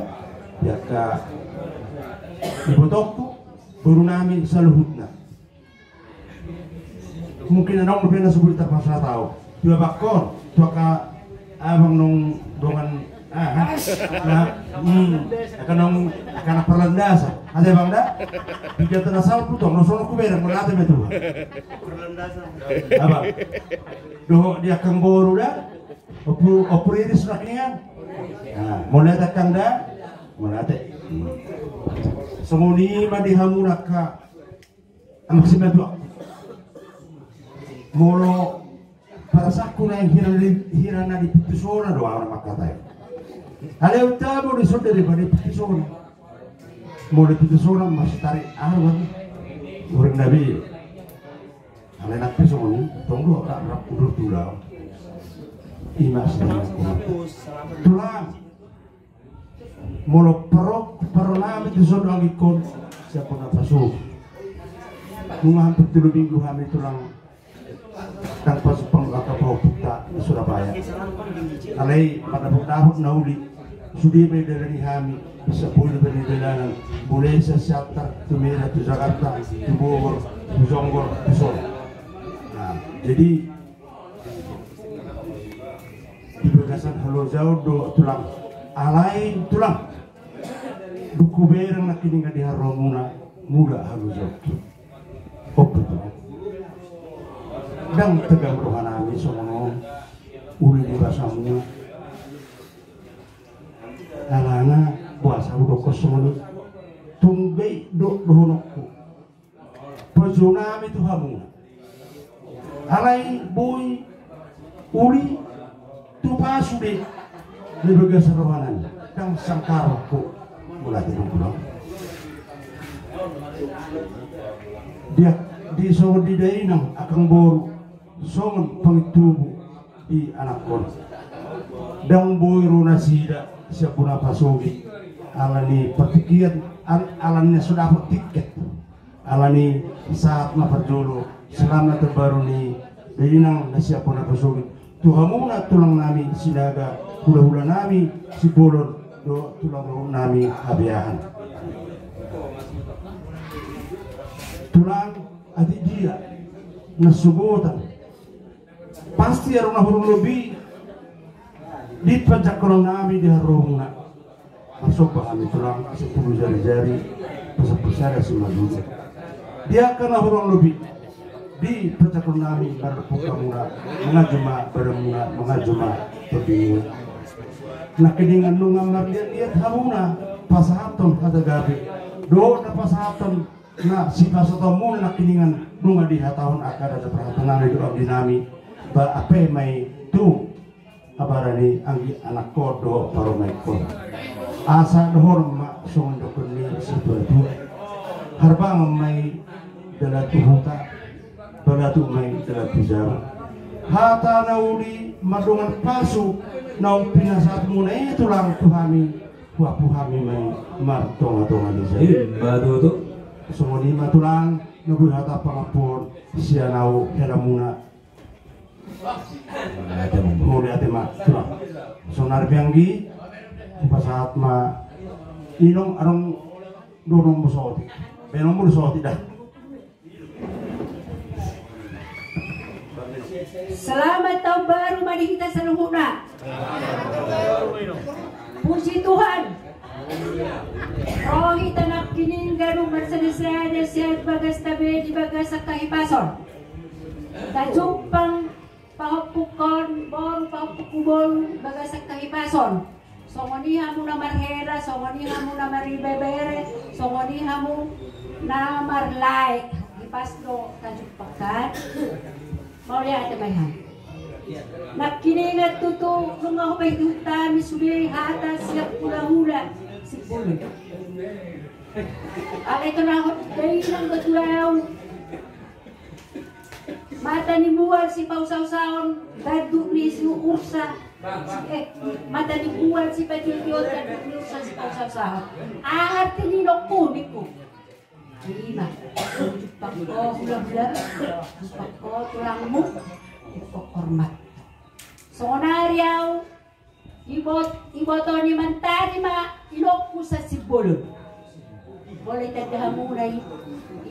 Di angka ibotongku, boru nami saluhutna. Mungkin adong dope na so boi tarpasahat au. Tu abangkon, tu angka abang nang dongan, ah, na, hmm, angka nang, angka na parlandasan. Ate abang da? Piga tena salpu tong, na songon hubereng, mauliate ma tu abang. Dohot di angka boru da? Ompu, ompu Riris nangkiningan. Nah, mauliate angka da? Mauliate. Hmm. Songon i ma di hamu angka Amang simatua. Molo parasaku na hira di, hira na di Pintu Sona do au na mangkatai. Alai untamo di son daripada di Pintu Sona. Molo di Pintu Sona masih tarik aruan. Goreng nabi. Alai nang pe songon i, tong do rap rap udur tulang. Ima sih. Tulang. Molo parok, paronami tu son anggingkon, siapa na pasu. Nunga hampir tolu minggu hami tulang. Kan pasu pang angka pahompungta di Surabaya. Alai mandapot-dapot na uli. Sude ma didalani hami. Bisa boi do bani dalanan. Mulai sian Siantar, tu Medan, tu Jakarta, tu Bogor, tu Jonggor, tu son. Nah, jadi di bagasan halojaon do tulang. Alai tulang. Dung hubereng nangkiningan di haroromuna mula halojaon. Opo tulang. Ndang tegang rohanami songon on. Uli di basamu. Alana boasa hudokkon songon i. Tung be do dohononku. Pajonami tu hamu. Alai boi uli tu pasu be. Di bagasan rohanami. Ndang sangkaro ho. Mauliate ma tulang. Dia di songon di dainang angka boru. Songon pangintubu di anakkon. Ndang boi ro nasida sian bona pasogit. Alani partingkian, al-, alani so dapot tiket. Alani sahat ma parjolo, selamat terbaru ni dainang na sian bona pasogit. Tu hamuna tulangnami Sinaga, hulahulanami Simbolon, dohot tulang nami Habeahan. Tulang atik dia, na sogot. Pasti adong na hurang lobi di panjangkononnami di haroromuna. Marsomba hami tulang, sampulu jari-jari, pasampulu sada simanjujung. Di angka na hurang lobi di panjangkononnami, mardophon hamuna, mangajum ma badanmuna, mangajum ma tondimuna. Nangkiningan nunga marliat-liat hamuna pasahathon hata gabe dohot na pasahathon na sipasahatonmuna nangkiningan nunga dihatahon angka na parhata nami dohot anggi nami. Ba ampe ma i tu habara ni anggi anakkon dohot parumaenkon. Asa dohonon ma songon dohonon ni situa-tua. Harbangan ma i dalan tu huta, balatu ma i dalan tu jabu. Hata na uli mardongan pasu naung pinasahatmuna i tulang tu hami. Huapu hami ma i martonga-tonga ni jabu. Ima tutu. Songon i ma tulang. Na boi hata pangampuon sian ahu helamuna. Mauliate ma, tulang. Sonari pe anggi, hupasahat ma inong adong do nombo saotik. Baen nombo do saotik da. Selamat tahun baru ma di hita saluhutna. Puji Tuhan. Ro hita nangkining ganup marsadasada sian bagasta be di bagasan hahipason. Tajumpang pahompungkon boru, pahompungku boru, bagasan hahipason. Songon i hamu na marhela, songon i hamu na maribebere, songon i hamu na marlae. Hipas do tajumpang kan. Mauliate ma i hamu. Nangkiningan tutu nunga hubahen tu hami sude hata sian hulahula Simbolon. Alai tona hot dainang do tu ahu. Mata ni bual sipausausahon, tanduk ni si ursa. Eh, mata ni bual sipatiotion, tanduk ni ursa sipausausahon. Aha arti ni nokku ningku? Ima, jumpang ho hulahula, jumpang ho tulangmu, ingkon hormat. Sonari ahu, ibot-, iboto ni mantari ma inongku sian Simbolon. Molo itanda hamuna i,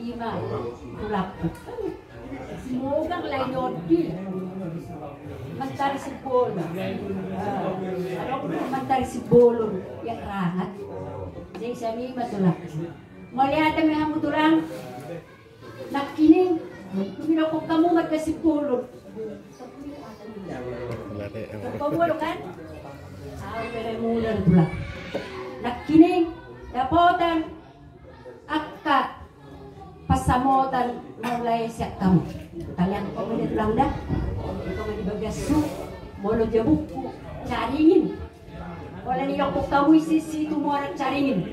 ima tulangku. Simogang lae ni ondi. Mantari Simbolon. Ah, adong mantari Simbolon. Ia rangat. Jadi sian i ma tulangku. Mauliate ma i hamu tulang. Nangkining, dung didok hamu marga Simbolon. Marga Simbolon kan? Ahu bere muda tulang. Nangkining, dapotan angka pansamotan mauliate sian hamu. Taliangkon ma di tulang da. Ingkon ma di bagashu, molo jabungku, caringin. Pola ni dok hamu isi situ muara caringin.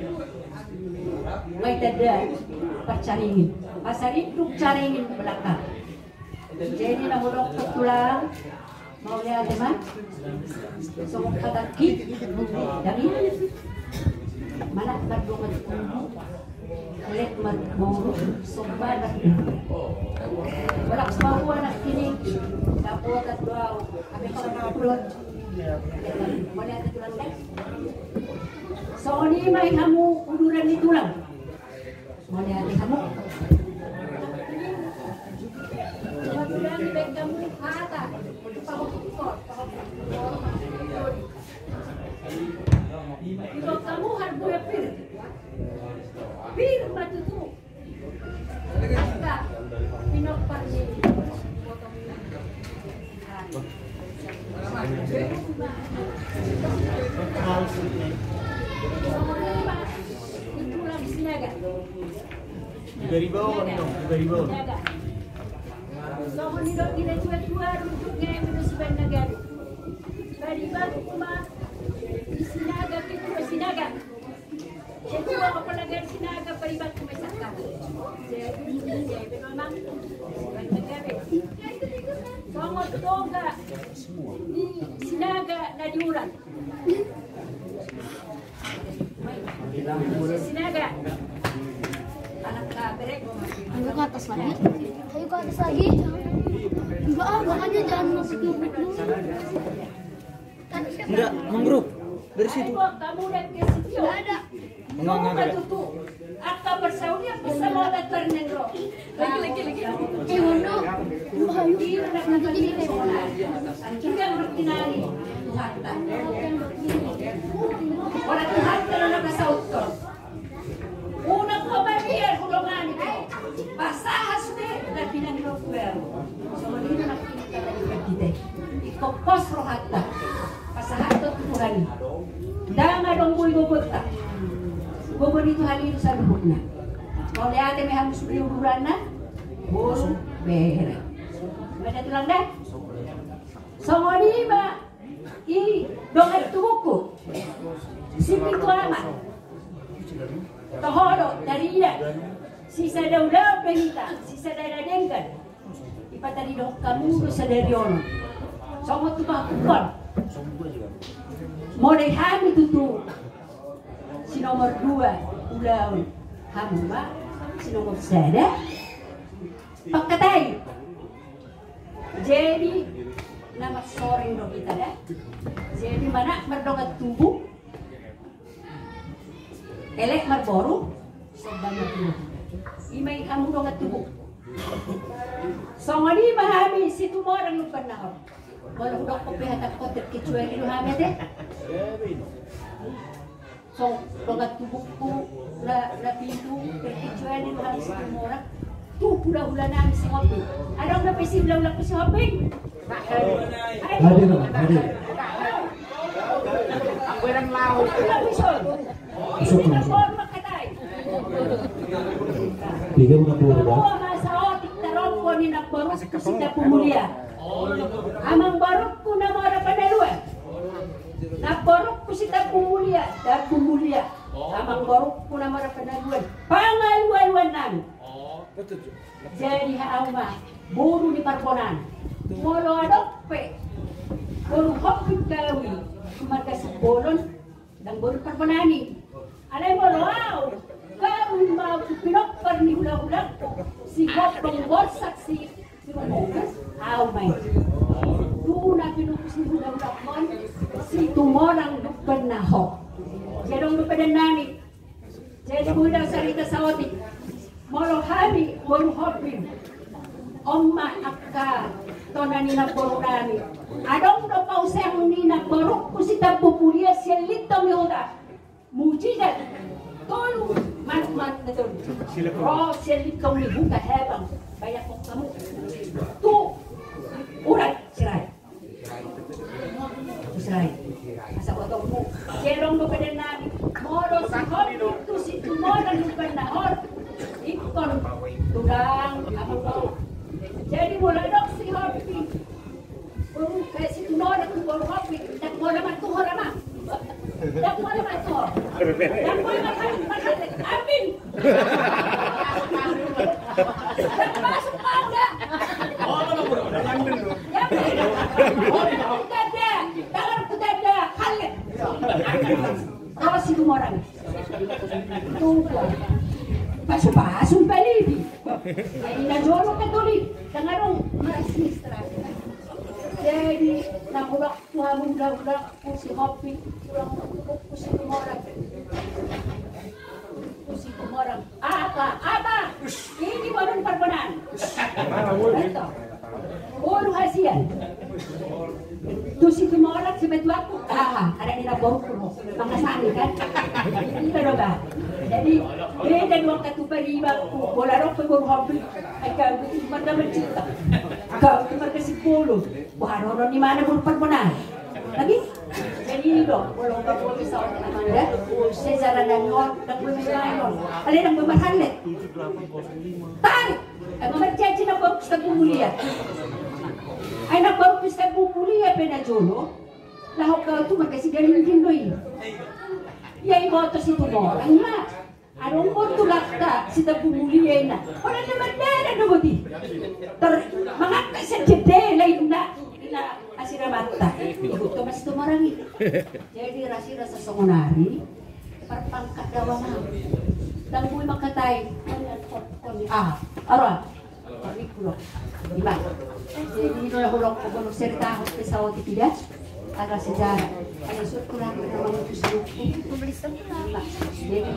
Nga itanda parcaringin. Pasarinduk caringin belakang. Jadi na hudok tulang. Mauliate ma. Songon patangki. Dami. Mana mardongan tubu. Lek marboru, somba marboru. Bolak sipahua nangkining, dapotan do ahu, hape pangapulon. Mauliate tulang da. Songon i ma i hamu uduran ni tulang. Mauliate hamu. Tulang, baen hamu hata. Pahompu, pahompu. Didok hamu harbue pir. Pir ma tutu. Angka pinompar ni. Tulang Sinaga. Di Baribaon, Sinaga. Di Baribaon. Sinaga. Songon nidok ni natuatua, rujukna i ma do sibaen na gabe. Paribanku ma di Sinaga, pintu Sinaga. Ketua Kepala Gari Sinaga, paribanku ma i sangkap. Jadi, jadi memang sibaen na gabe. Songon toga ni Sinaga na di Uran. Sinaga. Anak ka berek. Ayo ke atas lagi. Ayo ke atas lagi. Enggak, ah, makanya jangan ngebut-ngebut dulu. Enggak, mangrove. Dari situ. Ayo, kamu dan ke situ. Enggak ada. Enggak, enggak ada. Tutu. Angka parsaulian, parsaulian terneng ro. Lagi, lagi, lagi. Eh, Wondo. Ira na pinasahat ni Tuhanta. Ora Tuhanta na pasauthon. Unang ho mabiar hudongani ho. Pasahat sude na pinangido tu ahu. Songon i ma nangkin hata ni hita. Ingkon pos rohanta. Pasahathon tu Tuhan i. Ndang adong boi gogonta. Gogo ni Tuhan i do saluhutna. Mauliate ma i hamu sude uduranna. Boru, bere. Mauliate tulang da. Songon i ma i dongan tubungku. Si Pitu Ama. Toho do tarida. Sisada ulaon do hita, sisada na denggan. Dipataridahon hamu do sadari on. Songon tu pahompu on. Molo hami tutu si nomor dua ulaon, hamu ma si nomor sada. Pangkatai. Jadi na marsoreng do hita da. Jadi mana mardongan tubu. Elek marboru. Sombana tubu. Ima i hamu dongan tubu. Songon i ma hami Situmorang Lumban Nahor. Molo hudok pe hata kotek kecuali do hami ate. Songon dongan tubuku na, na pitu, kecuali do hami Situmorang. Tu hulahula nami si Hopi. Adong dope si hulahula si Hopi. Hadir, hadir. Aku eran lau. Tiga bulan dua bulan. Amang borukku na mora panaluan. Namborukku si Tambu Mulia, Tambu Mulia. Amang borukku na mora panaluan. Pangalualuan nami. Jadi hau ma boru ni Parbonaan. Molo adong pe boru Hopi gawi marga Simbolon. Ndang boru Parbonaan i. Alai molo au, gawi ma pinompar ni hulahulangku, si Hombong Borsak si, si Rombongan, au ma i. Tu na pinompar ni hulahulangkon, Situmorang Lumban Nahor. Jadi adong do padan nami. Jadi mula sarita saotik. Molo hami boru Hopi. On ma angka tona ni namboru nami. Adong do pauseang ni namborukku si Tambu Mulia sian Lintong ni Huta. Mujizat. Tolu manuk-manuk na tolu. Ro sian Lintong ni Huta Habang. Banyak kok kamu. Tu urat sirai. Sirai. Asa botongmu. Jadi adong do padan nami. Molo si Hopi tu Situmorang Lumban Nahor. Ingkon tulang amang bau. Jadi molo adong si Hopi. Boru, eh, Situmorang tu boru Hopi. Ndang pola martuhor amang. Ndang pola martuhor. Ndang pola martuhor. Amin. Masuk tangga. Tanda, tangan ku tanda, hallet. Awas itu orang. Tunggu. Pasu-pasu balibi. Ai na jolo Katolik, tangan dong masih. Jadi na hudok tu hamu hula-hula. Ku si Hopi, tulang ku si Tumorang. Ku si Tumorang. Apa? Apa? Ini baru Parbonaan. Betul. Boru hasian. Tu Situmorang si mertuaku. Ah, ada di dapurku. Mangasani kan. Itu do ba. Jadi beda dua katupa di bapakku. Bola rok pe boru Hopi. Ai kau itu marga Mencinta. Kau itu marga Simbolon. Wah, roro ni mana boru Parbonaan. Tapi jadi do, molo nggak boleh salah Amanda, sejarah dan nyuap, dan gue main on. Ada yang gue mahallet. Tarik. Emang berjanji na boru Pesta Mulia. Ai na boru Pesta Mulia pe na jolo. Lah kau tu marga Sigalingging do i. Ya iboto Situmorang ma. Adong boru tu lakta si Tambu Mulia ina. Orang na mandana do boti. Ter mangangkat sejede lai ina, ina asiramatta. Ikut ke mas Tumorang i. Jadi rasirasa songonari perpangkat dawa ma. Tambu i makatai. Ah, ara. Jadi, hurang, hurang, hurang cerita, hurang saotik ida. Ada sejarah. Ada surat kurang, ada mau surat. Jadi,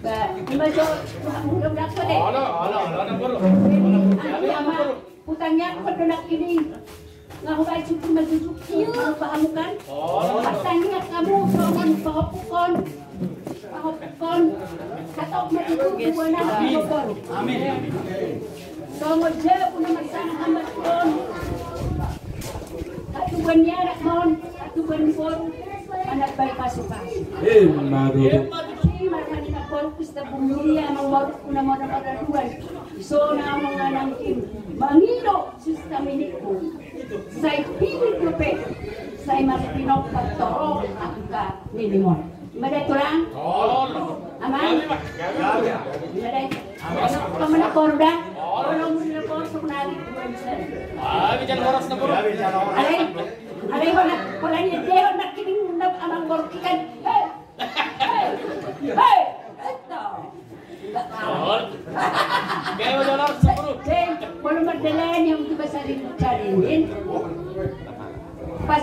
ba, ima jo, udah, udah, udah, udah. Jadi, anu, ama, hutangnya, kau nak ini. Nga hubaen suku majujuk tu, pahamukan. Pasangian hamu, songon pahopukon. Pahopukon. Hatop ma tutu, tubuan anak ni boru. Amin. Songon jabu na marsama hambar on. Hatubuan ni anak ma on, hatubuan ni boru. Anak baik pasukan. Eh, madu. Ima na boru Pesta Mulia, amang boru, na mona mona duan. So na amang anang kim. Mangido. Susta minikku. Sai pinik dope. Sai marpinompar torop angka nilimon. Ima da tulang? Amang? Ima da? Pamana koru da? Koru muna koru sebenari. Alai, alai hona, hona ni dia hona kining amang koru kikan. Hei! Hei! Hei! Eto! Enggak tahu. Gaya udah lor sepuluh. Hei!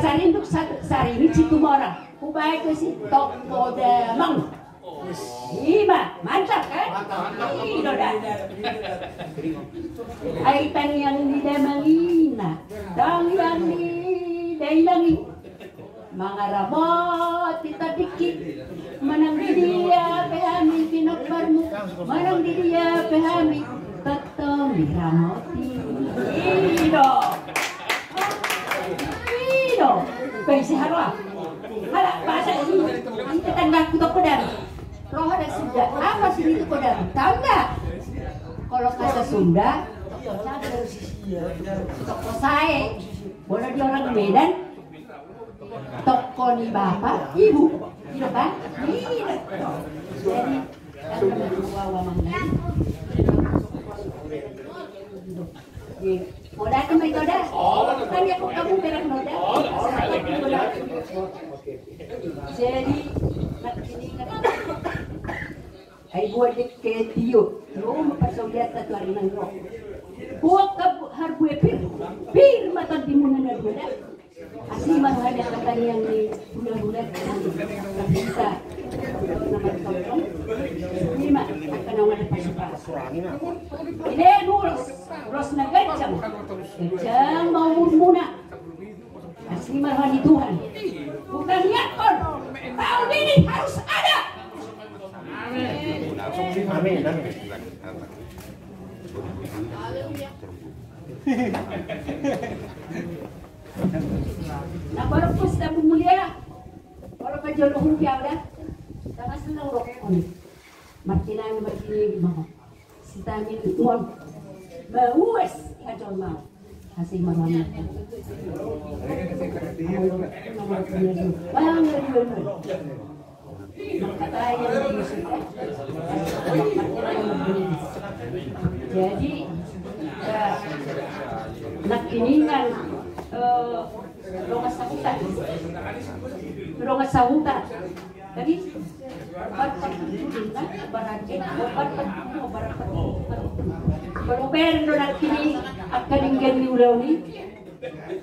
Sarinduk sa-, saringi Situmorang. Hubaen do si Tongko Damang. Ima, mantap kan? I do da. Ai tangiang ni damang i na, tangiang ni dainang i. Mangaramoti tandingki. Manang di dia pe hami pinomparmu, manang di dia pe hami tongtong diramoti. I do. I do. Baen si haroa. Halak bahasa i, i tetanggaku Tongko Damang. Roha da Sunda. Apa sini Tongko Damang? Tahu nggak? Kalau kata Sunda, toko sae. Kalau di orang Medan, toko ni bapa, ibu. Gitu kan? Gitu. Jadi, kan ada dua uang mana? Gitu. Poda tu mai toda. Tanya kok kamu berak noda. Jadi, nak ini, nak ini. Ai buat dek ketio. Lo ma parsaulian satu hari nang lo. Buat ke harbue pir. Pir matan di muna na dua da. Asi ma roha ni angka tangiang ni hulahula, na bisa na martongtong. Ima angka na mada pasupasu. Ile ulos, ulos na ganjang. Ganjang ma umurmuna. Asi ma roha ni Tuhan. Bukan niat on. Tahun ini harus ada. Amin. Amin. Na borok pus tabu mulia. Olo pajolo hupi au da. Sama senang rokok. Martinang martinang mau. Sitamin mon. Mauas pajol mau. Asi marami. Bang. Jadi, eh, nangkiningan, eh, dongan sahuta. Dongan sahuta. Jadi, empat per tujuh, nah, berarti empat per tujuh, empat per tujuh. Kalau ber do nangkining, angka denggan ni ulaon i,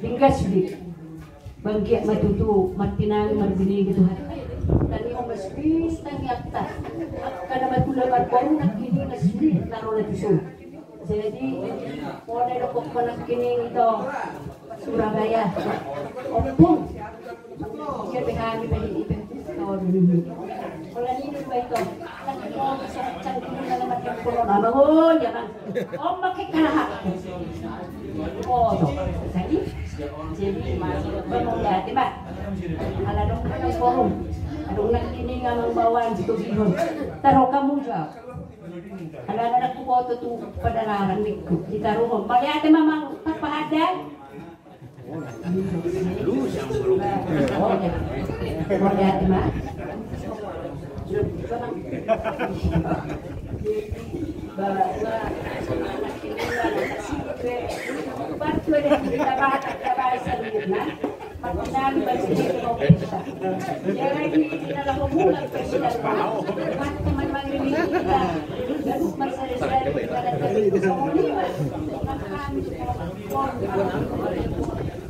denggan sude. Banggiat ma tutu, martinangi marbinege Tuhan. Tangiang ma sude tangiangta. Angka na matula marboru nangkining na sude na ro na tuson. Jadi, poda do pokok nangkining ito Surabaya. Ompung. Ia pe hami pe di ipe. Kalau ini dua itu. Kan kita bisa cari dulu dalam macam corona. Bangun, jangan. Om pakai kalahak. Oh, tuh. Jadi, jadi, Bang, mau lihat, Mbak. Ala dong, kan forum. Adong nangkining amang bawaan situ, Bihun. Taruh kamu jawab. Ala anak ku foto tu pada larang niku. Ditaruh, Om. Mauliate, Mamang. Pak Pahada. Mauliate, Mak.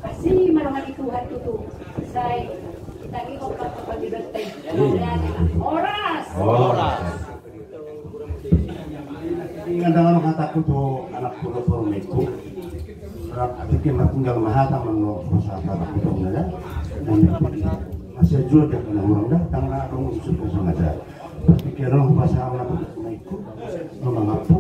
Asi ma roha ni Tuhan tutu. Sai, kita ni kok pakai baju. Horas. Horas. Ingat dengan hataku tu anakku tu parumaenku. Rap, atik ma tinggal ma hata manang pasahat anakku tu nada. Masih jua dia kena orang dah, tanggal dong suka sama dia. Tapi kira pasahat anakku tu parumaenku, mama ngapu.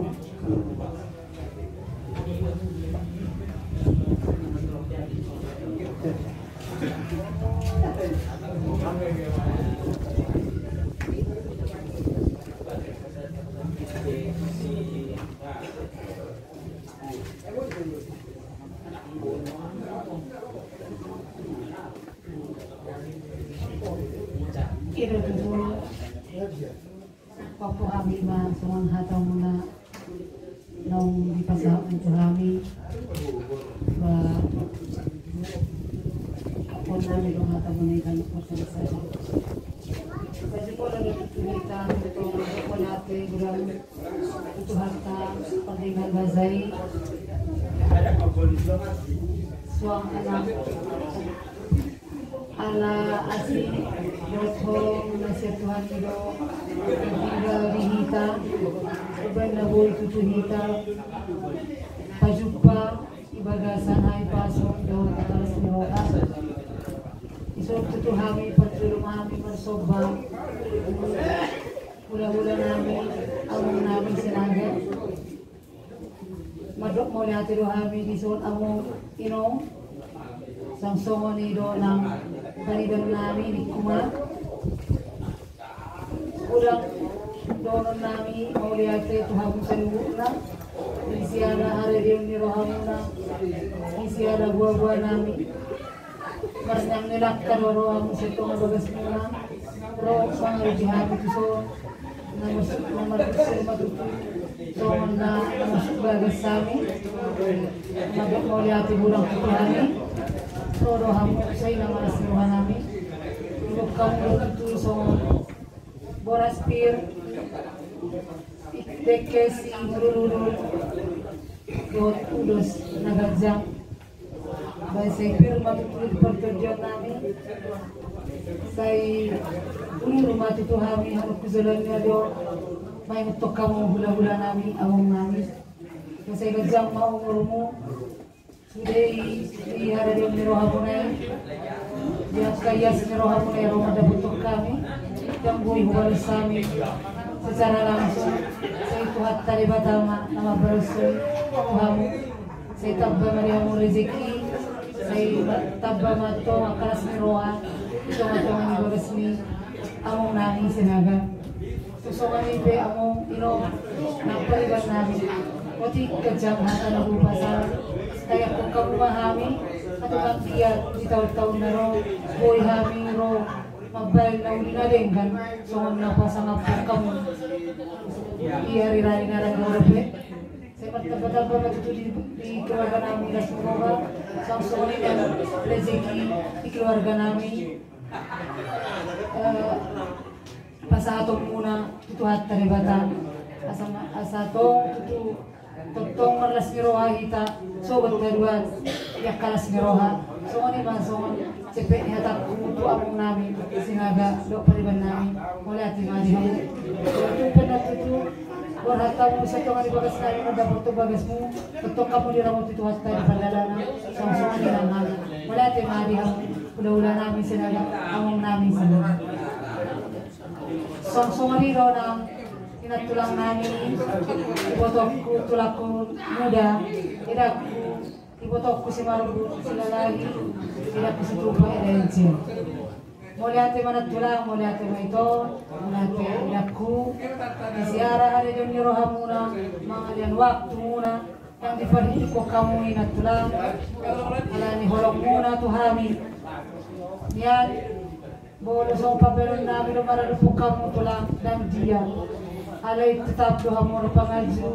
Ira dulu. Papu hami ma songon hatamuna naung dipasahat tu hami. Ba, ampun nami do hatamuna i kan. Jadi pola do tu hita, pola tu hita, Tuhanta, pardenggan basa i. Suang anak. Ala asi dohot holong na sian Tuhan i do tinggal di hita, umbahen na boi tutu hita pajumpa di bagasan hahipason dohot las ni roha. Dison tutu hami parjolo ma hami marsomba hulahula nami, among nami Sinaga. Mandok mauliate do hami dison among inong, songon i do nang pariban nami di huma. Godang dohonon nami mauliate tu hamu saluhutna, di siala haradeon ni rohamuna, di siala boaboa nami. Marnang ni langka do roha muse tonga bagasmuna, ro mangalusi hami tuson, na masuk na marmuse ma tutu, songon na masuk bagas hami. Mandok mauliate godang tu hami, ro do hamu sai na malas ni roha nami. Ibuk hamu do tutu songon boras pir, dengke si murululu dohot ulos na ganjang. Baen sai pir ma tutu di partondion nami. Sai ululu ma tutu hami hamu tu joloan ni ari on. Mangihuthon hamu hulahula nami, among nami. Sai ganjang ma umurmu. Sude i di haradeon ni rohamuna i, di angka ias ni rohamuna i ro mandapothon hami. Ndang boi hubalos hami secara langsung, sai Tuhanta Debata ma na mambalos tu hamu. Sai tamba ma di hamu rezeki, sai tamba ma tong angka las ni roha di tongatonga ni bagas ni among nami Sinaga. Tung songon i pe among inong nang pariban nami, otik ganjang hata na hupasahat. Tangiangkon hamu ma hami, asa tung anggiat di taontaon na ro boi hami ro mambahen na uli na denggan songon na pasangaphon hamu di arirari na naeng ro dope. Sai martambatamba ma tutu di, di keluarga nami las ni roha, songon i nang rezeki di keluarga nami. Eh, pasahatonmuna tu Tuhanta Debata, asa, asa tong tutu tongtong marlas ni roha hita, sogot na dua di angka las ni roha. Songon i ma songon sepet ni hatangku tu among nami Sinaga dohot pariban nami, mauliate ma di hamu. Tutu pe na tutu borhat hamu sian tonga ni bagas nami mandapothon bagasmu, tongtong hamu diramoti Tuhanta di pardalanan, songon i nang hami. Mauliate ma di hamu hulahula nami Sinaga, among nami Sinaga. Songon i do nang inantulang nami, ibotongku tulangku muda, edangku, ibotongku si Marbu Silalahi, edangku si Tupa eda Encil. Mauliate ma nantulang, mauliate ma ito, mauliate edangku. Di siala haradeon ni rohamuna, mangalian waktumuna, ndang diparhitungkon hamu i nantulang, alani holongmuna tu hami. Nian, molo songon pambahenon nami do maradophon hamu tulang, ndang dia. Alai tetap do hamu marpanganju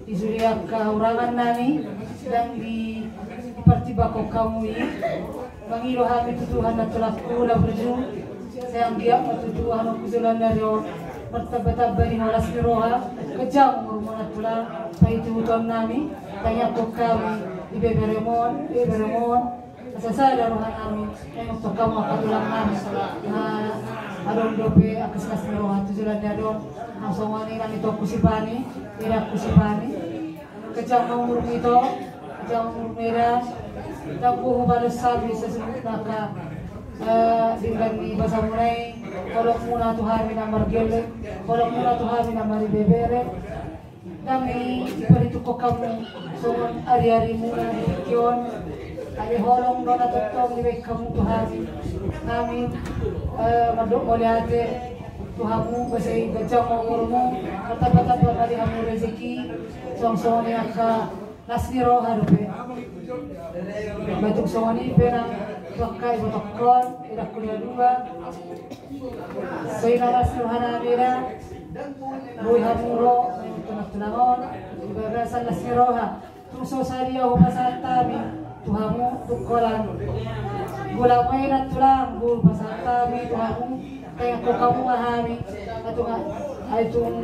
di sude angka hurangan nami, ndang di, dipartimbangkon hamu i. Mangido hami tu Tuhan nantulangku na burju, sai anggiat ma tutu hamu tu joloan ni ari on martambatamba di las ni roha, ganjang umurmu nantulang, paihuthon nami, tangiangkon hami di beberemon, beberemon, asa sada roha nami, tangiangkon hamu angka tulang nami, na adong dope angka silas ni roha tu joloan ni ari on, na songon i nang itongku si Pani, edangku si Pani. Ganjang ma umurmu ito, ganjang ma umurmu eda. Ndang boi hubalos hami sasungkun angka, eh, denggan ni basamuna i, holongmuna tu hami na margelleng, holongmuna tu hami na maribebere. Ndang i diparhitungkon hamu songon ariarimuna di tingki on. Alai holong do na tongtong dibaen hamu tu hami. Hami, eh, mandok mauliate tu hamu, boasa i ganjang ma umurmu, martambatamba ma di hamu rezeki, songon i angka las ni roha dope. Baen tung songon i pe nang tu angka ibotongkon, edangku na dua. Sai na las ni roha nami eda, boi hamu ro mangihuthon tulang on di bagasan las ni roha. Tung so sadia hupasahat hami tu hamu tu holan. Golang ma i nantulang, hupasahat hami tu hamu, tangiangkon hamu ma hami. Ai tung, ai tung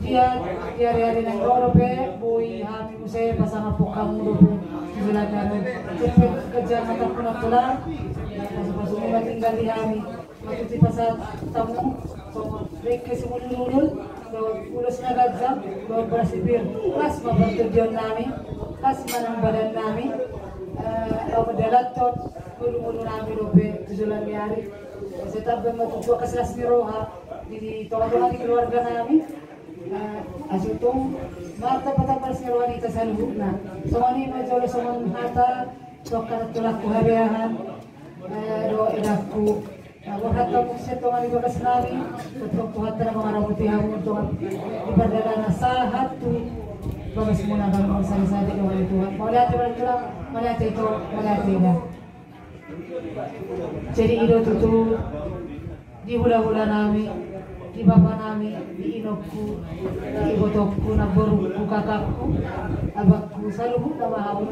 dia, di ariari naeng ro dope, boi hami muse pasangaphon hamu dope tu joloan ni ari on. Sepet ganjang hatangku nantulang. Pasupasu ma Tinggal di hami, matutu pasahat hamu songon dengke simudur-udur, dohot ulos na ganjang, dohot boras ni pir. Las ma partondionnami, las ma nang badannami. Laho mandalanhon ngolu-ngolunami dope tu joloan ni ari. Sai tamba ma tutu angka las ni roha di tonga-tonga ni keluarganami. Asa tung martamba-tamba las ni roha di hita saluhutna. Songon i ma jolo songon hata tu angka tulang habeahan dohot edangku. Borhat hamu sian tonga ni bagasnami, tongtong Tuhanta na mangaramoti hamu tonga ni pardalanan sahat tu bagasmuna, hamu sada-sada dohot Tuhan. Mauliate ma tulang, mauliate ito, mauliate eda. Jadi i do tutu di hula-hulanami, di bapanami, di inongku, di ibotongku, namborungku, kakakku, abangku, saluhutna ma hamu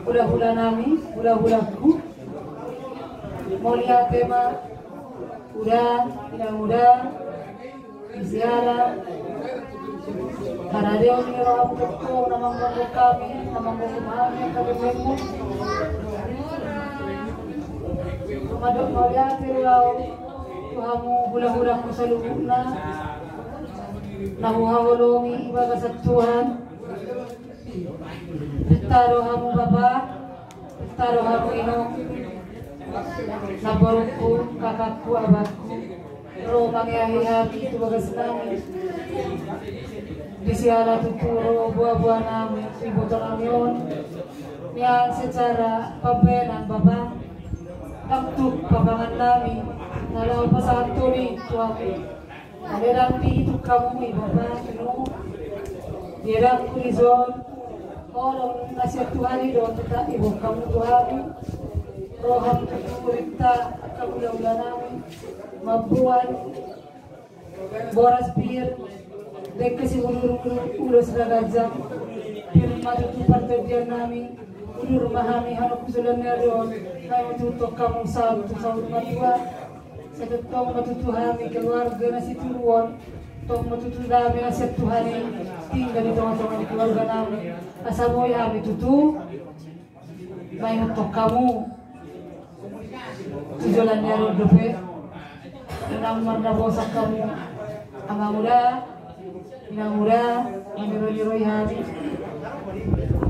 hula-hulanami, hula-hulangku. Mauliate ma, uda, inang uda, di siala haradeon ni rohamu tongtong na manggomgom hami, na manggomgom hami angka bebemu. Mandok mauliate do au tu hamu hula-hulangku saluhutna na huhaholongi di bagasan Tuhan. Pinta do hamu bapa, pinta do hamu inong, namborungku, kakakku, abangku, ro mangeahi hami tu bagasnami. Di siala tutu ro boa-boanami, ibotonami on, nian secara pambahenan bapa, ndang tuk papangannami na laho pasahathon i tu hamu. Alai ndang diitung hamu i bapa, inong, di edangku dison. Holong na sian Tuhan i do, titah, iboan hamu tu hami. Roham tutu rinta angka hula-hulanami, mamboan boras pir, dengke simudur-udur, ulos na ganjang. Pir ma tutu partondionnami. Udur ma hami hamu tu joloan ni ari on, hami tutu tongtong hamu sahat tu saur matua. Sai tongtong ma tutu hami keluarga na situru on, tong ma tutu dame na sian Tuhan i tinggal di tonga-tonga ni keluarganami. Asa boi hami tutu maingot hamu tu joloan ni ari on dope. Unang mardaposan hamu, amang uda, inang uda, maniroi-niroi hami.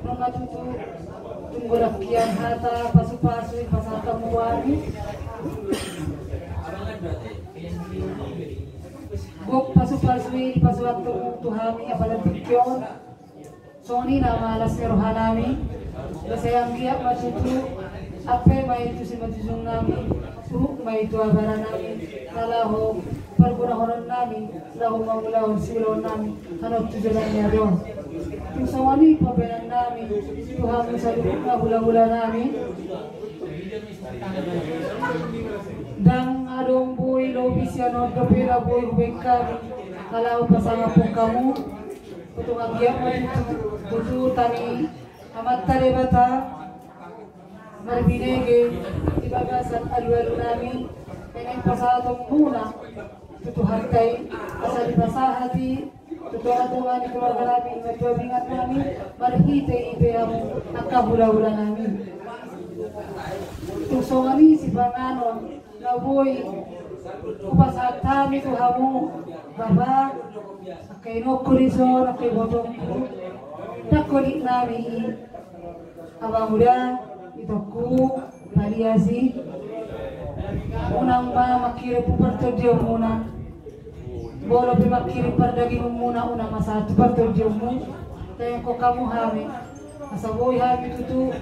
Nunga tutu tung godang hian hata pasu-pasu i pasahat hamu tu hami. Gok pasu-pasu i dipasahat hamu tu hami apala tingki on. Songon i nama las ni rohanami. Sai anggiat ma tutu ampe ma i tu simanjujungnami, suhut ma i tu abaranami, na laho pargonahononnami, laho mangulahon siulaonnami, hanon tu joloan ni ari on. Tung songon i pambahenannami tu hamu saluhutna hula-hulanami. Ndang adong boi lobi sian on dope na boi hubaen hami na laho pasangaphon hamu. Tung anggiat ma tutu, tutu tani Amanta Debata marbinege di bagasan alualunami, naeng pasahatonmuna tu Tuhanta i, asa dipasahat i tu tonga-tonga ni keluarganami, na tu abingannami, marhite i pe hamu angka hula-hulanami. Tung songon i sipanganon na boi hupasahat hami tu hamu, bapa, angka inongku dison, angka ibotongku, ndang holiknami i, amang uda, itongku, paliasi. Unang ma mangkirim tu partondionmuna. Molo pe mangkirim pardagingonmuna, unang ma sahat tu partondionmu. Taengkon hamu hami. Asa boi hami tutu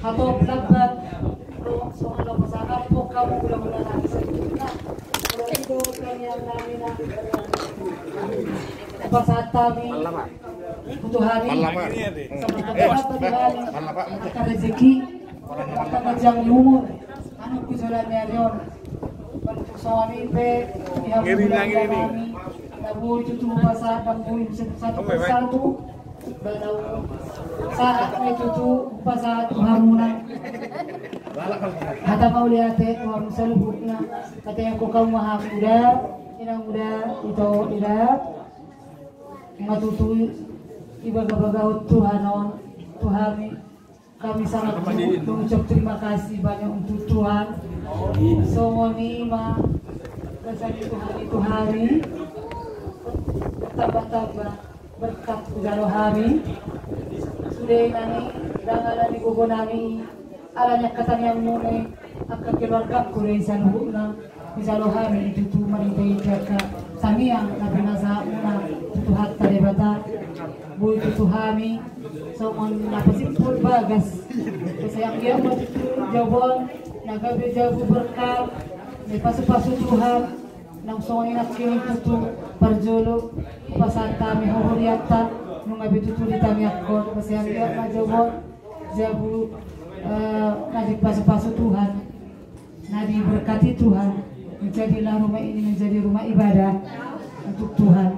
hatop lambat ro songon na pasahathon hamu hula-hulanami saluhutna. Molo i do tangiangnami na pasahat hami tu hami. Sama-sama tu hami angka rezeki, angka ganjang ni umur, hanon tu joloan ni ari on. Songon i pe di hamu hula-hulanami na boi tutu pasahat, na boi satu persatu. Baru sahat ma i tutu hupasahat tu hamuna hata mauliate tu hamu saluhutna. Taengkon hamu ma hamu uda, inang uda, ito eda. Nunga tutu ibagabagahon Tuhan on tu hami. Kami sangat mengucap terima kasih banyak untuk Tuhan. Songon i ma, gabe tu hami tu hami, bertambah-tambah berkat hujalo hami. Sude nangkin ndang ala ni gogo nami, ala ni angka tangiangmuna, angka keluargaku do i saluhutna. Hujalo hami i tutu marhite-hite angka tangiang na pinasahatmuna tu Tuhanta Debata. Boi tutu hami songon na pasimpul bagas. Sai anggiat ma tutu jabu on na gabe jabu berkat, dipasu-pasu Tuhan. Nang songon i nangkin tutu parjolo pasahat hami hahurianta, nunga be tutu ditangiangkon. Sai anggiat ma jabu on jabu, eh, na dipasu-pasu Tuhan, na diberkati Tuhan. Menjadilah rumah ini menjadi rumah ibadah untuk Tuhan.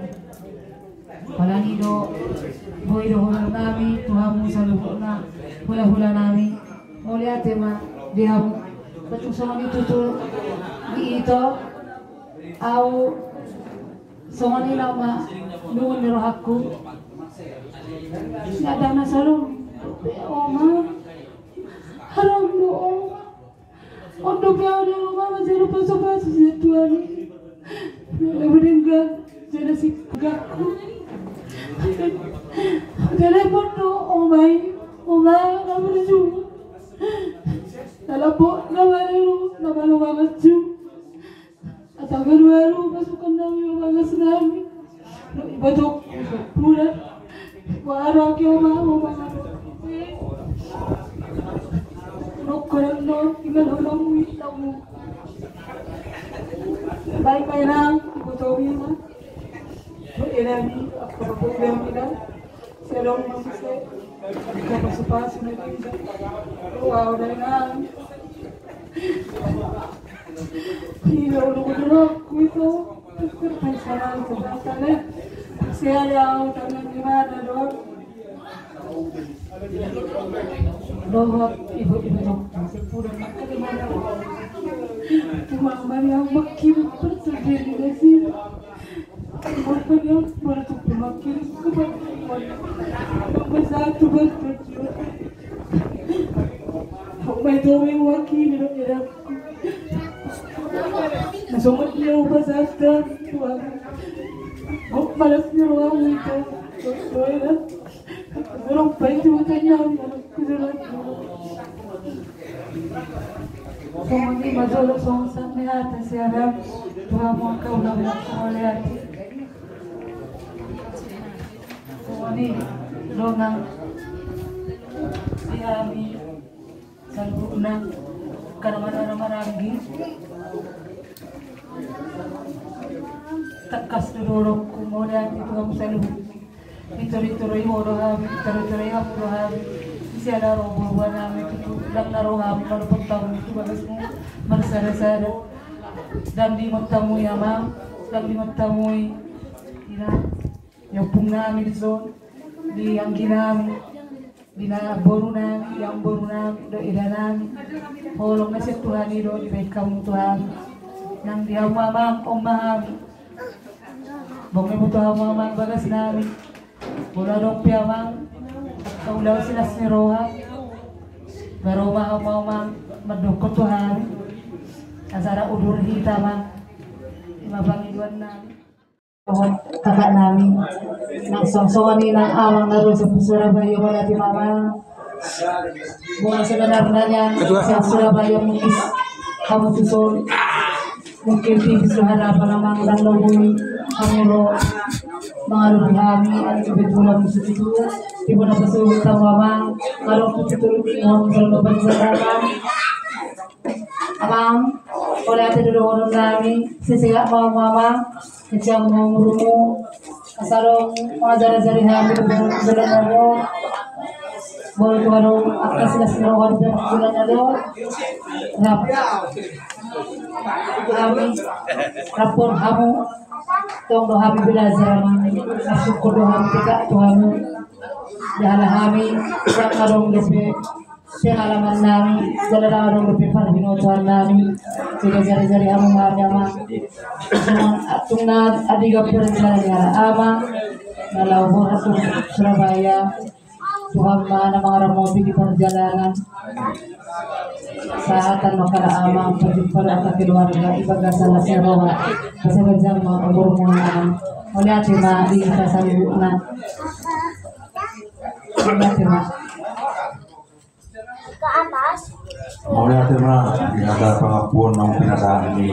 Apalagi do, boi dohonon nami tu hamu saluhutna hula-hula nami. Mauliate ma di hamu. Tung songon i tutu di ito, au songon i nama nungun ni rohangku. Ndang na salum. Oma, haram do oma. On dope au di rumah manjalo pasu-pasu sian Tuhan i. Ndang na berenggan jala singkakku. Telepon do oma i, oma na berjumpa. Na lambok na malelo na malo manganju. Asa ganuaru pasukan nami ma bagas nami. Dohot ibotongku, bulan. Wara ke oma, oma. Rokko dan no tinggal holong witamu. Baik baik nang ibotomi ma. Dohot inami apa rokko inami nang. Sedang masuk se. Kita pasu-pasu nanti. Wow, dari nang. Iya, udah kudu rokku itu. Terpaksa langsung datang, eh. Saya ada tangan di mana dong? Dohot ibu-ibu dong. Cuma mari yang makin betul jadi sih. Makin betul. Makin betul. Makin betul. Makin betul. Na songon dia upa sata, Tuhan. Gok malas ni rohamu itu. Tuhan. Dorong pai tu tanya, kujalan. Songon i ma jolo songon sahat ni hata siaran. Tuhan, mauliate ma, mauliate. Songon i dongan di hami. Saluhutna, karena maranggi. Tangkas do dohononku, mauliate tu hamu saluhutna. Pintor-pintor i ho do hami, pintor-pintor i hamu do hami. Ise ala ro boa-boa nami tutu, ndang na ro hami manopot hamu tu bagasmu marsada-sada. Ndang diingot hamu i amang, ndang diingot hamu i inang. Di ompung nami dison, di anggi nami, di namboru nami, di amangboru nami, dohot eda nami. Holong na sian Tuhan i do dibahen hamu tu hami. Nang di hamu amang, on ma hami. Boi diboto hamu amang bagas nami. Molo adong pe amang, ulaon silas ni roha. Baru ma hamu amang, mandokkon tu hami. Asa ra udur hita amang. I ma pangidoan nami. Kakak nami, nang songon i nang amang na ro sian Surabaya, mauliate ma amang. Molo sebenarna nian sian Surabaya mungkin hamu tuson, mungkin tipis do harapan amang, ndang lobi hamu ro mangalobi hami, alai kebetulan tuson itu tipe na pasuhut hamu amang, adong tutu tolu minggu hamu jolo parjalanan. Amang, mauliate do dohonon nami, sehat-sehat ma hamu amang, panjang ma umurmu, asa adong mangajari-ajari hami di bulan-bulan na ro, molo tung adong angka silas ni roha di bulan-bulan na ro, rap hami, rap hamu, tong do hami belajar amang, marsyukur do hami, tingkat tu hamu, jala hami, rap adong dope, pengalaman nami, jala adong dope parbinotoan nami, jadi jari-jari hamu ma hami amang. Tung na adiga perjalanan amang, na laho borat tu Surabaya, Tuhan ma na mangaramoti di perjalanan. Sahat ma angka amang, pajumpa do angka keluarga di bagasan na sai ro. Sai panjang ma umurmu amang. Mauliate ma di hita saluhutna. Mauliate ma. Mauliate ma di hata pangampuon naung pinasahat ni.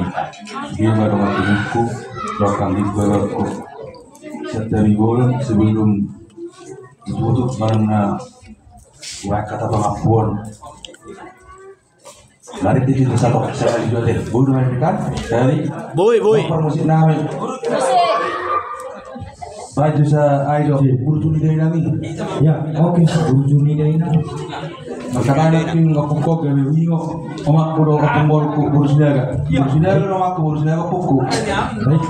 Dia ma dongan tubuku, dongan tubuku. Setiap bulan sebelum ditutup malam na, buat hata pangampuon. Mari kita satu sekali dua deh. Boi, boi. Permusik nami. Baju sa, ayo, burju ni dainami. Ya, oke, burju ni dainami. Masa kali ini nggak pukok, gak bingung. Omakku do, omakku burju daga. Burju daga, omakku burju daga pukok. Baik.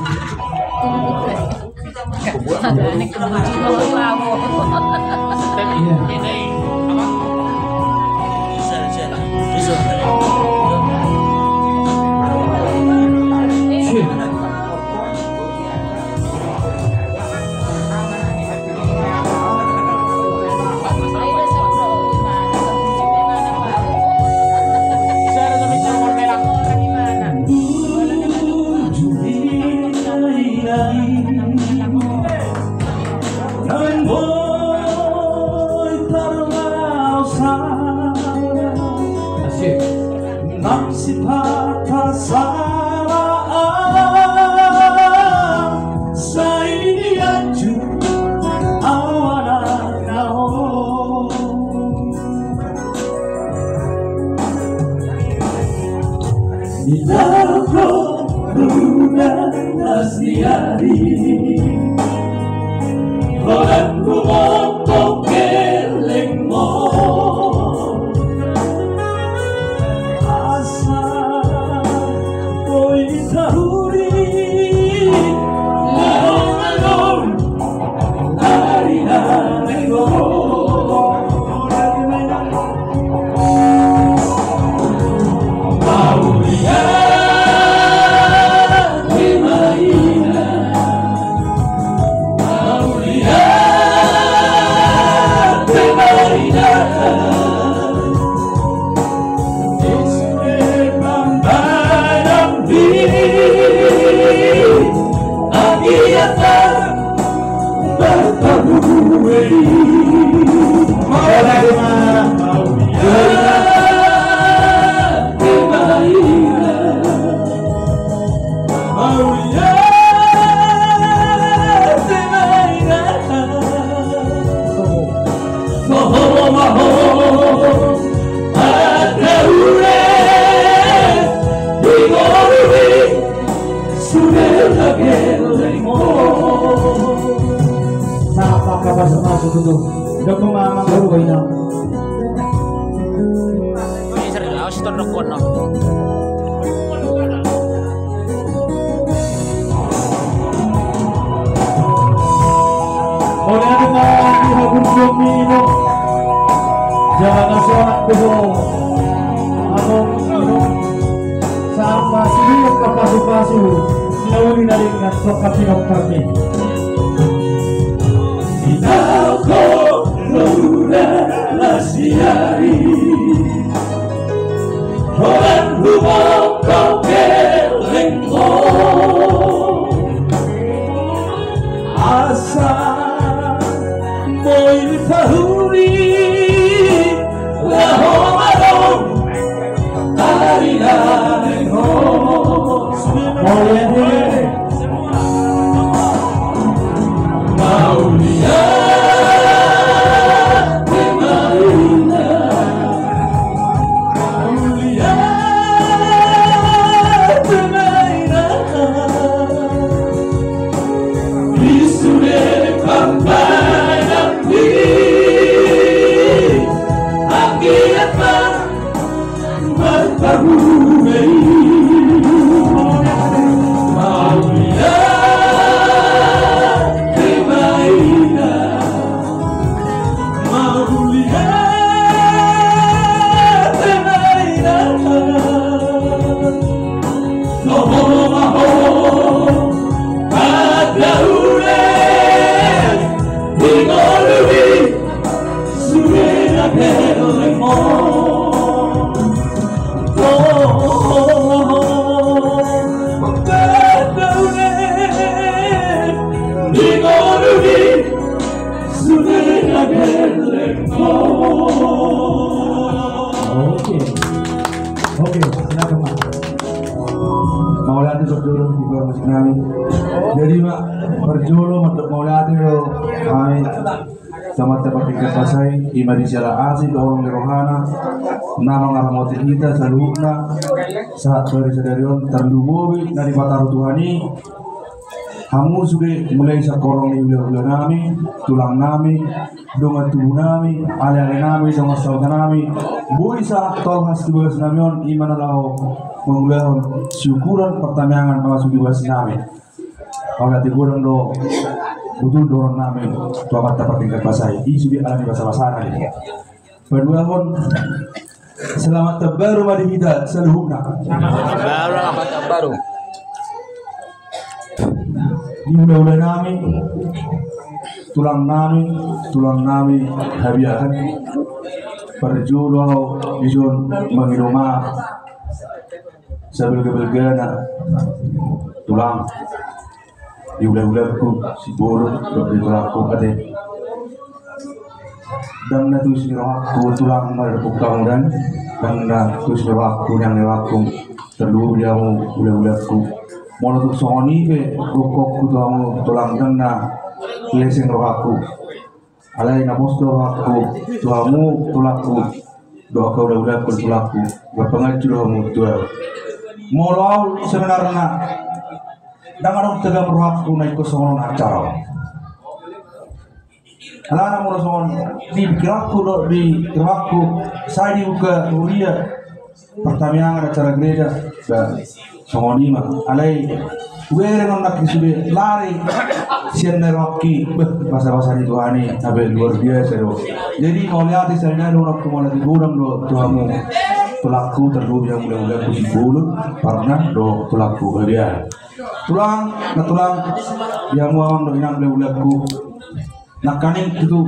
Nang sipata sala, sai dianju awana nao. Di dalam rudan na siari, holan rumongkong gelengmu. Asa boi tahuri, laho malum. Sapa kabar masuk tutu. Dok mama baru kau inang. Ora ada malam di habur jomi no. Jangan sorak bedo. Abang no. Sama sini ke pasu-pasu. Sinauli na ringan so kapinok kami. Kita ko lura lasiari. Holan rumah kau kelengko. Asa boi tahuri laho malum. Ari ari ho. Mauliate. Jolo di parmusik nami. Jadi ma parjolo mandok mauliate do hami tu Amanta Partingkian Pasai, ima di siala asi dohot holong ni rohana na mangaramoti hita saluhutna sahat tu sadari on, tarlumobi na dipataru Tuhan i. Hamu sude mulai sian horong ni hulahula nami, tulang nami, dongan tubu nami, aleale nami, dongan sahuta nami, boi sahat tolhas tu bagas nami on, ima na laho mangulahon syukuran partamiangan na masuk di bagas nami. Mauliate godang do botul dohonon nami tu Amanta Partingkian Pasai. I sude ala ni basabasana i. Paduahon, selamat tahun baru ma di hita saluhutna. Baru, selamat tahun baru. Di hulahula nami, tulang nami, tulang nami Habiahan. Parjolo au dison mangido maaf sabelga-belgana, tulang, di hulahulangku Simbolon dohot di tulangku ate. Ndang na tusi ni rohangku tulang mardapot hamu, dan ndang na tusi ni rohangku niang ni rohangku, tarlumobi di hamu hulahulangku. Molo tung songon i pe gokhonku tu hamu tulang, ndang na leseng rohangku. Alai na pos do rohangku tu hamu tulangku, dohot angka hulahulangku, tulangku, marpanganju do hamu tu au. Molo au sebenarna ndang adong tegam rohangku na ingkon songon on acara on. Alana molo songon di pikiranku dohot di rohangku, sai dibuka huria partamiangan acara gereja, ba, songon i ma. Alai hubereng on nangkin sude lari sian na rohangki, beh, basabasa ni Tuhan i, hape luar biasa do. Jadi mauliate sahali nai dohononku, mauliate godang do tu hamu tulangku, tarlumobi di hamu hulahulangku Simbolon, Parna, dohot tulangku Habiahan. Tulang, na tulang, di hamu amang dohot inang hulahulangku. Nangkaning tutu,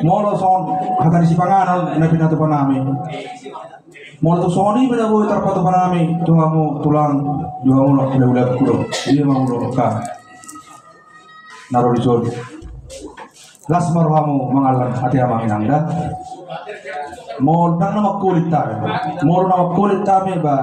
molo songon hata ni sipanganon na pinatupa nami, molo tung songon i pe na boi tarpatupa nami tu hamu tulang, di hamu na hulahulangku do, di hamu do ka na ro dison. Las ma rohamu mangallang ate amang inang da. Molo ndang na mangkolit hami, molo na mangkolit hami ba,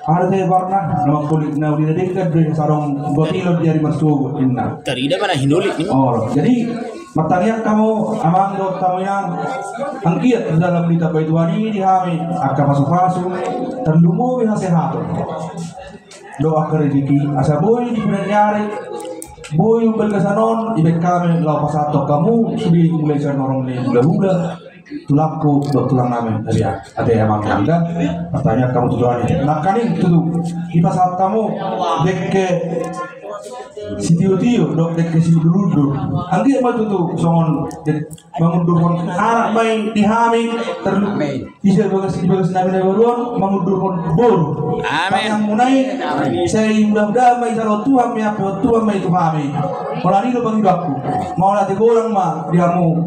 aha do ate Parna, na mangkolit na uli na denggan do i, sadong gotilon di ari marsogot ninna. Tarida ma na hinolit ni. Oh, jadi martangiang hamu amang dohot hamu inang, anggiat dalan ni Tuhan i di hami angka pasupasu, tarlumobi hasehaton dohot angka rejeki, asa boi di pudi ni ari, boi umbalga sanon, dibahen hami laho pasahathon hamu sude, mulai sian horong ni hulahula, tulangku dohot tulang nami Habiahan. Ate amang inang da, martangiang hamu tu Tuhan i. Nangkaning tutu, dipasahat hamu dengke sitiotio dohot dengke siundurundur. Anggiat ma tutu songon dengke mangundurhon anak ma i di hami, tarlumobi ise bagas, di bagas nami na baru on, mangundurhon boru. Amin. Tangiangmuna i, sai mudah-mudahan ma i, sai ro Tuhan ma i, ampe ro Tuhan ma i tu hami. Holan i do pangidoanku. Mauliate godang ma di hamu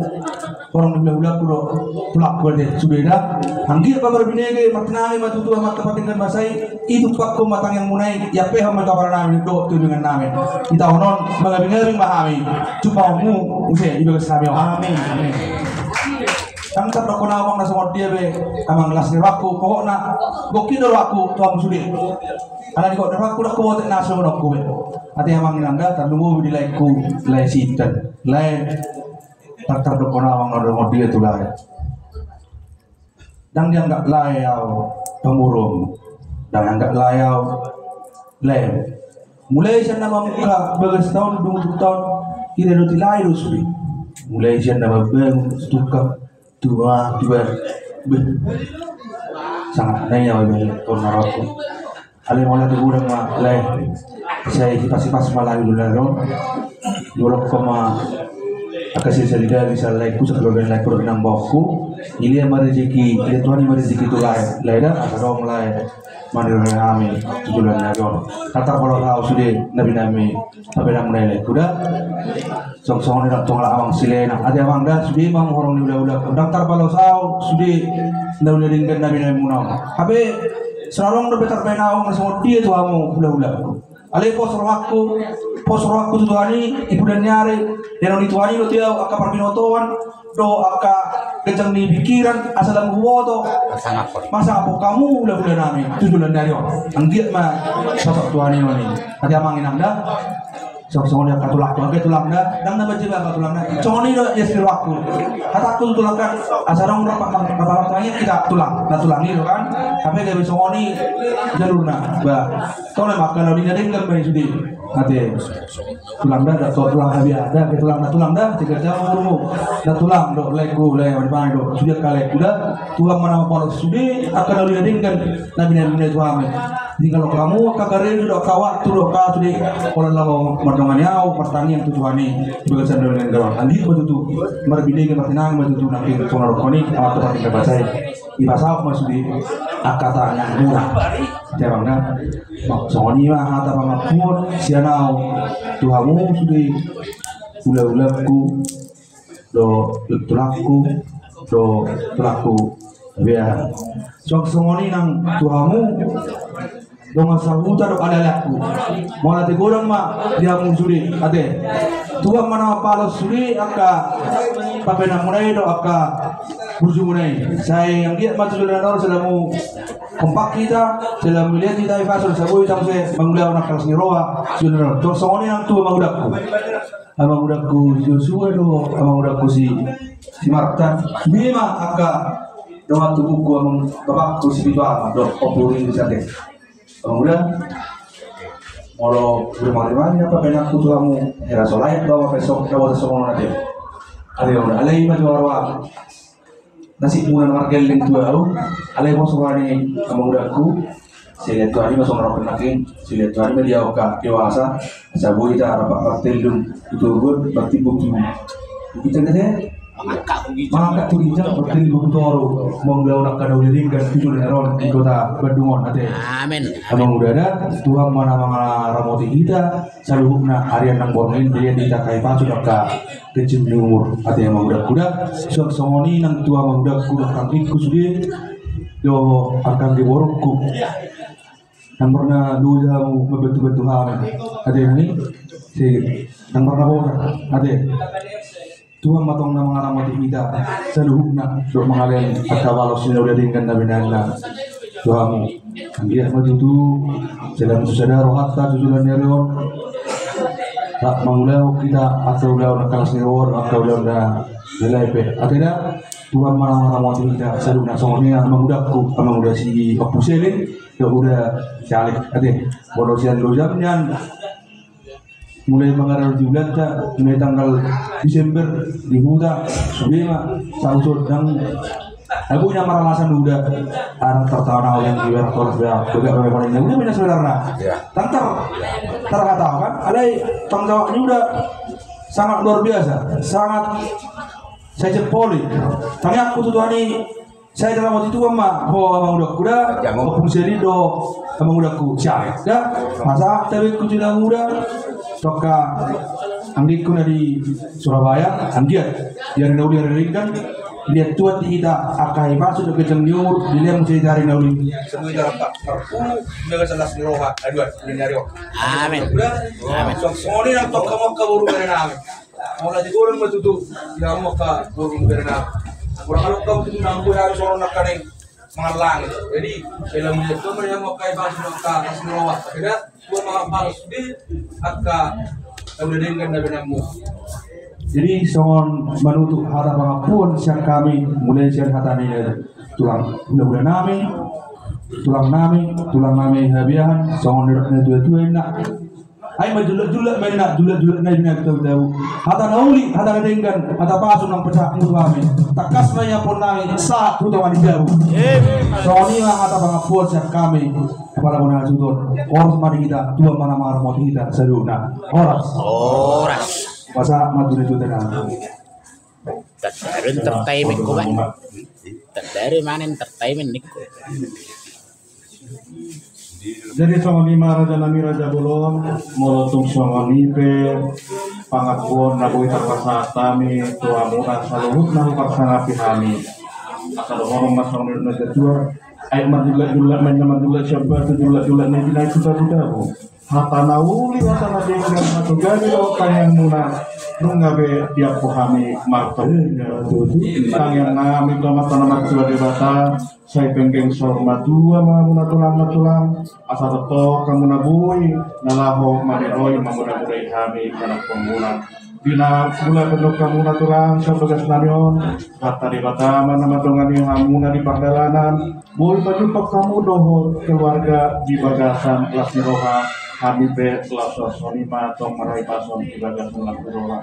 horong ni hulahulangku dohot tulangku ate sude da. Anggiat ma marbinege, martinangi ma tutu Amanta Partingkian Basa i. Itumpakkon ma tangiangmuna i, iampehon ma tu ampara nami dohot tu ibebere nami. Di taon on mangabing-abing ma hami, jumpa hamu muse di bagas nami on. Amin. Amin. Ndang tardokkon au amang na songon dia be amang las ni rohangku, pokokna gok i do rohangku tu hamu sude. Ala ni gok ni rohangku ndang huboto na songon on be. Ate amang inang da, tarlumobi di laengku, lae Sinta, lae, ndang tardokkon au amang na songon dia tu lae. Ndang dianggap lae au pamoruonmu, ndang dianggap lae au lae. Mulai sian na mamungka bagas taon, dung ujung taon, ida do tu lae do sude. Mulai sian na mambangun, tukang, tua, tua, beh. Sangat nai au iba, tona rokok. Alai mauliate godang ma lae. Sai hipas-hipas ma lae ulaon on. Diolongkon ma angka sisa di daging sian laengku, sakeluarga ni laengku dohot inang baoku. Dilehon ma rejeki, dilehon Tuhan i ma rejeki tu lae. Lae da, asa adong lae maniroi hami tu joloan ni ari on. Ndang tarpalos au sude na binahen nami. Hape ndang mulai laengku da. Songon-songon i nang tu halak amang silehon. Ate amang da, sude ma horong ni hulahula. Ndang tarpalos au sude na uli na denggan na binahenmuna on. Hape so adong dope tarbahen au na songon dia tu hamu hulahula. Alai pos rohangku, pos rohangku tu Tuhan i, di bulan ni ari, dianon ni Tuhan i do tu ahu angka parbinotoan dohot angka ganjang ni pikiran, asa lam huboto. Masa ngapot hamu hulahula nami tu joloan ni ari on? Anggiat ma dipasahat Tuhan i ma i. Ate amang inang da. Songon i angka tulangku, angka tulang da. Ndang na manjaba angka tulang da. Songon i do ias ni rohangku. Hatangku tu tulang kan, asa adong rap, rap, rap, rap, hita tulang. Na tulang i do kan. Hape gabe songon i jalurna. Ba, tole ma angka na uli na denggan ma i sude. Ate. Tulang da, da, tulang habia, da, ke tulang, na tulang da, tiga jam umurmu. Na tulang do, laengku, laengku, laengku do, sude angka laengku da, Tuhan ma na mambahen sude angka na uli na denggan na binahen muna i tu hami. Tinggal hamu angka karejo do, angka waktu do, angka sude, pola laho mandongani ahu, martangiang tu Tuhan i, bagasan na uli na denggan. Anggiat ma tutu, marbinege martinangi ma tutu, nangkin songon na rohani, ahu tu partinggal basa i. Dipasahat ma sude angka tangiang muna. Ate amang da. Songon i ma hata pangampuon sian ahu tu hamu sude hulahulangku dohot tulangku dohot tulangku habia. Songon i nang tu hamu dongan sahuta dohot alealeangku. Mauliate godang ma di hamu sude, ate. Tuhan ma na mambahen sude angka pambahenan muna i dohot angka burju muna i. Sai anggiat ma tu joloan on sai lam kompak hita, sai lam melihat hita, ipasu, sai boi hita muse mangulahon angka las ni roha tu joloan on. Songon i nang tu amangudangku. Amangudangku si Joshua dohot amangudangku si, si Marta. Sude ma angka dongan tubungku, amang bapakku si pitu ama dohot ompu ni sate. Amang uda, molo uda marima ni apa penakku tu hamu, hera so lain bawa besok, bawa songon on ate. Ate uda, alai ma tu arwah. Nasib muna na margelleng tu ahu, alai pos roha ni amangudangku, sai liat Tuhan i ma songon na rohangku nangkin, sai liat Tuhan i ma di ahu angka dewasa, asa boi hita rap martellung tu toruan, martimbuk tu bukit, ate. Mangangkat tu ginjang, martellung tu toru, mangulahon angka na uli na denggan tu joloan on di kota Bandung on, ate. Amin. Amang uda da, Tuhan ma na mangaramoti hita saluhutna, ari nang borngin, dilehon hita angka hipasu dohot angka ganjang ni umur, ate amangudangku da. Suang songon i nang tu amangudangku dohot anggingku sude dohot angka anggi borungku. Ndang pernah loja hamu mambantu-bantu hami, ate, ni? Si, ndang pernah bosan, ate. Tuhan ma tong na mangaramoti hita saluhutna dohot mangalehon angka balos ni na uli na denggan na binahenna tu hamu. Anggiat ma tutu sai lam tu sada rohanta tu joloan ni ari on. Rap mangulahon hita angka ulaon, angka las ni roha, angka ulaon na lain pe, ate da. Tuhan ma na mangaramoti hita saluhutna, songon i amangudangku, amang uda si Ompu Selin dohot uda si Alek, ate. Molo sian lojam nian mulai mangarade di ulanta, mulai tanggal Desember di huta, sude ma sausot, ndang, ndang boi na maralasan uda. Anak tertawa yang di merah tolas da, begak bagaimana uda, bina sebenarnya. Iya. Tantar, tantar kata kan, alai tanggung jawab ni uda sangat luar biasa, sangat, sai jempoli. Tangiangku tu Tuhan i, sai diramoti Tuhan ma ho amangudangku da, Ompu Selin dohot amangudangku si Alek da. Masa tabengku tu na muda, tu angka anggingku na di Surabaya, anggiat di ari na uli, ari na denggan, dilehon Tuhan di hita angka hipasu dohot ganjang ni umur, dilehon muse hita ari na uli. Semua hita rap marpungu di bagasan las ni roha, aduan, di ari on. Amin. Uda. Amin. Songon i nang tu hamu angka boru bere nami. Mauliate godang ma tutu di hamu angka boru bere nami. Molo adong hamu tutu na boi, harus adong angka na mangallangi. Jadi, sai lam melihat tu hamu angka hipasu dohot angka las ni roha. Ate da, Tuhan ma na mambahen sude angka na uli na denggan na binahenmu. Jadi, songon manutup hata pangampuon sian hami, mulai sian hata ni tulang, hulahula nami, tulang nami, tulang nami Habiahan, songon nidok ni natuatua, inna. Ai ma jullak-jullak ma, inna, jullak-jullak na i binahen tu ahu. Hata na uli, hata na denggan, hata pasu naung pasahatmu tu hami. Tangkas ma i ampuon nami, sahat tu tonga ni jabu. Songon i ma hata pangampuon sian hami. Apala bona hasuhuton, horas ma di hita, Tuhan ma na mangaramoti hita saluhutna. Horas. Horas. Pasahat ma tu natuatua nami. Tanda entertainment ko, Pak. Tanda entertainment niko. Jadi songon i ma raja nami, raja bolon, molo tung songon i pe pangampuon na boi tarpasahat hami tu hamuna saluhutna, huparsangapi hami. Asa dohonon ma songon i na satua, ai marjullak-jullak ma inna, marjullak sian batu, jullak-jullak na i binahen tu tabu-tabu. Hata na uli, hata na denggan, hata gabe dohot tangiangmuna, nunga be diampu hami martonggo. Tangiang nami tu Amanta na martua Debata, sai penggeng saur matua ma hamuna tulang na tulang, asa tongtong hamuna boi na laho maniroi mamodamodai hami manangkongmuna. Di na mulai pendok hamuna tulang sian bagas nami on, Amanta Debata ma na mandongani hamuna di pardalanan, boi pajumpang hamu dohot keluarga di bagasan las ni roha, hami pe laos songon i ma tong marhahipason di bagasan las ni roha.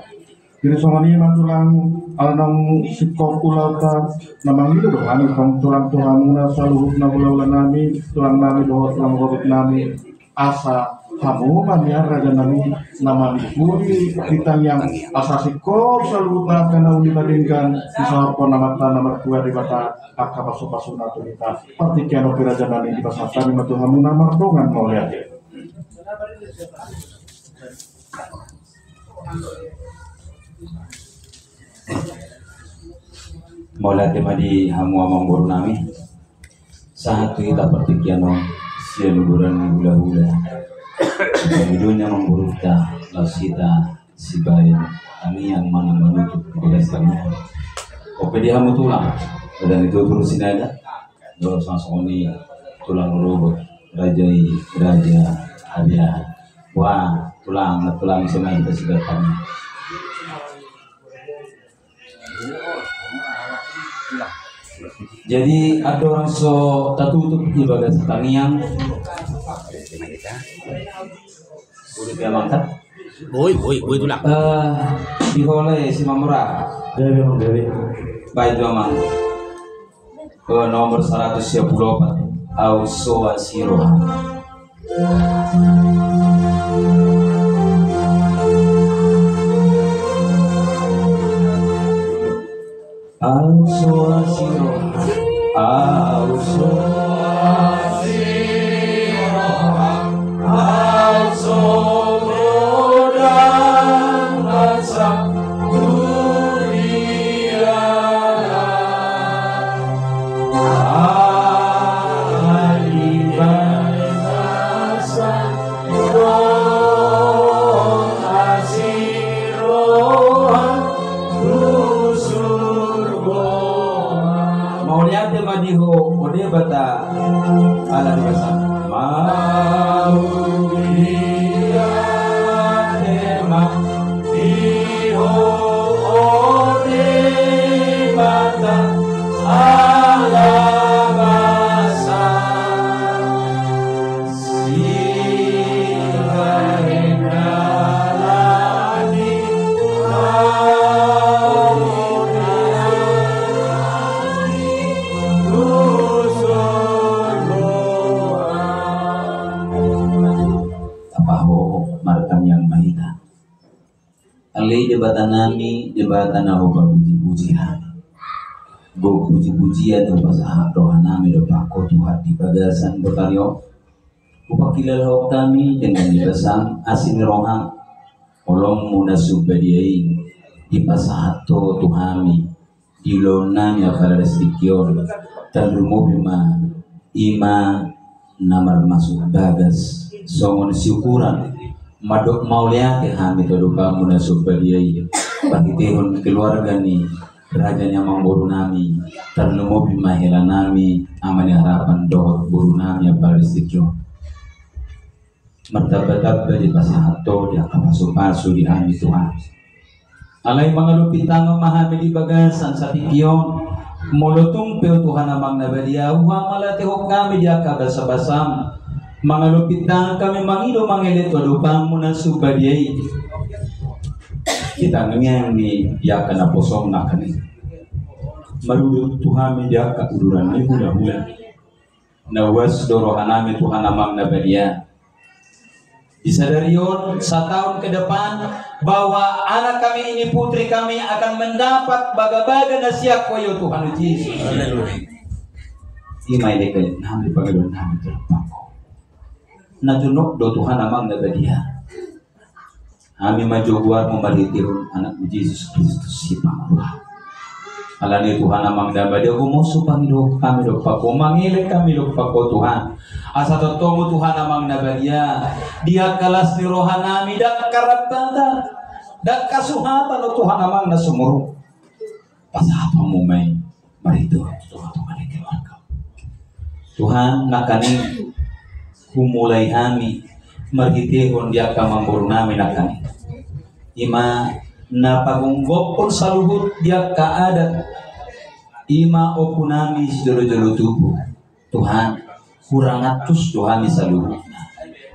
Jadi songon i ma tulang, ala naung singkop ulaonta, na mangido do hami tong tulang tu hamuna saluhut na hulahula nami, tulang nami dohot tulang rorobot nami, asa hamu ma nian raja nami na manipuli di tangiang, asa singkop saluhutna angka na uli na denggan disahaphon Amanta na martua Debata angka pasupasuna tu hita. Partingkian on pe raja nami, dipasahat hami ma tu hamuna mardongan mauliate. Mauliate ma di hamu amangboru nami. Sahat tu hita partingkian on sian uduran ni hulahula. Di dunia amangborunta, laos hita sibahen tangiang ma na manutup bagas tangiang. Ope di hamu tulang, badan itu turun sini aja. Dohot songon i tulang rorobot, raja i, raja Abiahan. Wah, tulang, tulang, ise ma hita sibahen tangiang. Jadi, andorang so tatutup di bagas tangiang. Boi, boi, boi, tulang. Eh, dihola i si Mamora. Jadi, Amang, jadi. Baik, tu Amang. Ke nomor saratus sia pulu opat. Au soa si roha. Au soa si roha. Au soa si roha. Au so godang basa tu dia. Ahali bagasan dohot asi roha tu surgo. Mauliate ma di ho, o Debata, ala di basa. Mauliate ma di ho, o Debata, ala basa. Tapahohom martangiang ma hita. Ale Debata nami, Debata na hupapujipuji hami. Gok pujipujian hupasahat roha nami dompak Ho Tuhan di bagasan botari on. Hupangkilalahon hami denggan ni basam asi ni roha, holongmu na sumbadia i dipasahat Ho tu hami di ulaon nami apala di tingki on, tarlumobi ma i ma na marmaksud bagas songon siukuran mandok mauliate hami tu adopanmu na sumbadia i, marhitehon keluarga ni raja ni amangboru nami, tarlumobi ma hela nami Ama ni Harapan dohot boru nami apala di tingki on. Martambatamba dipasahat Ho di angka pasupasu di hami Tuhan. Alai mangalupin tangan ma hami di bagasan satingki on. Molo tung pe Tuhan Amang na badia, huhamalatehon hami di angka basabasam. Mangalupin tangan hami mangido mangele tu adopanmu na sumbadia i. Di tangiang ni di angka naposona hami, marudut tu hami di angka uduran ni hulahula. Na uas do roha nami Tuhan Amang na badia. Di sadari on, sataon ke depan, bahwa anak kami ini, putri kami akan mendapat bagabaga na sian Ho i, o Tuhan Jesus. Haleluya. I ma i denggan nami, pangidoan nami tu adopanmu. Na jonok do Tuhan Amang na badia. Hami manjou goarmu marhitehon anakmu Jesus Kristus Sipangaruhan. Alani Tuhan Amang na badia, gomoso pangidoan hami dompak Ho, mangelek hami dompak Ho Tuhan. Asa tongtong Tuhan Amang na badia, di angka las ni roha nami, dangka rap hata, dangka suhatan, o Tuhan Amang na sumurung. Pasahat Ho ma i marhite tongatonga ni keluarga. Tuhan, nangkaning humulai hami marhitehon di angka amangboru nami nangkaning, i ma na pagomgophon saluhut di angka adat, i ma ompu nami sijolojolo tubu. Tuhan, hurang antus do hami saluhutna,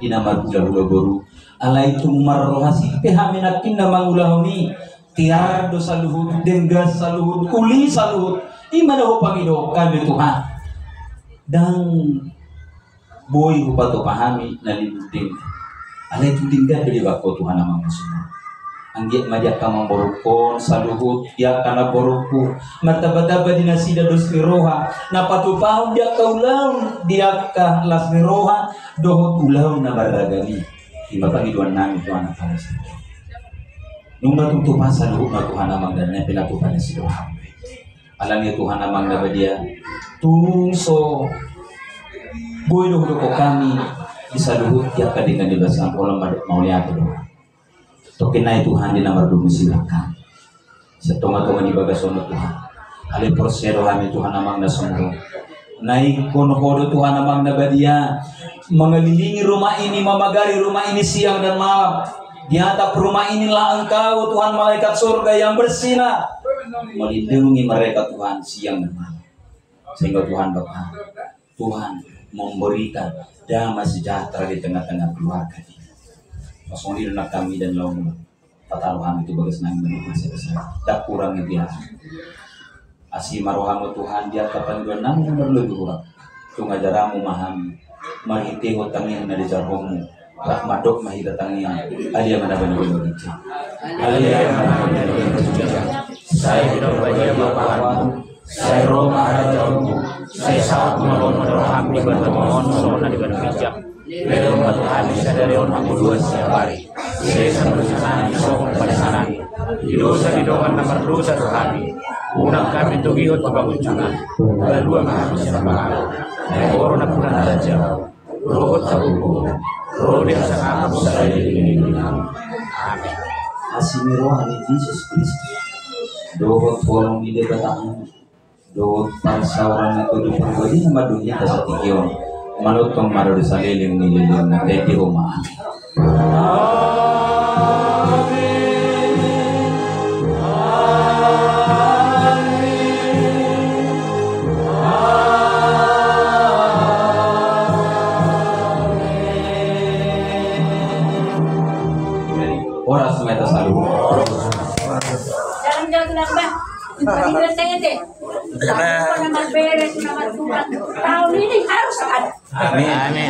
i na marhulahula boru. Alai tung marroha sip pe hami nangkin na mangulahon i. Tiar do saluhut, denggan saluhut, uli saluhut. I ma na hupangidohon hami, Tuhan. Ndang boi hupatupa hami na limbur denggan. Alai tung denggan do dibahen Ho Tuhan Amang na sumurung. Anggiat ma di angka amangborungkon saluhut, di angka namborungku, martambatamba di nasida dos ni roha, na patupahon di angka ulaon, di angka las ni roha dohot ulaon na marragam i. I ma pangidoan nami tu anak pangasih. Nunga tung tupa saluhutna Tuhan Amang, ndang na pinatupa nasida. Alani Tuhan Amang na badia, tung so boi do hudokhon hami di saluhut di angka denggan di bagasan holan, madok mauliate do. Tongkin nai Tuhan di na mardomu silahkan. Sian tongatonga ni bagas on Tuhan. Alai porsea do hami Tuhan Amang na sumurung. Na ingkon Ho do Tuhan Amang na badia mangalilingi rumah ini, mamagari rumah ini siang dan malam. Di atap rumah inilah Engkau Tuhan, malaikat surga yang bersinar melindungi mereka Tuhan siang dan malam. Sehingga Tuhan Bapa, Tuhan memberikan damai sejahtera di tengah-tengah keluarga ini. Pas songon i do nang hami dan laum, pataro hami tu bagas nami, masa besar. Ndang hurang i dia. Asi ma rohamu Tuhan di angka pangidoan nami na marlobi hurang. Tung ajaranmu ma hami marhitehon tangiang na diajarhonmu. Rap mandok ma hita tangiang. Adia ma na binahen ginjang. Adia ma na binahen ginjang. Sai pinarbadia ma goarmu. Sai ro ma harajaonmu. Sai saut ma lomo ni roham di banua on songon na di banua ginjang. Lehon ma tu hami sadari on hangoluan siapari. Sesa ma dosa nami songon panesanami di dosa ni dongan na mardosa tu hami. Unang hami togihon tu pangunjunan. Palua ma hami sian pangago. Ai Ho do nampuna na raja, dohot hagogoon, ro di hasangapon saleleng ni lelengna. Amin. Asi ni roha ni Jesus Kristus, dohot holong ni Debata Ama, dohot parsaoran ni Tondi Parbadia na mandongani hita satingki on, manongtong ma ro di saleleng ni lelengna. Taendehon ma. Amin. Horas ma hita saluhut. Dalam jauh tu nambah. Bagi dua saya deh. Aku pernah beres nama Tuhan. Tahun ini harus ada. Amin. Amin.